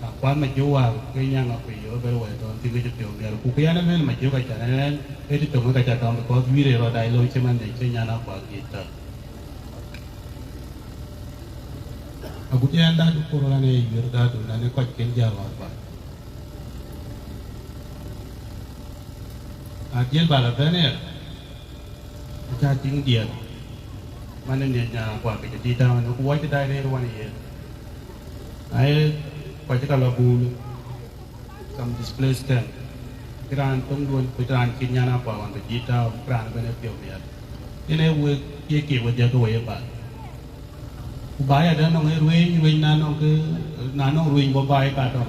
Akuan Majök wäär ke nyaŋ akuc yo bɛ̈n wɛ̈ɛ̈t tɔn thïn ke cï piɔ̈u miɛt, ku ke yɛn ëmën Majök acan ɛn ë tï töŋ ke ca tɔŋ, because wïïr ë rɔt dai lou cï man de cï nyan akuak yic tɔ̈. Agut yɛn dadu kur ɣɛn ë yuëër dadu nɛn ë kɔc kën jäl wäär ba. Adiɛl ba la bɛ̈n ë, aca tïŋ diɛɛr. Man ë nhiëc nyan akuak ke cï dït tääu ënë, ku wɔ cï dai rëër wan ë yen. Na ye kɔc cï ka lɔ buul, some displaced camp. Cï raan töŋduön, ku cï raan cït nyan akuak ɣɔn bï dït tääu, raan ëbɛ̈n ë piɔ̈u miɛt. Yen ee wek ye kiëk wedhie ke we ye baai. Ku baai adɛ̈ nɔŋ ee ruëëny, ruëëny na nɔŋ ke, na nɔŋ ruëëny bɔ̈ baai ka tɔŋ.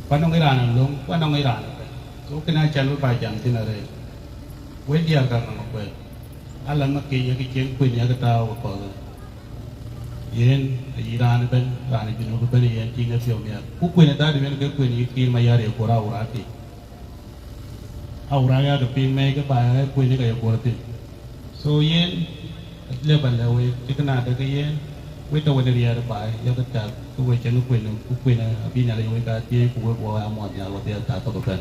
Ku anɔŋ ee raan alöŋ, ku anɔŋ ee raan ëbɛ̈n. So kënë acan bï ba jam thïn arëët. Wek diäär ka ŋa kuɛth. Ala ŋa keny yakë cieŋ kuën yakë tääu ë kɔ̈th. Yen ayï raan ëbɛ̈n, raan ë Junub ëbɛ̈n yen tïŋ ë piɔ̈u miɛt. Ku kuën ë dhadu yen ke kuën yï Kiir Mayar ye kuɔr awuraak yic. Awuraak yakë piŋ mɛi ke ba ya kuën ë ka ye kuɔr thïn. So yen, lë ba lɛ̈k wek, cï kënë adɛ̈ ke yen, wek tɔ̈ wën ë riɛɛr ë baai, yakë tak, ke we cɛn kuën, ku kuën abï Nhialic wek aa thiëëc, ku wek wɔ aa muɔɔth nhial wädhie tak thok ëbɛ̈n.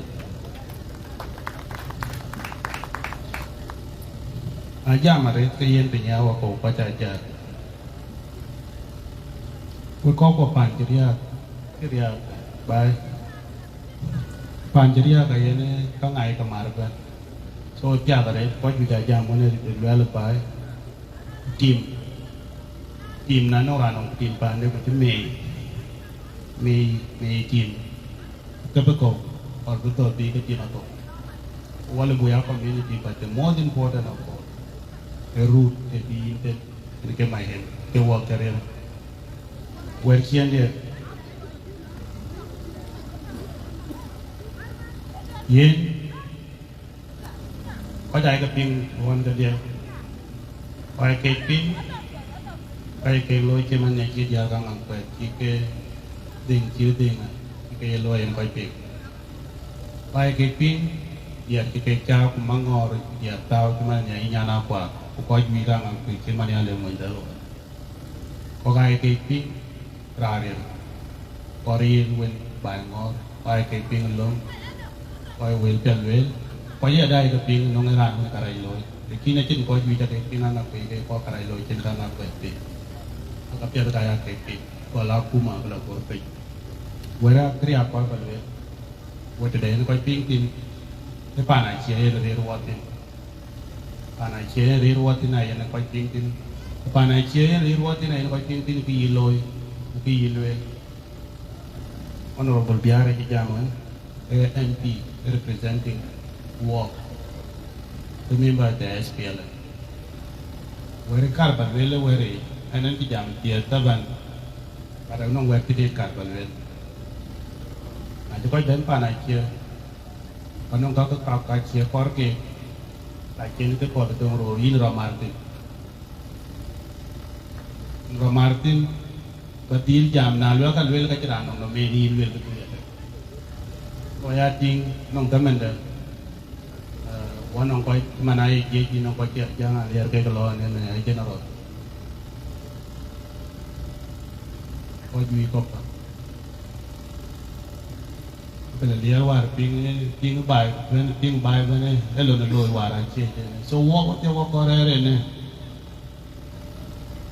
Ajam arëët ke yen piny aa wakɔ̈u kɔc aa jääk. Wek kɔ̈k kuɔ pan cï riääk, cï riääk baai. Pan cï riääk ayen ka ŋai ke mar ëbɛ̈n. So piath arëët kɔc juëc aa jam wën ë luɛɛl baai. Tim, tim na nɔŋ raan nɔŋ tim paande ku cï meei, meei, meei tim. Ke bï kɔ̈u, or bï thɔ̈r bï ke tim akɔ̈u. Wala bï ya community, but the most important of all, a root, a being, yen ke my help. ke wɔ ke ril. Wɛ̈t ciëëŋdiɛ̈, yen kɔc aa ke piŋ ɣɔn kedhie, kɔc aa kek piŋ, kɔc aa kek looi cï man nya cï diäär kaŋ ŋaŋ kuɛth, cï ke dhëŋ, cï dhëŋ, cï ke ye looi yen kɔc piŋ. Kɔc aa kek piŋ, diäär cï kek cääu ku maŋɔɔr, diäär tääu cï man nya yï nyan akuak, ku kɔc juëc kaŋ ŋaŋ kuc cï man ya le mony dhël ɣɔn. Kɔc aa kek piŋ, raan riɛl, kɔc riɛl wën baai ŋɔ̈ɔ̈r, kɔc aa kek piŋ löŋ, kɔc wël piɛth lueel, kɔc aya daai ke piŋ nɔŋ ë raan wën kärɛc looi. Lakin acïn kɔc juëc aa kek piŋ aŋa kuec ke kɔc kärɛc looi cïn ka ŋa kuɛth piŋ. Aka piɛth ka ya kek piŋ, gɔl akuma bï la gɔ̈ɔ̈r piny. Wɛ̈t aa këriëëc kɔc bä lueel, wɛ̈t tëde yen kɔc piŋ thïn, ë pan acie yen rëër wɔ thïn. Pan acie yen rëër wɔ thïn ayen kɔc piŋ thïn. Pan acie yen rëër wɔ thïn ayen kɔc piŋ thïn kë yï looi, ku kë yï lueel. Honorable Biar acï jam ɣɛn, ee M P representing wɔk, ke member de S P L M. Wɛ̈t kar bä lueel ë wɛ̈t yic, ɛn ɛn cï jam thiëëth taban, but anɔŋ wɛ̈t këdït kar bä lueel. Na cï kɔc bɛ̈n pan acie, ka nɔŋ ka ke kak ka cie kɔr ke, ka cïn ke kɔth döŋ roor yïn rɔ mar thïn. Rɔ mar thïn, ba dhil jam, na luel ka luel ka cï raan nɔm nɔm en yïn luel bï dhil ëtök. Kɔc aa tïŋ nɔŋ dhamëndë, eh, wa nɔŋ kɔc man aye jiëc yïn nɔŋ kɔc cï jäŋ aliɛɛr kek lɔ en, eh, general. Kɔc juëc kɔ̈k ka. Bï la liɛɛr wäär piŋ, piŋ baai bɛ̈n, piŋ baai bɛ̈n, eh, ë lon ë looi wäär acie jënë. So wok, wok cï wok kɔn rɛ̈ɛ̈r en, eh.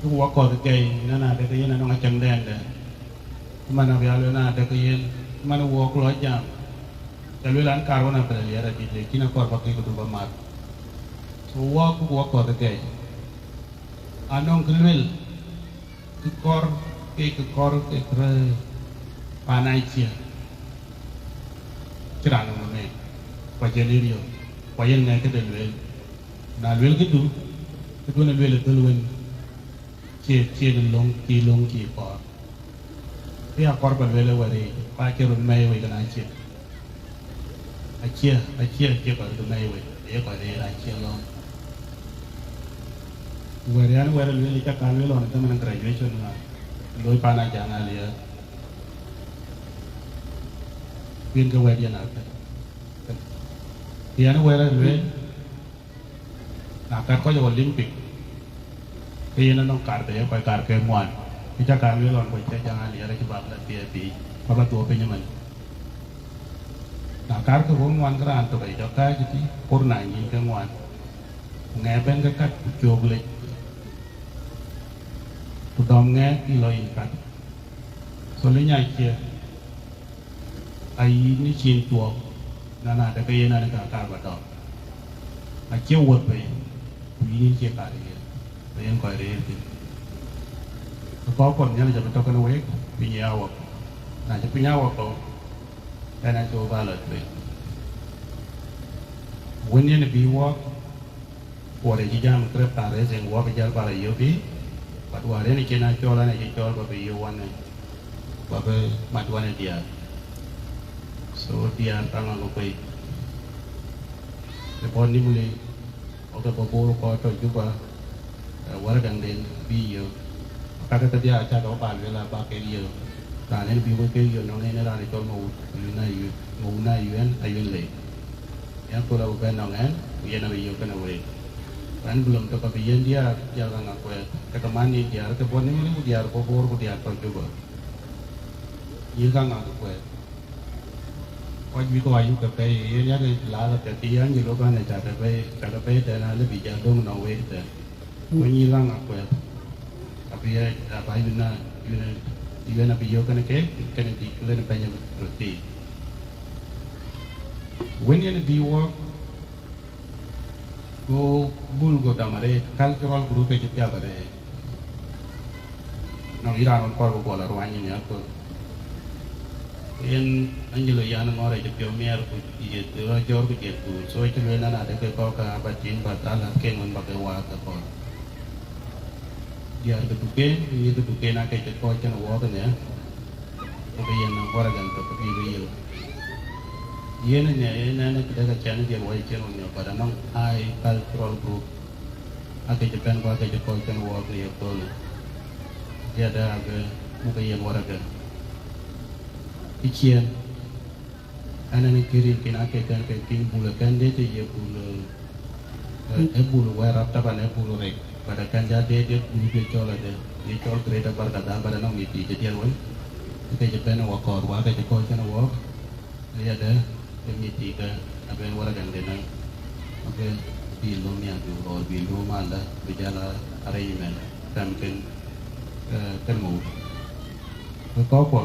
Cuk wok kɔ̈th kɛ̈i, nɛn adɛ̈ ke yen anɔŋ acäŋdɛn dɛ̈. Cï man abï a lueel nɛn adɛ̈ ke yen, cï man wok lɔ jam. Ca lueel an, kar ɣɔn abï la liɛɛr adït, lakin akɔɔr ba kek këdu ba mat. So wok, cuk wok kɔ̈th kɛ̈i. Anɔŋ kë luel, kë kɔr, ke kë kɔr, ke kërë pan acie. Cï raan nɔm nɔm en, ku acie lëër yök, ku ayen ŋɛk këde lueel. Na luel këdu, këduɔ̈n ë luel ë dhöl wën, cie, cie në löŋ, cï löŋ cï kɔɔr. Kë ya kɔɔr bä luel ë wɛ̈t yic, ba cï röt mɛi wei kën acie. Acie, acie, acie kɔc röt mɛi wei, aye kɔc rëër acie lɔ̈ɔ̈m. Wɛ̈t yan wɛ̈t ë luel, ca kan luel ɣɔn ë thamën graduation ŋa, looi pan Ajaŋ Aliɛɛr. Kuïn ke wɛ̈t yen akë. Yan wɛ̈t ë luel, na kat kɔc Olympic, ke yen anɔŋ kar de ye kɔc kar ke ŋuan. Kë ca kar lueel ɣɔn kɔc ca jaŋ aliɛɛr acï bak la thiëëth biic, ba ba thuɔɔu piny ëmën. Na kar ke ɣöö ŋuan ke raan tök aye jɔ kääc ëtï, kur na nyïïn ke ŋuan. Ku ŋɛk bɛ̈n ke kat ku cöök lec. Ku dɔm ŋɛk yï lɔ yïn kat. So liny acie. Ayï në cin tuɔɔk, na na dɛ̈ ke yen an, ka kaar ba dɔm. Acie wuɔ̈th bei, ku yïn cie kaar yen, ba yen kɔc rëër thïn. Ke kɔc kuɔth Nhialic abï tɔ̈ kenë week, piny ë awäk. Na cï piny awäk thou, ɛn acï wo ba lɔ tueŋ. Wën yen bï wɔɔk, Kuɔɔr ë cï jam kërɛp kan rɛ̈ɛ̈c en wɔ bï jäl bä la yök bï, but wäär en cïn a cɔl an, acï cɔl bä bï yök wanë, bä bï mat wanë diäär. So diäär kaŋ aa ke kuec. Ë bɔ̈ Nimule, wɔ ke bɔ̈ Bor kɔc tɔ̈ Juba, eh, wärëgaŋden bï yök. Kakë kedhie acä ke bä lueel aba kek yök. Raan en bï wek kek yök nɔŋ en ë raan ë cɔl Mawut, Mawun Ayuen, Mawun Ayuen, Ayuen Lei. Yen kööl abï bɛ̈n nɔŋ ɛn, ku yen abï yök kenë week. Ku ɛn bï lom tök abï yen diäär, diäär kaŋ akuɛɛth. Ke ke man nin diäär ke bɔ̈ Nimule, ku diäär bɔ̈ Bor, ku diäär tɔ̈ Juba. Yïn kaŋ akuɛɛth. Kɔc wïc kɔc ayuk ke pɛ̈i, yen yak la la piɛth cï yɛn yï lok an, ë cakë bɛ̈i, cakë bɛ̈i tɛ̈n, alë bï jal döŋ nɔŋ week tɛ̈n. Ku nyïïn raŋ akuɛth, abï ë, abä yïn na, yïn, yïn abï yök kenë keek, kenë dït, ku lenë bɛ̈ny röt thii. Wën yen bï wɔk, go bul go dam arëët, cultural group ë cï piath arëët. Nɔŋ yï raan wën kɔɔr bï guɔ la ruany ë nhiäk thok. Yen Angelo yan ŋɔ̈ɔ̈r ë cï piɔ̈u miɛɛr ku ye rɔt jɔ̈ɔ̈r ku jiël kuur, so cï lueel an, adë ke kɔ̈k ka bä tïŋ, bä dhal akeŋ wën bä ke waak ke kɔ̈ɔ̈r. Diäär ke Duken, mïth ke Duken aake cï kɔc cïn wɔɔk ënhial, ku ke yen waragan tök ke bï ke yök. Yen ënhial, yen ɛn ë këdë ke cɛn diɛt wai cïn wɔ nhiɔp, but anɔŋ high cultural group aake cï bɛ̈n ku aake cï kɔc cïn wɔɔk në ye köölë. Diɛt aake buk ke yen waragan. Ë ciɛɛn, ɛn ɛn ë kë rin kin aake kɛn ke piŋ bul ë kɛn dee të ye bul, eh, ë bul wɛɛr rap taban ë bul rek, but ë kɛn ja dee dee bul bï cɔl adë, ye cɔl Greater Barkadal, but anɔŋ mïth thii cï diɛt wei, ke cï bɛ̈n ë wakɔɔr, wa ke cï kɔc cïn wɔɔk, ayadë, ke mïth thii ke abɛn waragan de nɔn. Oke, bï lom nhial bï rɔɔr, bï lom alë, bï jal a arrangement, tɛm ken, eh, ken mou. Ke kɔc kuɔ,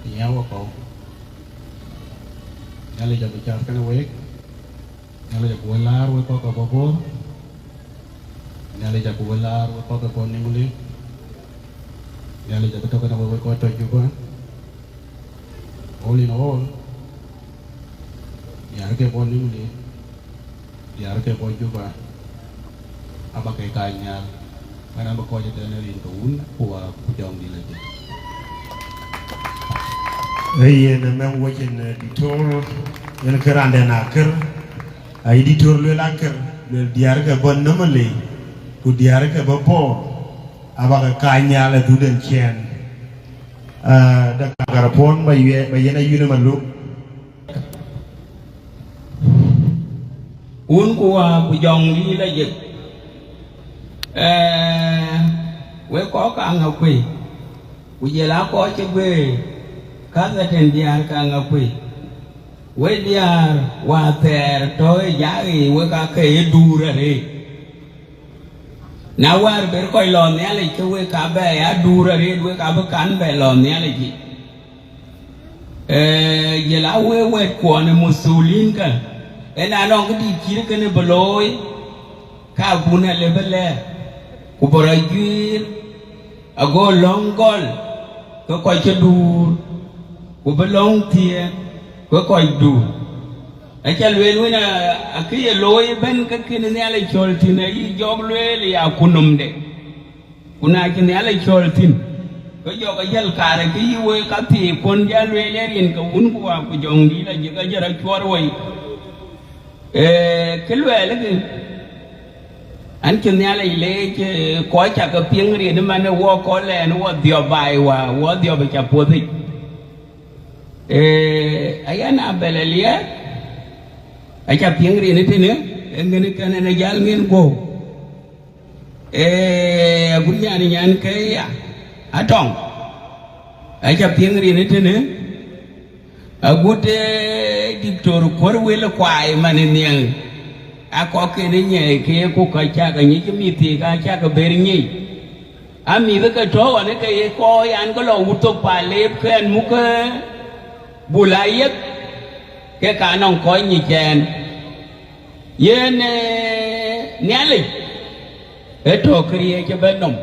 ë nyiɛɛu wakɔ̈u. Nhialic abï cath kenë week. Nhialic abï we laar wek kɔc ke bɔ̈ Bor. Nhialic abï we laar wek kɔc ke bɔ̈ Nimule. Nhialic abï tɔ̈ kenë wek, wek kɔc tɔ̈ Juba. All in all, diäär ke bɔ̈ Nimule, diäär ke bɔ̈ Juba, aba ke kac nhial, man abï kɔc ëtɛ̈n rin ke Wun ku Wä ku Jɔŋdït Lajik. Ee yen ë mɛm wecin, eh, diktor, yen kë raan dɛn akër, ayï diktor lueel akër, lueel diäär ke bɔ̈ Nimule, ku diäär ke bɔ̈ Bor, aba ke kac nhial ë dhuk den ciɛɛn. Ah, Doctor Garapuɔn ba yue-, ba yen ayun ë maluk. Wun ku Wä ku Jɔŋdït Lajik. Eh, wek kɔc ke Aŋakuei, ku jɔl a kɔc cï guëër, kathɛtɛn diäär ke Aŋakuei. Wek diäär wäthɛɛr tɔ̈ ë jak yiic, wek aake ye duur arëët. Na wäär bï kɔc lɔ Nhialic, ke wek ka bɛ ya duur arëët, wek abï kan bɛ lɔ Nhialic yic. Eh, jɔl a wek wɛ̈tkuɔn ë muthuulinkë, yen anɔŋ këdït cït kënë bï looi, ka Abun alë bï lɛɛr, ku bï rɔt juiir, ago lɔ̈ŋ gɔl ke kɔc cï duur, ku bï lɔ̈ŋ thiëëk ke kɔc duur. Aca lueel wën, a, akë ye looi ëbɛ̈n ke kën Nhialic cɔl thïn, ayï jɔk lueel ya ku nomde, ku na cï Nhialic cɔl thïn, ke jɔk ajäl kaar, ke yï wek ka thii kuɔn ja lueel ë rin ke Wun ku Wä ku Jɔŋdït Lajik, ajäl rɔt cuɔr wei. Eh, kë luɛɛl kë, an, cï Nhialic leec, eh, kɔc ca ke piŋ rin man ë wɔ kɔc lɛɛn wɔ dhiɔp baai wä, wɔ dhiɔp ë ca puɔ̈th yic. Eh, aya na bɛl aliɛɛr, aca piŋ rin ë tënë, ee ŋën kɛn ɛn ë jäl ŋën guɔ̈u. Eh, agut nyan nyan ke ya, atɔŋ, aca piŋ rin ë tënë, agut, eh, diktor kuɔ̈r wël kuai man ë nhiɛŋ, akɔ̈k kën ë nyiɛɛi ke ku ka cak anyic mïth thii ka cak ber nyic. Amïth ke tɔ̈ ɣɔn ke ye kɔc an, ke lɔ wut thok pa leep ke ɛn muk ke bul ayek, ke ka nɔŋ kɔc nyic ɛn. Yen, eh, Nhialic ë tɔ̈ këriëëc ëbɛ̈n nɔm.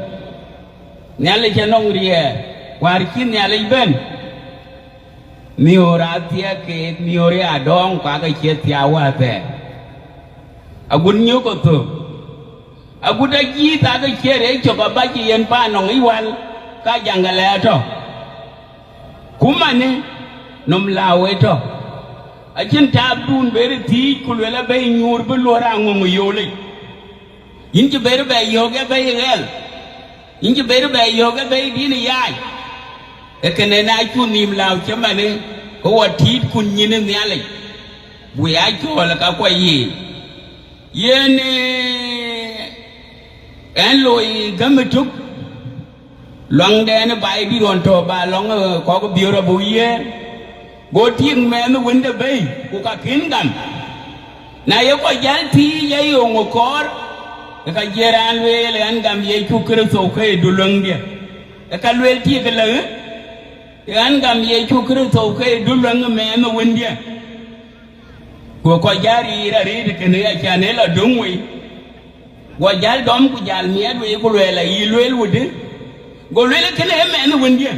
Nhialic anɔŋ riɛɛr, wäär cï Nhialic bɛ̈n, miöör aa thiɛk keek, miöör ë adɔɔŋ, ku aake cie thiaak wäthɛɛr. Agut nyök ë thök, agut ajïth aake cie rɛɛc cök abac yen paan nɔŋ yic wäl, ka jaŋ ke lɛɛr tɔ̈. Ku manë, nɔm lääu ë tɔ̈. Acïn taapdun ber ë thiic ku luel abɛ̈i nyuur bï luɔ̈r aŋöŋ ë yolic. Yïn cï ber bɛ yɔ̈ɔ̈k ë bɛ̈i ɣɛl, yïn cï ber bɛ yɔ̈ɔ̈k ë bɛ̈i dïn ë yaac. Ee kënë na cuk nïïm lääu cï manë, ke wɔ tiit kun nyin ë Nhialic, wek aa cɔɔl ë ka kuɔ yiic. Yen, ee, ɛn loi gäm ëtök, luaŋdɛn ë Baidït ɣɔn tɔ̈ ba lɔŋ, eh, kɔ̈k biöör abuk yiëër, go tiŋ mɛnh ë wënde bei, ku ka kën gam. Na ye kɔc jäl thiic, aye ŋö kɔɔr? Ë ka jiëër raan lueel, ɣɛn gam Yecu Kërtho ke ye duluäŋdiɛ̈. Ë ka lueel tik ëlë, ɣɛn gam Yecu Kërtho ke ye duluäŋ ë mɛnh ë wëndiɛ̈. Go kɔc jäl riir arëët kënë, acan ë lɔ döŋ wei. Go jäl dɔm ku jäl miɛt wei, ku luɛɛl, ayï lueel wudï? Go lueel, kënë ë mɛnh ë wëndiɛ̈.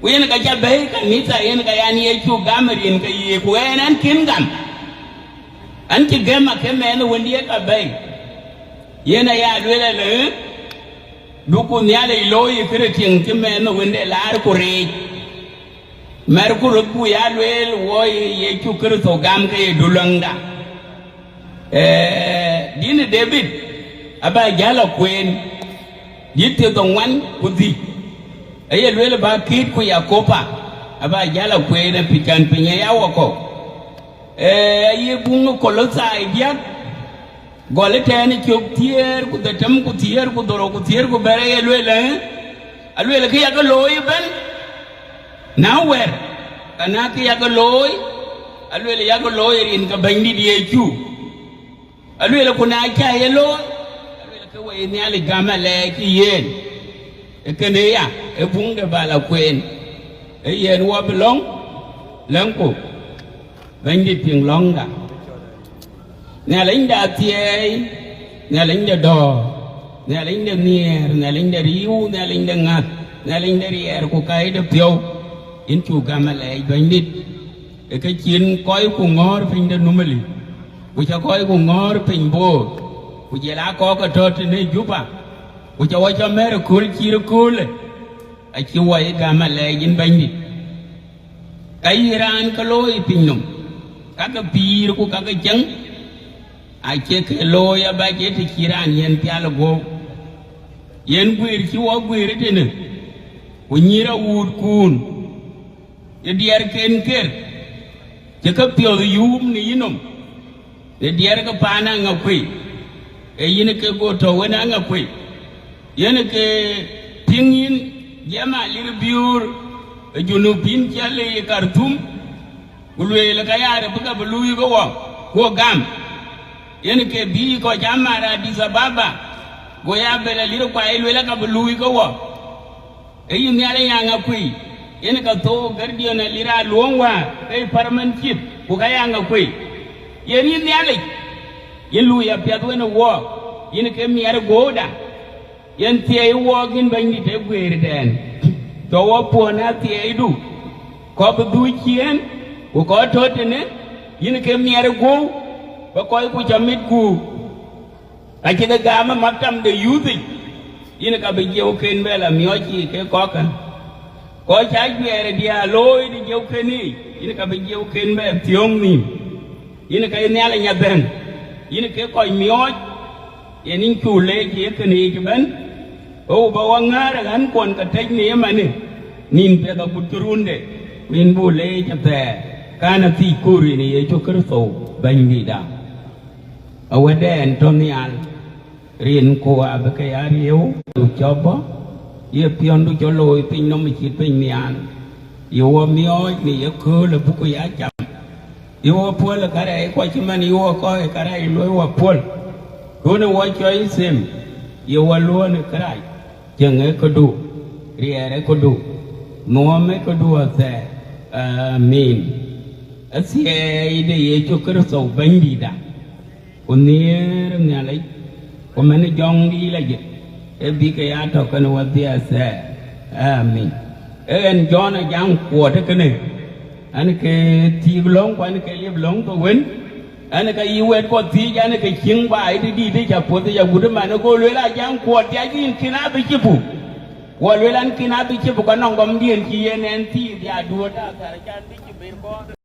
Ku yen ka ca bɛ̈i kanitha, yen ka yan Yecu gam rin ke yiic, ku ɣɛn, ɣɛn kën gam. Ɣɛn cï gɛm, akë mɛnh ë wëndiɛ̈ ka bɛ̈i. Yen aya lueel ëlë, Duku Nhialic looi ë këde tiŋ cï mɛnh ë Wënde laar ku reec. Mɛrku röt buk ya lueel, wɔ ye Yecu Kërtho gam ke ye duluäŋda. Ee, dïn ë David aba jäl akueen, dït thiërdhoŋuan ku dhïc, aye lueel ba kiit ku Yakoba aba jäl akueen, ë pï cän piny aya wakɔ̈u. Ee, aye buŋ ë Kolothai diäk, gɔl ëtɛ̈ɛ̈n ë cök thiëër ku dhetem ku thiëër ku dhorou ku thiëër ku bɛ̈t, aye lueel, ee, alueel kë yakë looi ëbɛ̈n, na wɛ̈r, ka na kë yakë looi, alueel yakë looi rin ke Bɛ̈nydït Yecu. Alueel ku na cä ye looi, alueel ke Wëi Nhialic gäm alɛɛc ë yen. Ee kënë ya, ee buŋ de bal akueen, ee yen wɔ bï lɔ̈ŋ, lɛ̈ŋku. Bɛ̈nydït piŋ lɔ̈ŋda. Nhialic de athiɛɛi, Nhialic de dɔ̈ɔ̈r, Nhialic de nhiëër, Nhialic de riëëu, Nhialic de ŋäth, Nhialic de riɛɛr ku kääc de piɔ̈u, yïn cuk gäm alɛɛc Bɛ̈nydït. Ee kë cïn kɔc ku ŋɔ̈ɔ̈r piny de Numili, ku cä kɔc ku ŋɔ̈ɔ̈r piny Boor, ku jël aa kɔ̈k ke tɔ̈ tënë Juba, ku cä wɔ cä mɛ̈r ëkööl cït ëköölë, acï wɔ ye gäm alɛɛc yïn Bɛ̈nydït. Ka yï raan ke looi piny nɔm, ka ke pïïr ku ka ke cieŋ, acie ke looi aba cie të cï raan yen pial ë guɔ̈u. Yen guiir cï wɔ guiir ëtënë, ku nyïïr awuut kuun, ë diɛɛrken ker, cï ke piɔ̈ɔ̈th yuum në yï nɔm. Në diɛɛr ke paan Aŋakuei, ee yïn ke go tɔ̈ wën Aŋakuei, yen ke piŋ yïn jiɛɛm alir biöör ë Junub yïn cä le ye Karthum, ku lueel ka yaar bï ka bï luui ke wɔ, ku gam, yen ke bï kɔc amar Addis Ababa, go ya bɛ̈n alir kuai lueel ka bï luui ke wɔ. Ee yïn Nhialic Aŋakuei, yen ka thou gärdiɛn alir aluɔ̈ŋ wäär ke parman cip, ku ka ye Aŋakuei. Yen yïn Nhialic, yïn luui apiɛth wën ë wɔɔk, yïn ke miɛt ë guɔ̈uda, yen thiɛɛi wɔɔk yïn Bɛ̈nydït ë guëërdɛn. Cɔ wɔ puɔ̈n athiɛɛidu, kɔc bï dhuc ciëën, ku kɔc tɔ̈ tënë, yïn ke miɛt ë guɔ̈u, bä kɔc ku cä mit ku. Ka cï ke gam ë maktam de youth yic, yïn ka bï jiëuken bɛ la miɔɔc cï ke kɔ̈kkë. Kɔc cä juɛɛr ë diäär looi de jiëuken yic, yïn ka bï jiëuken bɛ thiöŋ nïïm. Yïn ka ye Nhialic nyadhɛ̈ŋ, yïn ke kɔc miɔɔc, yen yïn cuk leec ye kënë yic ëbɛ̈n. Ɣou bä wɔ ŋäär ë ɣänkuɔn ke tëc në ëmënë, nïn piɛth agut cï runde, ku yïn buk leec ëthɛɛr, kan athiic kur rin Yecu Kërtho Bɛ̈nydïïtda. Awëdɛn tɔ̈ nhial, rinku abï ke ya riëëu, du cɔ̈p bɔ̈, ye piɔ̈ndu cɔl looi piny nɔm cït piny nhial, ye wɔ miɔɔc në ye kööl abuku ya cam, ye wɔ puɔ̈l ë kärɛc kuɔ cï man ye wɔ kɔc ë kärɛc luɔi wɔ puɔ̈l, kun ë wɔ cɔc them, ye wɔ luɔ̈ɔ̈n ë kërac, cieŋ ë këdu, riɛɛr ë këdu, nuɔɔm ë këdu athɛɛr. Amin. Athiɛɛi de Yecu Kërtho Bɛ̈nydïïtda, ku nhiëër Nhialic, ku mɛn Jɔŋdït lajik, ee bï ke ya tɔ̈ kën wädhie athɛɛr. Amin. Ee ɣɛn Jɔn Ajaŋ Kuɔt ë kënë, an, ke thiik lɔ̈ŋ, ku an, ke liep lɔ̈ŋ thok wën, an, ka yï wɛ̈t kɔ̈th thiic, an, ke cieŋ baai të dïït ë cä puɔ̈th ë cä gut ëmanë, go lueel Ajaŋ Kuɔt, dhiac yïn kïn abï cï puk. Wɔ lueel an, kïn abï cï puk, anɔŋ gɔmdiɛ̈n cï yen ɛn thiic, ya duööt athɛɛr, can bï cï ber kɔɔr.